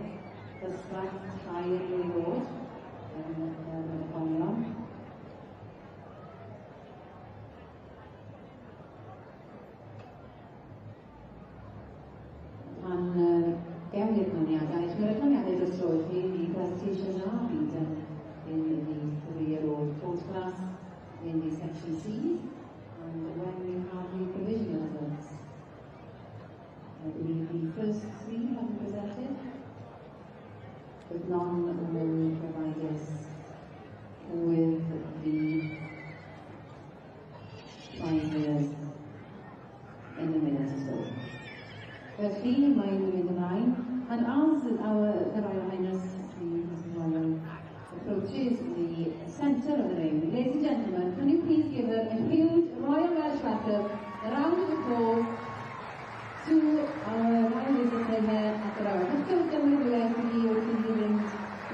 dosbarth 3 mlwydd oed yn yr ebolion. Pan gewn ni'r canlyniadau, mae'r canlyniadau dros dro i chi, the presentations are being done in the 3-year-old colt class in the section C, and when we have the provisional results, I believe the first three have been presented, but none will provide us with the prize winners in a minute or so. Felly, mae'n mynd ymlaen. And as the Royal Highness, the Mrs. Royal, approaches the centre of the ring, ladies and gentlemen, can you please give her a huge Royal Welsh welcome, a round of applause to our royal visitor here at the Royal. Wrth gwrs, gymryd i wrth i ni fynd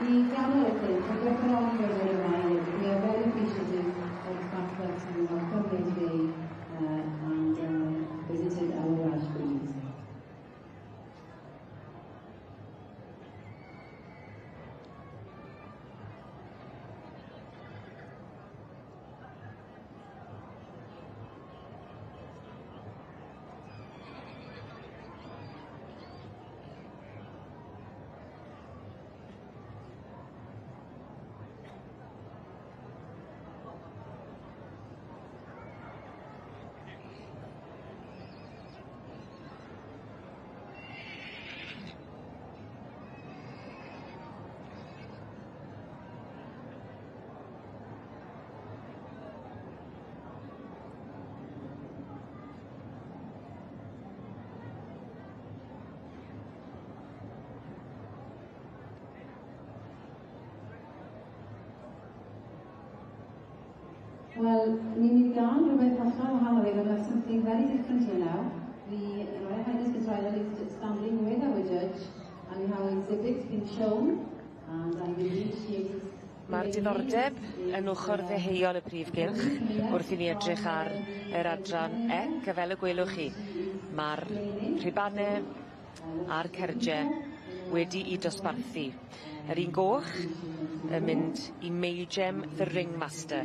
i ganol y cylch, a gwerthfawrogi bod yr yma hefyd. We are very appreciative of the fact that you have come here today and visited our Welsh breeds. Wel, ni'n mynd i gael rhywbeth hollol wahanol i we have something very different here now. The Royal Highness His Royal is standing with our judge and we have exhibits being shown and I believe she is Mae'r diddordeb yn ochr ddeheuol y prif gylch wrth i ni edrych ar yr adran C, a fel y gwelwch chi, mae'r rhubanau a'r cerdie wedi'i dosbarthu. Yr un goch yn mynd i Mayhem the Ringmaster,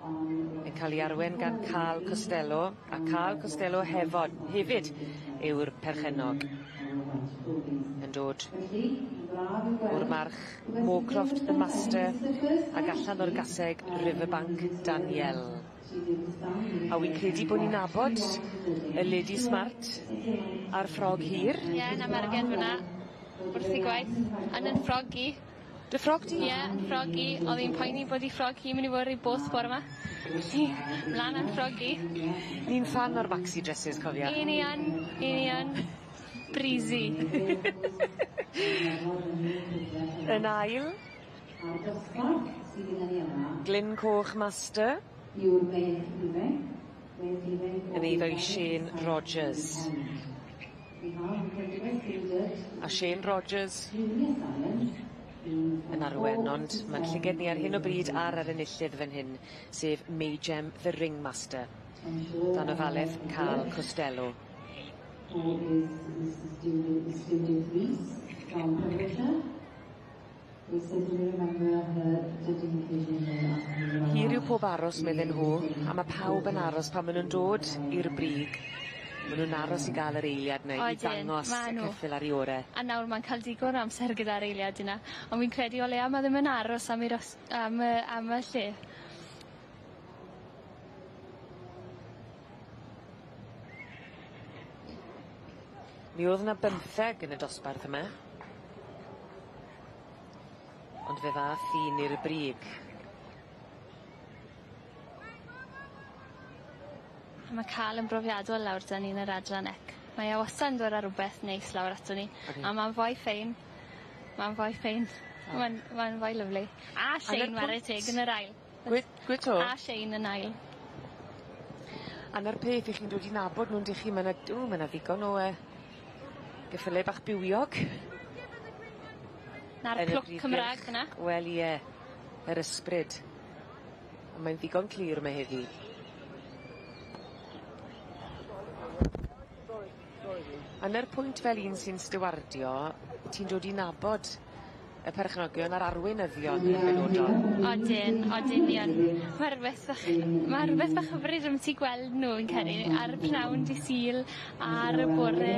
yn cael ei arwen gan Carl Costello, a Carl Costello hefyd yw'r perchennog, yn dod o'r march Moorcroft the Master ac allan o'r gaseg Riverbank Danielle. A wy'n credu bod ni'n nabod y Lady Smart a'r ffrog hir. Ie, yeah, na Mergen fyna. Wrth i gwaith. Yn yn ffrog i. Dy ffrog di? Ie, yeah, yn ffrog i. Oedd hi'n poeni bod i ffrog hi mynd i fod rhy boeth bore yma. Felly, mlaen â'n ffrog i. Ni'n fan o'r maxi dresses, cofia. Un i yn, un i yn. Breezy. Yn ail, Glyn Coch Master. Yn eiddo i Shane Rogers. A Shane Rogers yn arwen, ond ma'n llyged ni ar hyn o bryd ar yr enillydd fan hyn, sef Mayhem the Ringmaster, dan ofalaeth Carl Costello. Who is Mrs. Judith Rees from Pembrokeshire. We certainly remember her judging occasion here at the Hir yw pob aros, medden nhw, a mae pawb yn aros pan maen nhw'n dod i'r brig. Maen nhw'n aros i gael yr eiliad 'na i Odyn, ddangos ma' y nhw. ceffyl ar ei ore. A nawr mae'n cael digon o amser gyda'r eiliad yna. Ond fi'n credu o leia ma' ddim yn aros am i'r am y lle. Mi Mi o'dd 'na bymtheg yn y dosbarth yma. Ond fe ddath un i'r brig. A ma' Carl yn brofiadol lawr 'da ni yn yr adran ec. Mae e wastad yn dod â rwbeth neis lawr ato ni. Odi. A ma'n foi ffein. Ma'n foi ffein. Ma'n ma'n foi lyfli. A Shane ware teg yn yr ail. Gwe- gwe 'to? A Shane yn ail. A 'na'r peth 'ych chi'n dod i nabod nw on'd 'ych chi ma' 'na ww ma' 'na ddigon o yy geffyle bach bywiog. 'Na'r Yn y plwc brif Cymra'g gylch. fyn 'na. Wel ie yr ysbryd. A mae'n ddigon clir 'ma heddi. A 'na'r pwynt fel un sy'n stiwardio ti'n dod i nabod y perchnogion a'r arweinyddion yn benodol. Odyn odyn ni yn. Ma' rwbeth fach ma' rwbeth bach hyfryd ambyti gweld nw fi'n credu ar y pnawn dy Sul ar y bore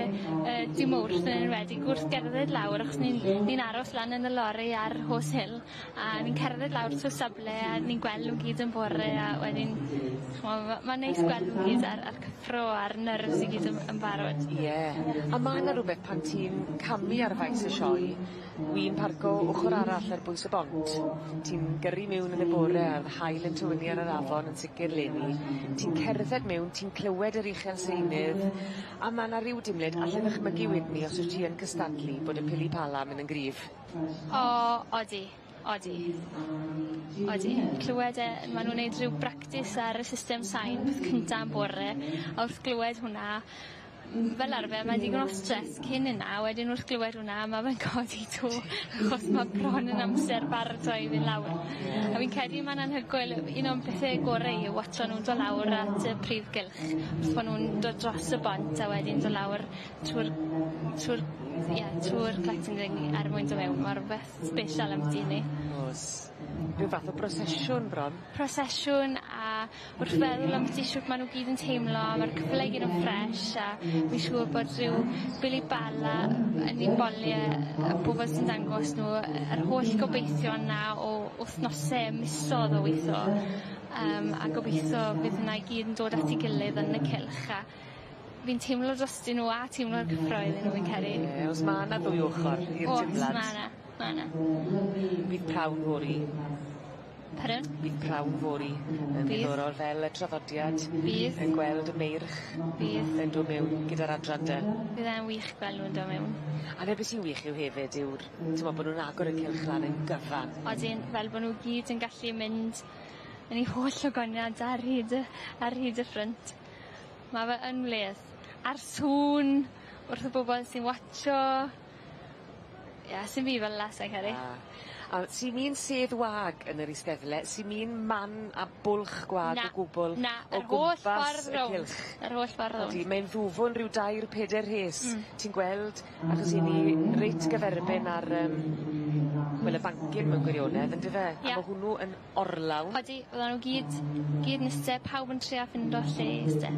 dy Mowrth yn enwedig wrth gerdded lawr achos ni'n ni'n aros lan yn y lori ar Horse Hill a ni'n cerdded lawr trw'r sable a ni'n gweld nw gyd yn bore a wedyn ch'mo' ma' ma'n neis gweld nw gyd ar a'r cyffro a'r nerves i gyd yn yn barod. Ie a ma' 'na rwbeth pan ti'n camu ar faes y sioe wi'n parco ochor arall ar bwys y bont ti'n gyrru miwn yn y bore a'r haul yn tywynnu ar yr afon yn sicir leni ti'n cerdded miwn ti'n clywed yr uchel seinydd a ma' 'na ryw dimled allai ddychmygu wedyn 'ny os wyt ti yn cystadlu bod y pili pala myn' yn gryf. O odi odi. Odi. Clywed e ma' nw'n neud rhyw bractis ar y system sain peth cynta yn bore a wrth glywed hwnna fel arfer mae digon o stress cyn yna wedyn wrth glywed hwnna ma' fe'n codi 'to achos ma' bron yn amser baratoi i fyn' lawr. A fi'n credu ma'n anhygoel un o'n pethe gore yw watsio nw'n do' lawr at y prif gylch wrth bo' nw'n dod dros y bont a wedyn do' lawr trw'r trw'r ie trw'r collecting thing er mwyn do' mewn ma' rwbeth sbesial ambyti hynny. O's. Rhyw fath o brosesiwn bron. Prosesiwn a wrth feddwl ambyti shwt ma' nw gyd yn teimlo a ma'r cyfle i gyd yn ffres a fi'n siŵr bod rhyw bili bala yn 'u bolie y bobol sy'n dangos nw yr holl gobeithion 'na o wthnose misodd o witho yym a gobitho bydd hwnna i gyd yn dod at 'i gilydd yn y cylch a fi'n teimlo drostyn nw a teimlo'r cyffro iddyn nw fi'n credu. Ie o's ma' 'na ddwy ochor i'r O's timlad. ma' 'na ma' 'na. Bydd prawn fory. Pardon? Bydd prawn fory yn Bydd. ddiddorol fel y traddodiad. Bydd. Yn gweld y meirch. Bydd. Yn dod mewn gyda'r adran de. Bydd e'n wych gweld nw'n do' mewn. A 'na be' sy'n wych yw hefyd yw'r t'mo' bo' nw'n agor y cylch lan yn gyfan. Odyn fel bo' nw gyd yn gallu mynd yn 'u holl ogoniant ar hyd y ar hyd y ffrynt. Ma' fe yn wledd. A'r sŵn wrth y bobol sy'n watsio. Ie sim byd fel 'a sai'n credu. Na. A sy'm un sedd wag yn yr eisteddle sy'm un man a bwlch gwag Na. o gwbwl Na o yr holl gwmpas ffordd y rownd. cylch. Yr holl ffordd rownd. Odi mae'n ddwfwn ryw dair peder rhes. Ti'n gweld achos 'yn ni reit gyferbyn ar yym wel y bancyn mewn gwirionedd yndyfe? Ie. A ma' hwnnw yn orlawn. Odi fyddan nw gyd gyd yn iste pawb yn trio ffindo lle i iste.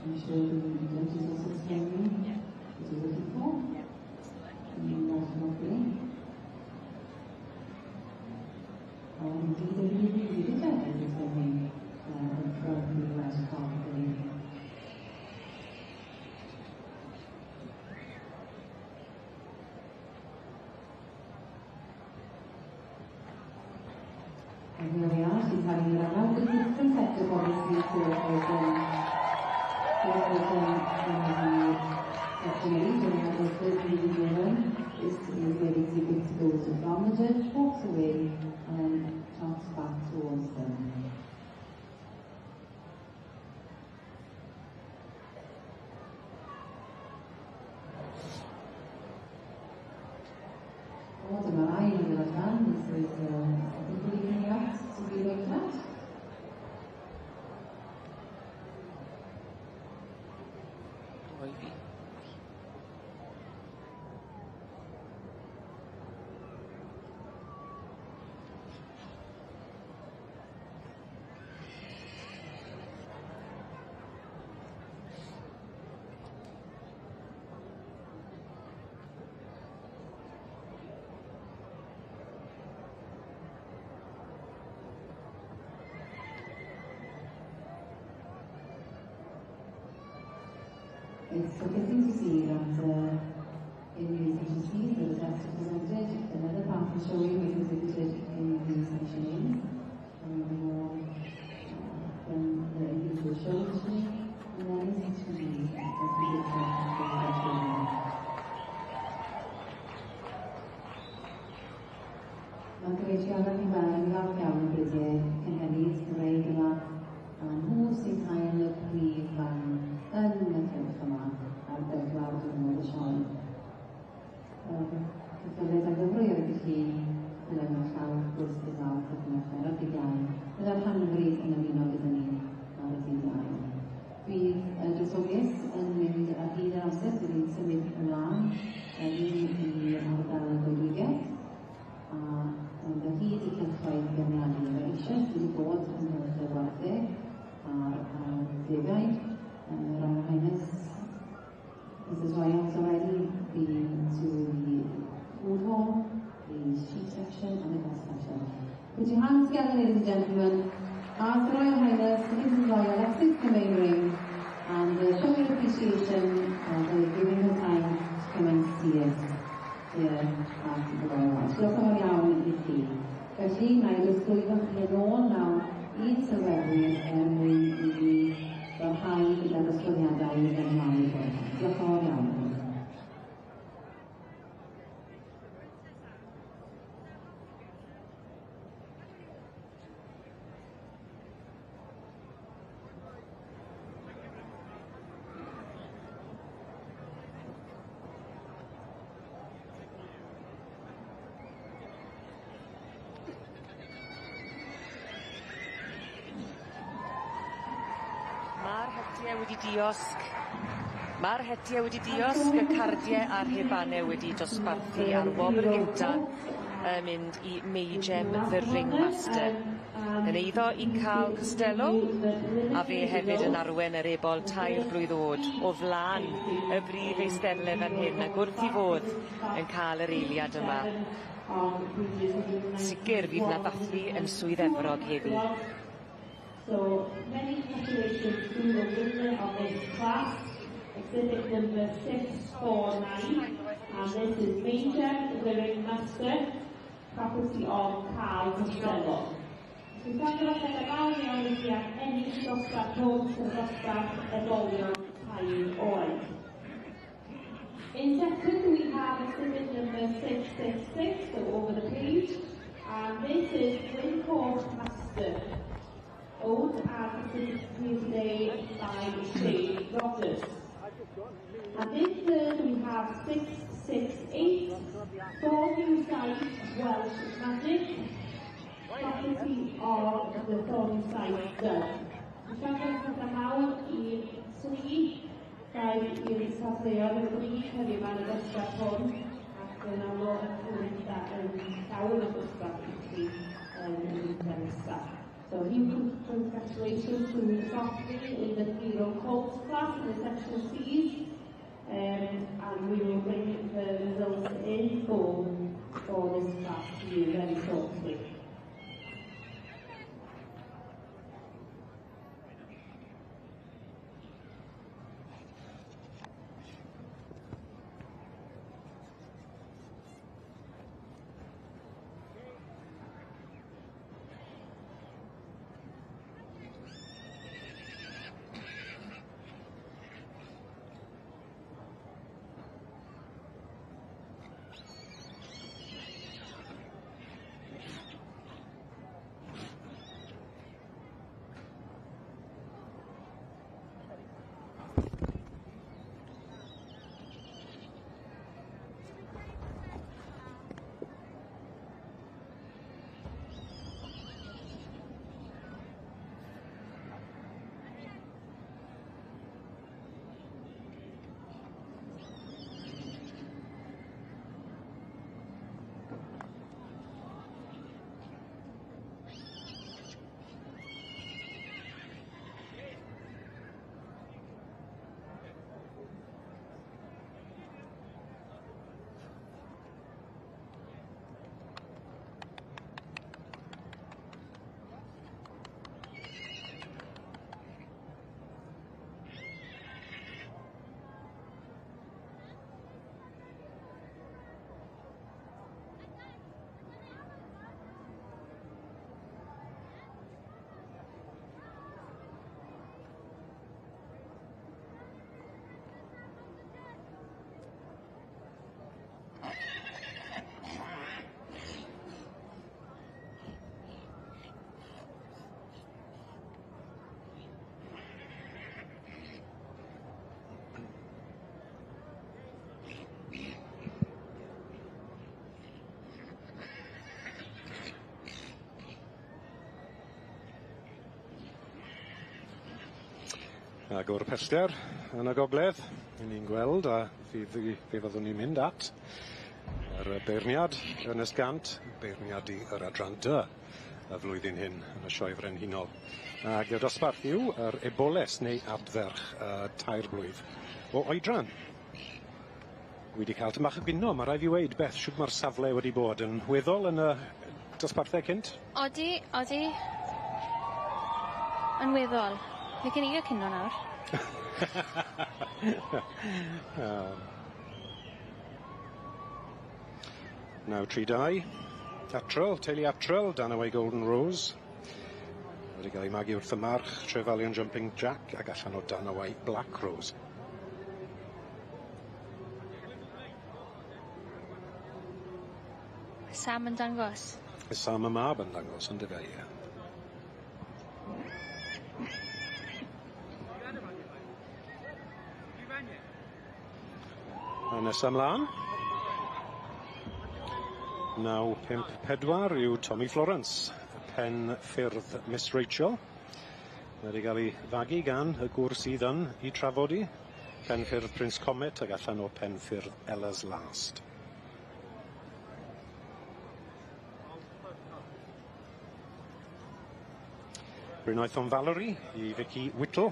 I'm sure the judges also explaining what you're looking for. Not be. And indeed, the really, really judges explaining from the Welsh Park. And here we are, she's having a rather different setup obviously to the section 8, and that was the given. This is waiting to get goes from the judge, walks away and trots back towards them. O, dyma'r ail yn yr adran. This is second filly coming out to be looked at. Oi fi. It's a pity to see that in the section C's there was less represented. Another part of the showing was exhibited in the section A's, and more than the individual show initially, and then in section B's as we did for the section A. Mae'n grêt iawn i weld yn falch iawn o bridiau cynhenid Cymreig yma, a nhw sy'n cael y prif fan yn y cylch yma ar bedwar diwrnod y sioe. Ceffylau dan gyfrwy ar y dydd Llun, ceffylau mewn llaw wrth gwrs dydd Mawrth a dydd Mercher a'r dydd Iau, gyda'r rhanfryd yn ymuno gyda ni ar y dydd Iau. Bydd y Dywysoges yn mynd ar hyd yr amser, bydd hi'n symud ymlaen heddi i ardal y goedwigaeth, a mynd o hyd i cylchoedd beirniadu. Mae eisoes wedi bod yn nghylch y gwartheg a'r defaid. Royal Highness Mrs Royal has already been to the food hall, the sheep section and the grass section. Put your hands together, ladies and gentlemen, as the Royal Highness Mrs Royal exits the main ring, and show your appreciation for giving her time to come and see us here at the Royal Welsh. Diolch yn fawr iawn i chi. Felly, na i drosglwyddo chi yn ôl nawr i'n sylwebwyr er mwyn i ni barhau gyda'r dosbarthiadau ymlaen i bore. Diolch yn fawr iawn. Mae'r hetiau wedi diosg. Mae'r hetiau wedi diosg, y cardiau a'r rhubanau wedi dosbarthu a'r wobr gynta yn mynd i Meigem the Ringmaster. Yn eiddo i Carl Costello, a fe hefyd yn arwen yr ebol tair blwydd o'd o flan y brif eisteddle fan hyn, ac wrth i fod yn cael yr eiliad yma. Sicr fydd 'na ddathlu yn Swydd Efrog heddi. So many congratulations to the winner of this class, exhibit number 649, and this is Major, the Ringmaster, property of Carl Costello. Felly llongyfarchiadau mawr iawn i chi am ennill dosbarth hwn, sef dosbarth ebolion tair oed. In second, we have exhibit number 666, so over the page, and this is Wincourt Master, owned and exhibited here today by Shane Rogers. And in third, we have 668, Thornhill Welsh Magic, property of the Thornhill Dove. Llongyfarchiadau mawr i'r tri daeth i'r safleoedd y brif heddiw yma yn y dosbarth hwn, ac yn amlwg yn llawn o dosbarth i chi yn y weekend nesaf. So huge congratulations to the top three in the 3-year-old colts class in the section C's, and we will bring the results in full for this class to you very shortly. Ag o'r pellter yn y gogledd, 'yn ni'n gweld a fydd i fe fyddwn ni'n mynd at yr beirniad Ernest Gant, beirniadu yr adran dy y flwyddyn hyn yn y Sioe Frenhinol. Ag y dosbarth yw yr eboles neu adferch tair blwydd o oedran. Wi 'di ca'l tym bach o gino, ma' raid fi weud, Beth, shwd ma'r safle wedi bod yn weddol yn y dosbarthau cynt? Odi, odi. Yn weddol. Fe gen i y cino nawr. 932. Atrol, teulu Atrol, Danaway Golden Rose. Wedi cael ei magu wrth y march, Trefalion Jumping Jack ac allan o Danaway Black Rose. Sam yn dangos. Sam y mab yn dangos, on'd yfe, ie. A nesa mlan. 954 yw Tommy Florence, pen ffyrdd Miss Rachel. Mae wedi cael ei fagu gan y gŵr sydd yn i trafod i. Pen ffyrdd Prince Comet ac allan o pen ffyrdd Ella's Last. Brynwaethon Valerie i Vicky Whittle.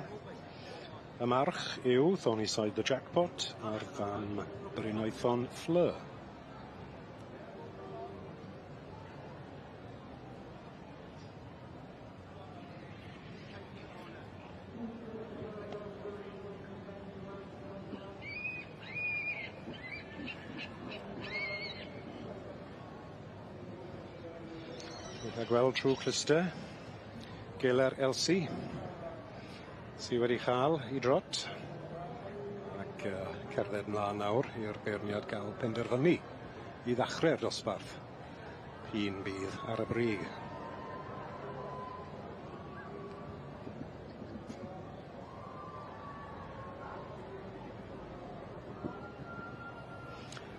Y march yw Thornyside the Jackpot a'r fam Brynwaethon Fleur. Dwi'n gweld trwy cluster. Geler Elsie sy wedi chael i drot ac cerdded mlaen nawr i'r beirniad gael penderfynu i ddechrau'r dosbarth. P'un bydd ar y brig.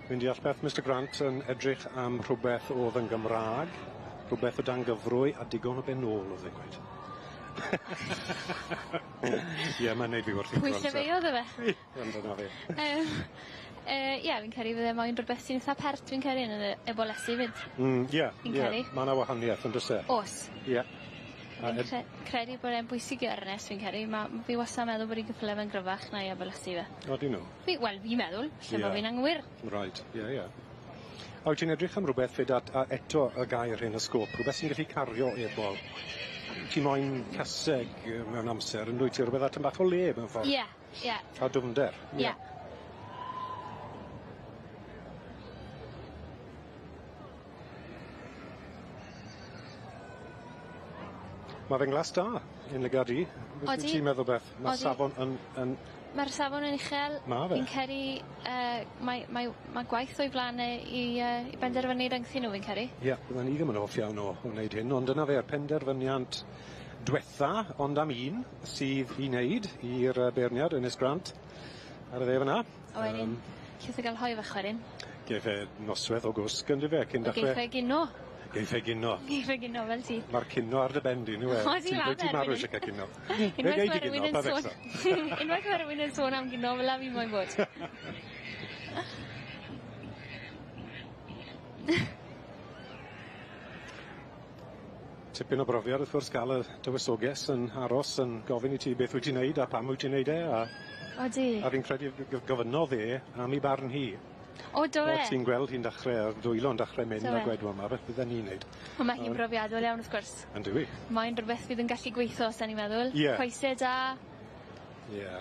Fi'n deall beth Mr Grant yn edrych am rhywbeth o'dd yn Gymra'g, rhywbeth o dan gyfrwy a digon o ben ôl o'dd e'n gweud. Ie, mae'n neud fi werthu Pwy llefeuodd o fe? Ond dyna fe. Ie, fi'n credu fydde moyn rwbeth sy'n itha pert fi'n credu yn y ebolesi 'fyd. Ie, Fi'n ie. credu. Ma' 'na wahanieth on'd o's e? O's. Ie. A Fi'n credu bod e'n bwysig i Ernest fi'n credu ma' fi wastad yn meddwl bod 'i gyffyle fe'n gryfach na'i ebolesi fe. Odyn nw? Fi wel fi'n meddwl, lle ma' Ie. fi'n anghywir. Right, ie, ie. A wyt ti'n edrych am rwbeth fyd at a eto y gair hyn y sgôp, rwbeth sy'n gallu cario ebol. Ti moyn caseg mewn amser yndwyt ti rwbeth at yn bach o le mewn ffordd. Ie, ie. A dwfnder. Ie. Ma' fe'n glas da, yn lygad i. Beth wyt Odi. ti'n meddwl Beth? Ma' Odi. safon yn yn Ma'r safon yn uchel. Ma' fe. Fi'n credu mae mae ma' gwaith o'i flan e i i benderfynu rhyngthyn nw fi'n credu. Ie, bydden i ddim yn hoff iawn o o wneud hyn, ond dyna fe'r penderfyniant dwetha, ond am un, sydd i wneud i'r beirniad, Ernest Grant, ar y dde fyna. A wedyn, llwyth o ga'l hoe fach wedyn. Geith e nosweth o gwsg yndyfe, cyn dachre. Geith e gino. Geith e gino. Geith e gino fel ti. Ma'r cino ar dy ben di, on'd yw e? Odi ma' fe Ti'n marw erbyn eisiau cael cino. Unwaith ma' rywun yn sôn unwaith ma' rywun yn sôn am gino fel 'a fi moyn bod. Tipyn o brofiad wrth gwrs ga'l y dywysoges yn aros yn gofyn i ti beth wyt ti'n neud a pam wyt ti'n neud e a Odi. A fi'n credu gofynnodd e am 'i barn hi. O do fe? O ti'n gweld hi'n dachre a'r dwylo'n dachre mynd Do a fe? gweud wel ma' beth bydden ni'n neud. On' ma' hi'n brofiadol iawn wrth gwrs. Yndyw 'i? Mae'n rwbeth fydd yn gallu gweitho os 'dan ni'n meddwl. Ie. Coese da. Ie.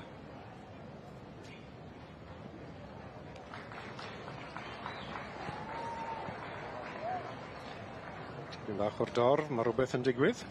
Tipyn bach o'r dorf, ma' rwbeth yn digwydd.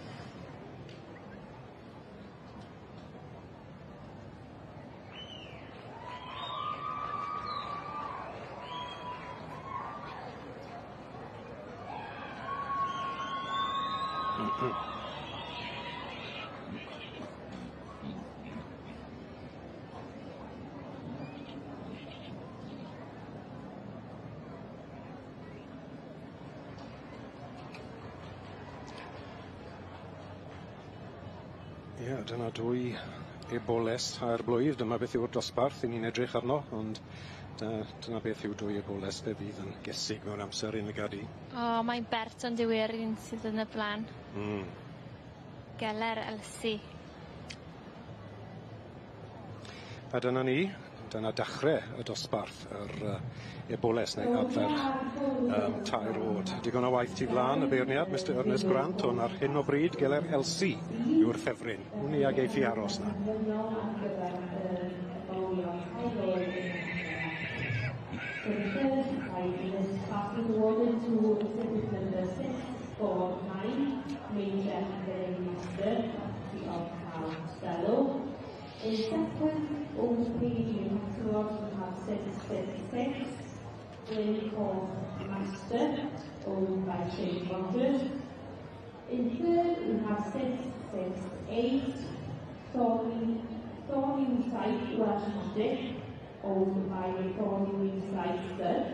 Ie, dyna dwy eboles tair blwydd, dyma beth yw'r dosbarth i ni'n edrych arno, ond dyna beth yw 2 eboles, fe fydd yn gesig mewn amser i'n lygadu. O, mae'n bert ond yw e'r un sydd yn y blaen. Geler Elsi. A dyna ni, dyna dachrau y dosbarth, yr eboles neu adferch 3 oed. Digon o waith tu flaen y beirniad, Mr Ernest Grant, ond ar hyn o bryd Geler Elsi yw'r ffefryn. Wn i ag eiff i aros na. So the first prize in this class is awarded to exhibit number 649, Major Grey Master, property of Carl Costello. In second, over page in catalogue, we have 666, Glyn Coch Master, owned by Shane Rogers. In third, we have 668, Thorny Site Welsh Magic, owned by Thorny Site Stud.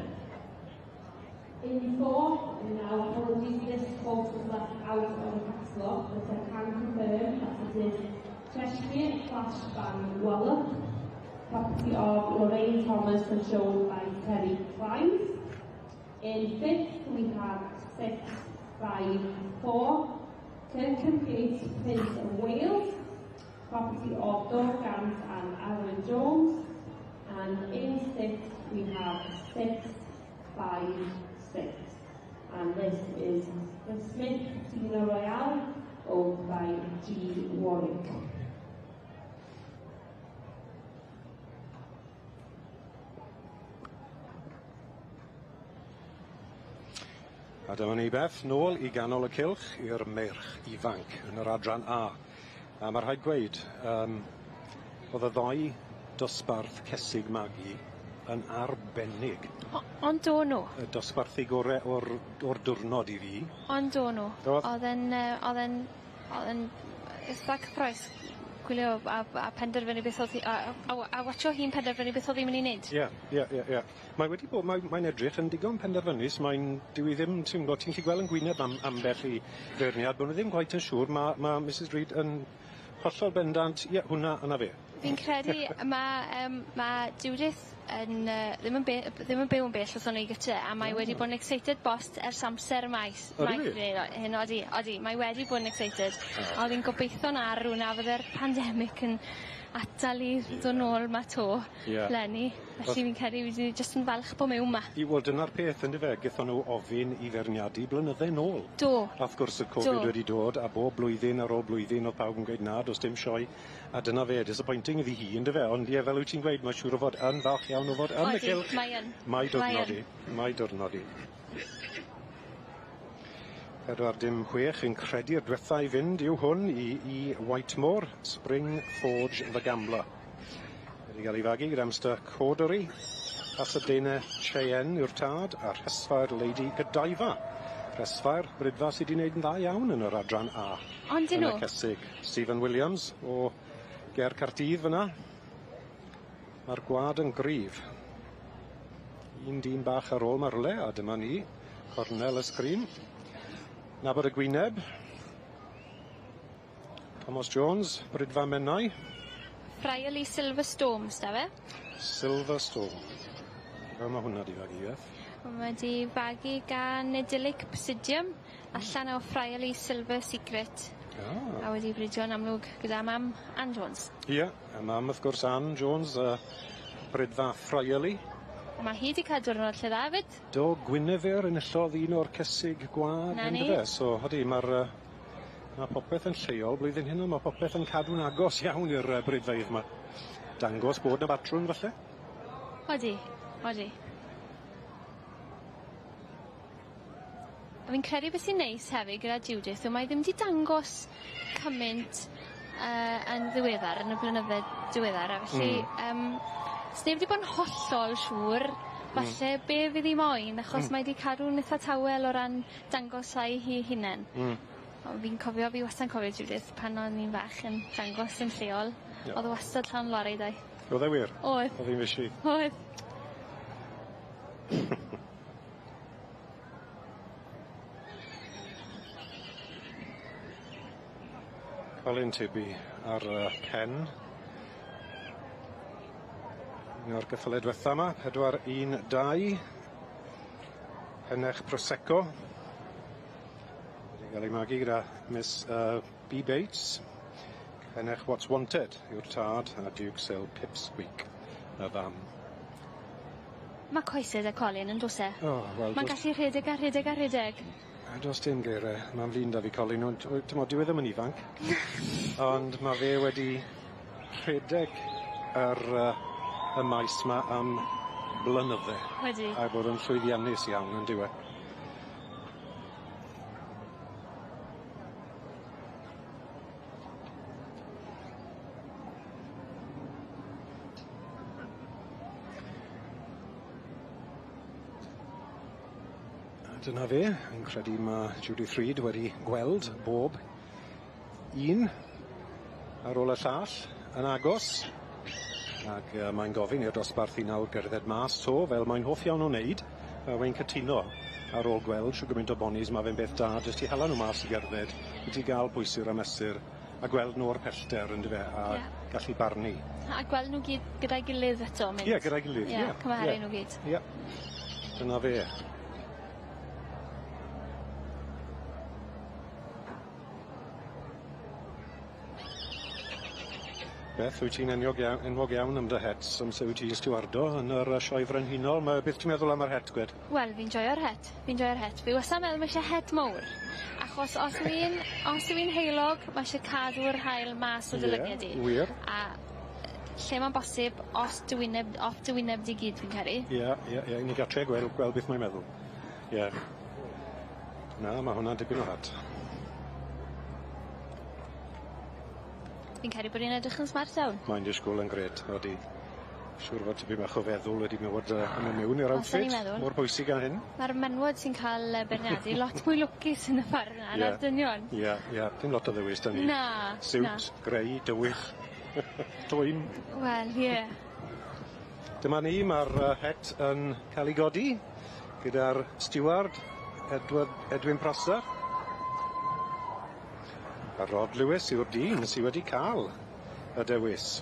In fourth, and now apologies, this horse was left out of the catalogue, but I can confirm that it is Cheshire Flashbang Wallop, property of Lorraine Thomas and shown by Terry Clines. In fifth, we have 654, Kirkham Gate Prince of Wales, property of Dor Gant and Aaron Jones. And in sixth, we have 656. And this is the Smith Casino Royale, owned by G. Warwick. A dyma ni Beth, nôl i ganol y cylch i'r meirch ifanc yn yr adran A. A mae rhaid gweud, oedd y ddau dosbarth cesig magu yn arbennig. Ond do nhw. Y dosbarthu gorau o'r diwrnod i fi. Ond do nhw. Oedd yn eitha cyffrous gwylio a penderfynu beth oedd hi, a watcho hi'n penderfynu beth oedd hi'n mynd i wneud. Ie. Mae wedi bod, mae'n edrych yn digon penderfynus, dyw i ddim, ti'n gwybod, ti'n gallu gweld yn gwyneb ambell i feirniad, bod nhw ddim gwaith yn siŵr, mae Mrs Reid yn hollol bendant, ie, hwnna, yna fe. Fi'n credu mae Judith yn, ddim yn byw yn bell wrth o'n i gyda, a mae wedi bod yn excited bost ers amser maes. Hyn, odi, mae wedi bod yn excited. A oedd hi'n gobeithio'n arw na fydde'r pandemig yn atal i ddod nôl ma to, leni. Felly fi'n credu fi jyst yn falch bod mewn ma. Wel, dyna'r peth, yndyfe, gaethon nhw ofyn i feirniadu blynydde nôl. Do. A wrth gwrs y Covid wedi dod, a bob blwyddyn ar ôl blwyddyn oedd pawb yn gweud na, does dim sioe. A dyna fe, disappointing iddi hi, yndyfe, ond ie, fel wyt ti'n gweud, mae siŵr o fod yn falch iawn o fod yn y cylch. Odi, mae yn. Mae diwrnod i, mae diwrnod i. 46 yn credu'r diwetha i fynd yw hwn i Whitemoor, Spring Forge the Gambler. Wedi cael ei fagu gyda Mr Cordery, Pasadena Cheyenne yw'r tad, a Rhesfair Lady Godiva. Rhesfair, brydfa sydd wedi gwneud yn dda iawn yn yr adran A. Ond dyn nhw? Yn y cesig. Stephen Williams o Ger Caerdydd fyna. Mae'r gwad yn gryf. Un dyn bach ar ôl mae'r le, a dyma ni, cornel y sgrin. Nabod y gwyneb. Thomas Jones, Brydfa Menai. Friarly Silver Storm, da fe? Silver Storm. Fel mae hwnna di fagu, Beth? Mae di fagu gan Idyllic Psidium, allan o Friarly Silver Secret. A wedi bridio'n amlwg gyda mam Ann Jones. Ie, a mam wrth gwrs Ann Jones, Brydfa Friarly. Mae hi wedi cael diwrnod lle dda hefyd. Do, Guinevere enillodd un o'r cesig gwag. Na ni. So, hodi, mae popeth yn lleol blwyddyn hyn, mae popeth yn cadw'n agos iawn i'r brydfeydd yma. Dangos bod na batrwn, falle? Odi, odi. A fi'n credu beth sy'n neis hefyd gyda Judith yw mae ddim wedi dangos cymaint yn ddiweddar, yn y blynyddoedd diweddar, a felly sneb wedi bod yn hollol siŵr falle be fydd hi moyn, achos mae wedi cadw'n eitha tawel o ran dangos a'i hi hunain. Ond fi'n cofio, fi wastad yn cofio Judith pan o'n i'n fach yn dangos yn lleol. Oedd o wastad llawn lori dau. Oedd e wir? Oedd. Oedd hi'n fysi? Oedd. Colin Tibby ar y pen. Un o'r gyffyle dwetha 'ma, 4 1 2. Henech Prosecco. Wedi ga'l ei magu gyda Miss B Bates. Henech What's Wanted yw'r tad a Duke Sale Pipsqueak y fam. Ma' coese 'da Colin on'd o's e? O wel... Ma'n gallu rhedeg a rhedeg a rhedeg. A do's dim geire, ma'n flin 'da fi Colin ond t'mod dyw e ddim yn ifanc. Ond ma' fe wedi rhedeg yr y maes 'ma am blynydde. Wedi. A bod yn llwyddiannus iawn on'd yw e? A dyna fe, fi'n credu ma' Judith Reid wedi gweld bob un ar ôl y llall yn agos ag mae'n gofyn i'r dosbarth i nawr gerdded mas 'to fel mae'n hoff iawn o wneud a wy'n cytuno ar ôl gweld shw gymaint o bonis ma' fe'n beth da jyst i hala nw mas i gerdded i ti ga'l pwysur a mesur a gweld nw o'r pellter yndyfe a... Ie. ...gallu barnu. A gweld nw gyd gyda'i gilydd eto mynd. Ie gyda'i gilydd ie. Ie cymharu nw gyd. Ie. Dyna fe. Beth wyt ti'n eniog iawn enwog iawn am dy het amser wyt ti stiwardo yn yr Sioe Frenhinol ma' beth ti'n meddwl am yr het gwed? Wel fi'n joio'r het fi'n joio'r het. Fi wastad yn meddwl ma' isie het mowr achos os yw 'i'n os yw 'i'n heulog ma' isie cadw'r haul mas o dy lyged di. Ie wir. A lle ma'n bosib os dy wyneb off dy wyneb di gyd fi'n credu. Ie ie ie ni ga'l trio gwel- gweld beth mae'n meddwl. Ie. Na ma' hwnna'n dipyn o hat. Fi'n credu bod 'i'n edrych yn smart iawn. Mae'n disgwl yn grêt odi. Siŵr fod tipyn bach o feddwl wedi bod yn myn' miwn i'r Os o'n i'n outfit. meddwl. Mor bwysig â hyn. Ma'r menwod sy'n ca'l beirniadu lot mwy lwcus yn y ffordd 'na na'r dynion. Ie ie dim lot o ddewis 'da ni. Na. Na. Siwt grey dywyll. Twym. Wel ie. Dyma ni ma'r het yn ca'l 'i godi gyda'r stiward Edward Edwin Prosser. A Rod Lewis yw'r dyn sy wedi ca'l y dewis.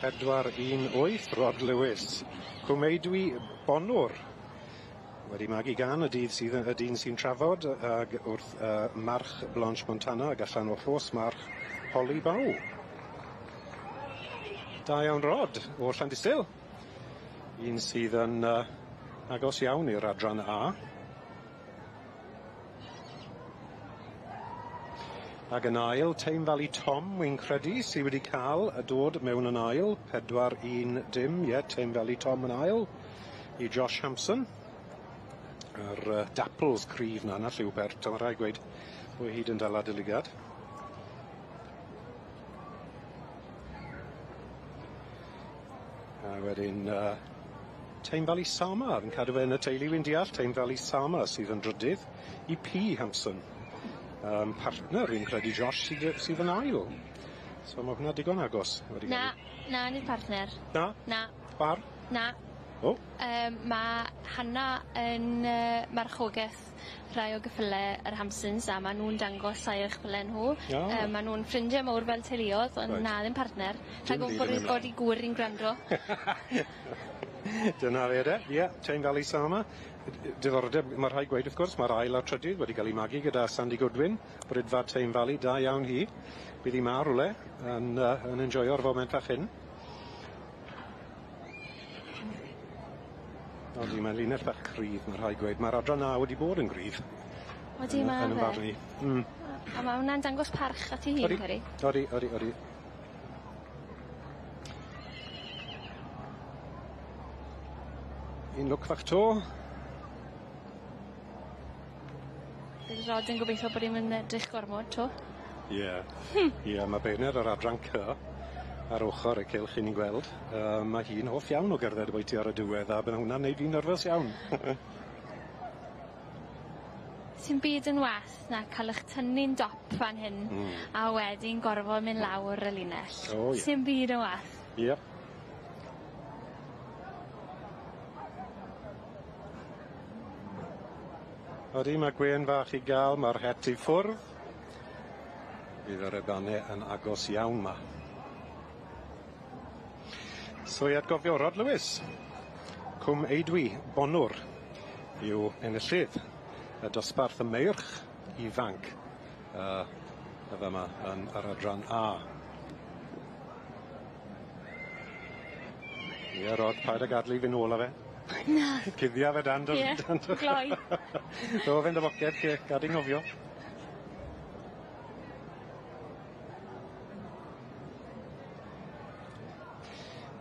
4 1 8 Rod Lewis. Cwmeidwi Bonwr. Wedi magu gan y dydd sydd y dyn sy'n trafod ag wrth march Blanche Montana ag allan o Rhos March Holly Bow. Da iawn Rod o Llandysul. Un sydd yn agos iawn i'r adran A. Ag yn ail, Tame Valley Tom, wi'n credu, sy wedi ca'l y dod mewn yn ail, 4 1 dim, ie, Tame Valley Tom yn ail, i Josh Hampson. Yr dapples cryf 'na, 'na lliw pert, a ma' rhaid gweud, o hyd yn dala dy lygad. A wedyn Tame Valley Sama, fi'n cadw fe yn y teulu wi'n deall, Tame Valley Sama sydd yn drydydd i P Hampson. Partner fi'n credu Josh sydd yn ail. So ma' hwnna digon agos wedi Na, na, nid partner. Na? Na. Bar? Na. O. Ma' Hannah yn marchogeth rhai o gyffyle yr Hampsons a ma' nw'n dangos rhai o'u chffyle nhw. O. Ma' nw'n ffrindie mowr fel teuluodd ond Reit. na ddim partner. Dim Rhag ofn byd bod yn 'i mynd bod 'i gŵr 'i'n gwrando. Dyna fe de, ie, Tame Valley Sama. Diddordeb, ma' rhaid gweud wrth gwrs, ma'r ail a'r trydydd wedi ga'l 'u magu gyda Sandy Goodwin, Bridfa Tame Valley, da iawn hi. Bydd hi 'ma rwle yn yn enjoio'r foment fach hyn. Odi, mae'n linell fach cryf, ma' rhaid gweud. Ma'r adran A wedi bod yn gryf. Odi, ma' Yn 'yn fe. barn i. A ma' wnna'n dangos parch at 'i hun, credu. Odi, odi, odi. Un lwc fach 'to. Bydd Rod yn gobeithio bod 'i'm yn edrych gormod 'to. Ie. Ie, ma' beirniad yr adran C ar ochor y cylch 'yn ni'n gweld. Ma' hi'n hoff iawn o gerdded oboiti ar y diwedd a bydde hwnna'n neud fi'n nyrfys iawn. Sim byd yn wath na ca'l 'ych tynnu'n dop fan hyn. A wedyn gorfod myn' lawr y linell. O ie. Sim byd yn wath. Ie. Odi, ma' gwên fach i ga'l, ma'r het i ffwrdd. Bydd yr ebane yn agos iawn 'ma. So i atgofio Rod Lewis, Cwm Eidwi, Bonwr, yw enillydd y dosbarth y meirch ifanc y fyma yn yr adran A. Ie, Rod, paid â gadl i fyn' nôl â fe. Na. Cuddia fe dan dy... Ie. Dan dy... Gloi. Rho fe'n dy boced lle gad i nghofio.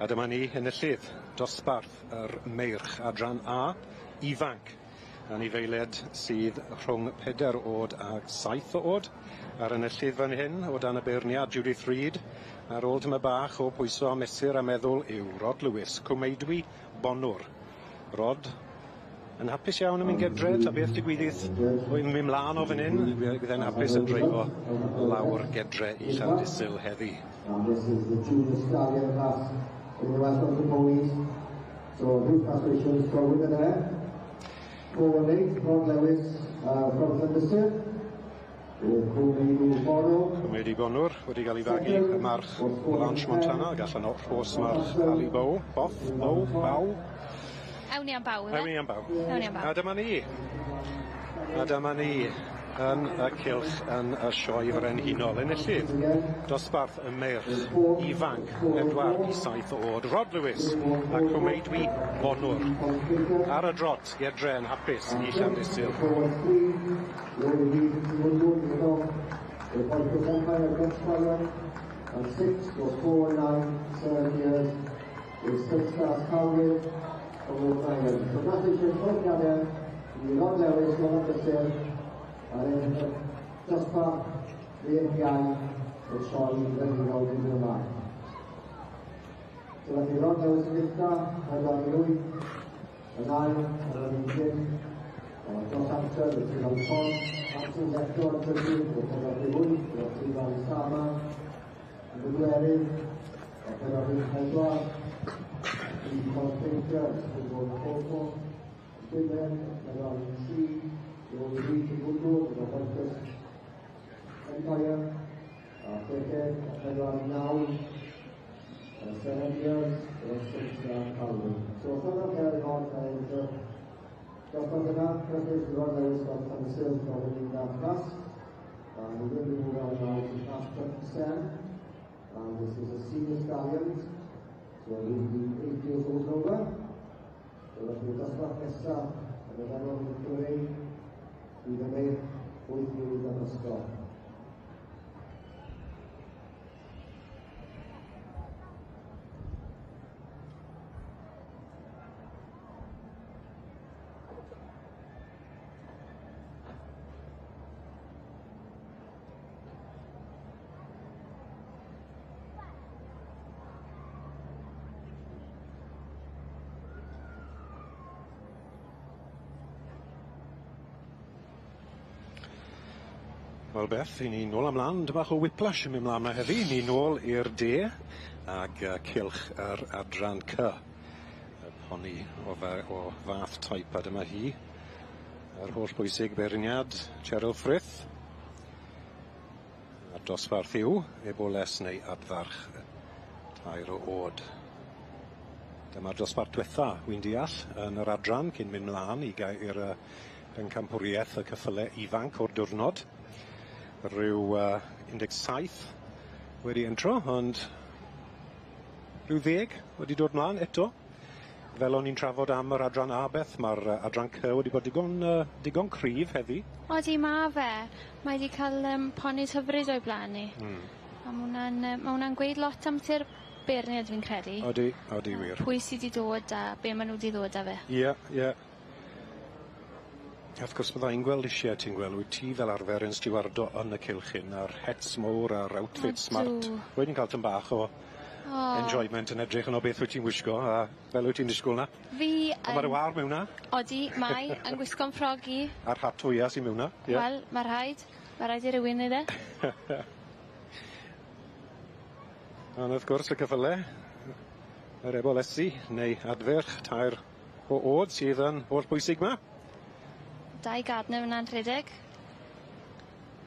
A dyma ni enillydd dosbarth yr meirch adran A, ifanc. Anifeilied sydd rhwng 4 o'd a 7 o'd. A'r enillydd fan hyn o dan y beirniad Judith Reid ar ôl tymed bach o pwyso a mesur a meddwl yw Rod Lewis, Cwmeidwi Bonwr. Rod yn hapus iawn yn mynd gedre, ta beth digwyddith o'n mynd mlan o fan hyn, bydd e'n hapus yn dreifo lawr gedre i Llandysul heddi. And this is the junior stallion class in the Welsh Mountain Ponies. So huge congratulations for winner there. 418, Rod Lewis from Llandysul. With Cwmeidwi Bonwr. Cwmeidwi Bonwr wedi cael ei fagu y march Blanche Montana, ag allan o Rhos March Ali Bow, Boff, Bow, Baw. Ewn ni am baw, ife? Ewn ni am baw. Ewn ni am baw. A dyma ni. A dyma ni yn y cylch yn y sioe frenhinol. Enillydd dosbarth y meirch ifanc 4 i 7 o'd Rod Lewis a Cwmeidwi Bonwr. Ar y drot, gedre yn hapus i Llandysul. And 6 was 4, 9, 7 years with 6 class Calvin from North Island. So congratulations both together. Rod Lewis, Llandysul, a'r enillydd dosbarth VFI y sioe frenhinol fynd ymlaen. So felly Rod Lewis yn gynta, 4 i 8, yn ail, 4 i 5, dros amser, y Tryfan Pont, Martin Eto yn trydydd, y 4 i 8, y Tryfan Sama, yn bedwerydd, y 4 i 4, i Paul Painter, yn dod o Coco, yn bumed, y 4 i 3, i Reid yn Gwndwr, yn Obertus Empire, a chweched, a 4 i 9, a 7 years, a 6 a Calvin. So, llongyfarchiadau i Rod a enillydd dosbarth yna, congratulations Rod Lewis from Llandysul for winning that class. And we will be moving on now to class 27. And this is a senior stallions, so we'll be 8 years old and over. So felly dosbarth nesaf yn yr enw yn Cymru, bydd y meirch 8 mlwydd yn ysgol. Wel Beth, i ni nôl ymlaen, dym bach o whiplash yn mynd mlaen 'ma heddi. Ni nôl i'r de ag cylch yr adran C. Y poni o o fath type a dyma hi. Yr holl bwysig beirniad, Cheryl Frith. A'r dosbarth yw eboles neu adfarch 3 o'd. Dyma'r dosbarth diwetha, wy'n deall, yn yr adran cyn mynd mlaen i gael i'r bencampwriaeth y ceffyle ifanc o'r diwrnod. Rhyw 17 wedi entro, ond rhyw 10 wedi dod mlaen eto. Fel o'n i'n trafod am yr adran A, Beth, mae'r adran C wedi bod digon cryf heddi. Odi, ma fe. Mae wedi cael ponis hyfryd o'i blaen ni. A ma' hwnna'n gweud lot am ti'r beirniad fi'n credu. Odi, odi wir. Pwy sydd wedi dod a be maen nhw wedi dod â fe. Ie, ie. Wrth gwrs bydda i'n gweld eisiau ti'n gweld, wyt ti fel arfer yn stiwardo yn y cylch hyn, a'r hets mowr a'r outfit smart. Wedyn cael tyn bach o enjoyment yn edrych yn o beth wyt ti'n wisgo, a fel wyt ti'n disgwyl na. Fi yn... Ond mae'r war mewn na. Odi, mae, yn gwisgo'n ffrog i. A'r hat fwyaf sy'n mewn na. Yeah. Wel, mae rhaid. Mae rhaid i rywun neud e. Ond wrth gwrs y ceffyle, yr ebolesi neu adferch 3 o'd sydd yn holl bwysig ma. Dau Gardner fyna'n rhedeg.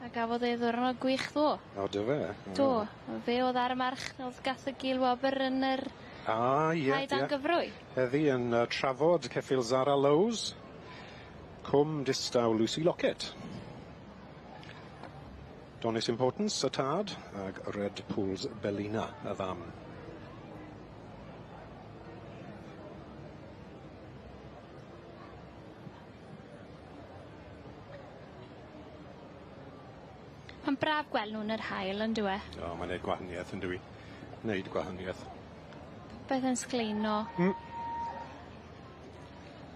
A gafodd ei ddiwrnod gwych ddo. O, do fe? Do. Fe oedd ar y march oedd gath y gilwobr yn yr Ah, ie, Rhai dan ie. gyfrwy. Heddi yn trafod ceffyl Zara Lowes, Cwm Distaw Lucy Lockett. Donis Importance, y tad, ag Red Pools Bellina, y fam. Mae'n braf gweld nhw'n yr haul, on'd yw e? O, mae'n neud gwahaniaeth, yn dyw 'i? Neud gwahaniaeth. Beth yn sgleino.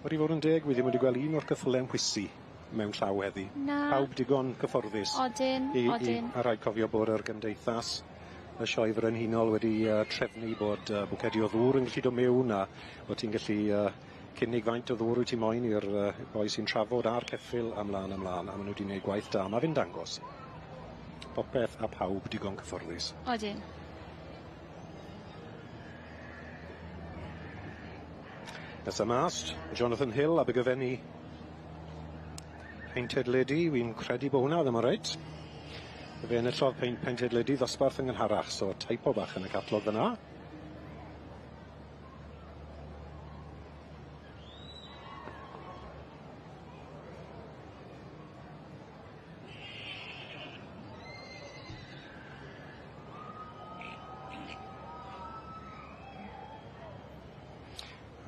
Wedi fod yn deg, wi ddim wedi gweld un o'r ceffyle'n chwysu mewn llaw heddi. Na. Pawb digon cyfforddus. Odyn, odyn. A rhaid cofio bod yr gymdeithas y sioe frenhinol wedi trefnu bod bwcedi o ddŵr yn gallu dod mewn a bod ti'n gallu cynnig faint o ddŵr wyt ti moyn i'r boi sy'n trafod a'r ceffyl a mlan a mlan a ma' nw 'di neud gwaith da. Ma' fe'n dangos. Popeth a pawb digon cyfforddus. Odyn. Nesa mas, Jonathan Hill, Abergavenny. Painted Lady, wi'n credu bo' hwnna ddim yn reit. Fe enillodd Painted Lady ddosbarth yn gynharach, so typo bach yn y catalog fyna.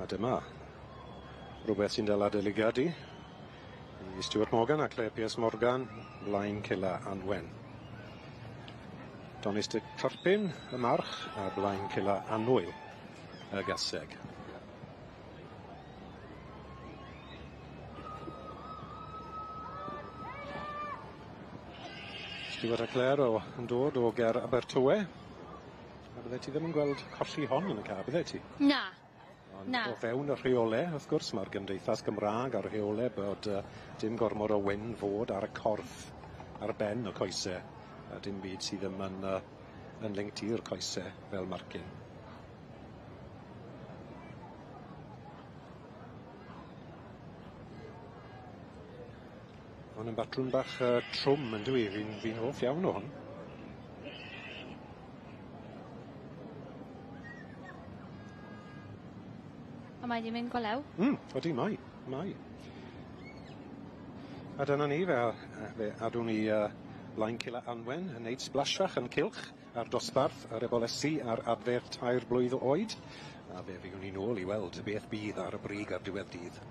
A dyma rhywbeth sy'n dala dy lygad di. I Stuart Morgan a Claire Pierce Morgan, Blaen Cilla Anwen. Donis de Carpin, y march, a Blaen Cilla Anwyl, y gaseg. Stuart a Claire yn dod o ger Abertawe. A bydde ti ddim yn gweld colli hon yn y car, bydde ti? Na. Ond Na. o fewn y rheole, wrth gwrs, mae'r gymdeithas Gymraeg a'r rheole bod dim gormod o wyn fod ar y corff, ar ben y coese, a dim byd sydd ddim yn linked i'r coese fel marcyn. Hwn yn batrwm bach trwm yn dyw i, fi'n hoff iawn o hwn. A mae 'di mynd go lew. Odi, mae, mae. A dyna ni, fe adwn ni Blaen Cilla Anwen yn neud sblashach yn cylch ar dosbarth yr ebolesi a'r adferth 3 blwydd oed. A fe fuwn ni nôl i weld beth bydd ar y brig ar diwedd dydd.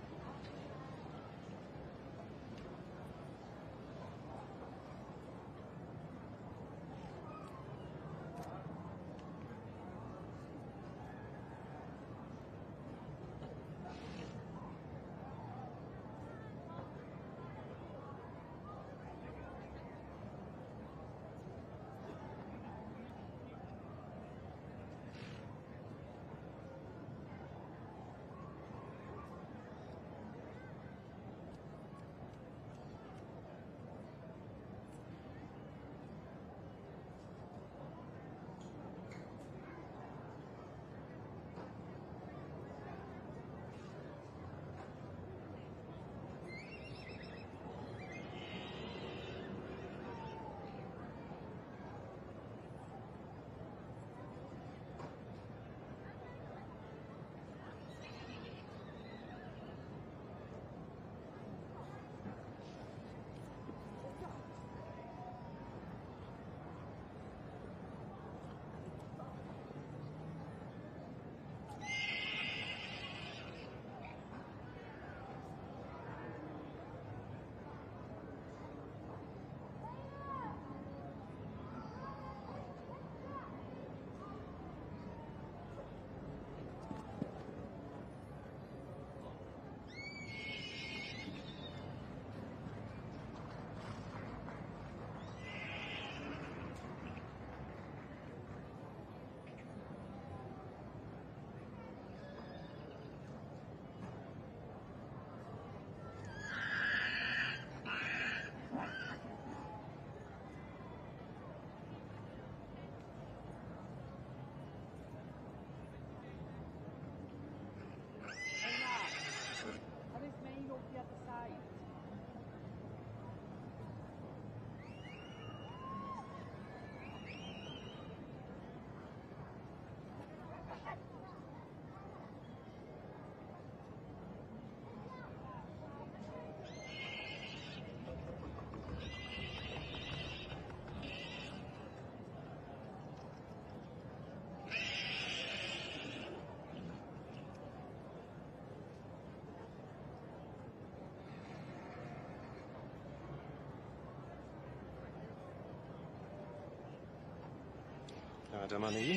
A dyma ni.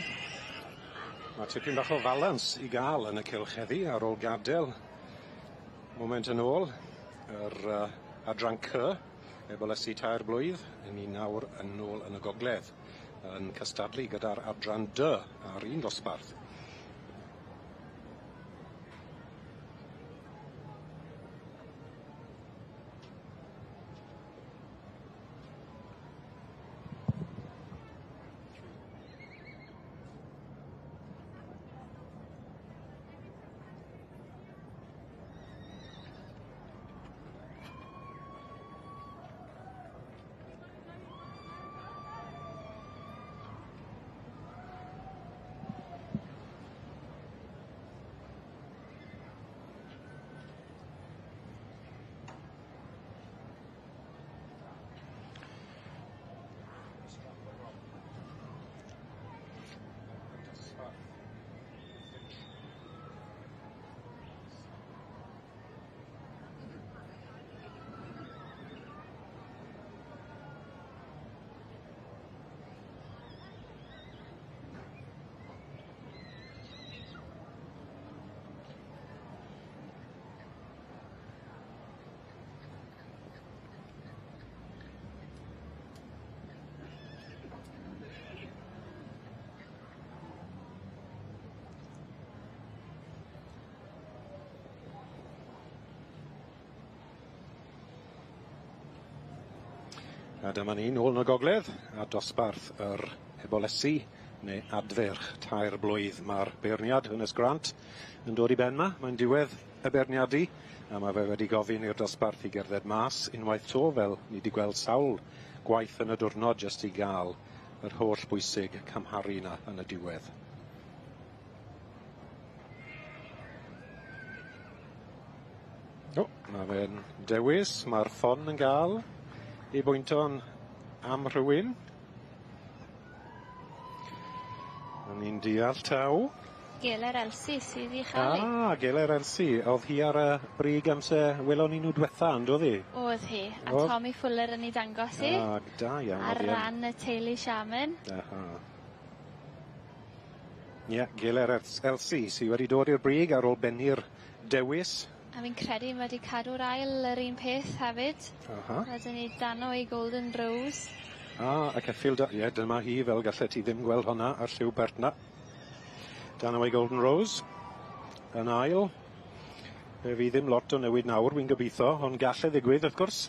Mae tipyn bach o falans i gael yn y cylch heddi ar ôl gadael moment yn ôl yr adran C ebolesu 3 blwydd, 'yn ni nawr yn ôl yn y gogledd yn cystadlu gyda'r adran D ar un dosbarth. A dyma ni nôl yn y gogledd, a dosbarth yr ebolesu neu adferch 3 blwydd. Mae'r beirniad, Ynys Grant, yn dod i ben ma. Mae'n diwedd y beirniadu, a mae fe wedi gofyn i'r dosbarth i gerdded mas unwaith to, fel ni wedi gweld sawl gwaith yn y diwrnod, jyst i gael yr holl bwysig cymharu na yn y diwedd. O, mae fe'n dewis, mae'r ffon yn gael ei bwynto'n am rhywun. O'n i'n deall taw. Geler Elsie sydd i chael hi. Ah, Geler Elsie. Oedd hi ar y brig amser welon ni nhw diwetha, yn doedd hi? Oedd hi. A Tommy Fuller yn ei dangos hi. Ah, da iawn. Ar ran y teulu Siamen. Aha. Ie, Geler Elsie sydd wedi dod i'r brig ar ôl bennu'r dewis. A fi'n credu mae wedi cadw'r ail yr un peth hefyd. Aha. Rydyn ni dano i Golden Rose. Ah, y ceffyl da. Ie, dyma hi, fel gallet ti ddim gweld hwnna ar lliw pert na. Dano i Golden Rose. Yn ail. Fe fydd ddim lot o newid nawr, wi'n gobeithio, ond gall e ddigwydd, wrth gwrs.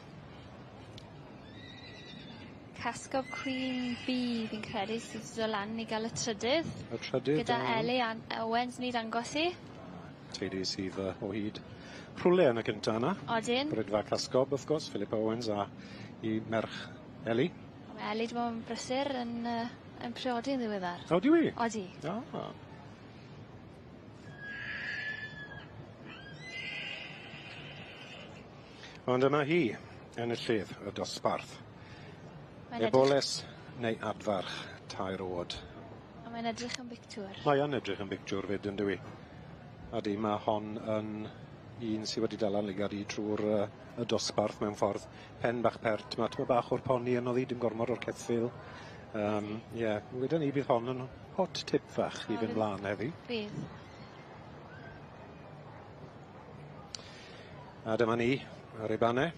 Casgob Queen Bee, fi'n credu, sydd wedi dod lan i gael y trydydd. Y trydydd. Gyda Ellie Owens ni dangos hi. Teulu sydd o hyd rhywle yn y cynta yna. Odyn. Brydfa Casgob, wrth gwrs, Philip Owens a i merch Ellie. Mae Ellie wedi bod yn brysur yn priodi yn ddiweddar. O, di wi? Odi. Ah. Ond yma hi, enillydd y dosbarth. Eboles neu adfarch 3 oed. A mae'n edrych yn bictwr. Mae yn edrych yn bictwr fyd, yn dywi. Ydy, mae hon yn un sydd wedi dal lygad i trwy'r y dosbarth mewn ffordd. Pen bach pert, mae tyma bach o'r poni yn oddi, dim gormod o'r ceffyl. Ie, wedyn ni bydd hon yn hot tip fach i fynd mlaen heddi. Bydd. A dyma ni ar ei banne.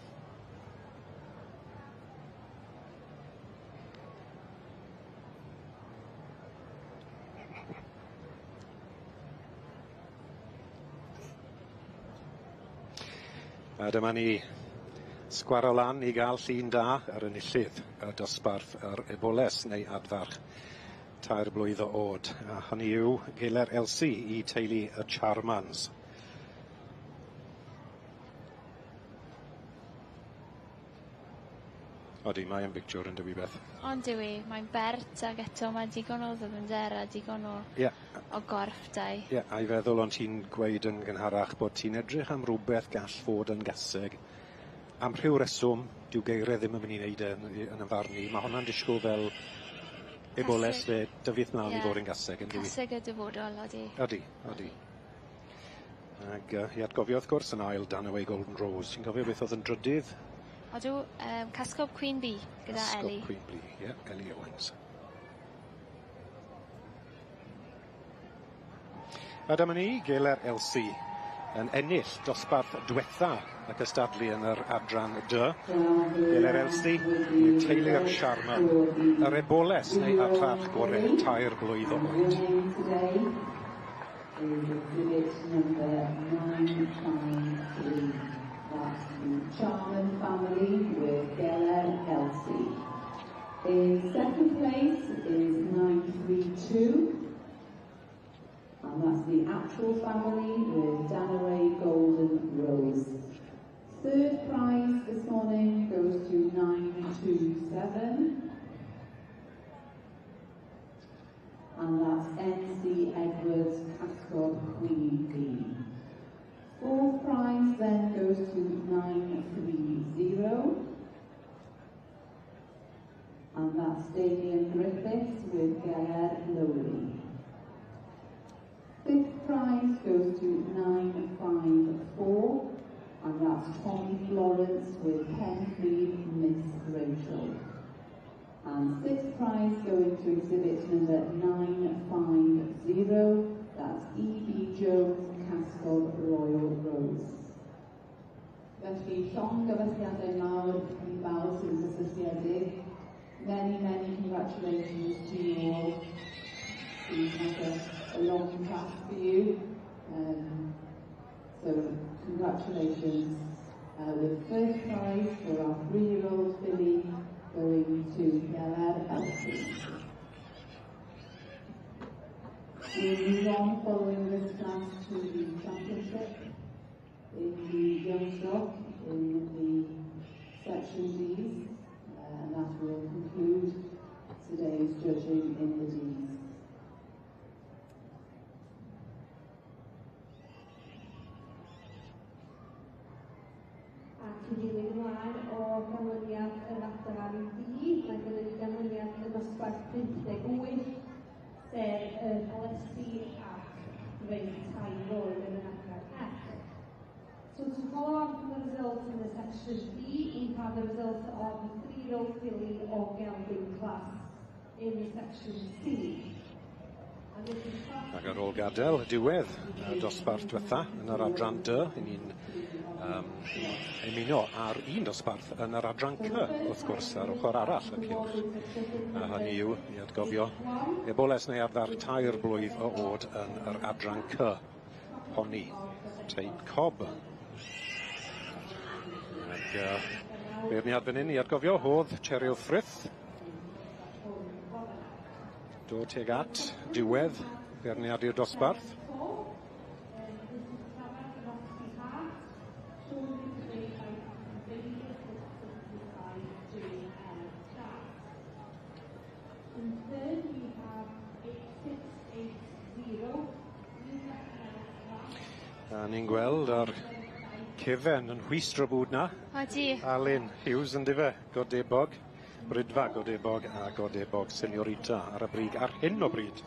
A dyma ni sgwaro lan i gael llun da ar enillydd y dosbarth yr eboles neu adfarch 3 blwydd o oed. A hynny yw Geler Elsie i teulu y Charmans. Odi, mae yn bictiwr yn dywi beth. Ond dywi, mae'n bert ag eto mae digon o ddyfnder a digon o, o gorff dau. Ie, a i feddwl ond ti'n gweud yn gynharach bod ti'n edrych am rhywbeth gall fod yn gaseg. Am rhyw reswm, dyw geiriau ddim yn mynd i wneud e yn y farn i. Mae hwnna'n disgwyl fel eboles fe dyfydd mlaen i fod yn gaseg. Yn dywi? Caseg y dyfodol, odi. Odi, odi. Ag i atgofio wrth gwrs yn ail Danaway Golden Rose. Ti'n cofio beth oedd yn drydydd? Odw, Casgob Queen Bee gyda Ellie. Casgob Queen Bee, ie, Ellie Owens. A dyma ni, Geler Elsi yn ennill dosbarth diwetha y cystadlu yn yr adran D. Geler Elsi, teulu'r Sharman, yr eboles neu adfarch gorau 3 blwydd o oed. Is exhibit number 953. That's the Charman family with Geler Elsi. In second place is 932. And that's the actual family with Danaway Golden Rose. Third prize this morning goes to 927. And that's NC Edwards Cascod Queen Bee. Fourth prize then goes to 930. And that's Damien Griffiths with Geler Lowry. Fifth prize goes to 954, and that's Tommy Florence with Penfried Miss Rachel. And sixth prize going to exhibit number 950, that's E.B. Jones Cascod Royal Rose. Felly, llongyfarchiadau mawr i bawb sy'n gysylltiedig. Many, many congratulations to you all. Seems like a long task for you. So congratulations with first prize for our 3-year-old filly going to Geler Elsi. We'll move on following this class to the championship in the young stock in the section Ds, and that will conclude today's judging in the Ds. Ac i ddilyn ymlaen o ganlyniad yr adran D, mae gennym ni ganlyniad y dosbarth 58, sef y Alessi ac Reit 3 oed yn yr adran F. So to follow on from the results in the section D, we have the results of the 3-year-old filly or gelding class in the section C. And this is class Ac ar ôl gadael diwedd y dosbarth diwetha yn yr adran D, i ni'n ymuno ar un dosbarth yn yr adran C, wrth gwrs, ar ochr arall y cylch. A hynny yw, i atgofio, eboles neu arddarch 3 blwydd o oed yn yr adran C. Poni, teip cob. Ac beirniad fan hyn i atgofio, oedd Cheryl Frith. Dod tuag at diwedd beirniadu'r dosbarth. In third, we have 8680. A ni'n gweld ar cefen yn rhwystro bwyd na. Odi. Alun Hughes yn dife, Godebog, Brydfa Godebog a Godebog Seniorita ar y brig ar hyn o bryd.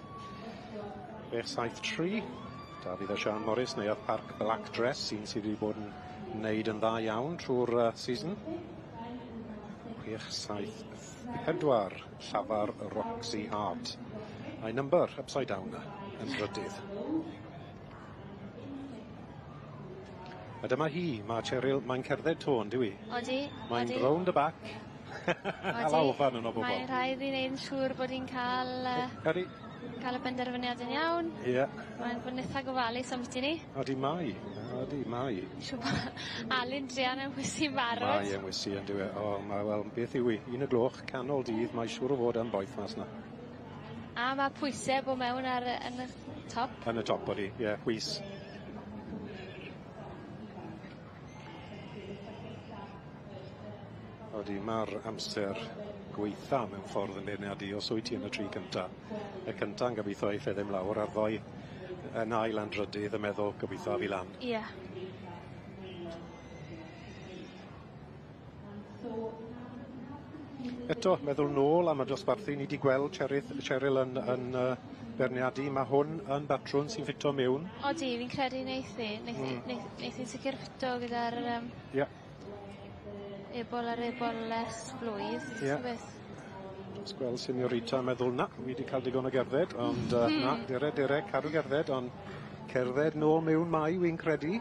673, Dafydd a Sian Morris, Neuadd Parc Black Dress, un sydd wedi bod yn wneud yn dda iawn trwy'r season. 674, Llafar Roxy Hart. A'i number upside down na, yn drydydd. A dyma hi, mae Cheryl, mae'n cerdded to, yn dyw hi? Odi. Mae'n odi. round the back. Hala ofan yn o bobl. Mae'n rhaid i wneud yn siŵr bod hi'n cael, Ydi. cael y benderfyniad yn iawn. Ie. Mae'n bod yn eitha gofalus am ni. Odi mai. Odi mai. Siŵr bod Alun druan yn chwysu'n barod. Mae e'n chwysu yn dyw e. O, mae, wel, beth yw hi? 1 y gloch, canol dydd, mae siŵr o fod yn boeth mas na. A mae pwysau bod mewn ar, yn y top. Yn y top, odi. Ie, yeah, chwys. Odi, mae'r amser gweitha mewn ffordd yn beirniadu os wyt ti yn y tri cynta. Y cynta'n gobeithio eiff e ddim lawr a'r ddoi yn ail a'n drydydd yn meddwl gobeithio af i lan. Ie. Yeah. Eto, meddwl nôl am y dosbarthu, ni wedi gweld Cheryl, Cheryl yn beirniadu. Mae hwn yn batrwn sy'n ffito mewn. Odi, fi'n credu neith hi. Neith, neith, neith hi sicr ffito gyda'r ebol ar eboles blwydd. Ie. Beth. Os gweld Seniorita yn meddwl, na, fi wedi cael digon o gerdded, ond na, dire, dire, cadw gerdded, ond Cerdded nôl mewn mai, wy'n credu.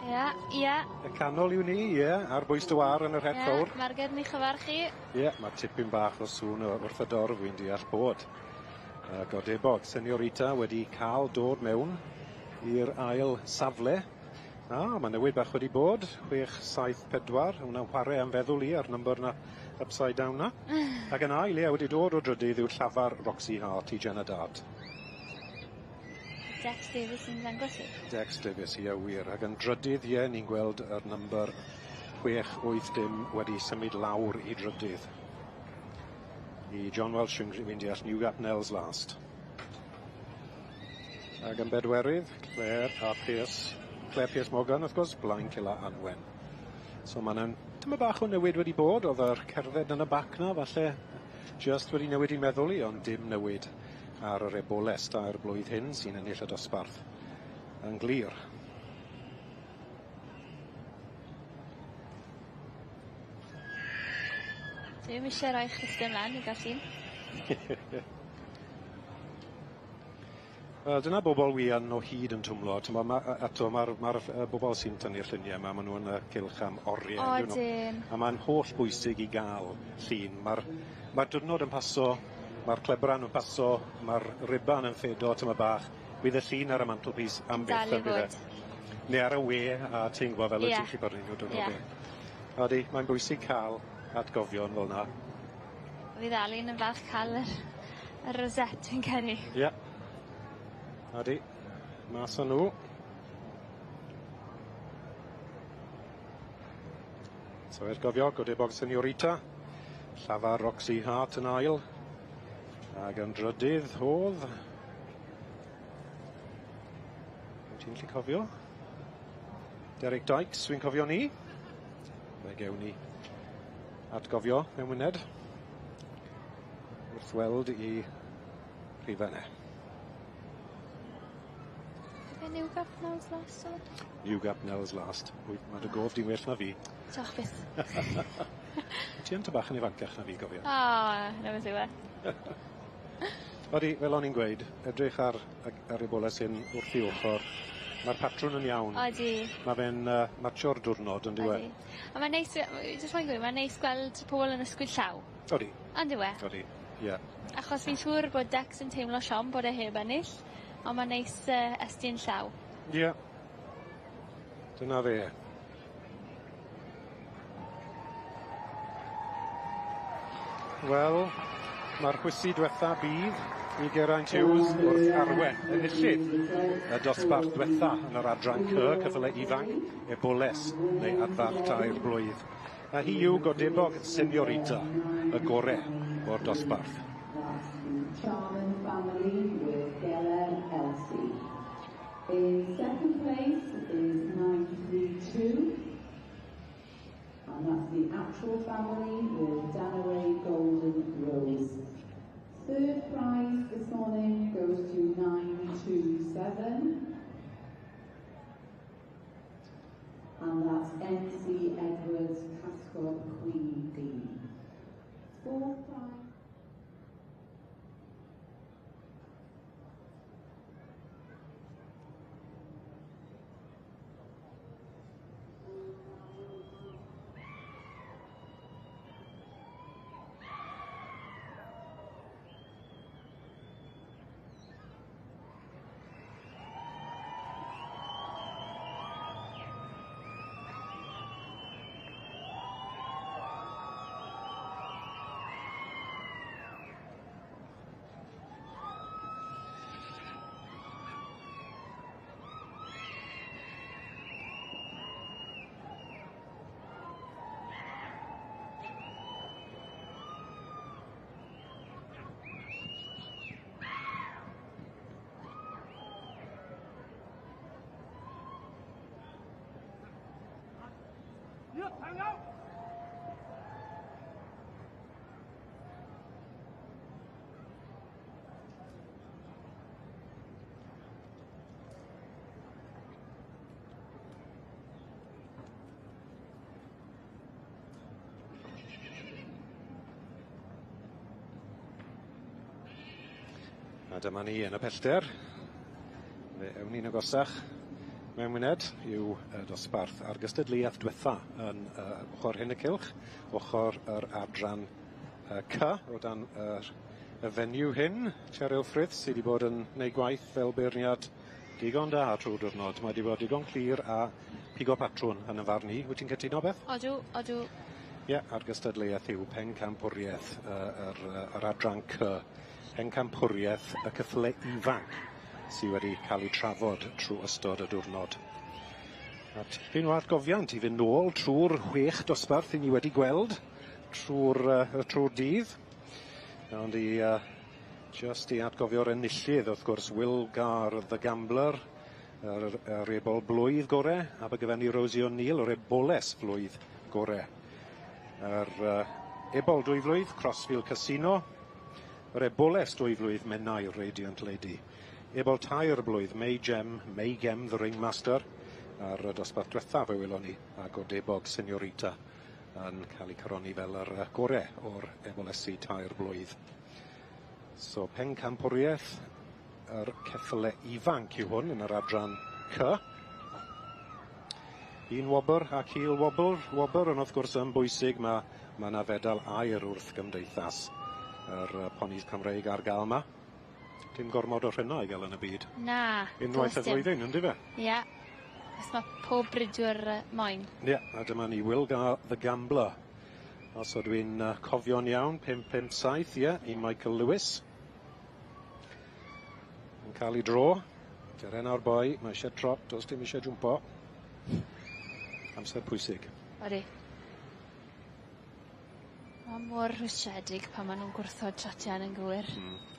Ie, ie. Y canol yw ni, ie, ar bwys dy war yn yr het fawr. Ie, Marged ni chyfarch chi. Ie, mae tipyn bach o sŵn wrth y dorf, wy'n deall bod. Godebog, Seniorita wedi cael dod mewn i'r ail safle. A, mae newid bach wedi bod, 6, 7, 4, hwnna'n chwarae am feddwl i ar number na upside down na. Ac yn ail, ie, wedi dod o drydydd yw Llafar Roxy Hart i Jenna Dart. Dex Davies yn dangos i. Dex Davies, ie, wir. Ac yn drydydd, ie, ni'n gweld yr number 6, 8 dim wedi symud lawr i drydydd. I John Welsh, fi'n deall, New Gap Nels last. Ac yn bedwerydd, Claire a Pierce, Claire Pierce Morgan, wrth gwrs, Blaen Cilla Anwen. So mae yna'n tyma bach o newid wedi bod, oedd yr cerdded yn y bac na, falle just wedi newid i meddwl i, ond dim newid ar yr eboles 3 blwydd hyn sy'n ennill y dosbarth yn glir. Dwi'm isie roi chlystiau mlaen i gael llun. Wel, dyna bobl wi yn o hyd yn twmlo. T'mo' ma' eto ma'r ma bobl sy'n tynnu'r lluniau yma, maen nhw yn y cylch am oriau. Odyn. A mae'n holl bwysig i gael llun. Mae'r ma diwrnod yn paso, mae'r clebran yn paso, mae'r riban yn ffedo tyma bach. Bydd y llun ar y mantelpiece am byth. Dal i fod. Neu ar y we, a ti'n gwybod fel y ti'n gallu bod nhw diwrnod. Yeah. Odi, mae'n bwysig cael atgofion fel yna. Fi ddal un yn falch cael yr rosette fi'n credu. Ie. Yeah. Odi, mas o nhw. So er gofio, Godebog Seniorita, Llafar Roxy Hart yn ail, ac yn drydydd oedd. Wyt ti'n gallu cofio? Derek Dykes, dwi'n cofio ni. Fe gewn ni atgofio mewn muned wrth weld i rhifau ne. New Gap Nels last oedd? New Gap Nels last. Mae dy gof di'n well na fi. Diolch byth. Ti yn ty bach yn ifancach na fi, gofio. O, na beth yw e. Odi, fel o'n i'n gweud, edrych ar Ebola sy'n wrth i ochr. Mae'r patrwn yn iawn. Odi. Mae fe'n matcho'r diwrnod yn diwedd. Odi. A mae'n neis, jyst moyn gweud, mae'n neis gweld pobl yn ysgwyd llaw. Odi. Ond yw e? Odi, ie. Yeah. Achos fi'n siŵr bod Dex yn teimlo siom bod e heb ennill. Ond mae'n neis estyn llaw. Ie. Yeah. Dyna fe. Wel, mae'r chwysu diwetha bydd i Geraint Hughes wrth arwen enillydd y dosbarth diwetha yn yr adran C, cyffyle ifanc, Eboles neu adfach 3 blwydd. A hi yw Godebog Seniorita, y gore o'r dosbarth. Charman family with Geller Elsie. In second place is 932, and that's the actual family with Danaway Golden Rose. Third prize this morning goes to 927, and that's NC Edwards Casco Queen Bee. Fourth prize. A dyma ni yn y pellter. Fe ewn ni'n agosach mewn muned i'w dosbarth a'r gystadleuaeth diwetha yn ochr hyn y cylch, ochr yr adran C o dan y fenyw hyn, Cheryl Frith, sydd wedi bod yn gwneud gwaith fel beirniad digon da trwy'r diwrnod. Mae wedi bod digon clir a pigo patrwn yn y farn i. Wyt ti'n cytuno, Beth? Odw, odw. Ie, a'r gystadleuaeth yw pencampwriaeth yr adran C. Pencampwriaeth y cyffle ifanc sydd wedi cael ei trafod trwy ystod y diwrnod. A tipyn o atgofiant i fynd nôl trwy'r 6 dosbarth i ni wedi gweld trwy'r dydd. Ond i just i atgofio'r enillydd, wrth gwrs, Will Gar the Gambler, yr ebol blwydd gore, Abergavenny Rosie O'Neill, yr eboles flwydd gore. Yr ebol 2 flwydd, Crossfield Casino, yr eboles 2 flwydd, Menai Radiant Lady. Ebol 3 blwydd, May Gem, May Gem the Ringmaster, a'r dosbarth diwethaf fe welon ni, a Godebog Senorita yn cael ei coroni fel yr gore o'r ebolesi 3 blwydd. So pencampwriaeth yr ceffyle ifanc yw hwn yn yr adran C. Un wobr ac il wobr, ond wrth gwrs yn bwysig mae yna fedal aur wrth gymdeithas yr ponis Cymreig ar gael yma. Dim gormod o rhennau i gael yn y byd. Na. Unwaith y flwyddyn, ynddi fe? Ie. Os mae pob bridiwr moyn. Ie, a dyma ni Will Gar the Gambler. Os ydw i'n cofio'n iawn, 5-5-7, ie, i Michael Lewis. Yn cael ei dro. Dere nawr boi, mae eisiau trot, does dim eisiau jwmpo. Amser pwysig. Odi. Mae mor rhwystredig pan maen nhw'n gwrthod trotian yn gywir.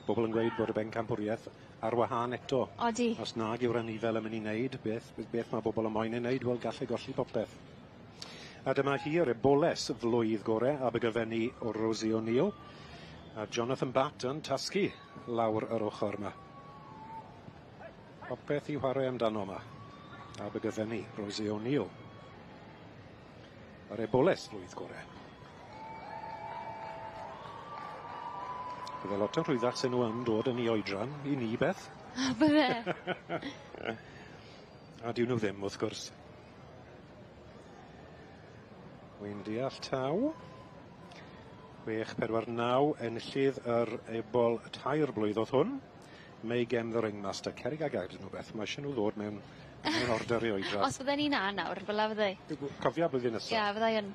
Bobl yn gweud bod y bencampwriaeth ar wahân eto. Odi. Os nag yw'r anifel yn mynd i wneud, beth mae bobl yn moyn ei wneud, wel gallai golli popeth. A dyma hi, yr eboles flwydd gore, Abergavenny o Rosie O'Neill. A Jonathan Batt yn tasgu lawr yr ochr yma. Popeth i chwarae amdano yma. Abergavenny, Rosie O'Neill. Yr eboles flwydd gore. Bydde lot o rhwyddach sy'n nhw yn dod yn ei oedran i ni, Beth. Bydde. A dyw nhw ddim, wrth gwrs. Wy'n deall taw. 6-4-9, enillydd yr ebol 3 blwydd oedd hwn. May Gem the Ringmaster. Cerig ag air nhw, Beth. Mae eisiau nhw ddod mewn order i oedran. Os fydden ni'n na nawr, fel la fyddai. Cofia blwyddyn nesaf. Ie, fyddai yn.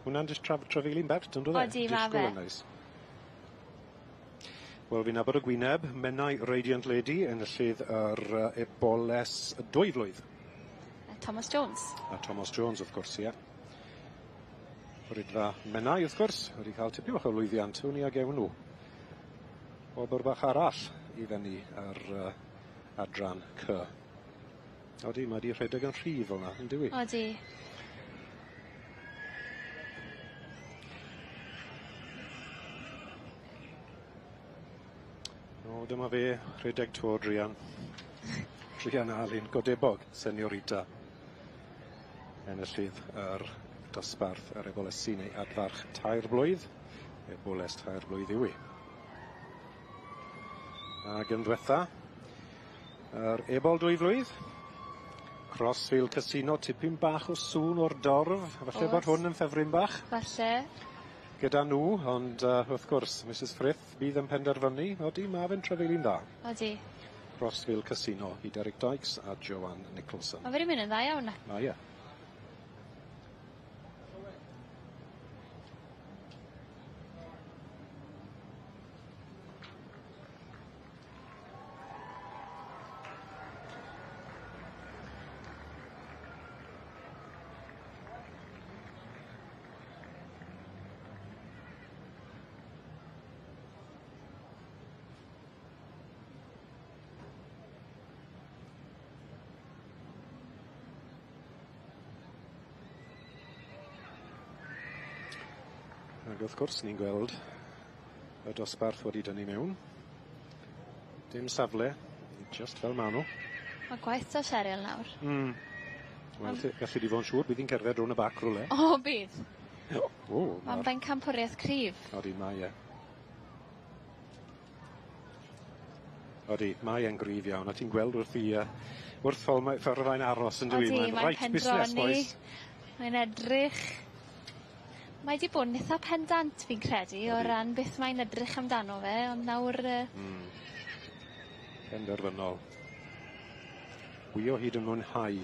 Hwna'n jyst trafeili'n bert, yn dod e? Odi, ma fe. Nice. Wel, fi'n nabod y gwyneb, Menai Radiant Lady, enillydd yr eboles 2 flwydd. A Thomas Jones. A Thomas Jones, wrth gwrs, ie. Rydfa Menai, wrth gwrs, wedi cael tipyn bach o lwyddiant, hwn i ag ewn nhw. Wobr bach arall i fyny ar adran C. Odi, mae di rhedeg yn rhydd fel yna, yn dyw i? Odi. O, dyma fe, rhedeg to, druan. Druan Alun, Godebog, Senorita. Enillydd yr dosbarth yr ebolesi neu adfarch 3 blwydd. Eboles 3 blwydd yw i. Ac yn ddiwetha, yr ebol 2 flwydd. Crossfield Casino, tipyn bach o sŵn o'r dorf. Falle bod hwn yn ffefryn bach. Falle. Gyda nhw, ond wrth gwrs, Mrs Frith bydd yn penderfynu. Odi, ma fe'n trafeili'n dda. Odi. Crossfield Casino i Derek Dykes a Joanne Nicholson. Mae fe 'di mynd yn dda iawn. Mae e. Ac wrth gwrs ni'n gweld y dosbarth wedi dynnu mewn. Dim safle, just fel maen nhw. Mae gwaith da Cheryl nawr. Wel, gallu di fod yn siŵr bydd hi'n cerdded rownd y bac rhywle. O, bydd. O, Mae'n bencampwriaeth cryf. Odi, mae e. Odi, mae e'n gryf iawn, a ti'n gweld wrth i wrth ffordd mae'n aros yn dyw 'i? Odi, mae'n reit busnes bois. Mae'n edrych Mae 'di bod yn itha pendant fi'n credu o ran beth mae'n edrych amdano fe ond nawr Penderfynol. Wi o hyd yn mwynhau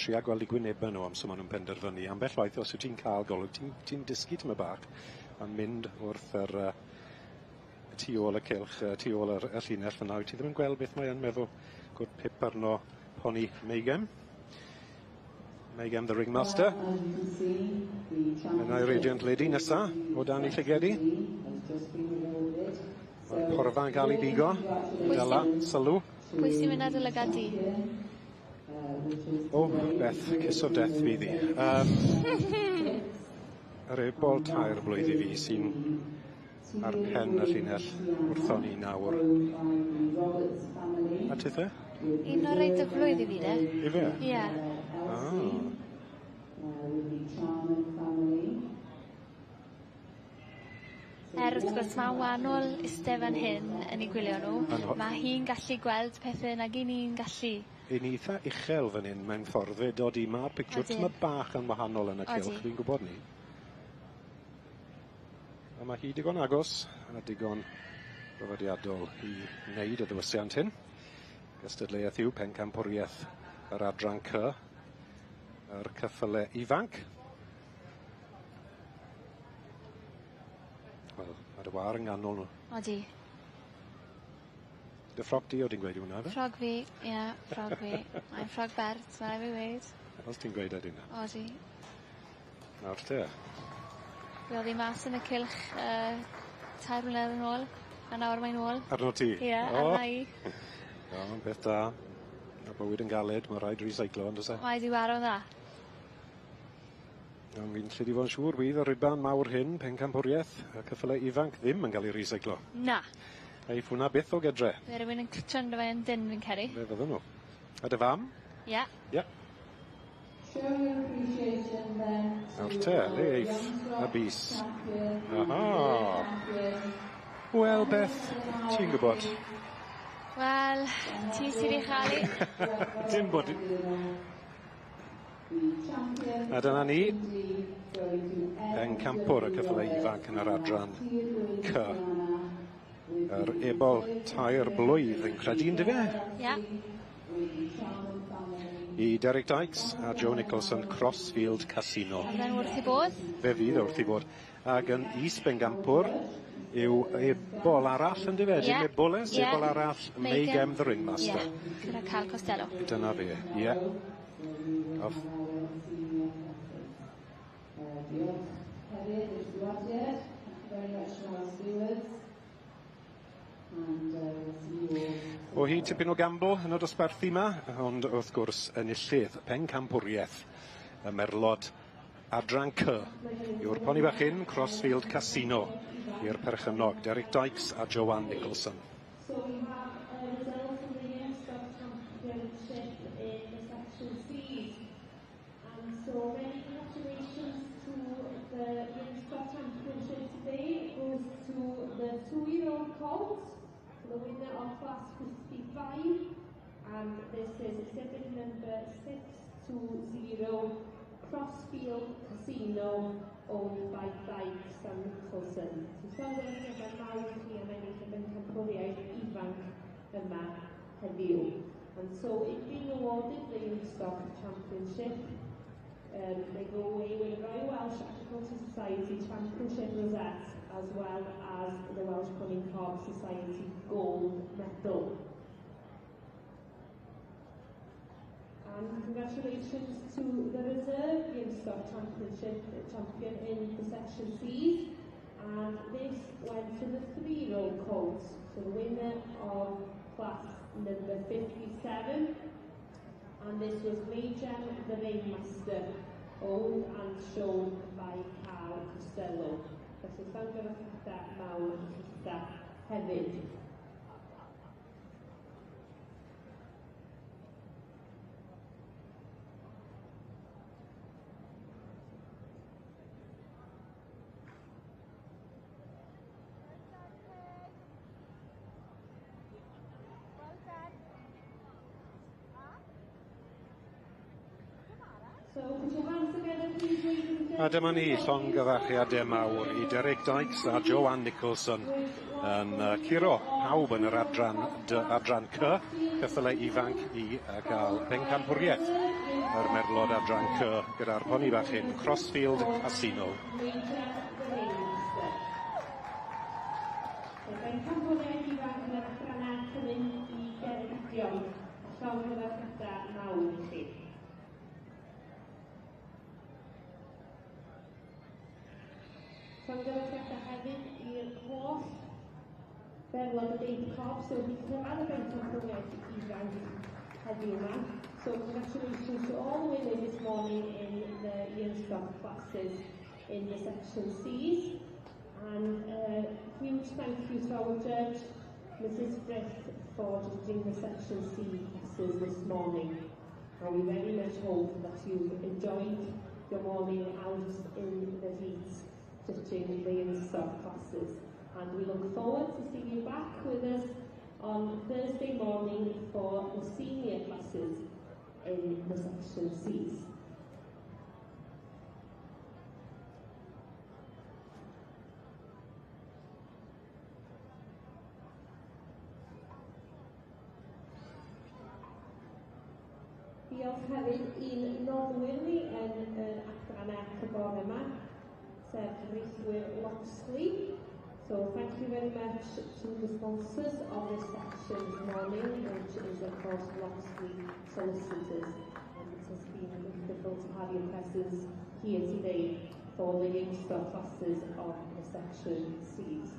tria gweld 'u gwynebe nw amser ma' nw'n penderfynu. Ambell waith os wyt ti'n ca'l golwg ti'n ti'n dysgu tymed bach a mynd wrth yr y tu ôl y cylch tu ôl yr y llinell fyn 'na wyt ti ddim yn gweld beth mae yn meddwl. Good pip arno Poni Meigem. Megan the Ringmaster. Yna Radiant Lady nesa o dan ei llygedi. Mae'r porfa yn cael ei bigo. Dala, sylw. Pwy sy'n mynd ar dy lygad di? O, Beth, kiss of death fydd hi. Yr ebol tair blwydd i fi sy'n ar pen y llinell wrthon ni nawr. A tithe? Un o'r rei dyflwydd i fi de. Ife? Ie. Ah. Er wrth gwrs ma'n wahanol iste fan hyn yn 'u gwylio nw. Ma' hi'n gallu gweld pethe nag 'yn ni'n gallu. 'Yn ni itha uchel fan 'yn mewn ffordd 'fyd odi ma'r pictiwr tymed bach yn wahanol yn y cylch fi'n gwbod 'ny. A ma' hi digon agos a digon profiadol i wneud y ddiwysiant hyn. Gystadleuaeth yw pencampwriaeth yr adran C, yr cyffyle ifanc. Wel, mae dy war yng nghanol nhw. Odi. Dy ffrog di o ti'n gweud hwnna, fe? Ffrog fi, ie, yeah, ffrog fi. Mae'n ffrog bert, mae rai fi weud. Os ti'n gweud ydy na. Odi. Nawr te. Mi o'dd 'i mas yn y cylch 3 mlynedd yn ôl, a nawr mae'n ôl. Arno ti? Ie, arna i. O, beth da. Ma' bywyd yn galed, ma' rhaid recyclo on'd o's e? Mae 'di waro'n dda. Ond fi'n credu fod yn siŵr fydd y ruban mawr hyn, pencampwriaeth, y cyffyle ifanc ddim yn ga'l 'u recyclo. Na. Aiff hwnna byth o gydre. By' rywun yn cwtsho ynddo fe yn dyn fi'n credu. Fe fydden nhw. A dy fam? Ie. Ie. Nawr te, le eiff y bys? Aha! Wel, Beth, ti'n gwybod. Wel, ti sydd i chael i. Dim bod... A dyna ni. Pencampwr y cyffyle ifanc yn yr adran C. Yr ebol tair blwydd yn credu, yndyfe? Ie. I Derek Dykes a Joe Nicholson Crossfield Casino. Fydden wrth i bodd. Fe fydd wrth i bod. Ac yn is-bengampwr yw ebol arall, yndyfe? Ie. Dim eboles, Ie. ebol arall, Meigem the Ringmaster. Ie, gyda Carl Costello. Dyna fe, ie. Off. Diolch hefyd i'r stiwardiaid. Thank you very much to our stewards. And we'll see you all. O hyd tipyn o gamble yn y dosbarthu yma, ond wrth gwrs enillydd pencampwriaeth y Merlod Adran C yw'r poni bach hyn, Crossfield Casino, i'r perchennog Derek Dykes a Joanne Nicholson. So we have a result from the Youngstock Championship in the section C's. And so many congratulations to the Youngstock Championship today. It goes to the 2-year-old colt, the winner of class 55. And this is exhibit number 620, Crossfield Casino, owned by Dykes and Nicholson. So llongyfarchiadau mawr i chi am ennill y bencampwriaeth ifanc yma heddiw. And so in being awarded the Youngstock Championship, they go away with a Royal Welsh Agriculture Society Championship Rosette, as well as the Welsh Pony Cob Society Gold Medal. And congratulations to the Reserve Youngstock Championship champion in the section C's. And this went to the 3-year-old colt, so the winner of class number 57. And this was Mayhem the Ringmaster, owned and shown by Carl Costello. Felly llongyfarchiadau mawr i chitha hefyd. So put your hands together please, ladies and A dyma ni llongyfarchiadau mawr i Derek Dykes a Joanne Nicholson yn curo pawb yn yr adran, D, adran C, ceffylau ifanc i gael pencampwriaeth yr merlod adran C gyda'r poni bach hyn, Crossfield Casino. Major The bencampwriaeth ifanc yn yr adrannau cymun i Geredigion, a llongyfarchiadau mawr i chi. Llongyfarchiadau hefyd i'r holl ferlod y Dave Cobb sydd wedi cyrraedd y bencampwriaeth ifanc heddiw yma. So congratulations to all the winners this morning in the youngstock classes in the section Cs. And a huge thank you to our judge, Mrs. Frith, for judging the section C classes this morning. And we very much hope that you've enjoyed your morning out in the heat judging the youngstock classes. And we look forward to seeing you back with us on Thursday morning for the senior classes in the section Cs. Diolch hefyd i'n noddwyr ni yn yr adrannau C bore yma, sef cyfreithwyr Loxley. So thank you very much to the sponsors of this section this morning, which is of course Loxley Solicitors. And it has been wonderful to have your presence here today for the youngstock classes of the section Cs.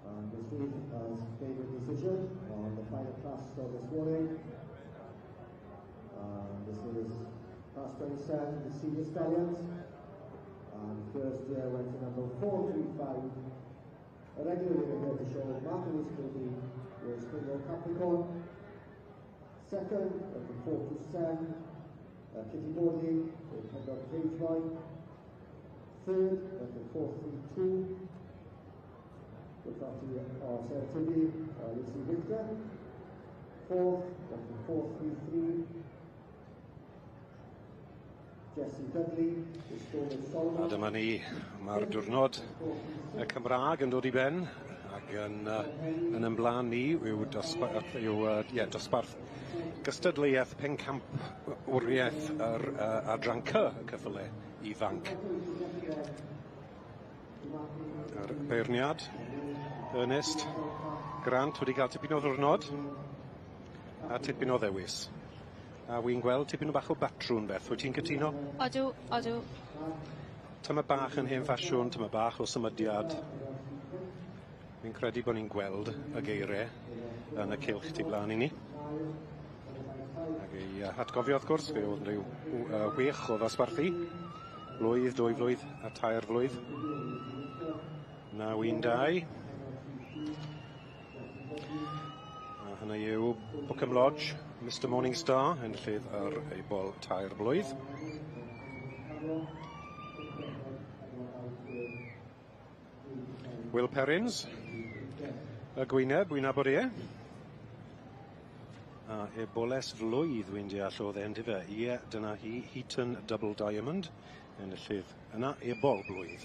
And Ms. Reid has made a decision on the final class of this morning. And this is class 27, the senior stallions. And first year went to number 435. A regular winner here at the show, Mark Lewis Kirby, with Springbok Capricorn. Second, went to 427, Kitty Bodley with Pembroke Pageboy. Third, went to 432. Looked after Sarah Tibby, Lucy Victor. Fourth, went to 433. Jesse Dudley, with Storm of A Solomon. dyma ni, mae'r diwrnod y Cymraeg yn dod i ben ac yn ymlaen ni yw, dosbarth, yw yeah, dosbarth gystadleuaeth pencampwriaeth yr adran C y ceffyle ifanc. Yr beirniad, Ernest Grant wedi cael tipyn o ddwrnod a tipyn o ddewis. A wy'n gweld tipyn o bach o batrwn beth, wyt ti'n cytuno? Odw, odw. Tyma bach yn hen ffasiwn, tyma bach o symudiad. Fi'n credu bod ni'n gweld y geiriau yn y cylch tu blaen i ni. Ac i hatgofio wrth gwrs, fe oedd rhyw 6 o ddosbarthu. Blwydd, 2 flwydd a 3 flwydd. 9, 1, 2. A hynny yw Bookham Lodge, Mr Morningstar, enillydd yr ebol 3 blwydd. Will Perrins, y gwyneb, wy'n nabod e. A eboles flwydd, wy'n deall oedd e, yndyfe. Ie, dyna hi, Heaton Double Diamond, enillydd yna, ebol blwydd.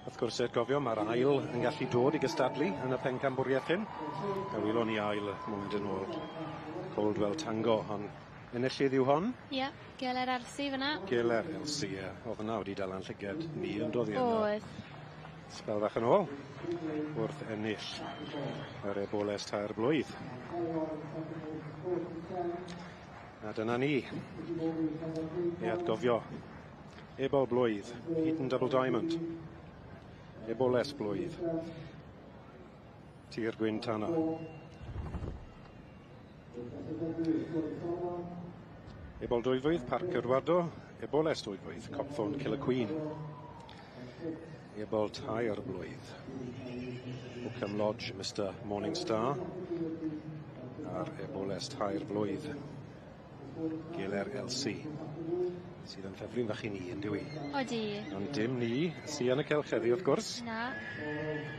Wrth gwrs, er gofio, mae'r ail yn gallu dod i gystadlu yn y pencampwriaeth hyn. A welon ni ail moment yn ôl Coldwell Tango, ond Enillydd yw hon. Ie, yeah, Geler Elsi fyna. Geler Elsi, ie. Oedd yna wedi dal yn llyged ni yn dod i yna. Oedd. Sbel fach yn ôl wrth ennill yr eboles tair blwydd. A dyna ni. I atgofio. Ebol blwydd, Eton Double Diamond. Eboles blwydd. Tir Gwyn Tana. Ebol dwyfwydd, Parc Cyrwado. Eboles dwyfwydd, Copthorne Killer Queen. Ebol tair blwydd. Oakham Lodge, Mr Morningstar. A'r eboles tair blwydd. Geler Elsi. Sydd yn ffefryn fach i ni, yn dyw i? Odi. Ond dim ni sy yn y cylch heddi, wrth gwrs. Na.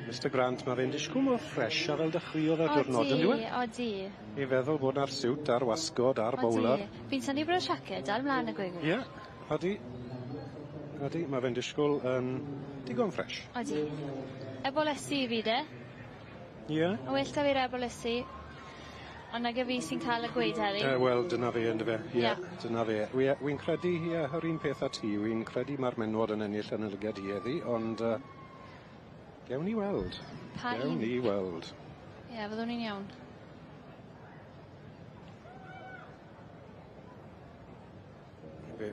Mr Grant, mae fe'n disgwyl mor ffres a fel dechreuodd ar diwrnod, yn dyw e? Odi, odi. I feddwl bod na'r siwt a'r wasgod a'r bowler. Odi. Fi'n synnu bod y siaced dal mlaen y gweud. Ie, odi. Odi, mae fe'n disgwyl yn digon ffres. Odi. Ebolesi fi de. Ie. A well da fi'r ebolesi. Ond nage fi sy'n cael y gweud heddi. Wel, dyna fe, yndyfe. Ie, Ie. dyna fe. Wi'n credu, ie, yr un peth â ti, wi'n credu mae'r menwod yn ennill yn y lygad i heddi, ond gewn ni weld. Pa Gewn un? ni weld. Ie, fyddwn ni'n iawn. Fe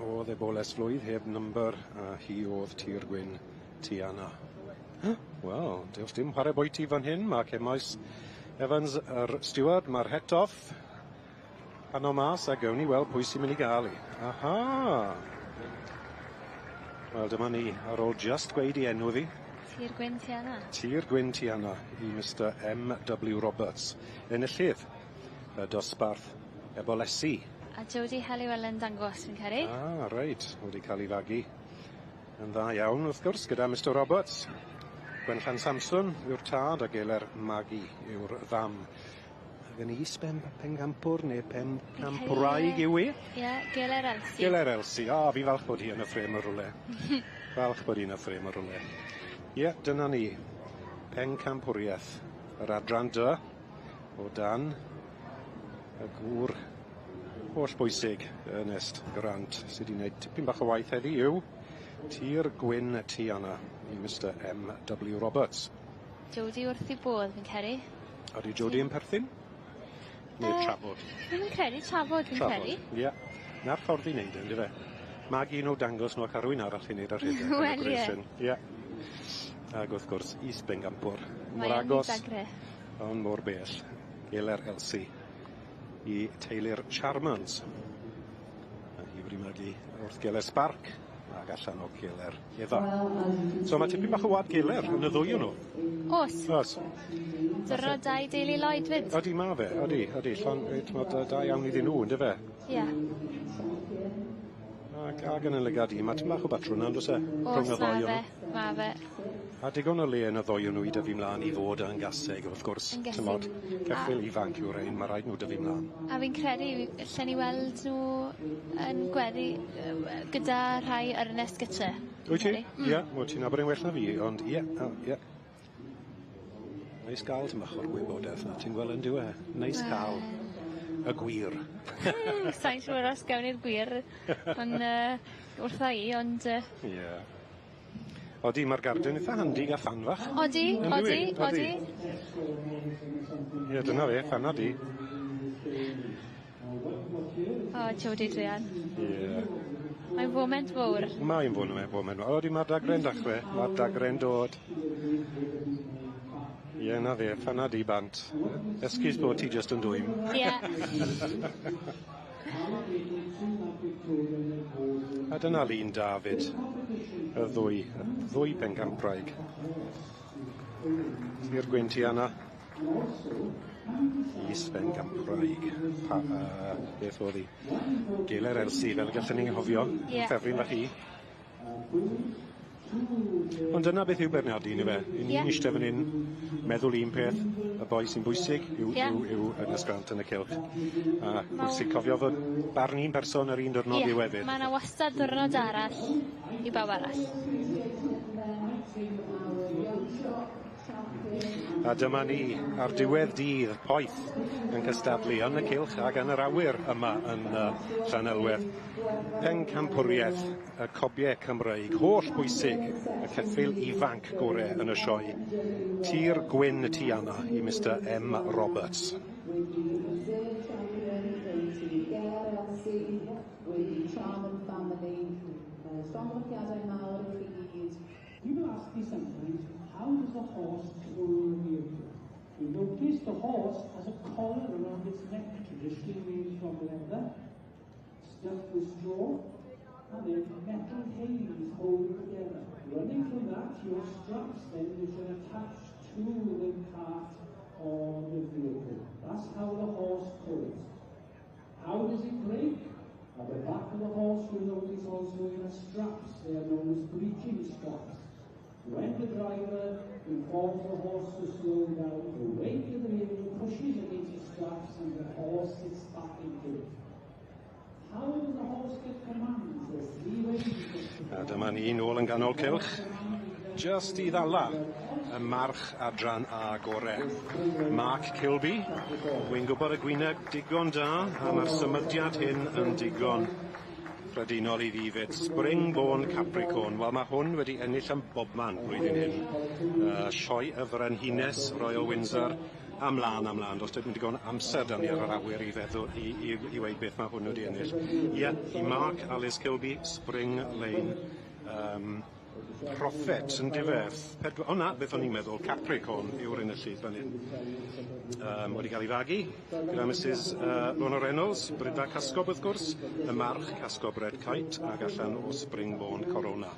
oedd eboles flwydd heb number, a hi oedd Tir Gwyn Tiana. Wel, does dim chwarae bwyty fan hyn, mae Cemaes Evans, yr steward, mae'r het off. Pano mas a gewn ni weld pwy sy'n mynd i gael i. Aha! Wel, dyma ni, ar ôl just gweud i enw ddi. Tir Gwyn Tiana. Tir Gwyn Tiana i Mr M.W. Roberts. Enillydd y dosbarth ebolesi. A Jodie Helliwell yn dangos, fi'n credu. Ah, reit. Wedi cael ei fagu yn dda iawn, wrth gwrs, gyda Mr Roberts. Gwenllan Samson yw'r tad a Geler Magi yw'r ddam. Ac yn is ben pencampwr neu pencampwraig yw i? Ie, Geler Elsi. Geler Elsi. O, fi falch bod hi yn y ffrêm o rwle. Falch bod hi yn y ffrêm o rwle. Ie, dyna ni. Pencampwriaeth. Yr adran dy o dan y gŵr holl bwysig Ernest Grant sydd wedi gwneud tipyn bach o waith heddi yw Tir Gwyn Tiana i Mr M.W. Roberts. Jodie wrth i bodd, fi'n credu. Ydy Jodie yn perthyn? Neu trafod? Fi'n credu trafod, fi'n credu. Ie. Na'r ffordd i wneud e, yndyfe? Mag un o dangos nhw ac arwy'n arall i wneud ar rhedeg. Wel, ie. Ie. Ac wrth gwrs, is Bengampwr. Mor Mae yn agos, dagre. ond mor bell. Geler Elsi i teulu'r Charmans. A hi wedi magu wrth Geler Spark ac allan o Geler Efa. So mae tipyn bach o wad Geler yn y ddwy o'n nhw. Oes. Oes. Diwrnod da i deulu Lloyd fyd. Odi ma fe, odi, odi. Llon, t'mod, da iawn iddyn nhw, yndyfe? Ie. Ac yn y lygad i, mae tipyn bach o batrwn yna, on'd oes e? Rhwng Oes, y ma ddou o'n fe, nhw. ma fe. A digon o le yn y ddou o'n nhw i dyfu mlaen i fod yn gaseg, wrth gwrs. Yn gaseg. T'mod, ceffyl ifanc yw'r rhain, mae rhaid nhw dyfu mlaen. A fi'n credu allen ni weld nhw yn gweddi gyda rhai Ernest gytre. Wyt ti? Mm. Ie, wel ti'n nabod e'n well na fi, ond ie, ie. Neis gael tym bach o'r gwybodaeth na, ti'n gweld yn dyw e? Neis cael y gwir. Sa'n siŵr os gawn ni'r gwir, ond wrtha i, ond... Ie. Odi, mae'r garden eitha handi gael ffan fach. Odi, Yn dyw odi, i? odi. Ie, dyna fe, ffan di. O, Jodie druan. Ie. Mae'n foment fawr. Mae'n foment foment. Odi, mae'r dagre'n dachrau, mae'r dagre'n dod. Ie, na fe, ffan di bant. Esgus bod ti jyst yn dwym. Ie. A dyna lun David, y ddwy bencampwraig. Tir Gwyn Tiana, is bencampwraig. Beth oedd hi? Geler Elsi, fel y gallwn ni'n nghofio, Ie. ffefryn fach i. Ond dyna beth yw beirniadu, yndyfe? I ni'n Ie. eistedd fan hyn, meddwl un peth, y boi sy'n bwysig yw, Ie. yw Ernest Grant yn y cylch. A bwysig cofio fod barn un person ar un diwrnod yw hefyd. Mae yna wastad diwrnod arall i bawb arall. A dyma ni ar diwedd dydd poeth yn cystadlu yn y cylch ac yn yr awyr yma yn Llanelwedd. Pencampwriaeth y cobiau Cymreig, holl bwysig y ceffyl ifanc gore yn y sioe. Tir Gwyn Tiana i Mr M Roberts. With the reserve champion going to Ger Elsie, with the Charman family. Llongyfarchiadau mawr i chi gyd. People ask me sometimes, how does a horse pull the vehicle? You notice the horse has a collar around its neck, traditionally made from leather, stuffed with straw, and then metal hays hold it together. Running from that, your straps then, which are attached to the cart or the vehicle. That's how the horse pulls. How does it brake? At the back of the horse, you'll notice also there are straps. They are known as breeching straps. When the driver informs the horse to slow down, the weight of the vehicle pushes against the straps and the horse sits back into it. How does the horse get commands? There's three ways it gets A dyma ni nôl yn ganol cylch, just i ddala y march adran A gore. Mark Kilby, wy'n gwybod y gwyneb digon da, a mae'r symudiad hyn yn digon cyffredinol i fi 'fyd. Springborn Capricorn, wel mae hwn wedi ennill yn bobman blwyddyn hyn. Sioe y Frenhines, Royal Windsor, a mlaen a mlaen. Does dim digon amser 'da ni ar yr awyr i feddwl, i weud beth mae hwn wedi ennill. Ie, i Mark Alice Kilby, Spring Lane. Prophet, yn dife? O na, beth o'n i'n meddwl, Capricorn yw'r enillydd fan hyn. Wedi cael ei fagu gyda Mrs Lorna Reynolds, Brida Casgob wrth gwrs, y march Casgob Red Kite, ac allan o Springborn Corona.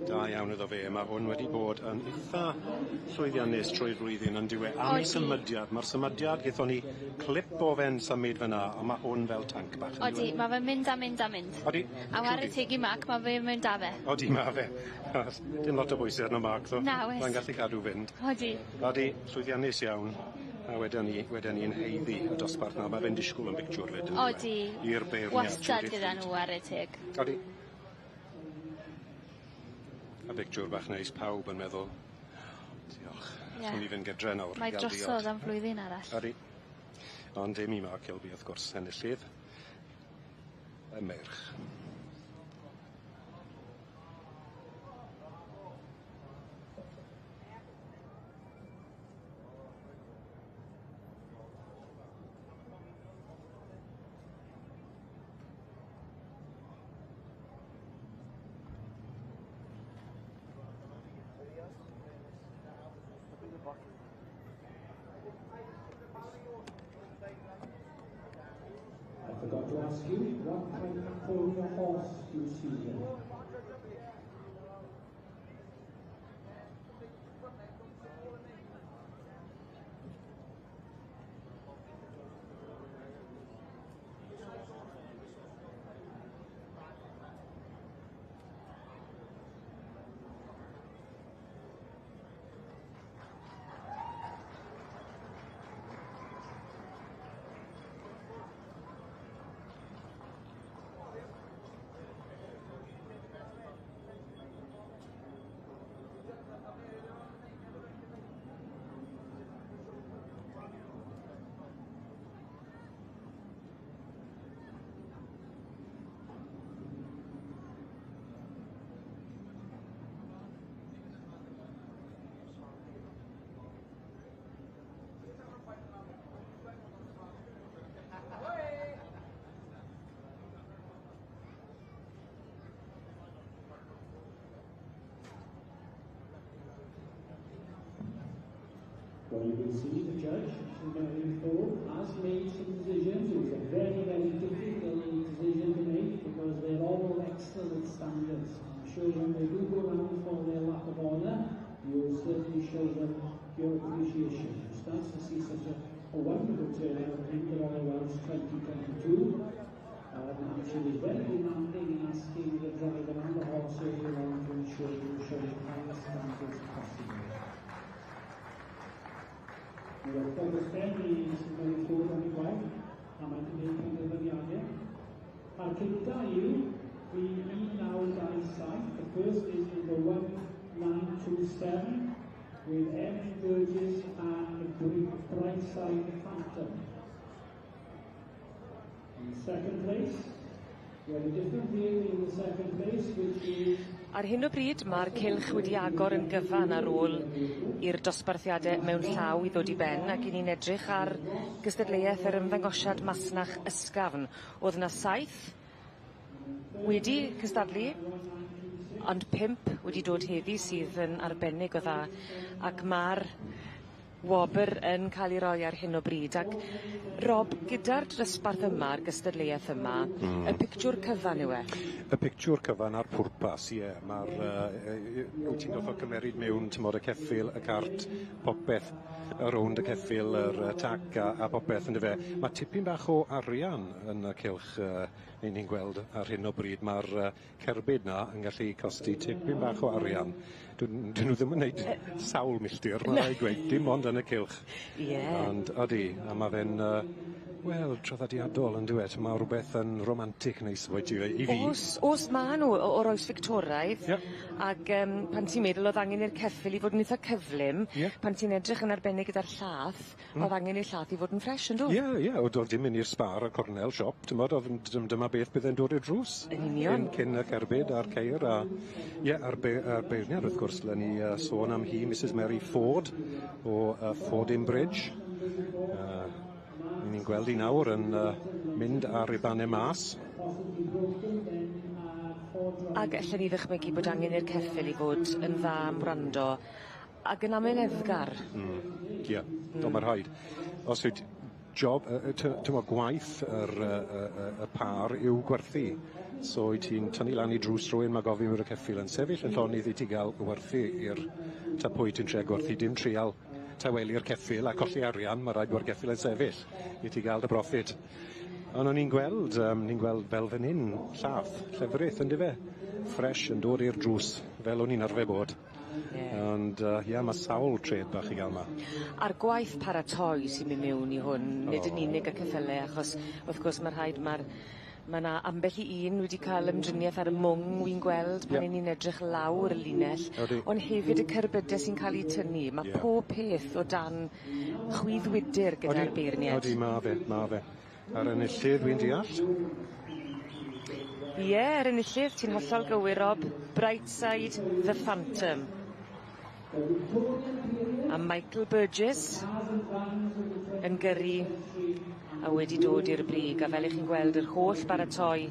Da iawn iddo fe, mae hwn wedi bod yn eitha llwyddiannus trwy'r flwyddyn yn dyw e. Am ei symudiad, mae'r symudiad, gaethon ni clip o fe'n symud fyna, a mae hwn fel tanc bach. Yndyw e? Odi, mae fe'n mynd a mynd a mynd. Odi. A whare teg i Mark, mae fe'n mynd â fe. Odi, mae fe. Dim lot o bwysau arno Mark, ddo. Na, oes. Mae'n gallu cadw fynd. Odi. Odi, llwyddiannus iawn. A wedyn ni'n haeddu y dosbarth na. Mae fe'n disgwyl yn bictiwr 'fyd. Yndyw e? Odi. I'r beirniad. Wastad gyda nhw, whare teg. Odi. A bictiwr bach neis, pawb yn meddwl, diolch. Ie. Allwn ni fynd gytre nawr. Mae I gael diod. drosodd am flwyddyn arall. Odi. Ond dim i Mark Kilby, wrth gwrs, enillydd y meirch. I forgot to ask you, what type of pony or horse do you see here? Well, you can see the judge, Mary Ford, has made some decisions. It was a very, very difficult decision to make because they're all excellent standards. I'm sure when they do go round for their lap of honour, you'll certainly show them your appreciation. It's nice to see such a wonderful turnout in the Royal Welsh 2022. And she was very demanding in asking the driver and the horse earlier on to ensure you were showing the highest standards possible. Mi wrth ysben i Mary Ford am ei gwaith, a mae'n gwneud penderfyniadau. A'r cynta yw V1927, the first is number with M. Burgess and Brightside Phantom. In second place, we have a different vehicle in the second place, which is Ar hyn o bryd ma'r cylch wedi agor yn gyfan ar ôl i'r dosbarthiade mewn llaw i ddod i ben ac 'yn ni'n edrych ar gystadleuaeth yr ymddangosiad masnach ysgafn. O'dd 'na saith wedi cystadlu ond pump wedi dod heddi sydd yn arbennig o dda ac ma'r wobr yn ca'l 'i roi ar hyn o bryd ac Rob gyda'r dosbarth yma a'r gystadleuaeth yma... Hmm. ...y pictiwr cyfan yw e? Y pictiwr cyfan a'r pwrpas ie ma'r yy wyt ti'n gorffod cymeryd miwn t'mod y ceffyl y cart popeth y rownd y ceffyl yr yy tac a a popeth yndyfe? Ma' tipyn bach o arian yn y cylch yy 'yn ni'n gweld ar hyn o bryd ma'r yy cerbyd 'na yn gallu costi tipyn bach o arian. Dyn dyn nhw ddim yn neud sawl milltir ma' raid gweud dim ond yn y cylch. Ie. Ond odi a ma' fe'n yy wel traddodiadol on'd yw e ma' rwbeth yn romantic neis bwyty fe i fi. O's o's ma' nw o'r oes Fictoraidd. Ie. Ag yym pan ti'n meddwl o'dd angen i'r ceffyl i fod yn itha cyflym. Ie. Pan ti'n edrych yn arbennig gyda'r llath. Hmm. O'dd angen i'r llath i fod yn ffres yndo? Ie ie o'dd do'dd dim myn' i'r Spar y cornel siop t'mod o'dd yn dyma beth bydde'n dod i'r drws. Yn union. Cyn cyn y cerbyd a'r ceir a ie a'r be- a'r beirniad wrth gwrs 'len ni yy sôn am hi Misys Mary Ford o yy Fordham Bridge. Yy 'yn ni'n gweld 'i nawr yn yy mynd ar ribane mas. Ag ellen i ddychmygu bod angen i'r ceffyl i fod yn dda am wrando ag yn amyneddgar. Hmm ie. Hmm. O ma' rhaid. Os wyt job yy yy t'mo' gwaith yr yy y y y pâr yw gwerthu. So wyt ti'n tynnu lan i drws rhywun ma' gofyn fod y ceffyl yn sefyll yn llonydd i ti ga'l werthu i'r ta pwy ti'n trio gwerthu dim trial tawelu'r ceffyl a colli arian ma' raid bo'r geffyl yn sefyll i ti ga'l dy broffit. Ond o'n i'n gweld yym ni'n gweld fel fan 'yn llath llefrith on'd yfe? Ffres yn dod i'r drws fel o'n i'n arfer bod. Ie. Ond yy ie ma' sawl trade bach i ga'l 'ma. A'r gwaith paratoi sy'n myn' miwn i hwn nid yn O. unig y ceffyle achos wrth gwrs ma' rhaid ma'r ma' 'na ambell i un wedi ca'l ymdrinieth ar y mwng wi'n gweld pan Ie. 'yn ni'n edrych lawr y linell. Odi. Ond hefyd y cerbyde sy'n ca'l 'u tynnu ma' Ie. pob peth o dan chwydd wydyr gyda'r beirnied. Odi ma' fe ma' fe. A'r enillydd wi'n deall. Ie yr enillydd ti'n hollol gywir Rob. Brightside the Phantom. A Michael Burgess yn gyrru a wedi dod i'r brig a fel 'ych chi'n gweld yr holl baratoi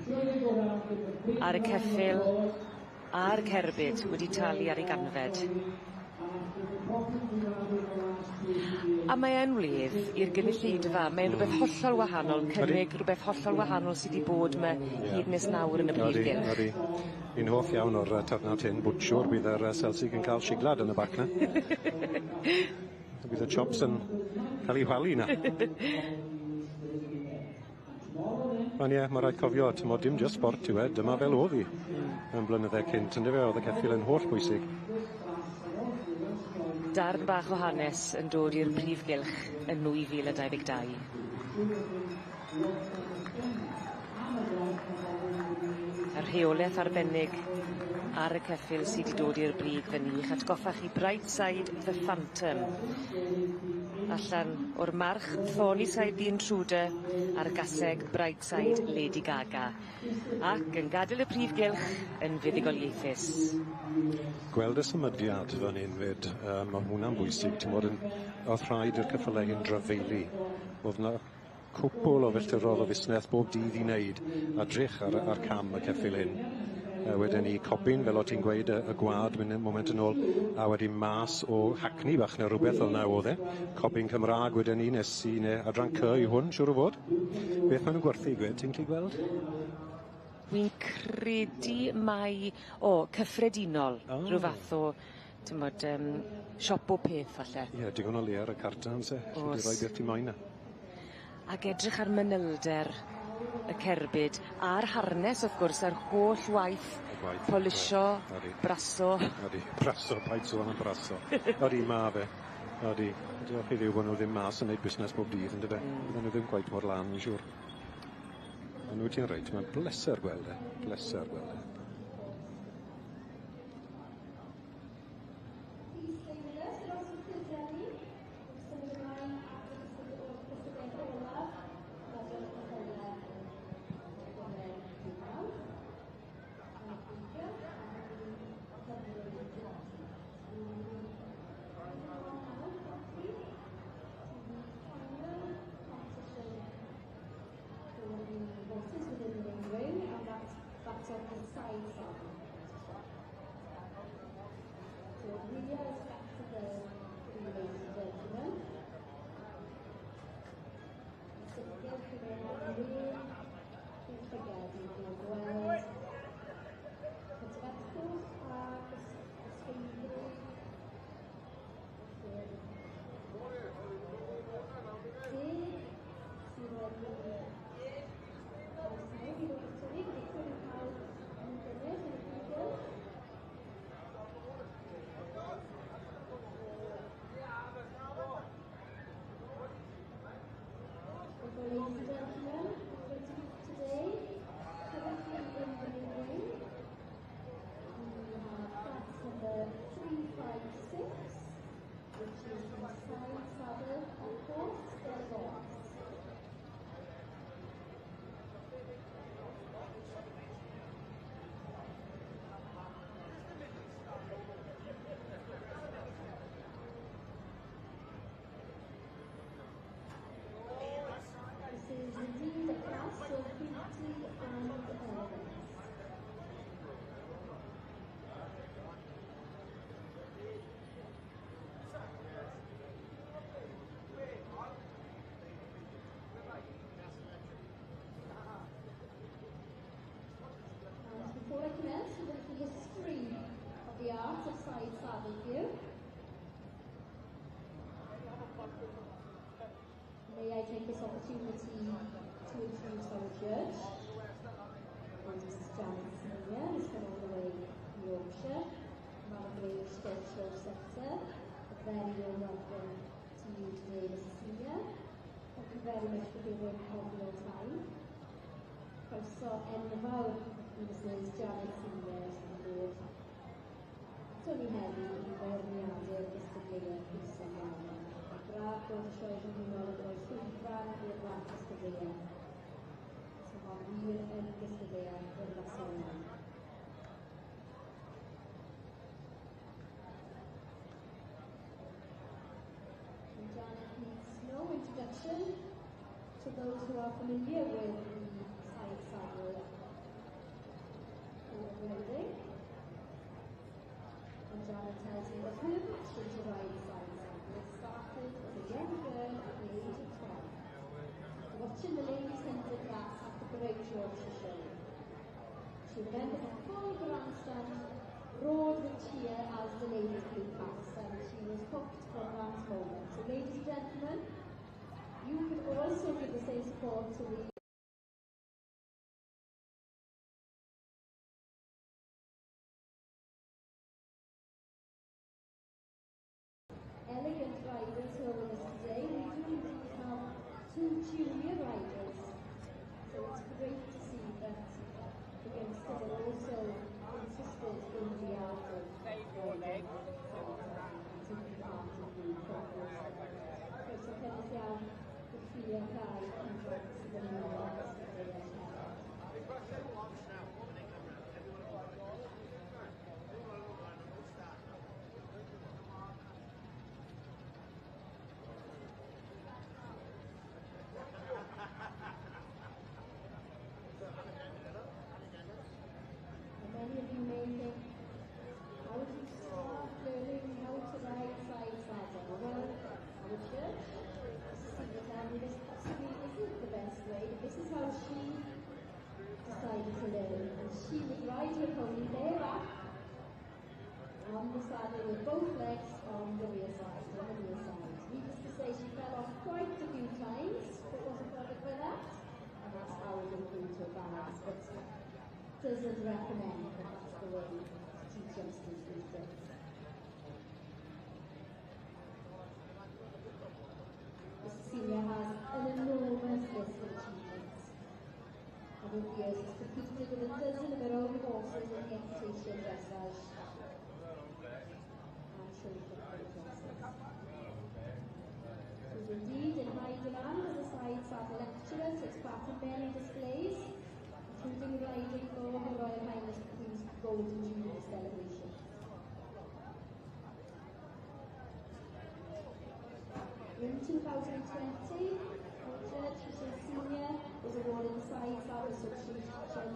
ar y ceffyl a'r cerbyd wedi talu ar ei ganfed. A mae yn wledd i'r gynulleidfa mae'n rwbeth hollol wahanol cynnig rwbeth hollol wahanol sy 'di bod 'my hyd nes nawr yn y brif gylch. Odi Fi'n hoff iawn o'r yy tarnat hyn bwtsiwr bydd yr yy selsig yn ca'l siglad yn y bac 'na. Bydd y chops yn ca'l 'u whalu 'na. Ond ie ma' raid cofio t'mod dim jyst sbort yw e dyma fel o'dd 'i. Yn blynydde cynt yndyfe o'dd y ceffyl yn hollbwysig. Darn bach o hanes yn dod i'r prif gylch yn 2022. Y rheoleth arbennig ar y ceffyl sy 'di dod i'r brig fyn 'ny i'ch atgoffa chi Brightside the Phantom. Allan o'r march Thornyside the Intruder a'r gaseg Brightside Lady Gaga. Ac yn gad'el y prif gylch yn fuddugoliaethus. Gweld y symudiad fan 'yn 'fyd yy ma' hwnna'n bwysig t'mod yn o'dd rhaid i'r ceffyle hyn drafeilu. O'dd 'na cwpwl o filltirodd o fusnes bob dydd i wneud a drych ar ar cam y ceffyl hyn. Wedyn 'ny cobyn fel o' ti'n gweud y y gwad myn' moment yn ôl a wedyn mas o Hackney bach ne' rwbeth fel 'na o'dd e. Cobyn Cymra'g wedyn 'ny nes i ne' adran Cy i hwn siŵr o fod. Beth ma' nw'n gwerthu gwed ti'n gallu gweld? Wi'n credu mai o cyffredinol. O. Rhyw fath o t'mod yym siop bob peth falle. Ie digon o le ar y cartan o's e? O's. Alli di roi beth ti moyn 'na. Ag edrych ar manylder y cerbyd a'r harnes wrth gwrs yr holl waith Y gwaith. polisio, Odi. braso. Odi, braso, paid sôn am braso. Odi, ma' fe. Odi. Diolch i Dduw bo' nw ddim mas yn neud busnes bob dydd yndyfe? Hmm. Bydden nw ddim cweit mor lân fi'n siŵr. Ond wyt ti'n reit, ma'n bleser gweld e, bleser gweld e. side saddle competition. So we are spectacle for you, ladies and gentlemen. Yn sicr, chi'n mynd am wir i'ch llygad i gweld prydferthwch a ysgeiddrwydd felly'r deg sydd wedi croesawu i ddod ato ni, gobeithio bydd pawb yn gynnydd yn y prif. So, ladies and gentlemen, we're going to be today currently in the main ring. We have class number 356, which is the side saddle concours d'elegance. This is indeed a class of beauty and elegance. And before I commence with a little history of the art of side saddle here, may I take this opportunity to introduce our judge, and Mrs. Janet Senior, who's come all the way from Yorkshire, Madam Grange Stud Show Sector. A very warm welcome to you today, Mrs. Senior. Thank you very much for giving of your time. Croeso enfawr i Mrs. Janet Senior sydd yn dod ato ni heddi i feirniadu'r gystadleuaeth pwysig iawn yma. Mae'n braf bod y sioe frenhinol yn rhoi llwyfan i'r fath gystadleuaeth. So mae'n wir yn gystadleuaeth urddasol iawn. And Janet needs no introduction to those who are familiar with the side saddle for riding. And Janet tells me that her passion to ride side saddle started as a young girl at the age of 12, watching the ladies hunter class at the Great Yorkshire Show. She remembers a full grandstand roared with cheer as the ladies flew past, and she was hooked from that moment. So ladies and gentlemen, you could also give the same support to the elegant riders who are with us today. We do indeed have two junior riders, so it's great to see that the youngsters are also interested in the art of riding and taking part in the concours. Croeso cynnes iawn i chi a'r ddau ifanc sydd yn ymuno â'r gystadleuaeth hefyd. And many of you may think, how do you start learning how to ride side saddle? Well, our judge, Mrs. Senior, tell me this possibly isn't the best way, but this is how she decided to learn. And she would ride her pony bareback on the saddle with both legs on the rear side, on the rear side. Needless to say, she fell off quite a few times, but wasn't bothered by that. And that's how it improved her balance. But doesn't recommend that that's the way to teach youngsters these days. Mrs. Senior has an enormous list of achievements. And over the years has competed with a dozen of her own horses in the equitation dressage and show jumping classes. She's indeed in high demand as a side saddle lecturer, takes part in many displays, including riding for Her Royal Highness the Queen's Golden Jubilee celebration. In 2020, our judge, Mrs. Senior, was awarded the Side Saddle Association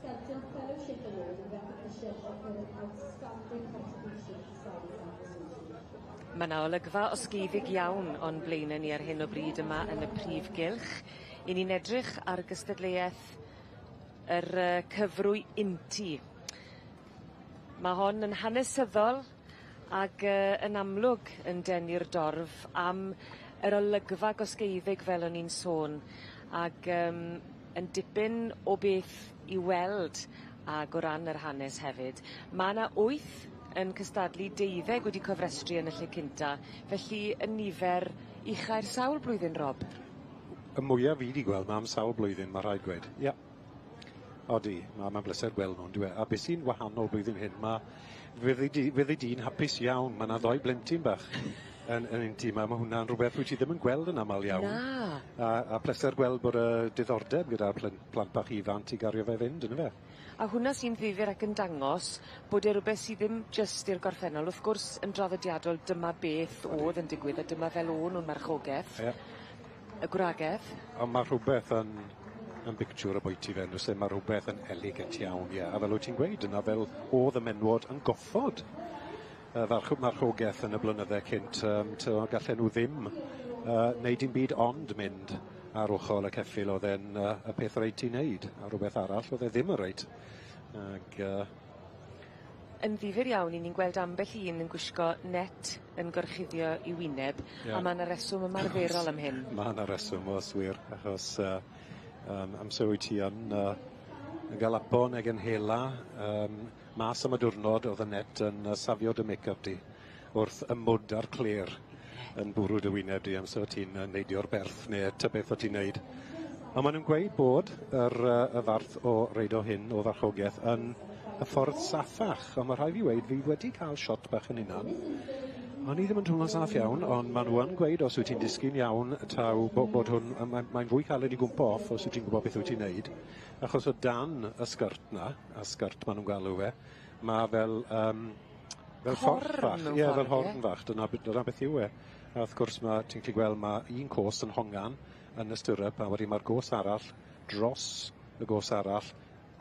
Skelton Fellowship Award. award in recognition of her outstanding contribution to science and association. Ma' 'na olygfa osgeiddig iawn o'n blaene ni ar hyn o bryd yma yn y prif gylch. 'Yn ni'n edrych ar gystadleueth yr cyfrwy untu. Ma' hon yn hanesyddol ag yn amlwg yn denu'r dorf am yr olygfa gosgeiddig fel o'n i'n sôn ag yn dipyn o beth i weld ag o ran yr hanes hefyd. Ma' 'na wyth yn cystadlu deuddeg wedi cofrestru yn y lle cynta felly y nifer ucha ers sawl blwyddyn Rob. Y mwya fi 'di gweld 'ma am sawl blwyddyn ma' rhaid gweud. Ie. Odi, ma'n bleser gweld nhw on'd yw e? A be' sy'n wahanol blwyddyn hyn ma' fyddi di'n hapus iawn ma' 'na ddoi blentyn bach yn un tîm a ma' hwnna'n rhywbeth wyt ti ddim yn gweld yn amal iawn. Na. A pleser gweld bod y diddordeb gyda'r plant bach ifanc i gario fe fynd on'd yfe? A hwnna sy'n ddifyr ac yn dangos bod e rwbeth sy ddim jyst i'r gorffennol wrth gwrs yn draddodiadol dyma beth o'dd yn digwydd a dyma fel o'n nw'n marchogeth. Ie. Y gwragedd. On' ma' rhwbeth yn bictiwr obwyti fe on'd o's e ma' rhwbeth yn elegant iawn ie a fel wyt ti'n gweud yna fel o'dd y menwod yn goffod y marchogeth yn y blynydde cynt gallen nhw ddim neud dim byd ond mynd ar ochor y ceffyl o'dd e'n y peth reit i wneud a rhywbeth arall o'dd e ddim yn reit. Ag Yn ddifyr iawn 'yn ni'n gweld ambell un yn gwisgo net yn gorchuddio 'i wyneb a ma' 'na reswm ymarferol am hyn. Ma' 'na reswm o's wir achos amser wyt ti yn galapo nag yn hela mas am y diwrnod o'dd y net yn safio dy make-up di wrth y mwd a'r clêr yn bwrw dy wyneb di amser o' ti'n neidio'r berth ne' ta beth o' ti'n neud. On' ma' nw'n gweud bod yr y fath o reido hyn o farchogieth yn y ffordd saffach, on' ma' rhai' fi weud fi wedi ca'l shot bach yn hunan. O'n i ddim yn twmlo'n saff iawn, ond ma' nw yn gweud os wyt ti'n disgyn iawn taw bod hwn mae'n fwy caled i gwmpo off os wyt ti'n gwbod beth wyt ti'n neud, achos o dan y sgert 'na, a sgert ma' nw'n galw fe, ma' fel fforch fach. Ie, fel horn fach, dyna beth yw e. A wrth gwrs ma' ti'n gallu gweld ma' un cos yn hongan yn y stirrup, a wedyn ma'r gos arall dros y gos arall,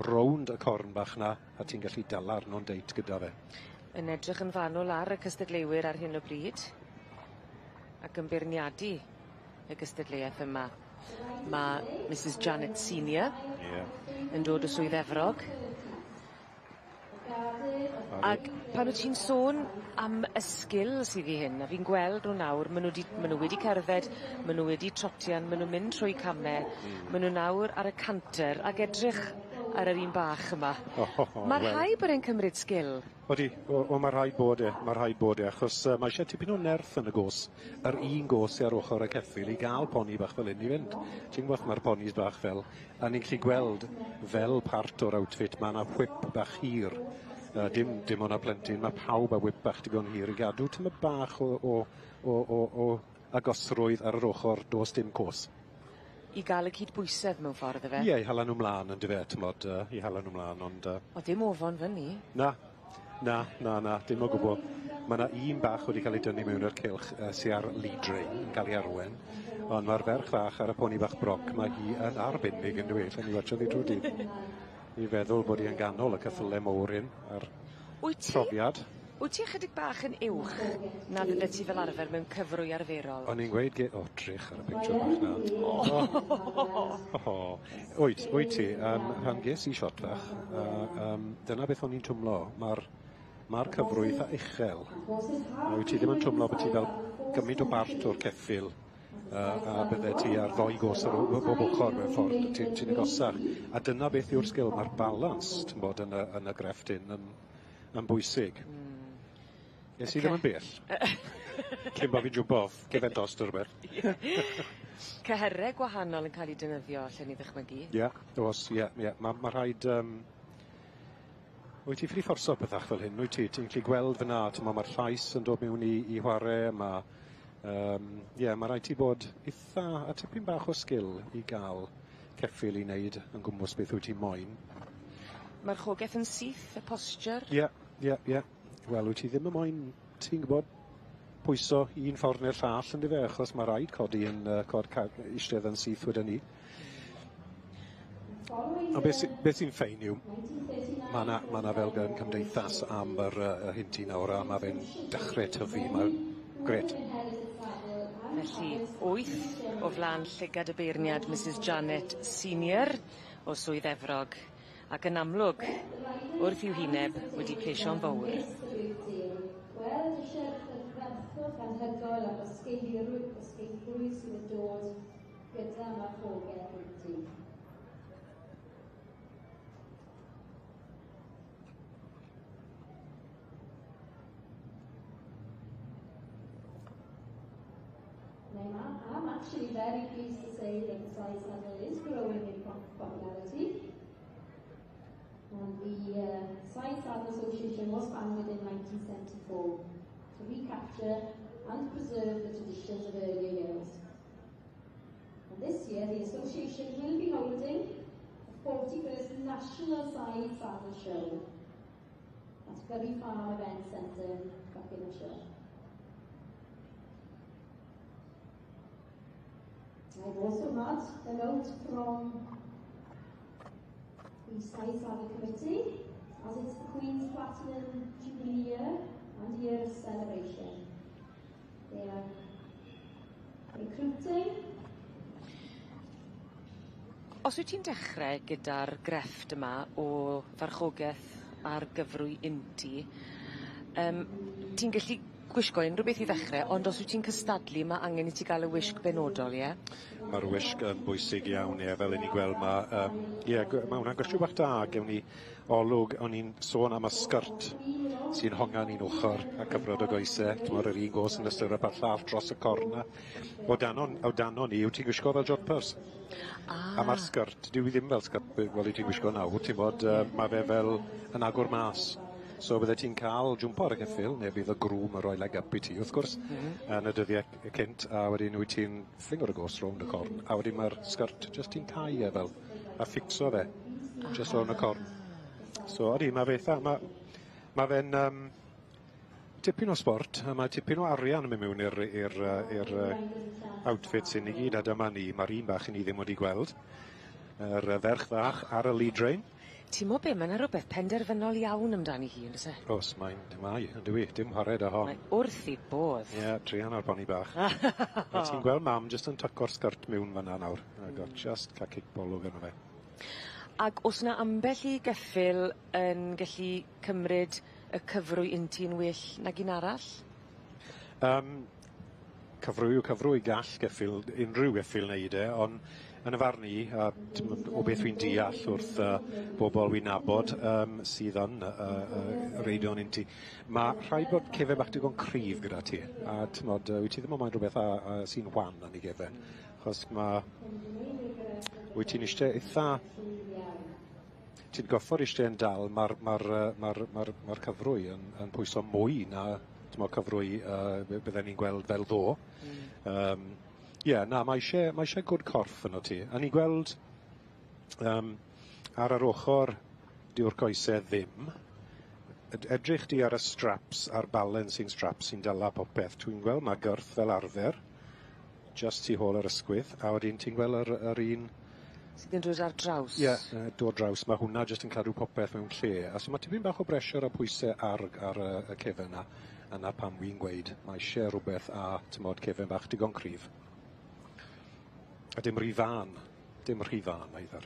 rownd y corn bach 'na, a ti'n gallu dala arno'n deit gyda fe. Yn edrych yn fanwl ar y cystadleuwyr ar hyn o bryd, ac yn beirniadu y gystadleuaeth yma. Ma' Mrs Janet Senior yn dod o Swydd Efrog. Ag pan wt ti'n sôn am y sgil sydd i hyn, a fi'n gweld nw nawr, ma' nw wedi cerdded, ma' nw wedi trotian, ma' nw'n mynd trwy came, ma' nw nawr ar y canter ag edrych ar yr un bach yma. Ma' rhai bod e'n cymryd sgil. Odi, o ma' rhaid bod e, ma' rhaid bod e, achos ma' isie tipyn o nerth yn y gos, yr un gos sy ar ochor y ceffyl i ga'l poni bach fel 'yn i fynd. Ti'n gwbod ma'r ponis bach fel, a ni'n gallu gweld fel part o'r outfit ma' 'na whip bach hir. Dim ond y plentyn, ma' pawb â whip bach digon hir i gadw tymed bach o agosrwydd ar yr ochor, do's dim cos. I ga'l y cydbwysedd mewn ffordd yfe? Ie, i hala nw mlan on'd yfe, t'mod i hala nw mlan, ond O dim ofon fyny. Na, na, na, na, dim o gwbwl. Ma' 'na un bach wedi cael ei dynnu mewn i'r cylch sy ar lead rein yn cael ei arwen, ond ma'r ferch fach ar y poni bach broc, ma' hi yn arbennig yn dyw 'i, allen ni watsio ddi trw'r dydd. I feddwl bod hi yn ganol y ceffyle mowr hyn a'r profiad. Wyt ti ychydig bach yn uwch na fyddet ti fel arfer mewn cyfrwy arferol? O'n i'n gweud o, drych ar y pictiwr bach 'na. O! Wyt ti, pan ges i shot fach, dyna beth o'n i'n twmlo, ma'r cyfrwy eitha uchel. A wyt ti ddim yn twmlo bod ti fel gymaint o bart o'r ceffyl a bydde ti ar ddoi gos ar bob ochr mewn ffordd, ti'n agosach. A dyna beth yw'r sgil, mae'r balans, ti'n bod, yn y grefft hyn yn bwysig. Es i ddim yn bell. Cyn bo' fi'n jwmpo off, gefen dost neu rhywbeth. Cyhyrau gwahanol yn cael eu defnyddio, allen ni ddychmygu. Ie, oes, ie, ie. Ma rhaid... Wyt ti ffili fforso pethach fel hyn, wyt ti? Ti'n gallu gweld fyna, t'mo' ma'r llais yn dod mewn i chwarae, ma' ie, ma' rhaid ti bod eitha a tipyn bach o sgil i gael ceffyl i wneud yn gwmws beth wyt ti moyn. Ma'r chogaeth yn syth, y posture? Ie, ie, ie. Wel, wyt ti ddim yn moyn, ti'n gwybod, pwyso un ffordd neu'r llall yndyfe, achos ma' rhaid codi yn eistedd yn syth wedyn ni. Ond beth sy'n ffein yw, Ma' 'na ma' 'na fel cymdeithas am yr yy yr hynti nawr a ma' fe'n dechre tyfu ma'n grêt. Felly, wyth o flan llygad y beirniad Misys Janet Senior o Swydd Efrog ac yn amlwg wrth i'w hwyneb wedi plesio'n fowr. Gweld eisiau'r prydferthwch anhygoel a gosgeidrwydd sydd yn dod gyda marchogaeth Hynti. Now, I'm actually very pleased to say that the side saddle is growing in popularity. And the Side Saddle Association was founded in 1974 to recapture and preserve the traditions of earlier years. And this year, the association will be holding the 41st National Side Saddle Show at Curry Farm Event Centre in Buckinghamshire. I've also had a note from the Side Saddle Committee, as it's the Queen's Platinum Jubilee year and year of celebration. They are recruiting. Os wyt ti'n dechre gyda'r grefft yma o farchogaeth ar gyfrwy untu ti'n gallu gwisgo unryw beth i ddechre ond os wyt ti'n cystadlu ma' angen i ti ga'l y wisg benodol ie? Ma'r wisg yn bwysig iawn ie fel 'yn ni'n gweld ma' yym ie ma' hwnna'n gwestiwn bach da gewn ni olwg o'n i'n sôn am y sgyrt sy'n hongan un ochor a cyfrod o goese t'mod yr un go's yn y stirrup a'r llall dros y corn 'na. O danon o danon ni wyt ti'n gwisgo fel jodpers. Ah. A ma'r sgyrt dyw 'i ddim fel sgyrt fel wyt ti'n gwisgo nawr ti'n bod ma' fe fel yn agor mas. So bydde ti'n ca'l jwmpo ar y ceffyl ne' bydd y groom yn roi leg up i ti wrth gwrs. Yn y dyddie cynt a wedyn wyt ti'n ffingo'r gos rownd y corn a wedyn ma'r sgyrt jyst ti'n cau e fel a fficso fe jyst rownd y corn. So odi ma' fe itha ma' ma' fe'n tipyn o sbort a ma' tipyn o arian yn myn' mewn i'r i'r yy i'r yy outfits hyn i gyd a dyma ni ma'r un bach 'yn ni ddim wedi gweld yr yy ferch fach ar y lead rein. T'mo' be' ma' 'na rwbeth penderfynol iawn amdani hi on'd o's e? O's mae'n mae yndyw 'i dim whare 'da hon. Mae wrth 'i bodd. Ie druan o'r poni bach. A ti'n gweld mam jyst yn tyco'r sgyrt miwn fan 'na nawr. A got just ca'l cipolwg arno fe. Ag o's 'na ambell i geffyl yn gellu cymryd y cyfrwy untu'n well nag un arall? Cyfrwy yw cyfrwy gall geffyl unrhyw geffyl neud e on' yn y farn i a t'mod o beth wi'n deall wrth bobol wi'n nabod sydd yn reidio'n untu ma' rhaid bod cefen bach digon cryf gyda ti a t'mod wyt ti ddim yn moyn rwbeth a sy'n wan yn 'i gefen achos ma' wyt ti'n iste itha ti'n goffod iste yn dal ma'r ma'r ma'r ma'r ma'r cyfrwy yn yn pwyso mwy na t'mo' cyfrwy bydden ni'n gweld fel ddo. Ie na ma' isie ma' isie good corff arno ti. A ni'n gweld ar yr ochor dyw'r coese ddim. Edrych di ar y straps a'r balancing straps sy'n dala popeth. Dwi'n gweld ma' gyrth fel arfer just tu hôl yr ysgwydd a wedyn ti'n gweld yr yr un Sydd yn dod ar draws. Ie dod draws ma' hwnna jyst yn cadw popeth mewn lle a so ma' tipyn bach o bressure a pwyse ar ar y cefen 'na a 'na pam wi'n gweud ma' isie rwbeth a t'mod cefen bach digon cryf. A dim rhy fân, dim rhy fân either.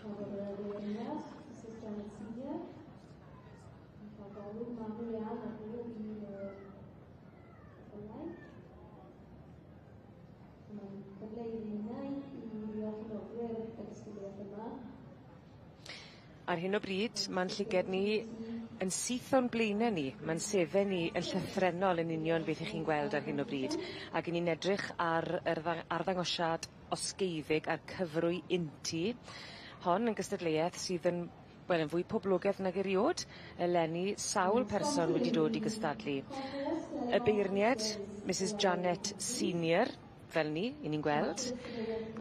Cyfle i ninnau i ddiolch i nodwyr y gystadleuaeth yma. Ar hyn o bryd ma'n llyged ni yn syth o'n blaene ni, ma'n sedde ni yn llythrennol yn union beth 'ych chi'n gweld ar hyn o bryd ag 'yn ni'n edrych ar yr arddangosiad osgeiddig a'r cyfrwy untu hon yn gystadleuaeth sydd yn wel yn fwy poblogedd nag eriôd eleni sawl person wedi dod i gystadlu. Y beirnied, Misys Janet Senior, fel ni, 'yn ni'n gweld,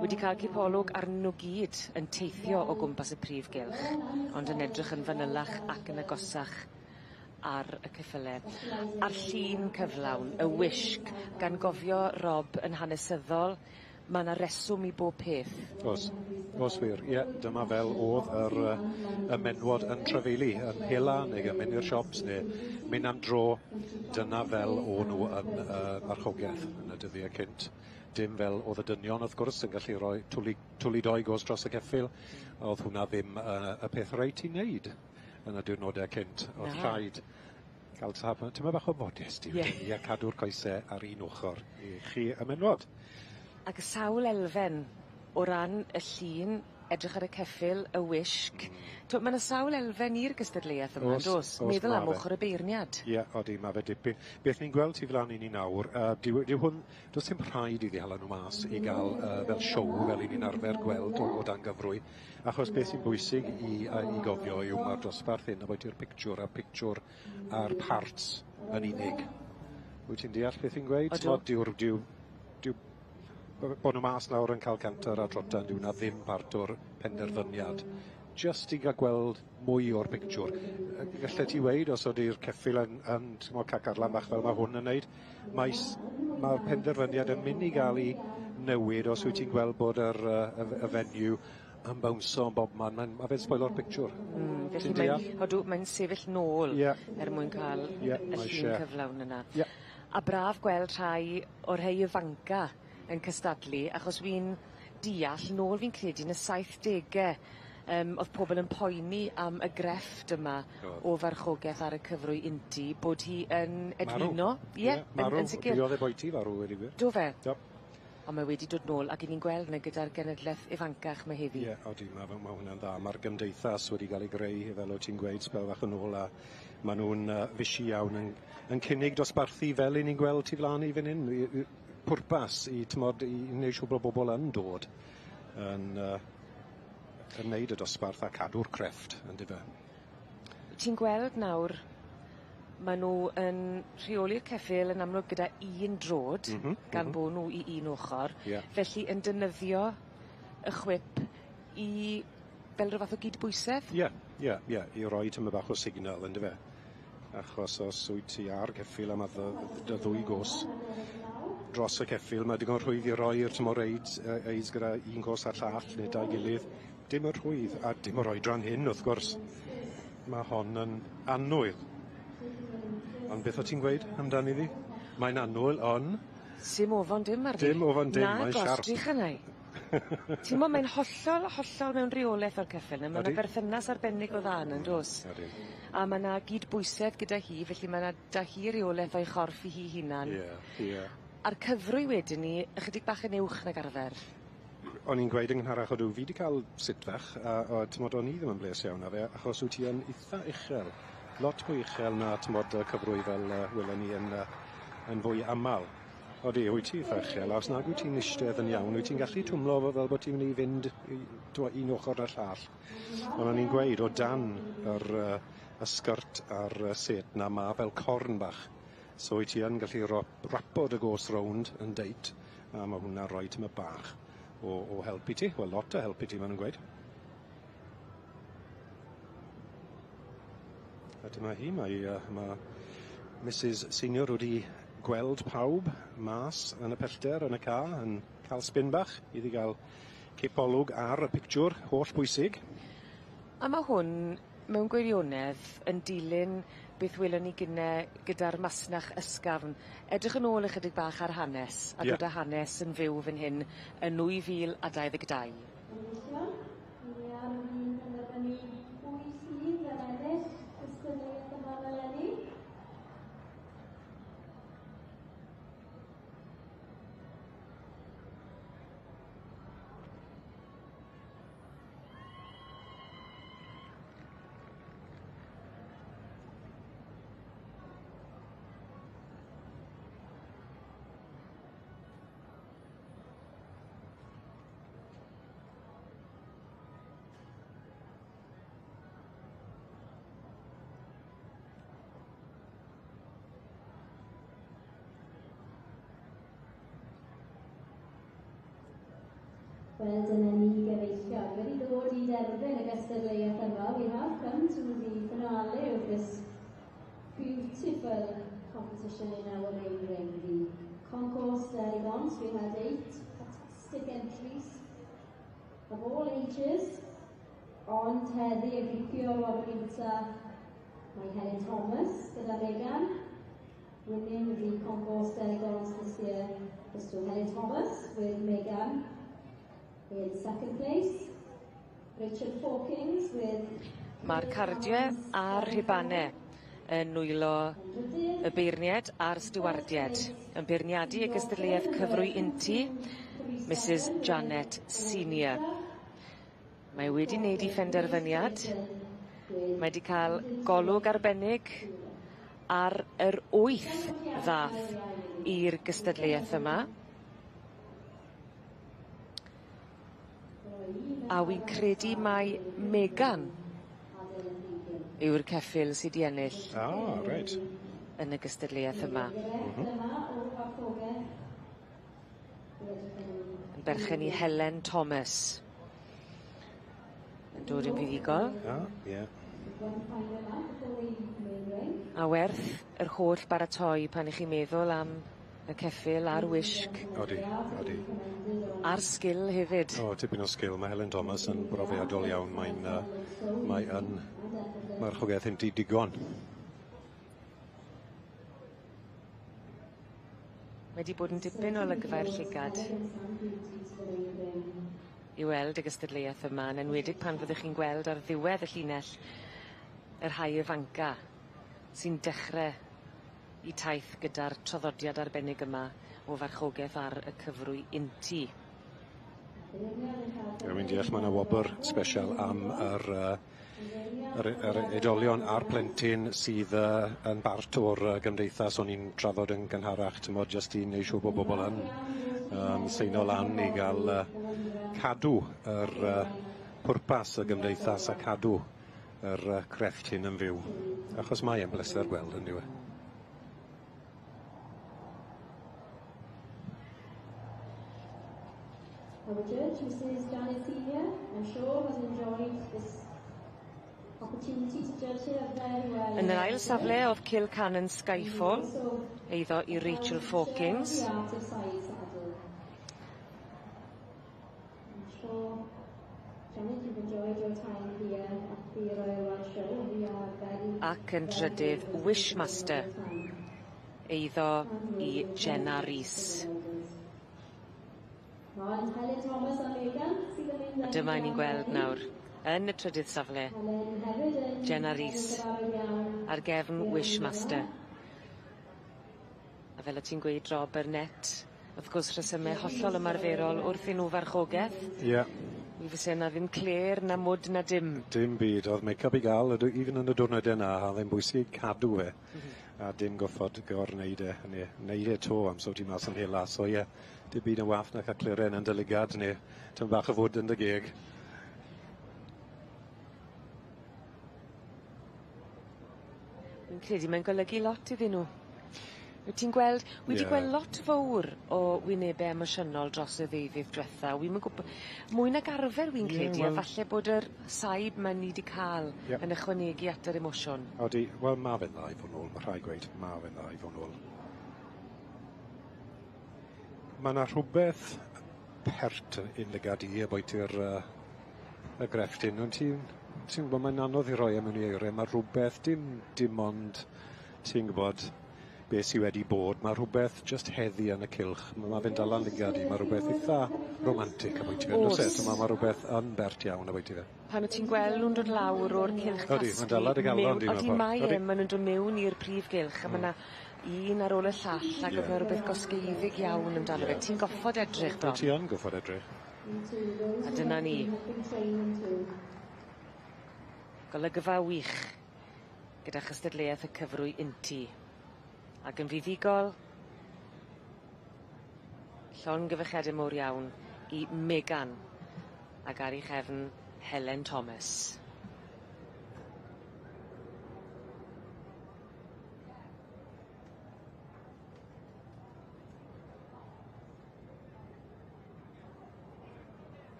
wedi ca'l cipolwg arnyn nw gyd yn teithio o gwmpas y prif gylch, ond yn edrych yn fanylach ac yn agosach ar y ceffyle. A'r llun cyflawn, y wisg, gan gofio Rob yn hanesyddol, Ma' 'na reswm i bob peth. O's, o's wir, ie, dyma fel o'dd yr y menwod yn trafeili, yn hela neu yn mynd i'r shops ne' mynd am dro, dyna fel o'n nw yn marchogaeth yn y dyddie cynt. Dim fel o'dd y dynion wrth gwrs yn gallu roi twli twli doi go's dros y ceffyl, o'dd hwnna ddim y peth reit i neud yn y diwrnode cynt. O'dd rhaid gael tymed bach o modesty wedyn 'ny a cadw'r coese ar un ochor i chi y menwod. Ag sawl elfen o ran y llun, edrych ar y ceffyl, y wisg. T'o' ma' 'na sawl elfen i'r gystadleuaeth yma yndos? Meddwl am ochor y beirniad. Ie odi ma' fe dipyn. Beth ni'n gweld tu flan i ni nawr yy dyw e dyw hwn do's dim rhaid iddi hala nw mas i ga'l yy fel siow fel 'yn ni'n arfer gweld o o dan gyfrwy achos beth sy'n bwysig i yy i gofio yw ma'r dosbarth hyn ambwyti'r pictiwr a'r pictiwr a'r parts yn unig. Wyt ti'n deall beth fi'n gweud? Odw. T'mod dyw'r dyw dyw bo' nw mas nawr yn ca'l canter a trotan dyw wnna ddim part o'r penderfyniad. Jyst i ga'l gweld mwy o'r pictiwr. Gallet ti weud os odi'r ceffyl yn yn t'mo' cacarlan bach fel ma' hwn yn neud, mae ma'r penderfyniad yn mynd i ga'l 'i newid os wyt ti'n gweld bod yr y y fenyw yn bownso yn bobman, mae'n ma' fe'n sboilo'r pictiwr. Felly mae'n odw mae'n sefyll nôl. Ie. Er mwyn ca'l Ie, y mae llun isie. cyflawn yna. Ie. A braf gweld rhai o'r rhei ifanca yn cystadlu achos wi'n deall nôl fi'n credu yn y saithdege o'dd pobol yn poeni am y grefft yma o farchogeth ar y cyfrwy untu bod hi yn edwino. Ie, yn yn sicir. Fuodd e boiti farw weud y gwir. Do fe? Do. On' mae wedi dod nôl ac 'yn ni'n gweld 'ny gyda'r genedleth ifancach 'ma heddi. Ie odi ma' fe ma' hwnna'n dda ma'r gymdeithas wedi ga'l ei greu fel o' ti'n gweud sbel fach yn ôl a ma' nw'n fishi iawn yn yn cynnig dosbarthu fel 'yn ni'n gweld tu flan i fyn 'yn i i pwrpas i t'mod i i neu' siŵr bo' bobol yn dod yn yn neud y dosbarth a cadw'r crefft yndyfe? Ti'n gweld nawr ma' nw yn rheoli'r ceffyl yn amlwg gyda un drod. Gan bo' nw i un ochor. Ie. Felly yn defnyddio y chwip i fel ryw fath o gydbwysedd? Ie ie ie i roi tymed bach o signal yndyfe? Achos os wyt ti ar ceffyl a ma' ddy dy ddwy go's dros y ceffyl ma' digon rhwydd i roi'r t'mo' reid aids gyda un go's a'r llall ne' 'da'i gilydd. Dim yn rhwydd a dim yr oedran hyn wrth gwrs. Ma' hon yn annwyl. Ond beth o' ti'n gweud amdani ddi? Mae'n annwyl on'... Sim ofon dim arni. Dim ofon dim, mae'n Nagos, siarp. drych arna i. T'mo' mae'n hollol hollol mewn reoleth o'r ceffyl 'na ma' 'na berthynas arbennig o dda 'na yndos? Odi. A ma' 'na gydbwysedd gyda hi felly ma' 'na 'da hi reoleth o'i chorff 'i hi hunan. Ie ie. A'r cyfrwy wedyn 'ny ychydig bach yn uwch nag arfer. O'n i'n gweud yn gynharach odw fi 'di ca'l sit fach a o t'mod o'n i ddim yn bles iawn â fe achos wyt ti yn itha uchel. Lot mwy uchel na t'mod y cyfrwy fel welen ni yn yn fwy amal. Odi wyt ti itha uchel a os nag wyt ti'n ishtedd yn iawn wyt ti'n gallu twmlo fo fel bo' ti'n myn' i fynd i t'mo' un ochor na'r llall. On' o'n i'n gweud o dan yr y sgyrt a'r sêt 'na ma' fel corn bach. So wyt ti yn gallu rapo dy go's rownd yn deit a ma' hwnna'n roi tymed bach o help i ti, wel lot o help i ti ma' nw'n gweud. A dyma hi, mae ma' Mrs Senior wedi gweld pawb mas yn y pellter yn y car yn ca'l spin bach iddi ga'l cipolwg ar y pictiwr holl bwysig. A ma' hwn mewn gwirionedd yn dilyn beth welon ni gynne gyda'r masnach ysgafn. Edrych yn ôl ychydig bach ar hanes a dod â hanes yn fyw fan hyn yn 2022. Enillion, ni ar fin penderfynu pwy sydd yn ennill cystadleuaeth yma eleni. Wel, dyna ni gyfeillion wedi dod i derfyn y gystadleuaeth yma. We have come to the finale of this beautiful competition in our main ring, the Concours d'Elegance. We had 8 contestants. Fantastic entries of all ages. Ond heddi yn cipio wobr gynta mae Helen Thomas gyda Megan, winning the Concours d'Elegance this year was to Helen Thomas with Megan in second place. Richard Hawkins with Mae'r cardiau a'r rhubanau yn nwylo y beirniad a'r stiwardiad. Yn beirniadu y gystadleuaeth cyfrwy untu, Mrs Janet Senior. Mae wedi wneud ei phenderfyniad. Mae wedi cael golwg arbennig ar yr 8 ddath i'r gystadleuaeth yma. A wy'n credu mai Megan yw'r ceffyl sydd wedi ennill Reit. yn y gystadleuaeth yma. Yn berchen i Helen Thomas. Yn dod yn fuddugol. Ah, ie. A werth yr holl baratoi pan 'ych chi'n meddwl am y ceffyl a'r wisg. Odi, odi. A'r sgil hefyd. O, tipyn o sgil. Mae Helen Thomas yn brofiadol iawn. Mae'n mae yn marchogaeth hynty digon. Mae 'di bod yn dipyn o olygfa i'r llygad i weld y gystadleuaeth yma, yn enwedig pan fyddwch chi'n gweld ar ddiwedd y llinell y rhai ifanca sy'n dechre 'u taith gyda'r traddodiad arbennig yma o farchogaeth ar y cyfrwy untu. Ie, wi'n deall ma' 'na wobr sbesial am yr yr yr oedolion a'r plentyn sydd yn bart o'r gymdeithas o'n i'n trafod yn gynharach, t'mod, jyst i neud siŵr bod bobol yn seino lan i ga'l cadw yr pwrpas y gymdeithas a cadw yr crefft hyn yn fyw. Achos mae e'n bleser gweld, on'd yw e? Our judge, Mrs. Janet Senior, I'm sure has enjoyed this opportunity to judge here very well. Yn yr ail safle oedd Kilcannon Skyfall, eiddo i Rachel Fawkins. The art of side saddle. I'm sure, Janet, you've enjoyed your time here at the Royal Welsh Show. We are very, Ac yn drydydd Wishmaster, eiddo i Jenna Rees. Ond Helen Thomas a Megan sydd yn mynd A dyma ni'n gweld nawr, yn y trydydd safle, Helen hefyd yn Jenna Rees gyfarwydd iawn. ar gefn Wishmaster. A fel o ti'n gweud, Rob, yr net, wrth gwrs rhesymau hollol ymarferol wrth i nhw farchogaeth. Ie. Mi fyse 'na ddim clêr na mwd na dim. Dim byd, oedd make-up i gael, even yn y diwrnodau yna, a oedd e'n bwysig cadw fe. A dim goffod gorwneud e, neu neud e 'to am so ti mas yn hela. So ie, dim byd yn wath na cael cleren yn dy lygad, neu tym bach o fwd yn dy geg. Fi'n credu mae'n golygu lot iddyn nhw. Wyt ti'n gweld, wi 'di gweld lot fowr o wynebe emosiynol dros y ddeuddydd dwetha. Wi'm yn gwbo mwy nag arfer wi'n credu, a falle bod yr saib 'ma ni 'di ca'l yn ychwanegu at yr emosiwn. Odi, wel ma' fe'n dda i fod nôl, ma' rhaid gweud, ma' fe'n dda i fod nôl. Ma' 'na rhwbeth pert i'n lygad i ambwyti'r y grefft hyn, ond ti'n gwbod mae'n anodd i roi e mewn i eiriau, ma' rhwbeth dim ond ti'n gwbod beth sy wedi bod, ma' rhwbeth jyst heddi yn y cylch, ma' fe'n dala'n lygad i, ma' rhwbeth itha romantic ambwyty fe, on'd o's e? So ma' rhwbeth yn bert iawn ambwyty fe. Pan wyt ti'n gweld nhw'n dod lawr o'r cylch Odi, casglu mae'n dala dy galon di mewn Odi, ffordd. mae e, ma' nhw'n dod mewn i'r prif gylch a ma' 'na un ar ôl y llall ac o'dd 'na rwbeth gosgeiddig iawn amdano fe. Ti'n goffod edrych bron. Ti yn goffod edrych. A dyna ni. Golygfa wych gyda chystadleuaeth y cyfrwy untu. Ac yn fuddugol, llongyfarchiade mowr iawn i Megan ac ar ei chefn Helen Thomas.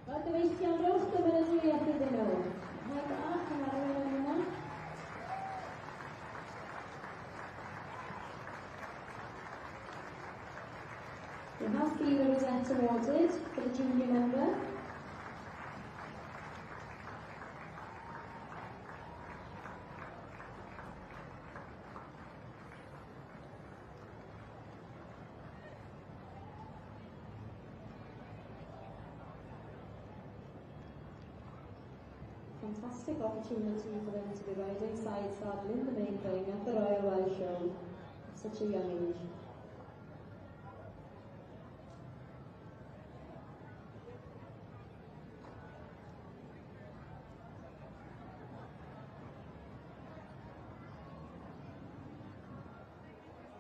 Wel, gyfeillion, rhowch gymeradwyaeth iddyn nhw. Rhai bach yn arwain yn yna. There has been a rosette awarded for the junior member. Fantastic opportunity for them to be riding side saddle in the main ring at the Royal Welsh Show at such a young age.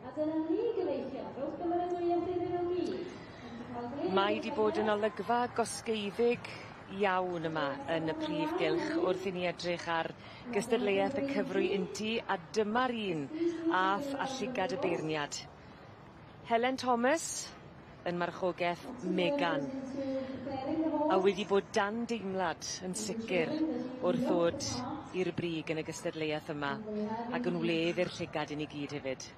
A dyna ni, gyfeillion, rhowch gymeradwyaeth iddyn nhw gyd. Mae 'di bod yn olygfa gosgeiddig iawn yma yn y prif gylch wrth i ni edrych ar gystadleuaeth y cyfrwy untu, a dyma'r un ath a llygad y beirniad. Helen Thomas yn marchogaeth Megan, a wedi bod dan deimlad yn sicr wrth ddod i'r brig yn y gystadleuaeth yma, ac yn wledd i'r llygad i ni gyd hefyd.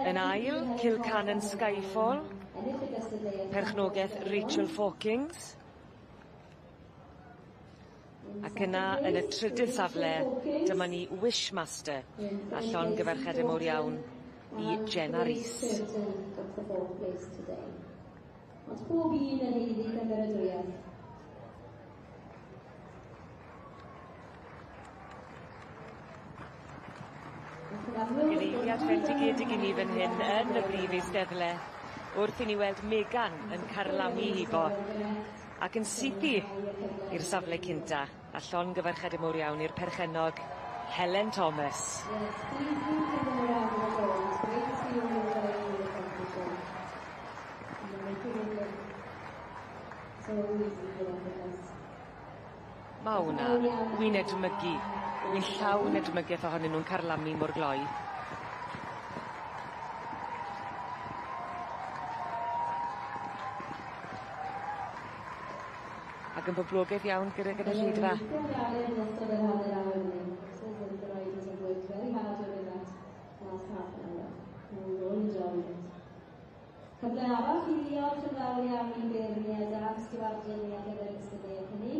Yn ail, Kilcannon Skyfall, perchnogaeth Rachel Fawkins. Ac yna, yn y trydydd safle, dyma ni Wishmaster, a llongyfarchiadau mawr iawn i Jenna Rees. Ond pob un yn haeddu cymeradwyaeth. Gyfeiliad fendigedig i ni fan hyn yn y brif eisteddle wrth i ni weld Megan yn carlamu hibo ac yn sythu i'r safle cynta, a llongyfarchiadau mawr iawn i'r perchennog Helen Thomas. Yes, please do give them a round of applause. It's great to see you all enjoying the competition. And they're making it look so easy for them. Ma' hwnna, wi'n edmygu, wi'n llawn edmygedd ohonyn nhw'n carlamu mor gloi. Ac yn boblogaidd iawn gyda gynulleidfa. Gweithio'n galed yn ystod yr hanner awr hynny. Says that the riders have worked very hard during that last half an hour. And we've all enjoyed it. Cyfle arall i ddiolch yn fawr iawn i beirniaid a'n stiwardiaid ni ar gyfer y gystadleuaeth hynny.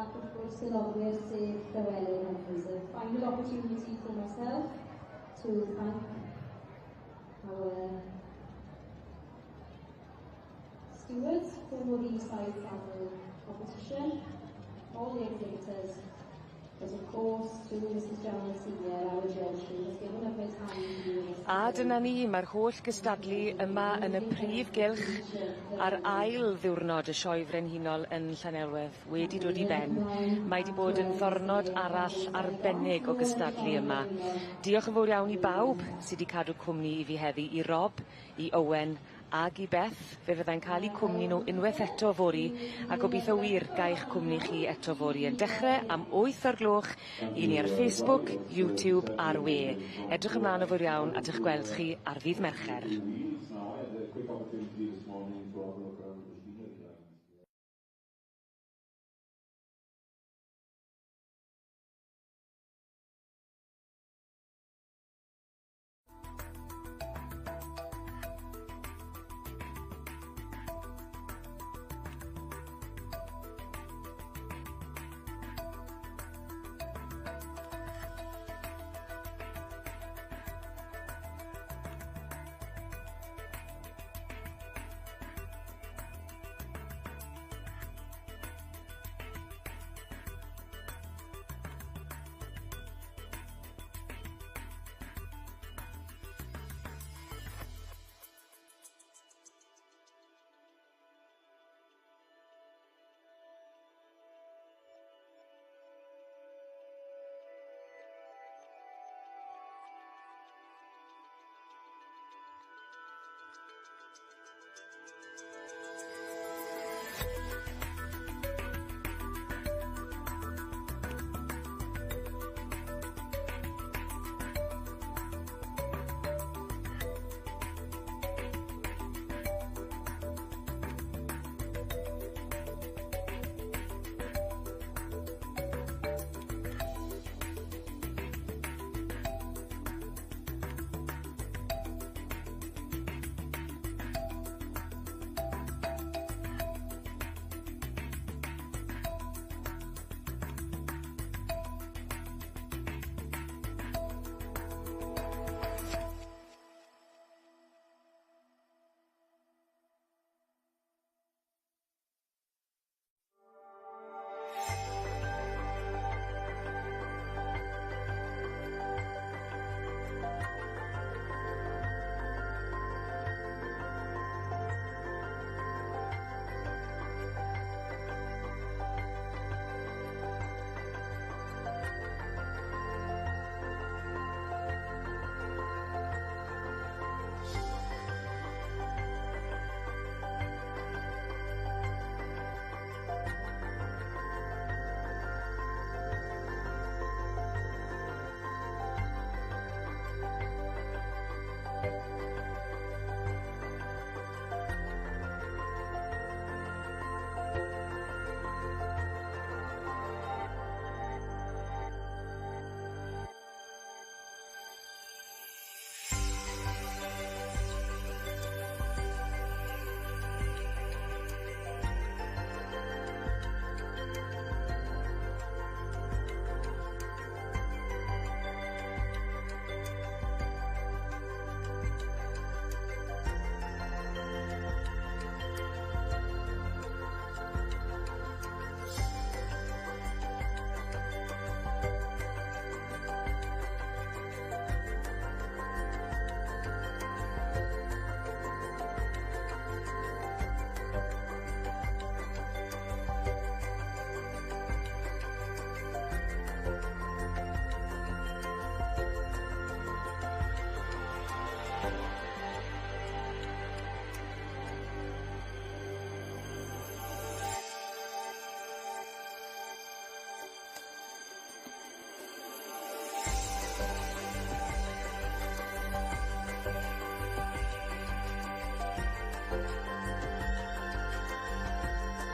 Ac wrth gwrs y noddwyr, sef Llywelyn Humphreys. A final opportunity for myself to thank our stewards for the side saddle competition, all the exhibitors, but of course to Mrs Janet Senior, our judge, who has given up her time to do this. A dyna ni, mae'r holl gystadlu yma yn y prif gylch ar ail ddiwrnod y Sioe Frenhinol yn Llanelwedd wedi dod i ben. Mae wedi bod yn ddwrnod arall arbennig o gystadlu yma. Diolch yn fawr iawn i bawb sydd wedi cadw cwmni i fi heddi, i Rob, i Owen ag i Beth. Fe fyddai'n cael eu cwmni nhw unwaith eto fory, a gobeithio wir gai'ch cwmni chi eto fory yn dechrau am 8 o'r gloch i ni ar Facebook, YouTube a'r we. Edrych ymlaen yn fawr iawn at eich gweld chi ar ddydd Mercher. Now, I had a quick opportunity this morning to have a look around the machinery.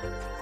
you.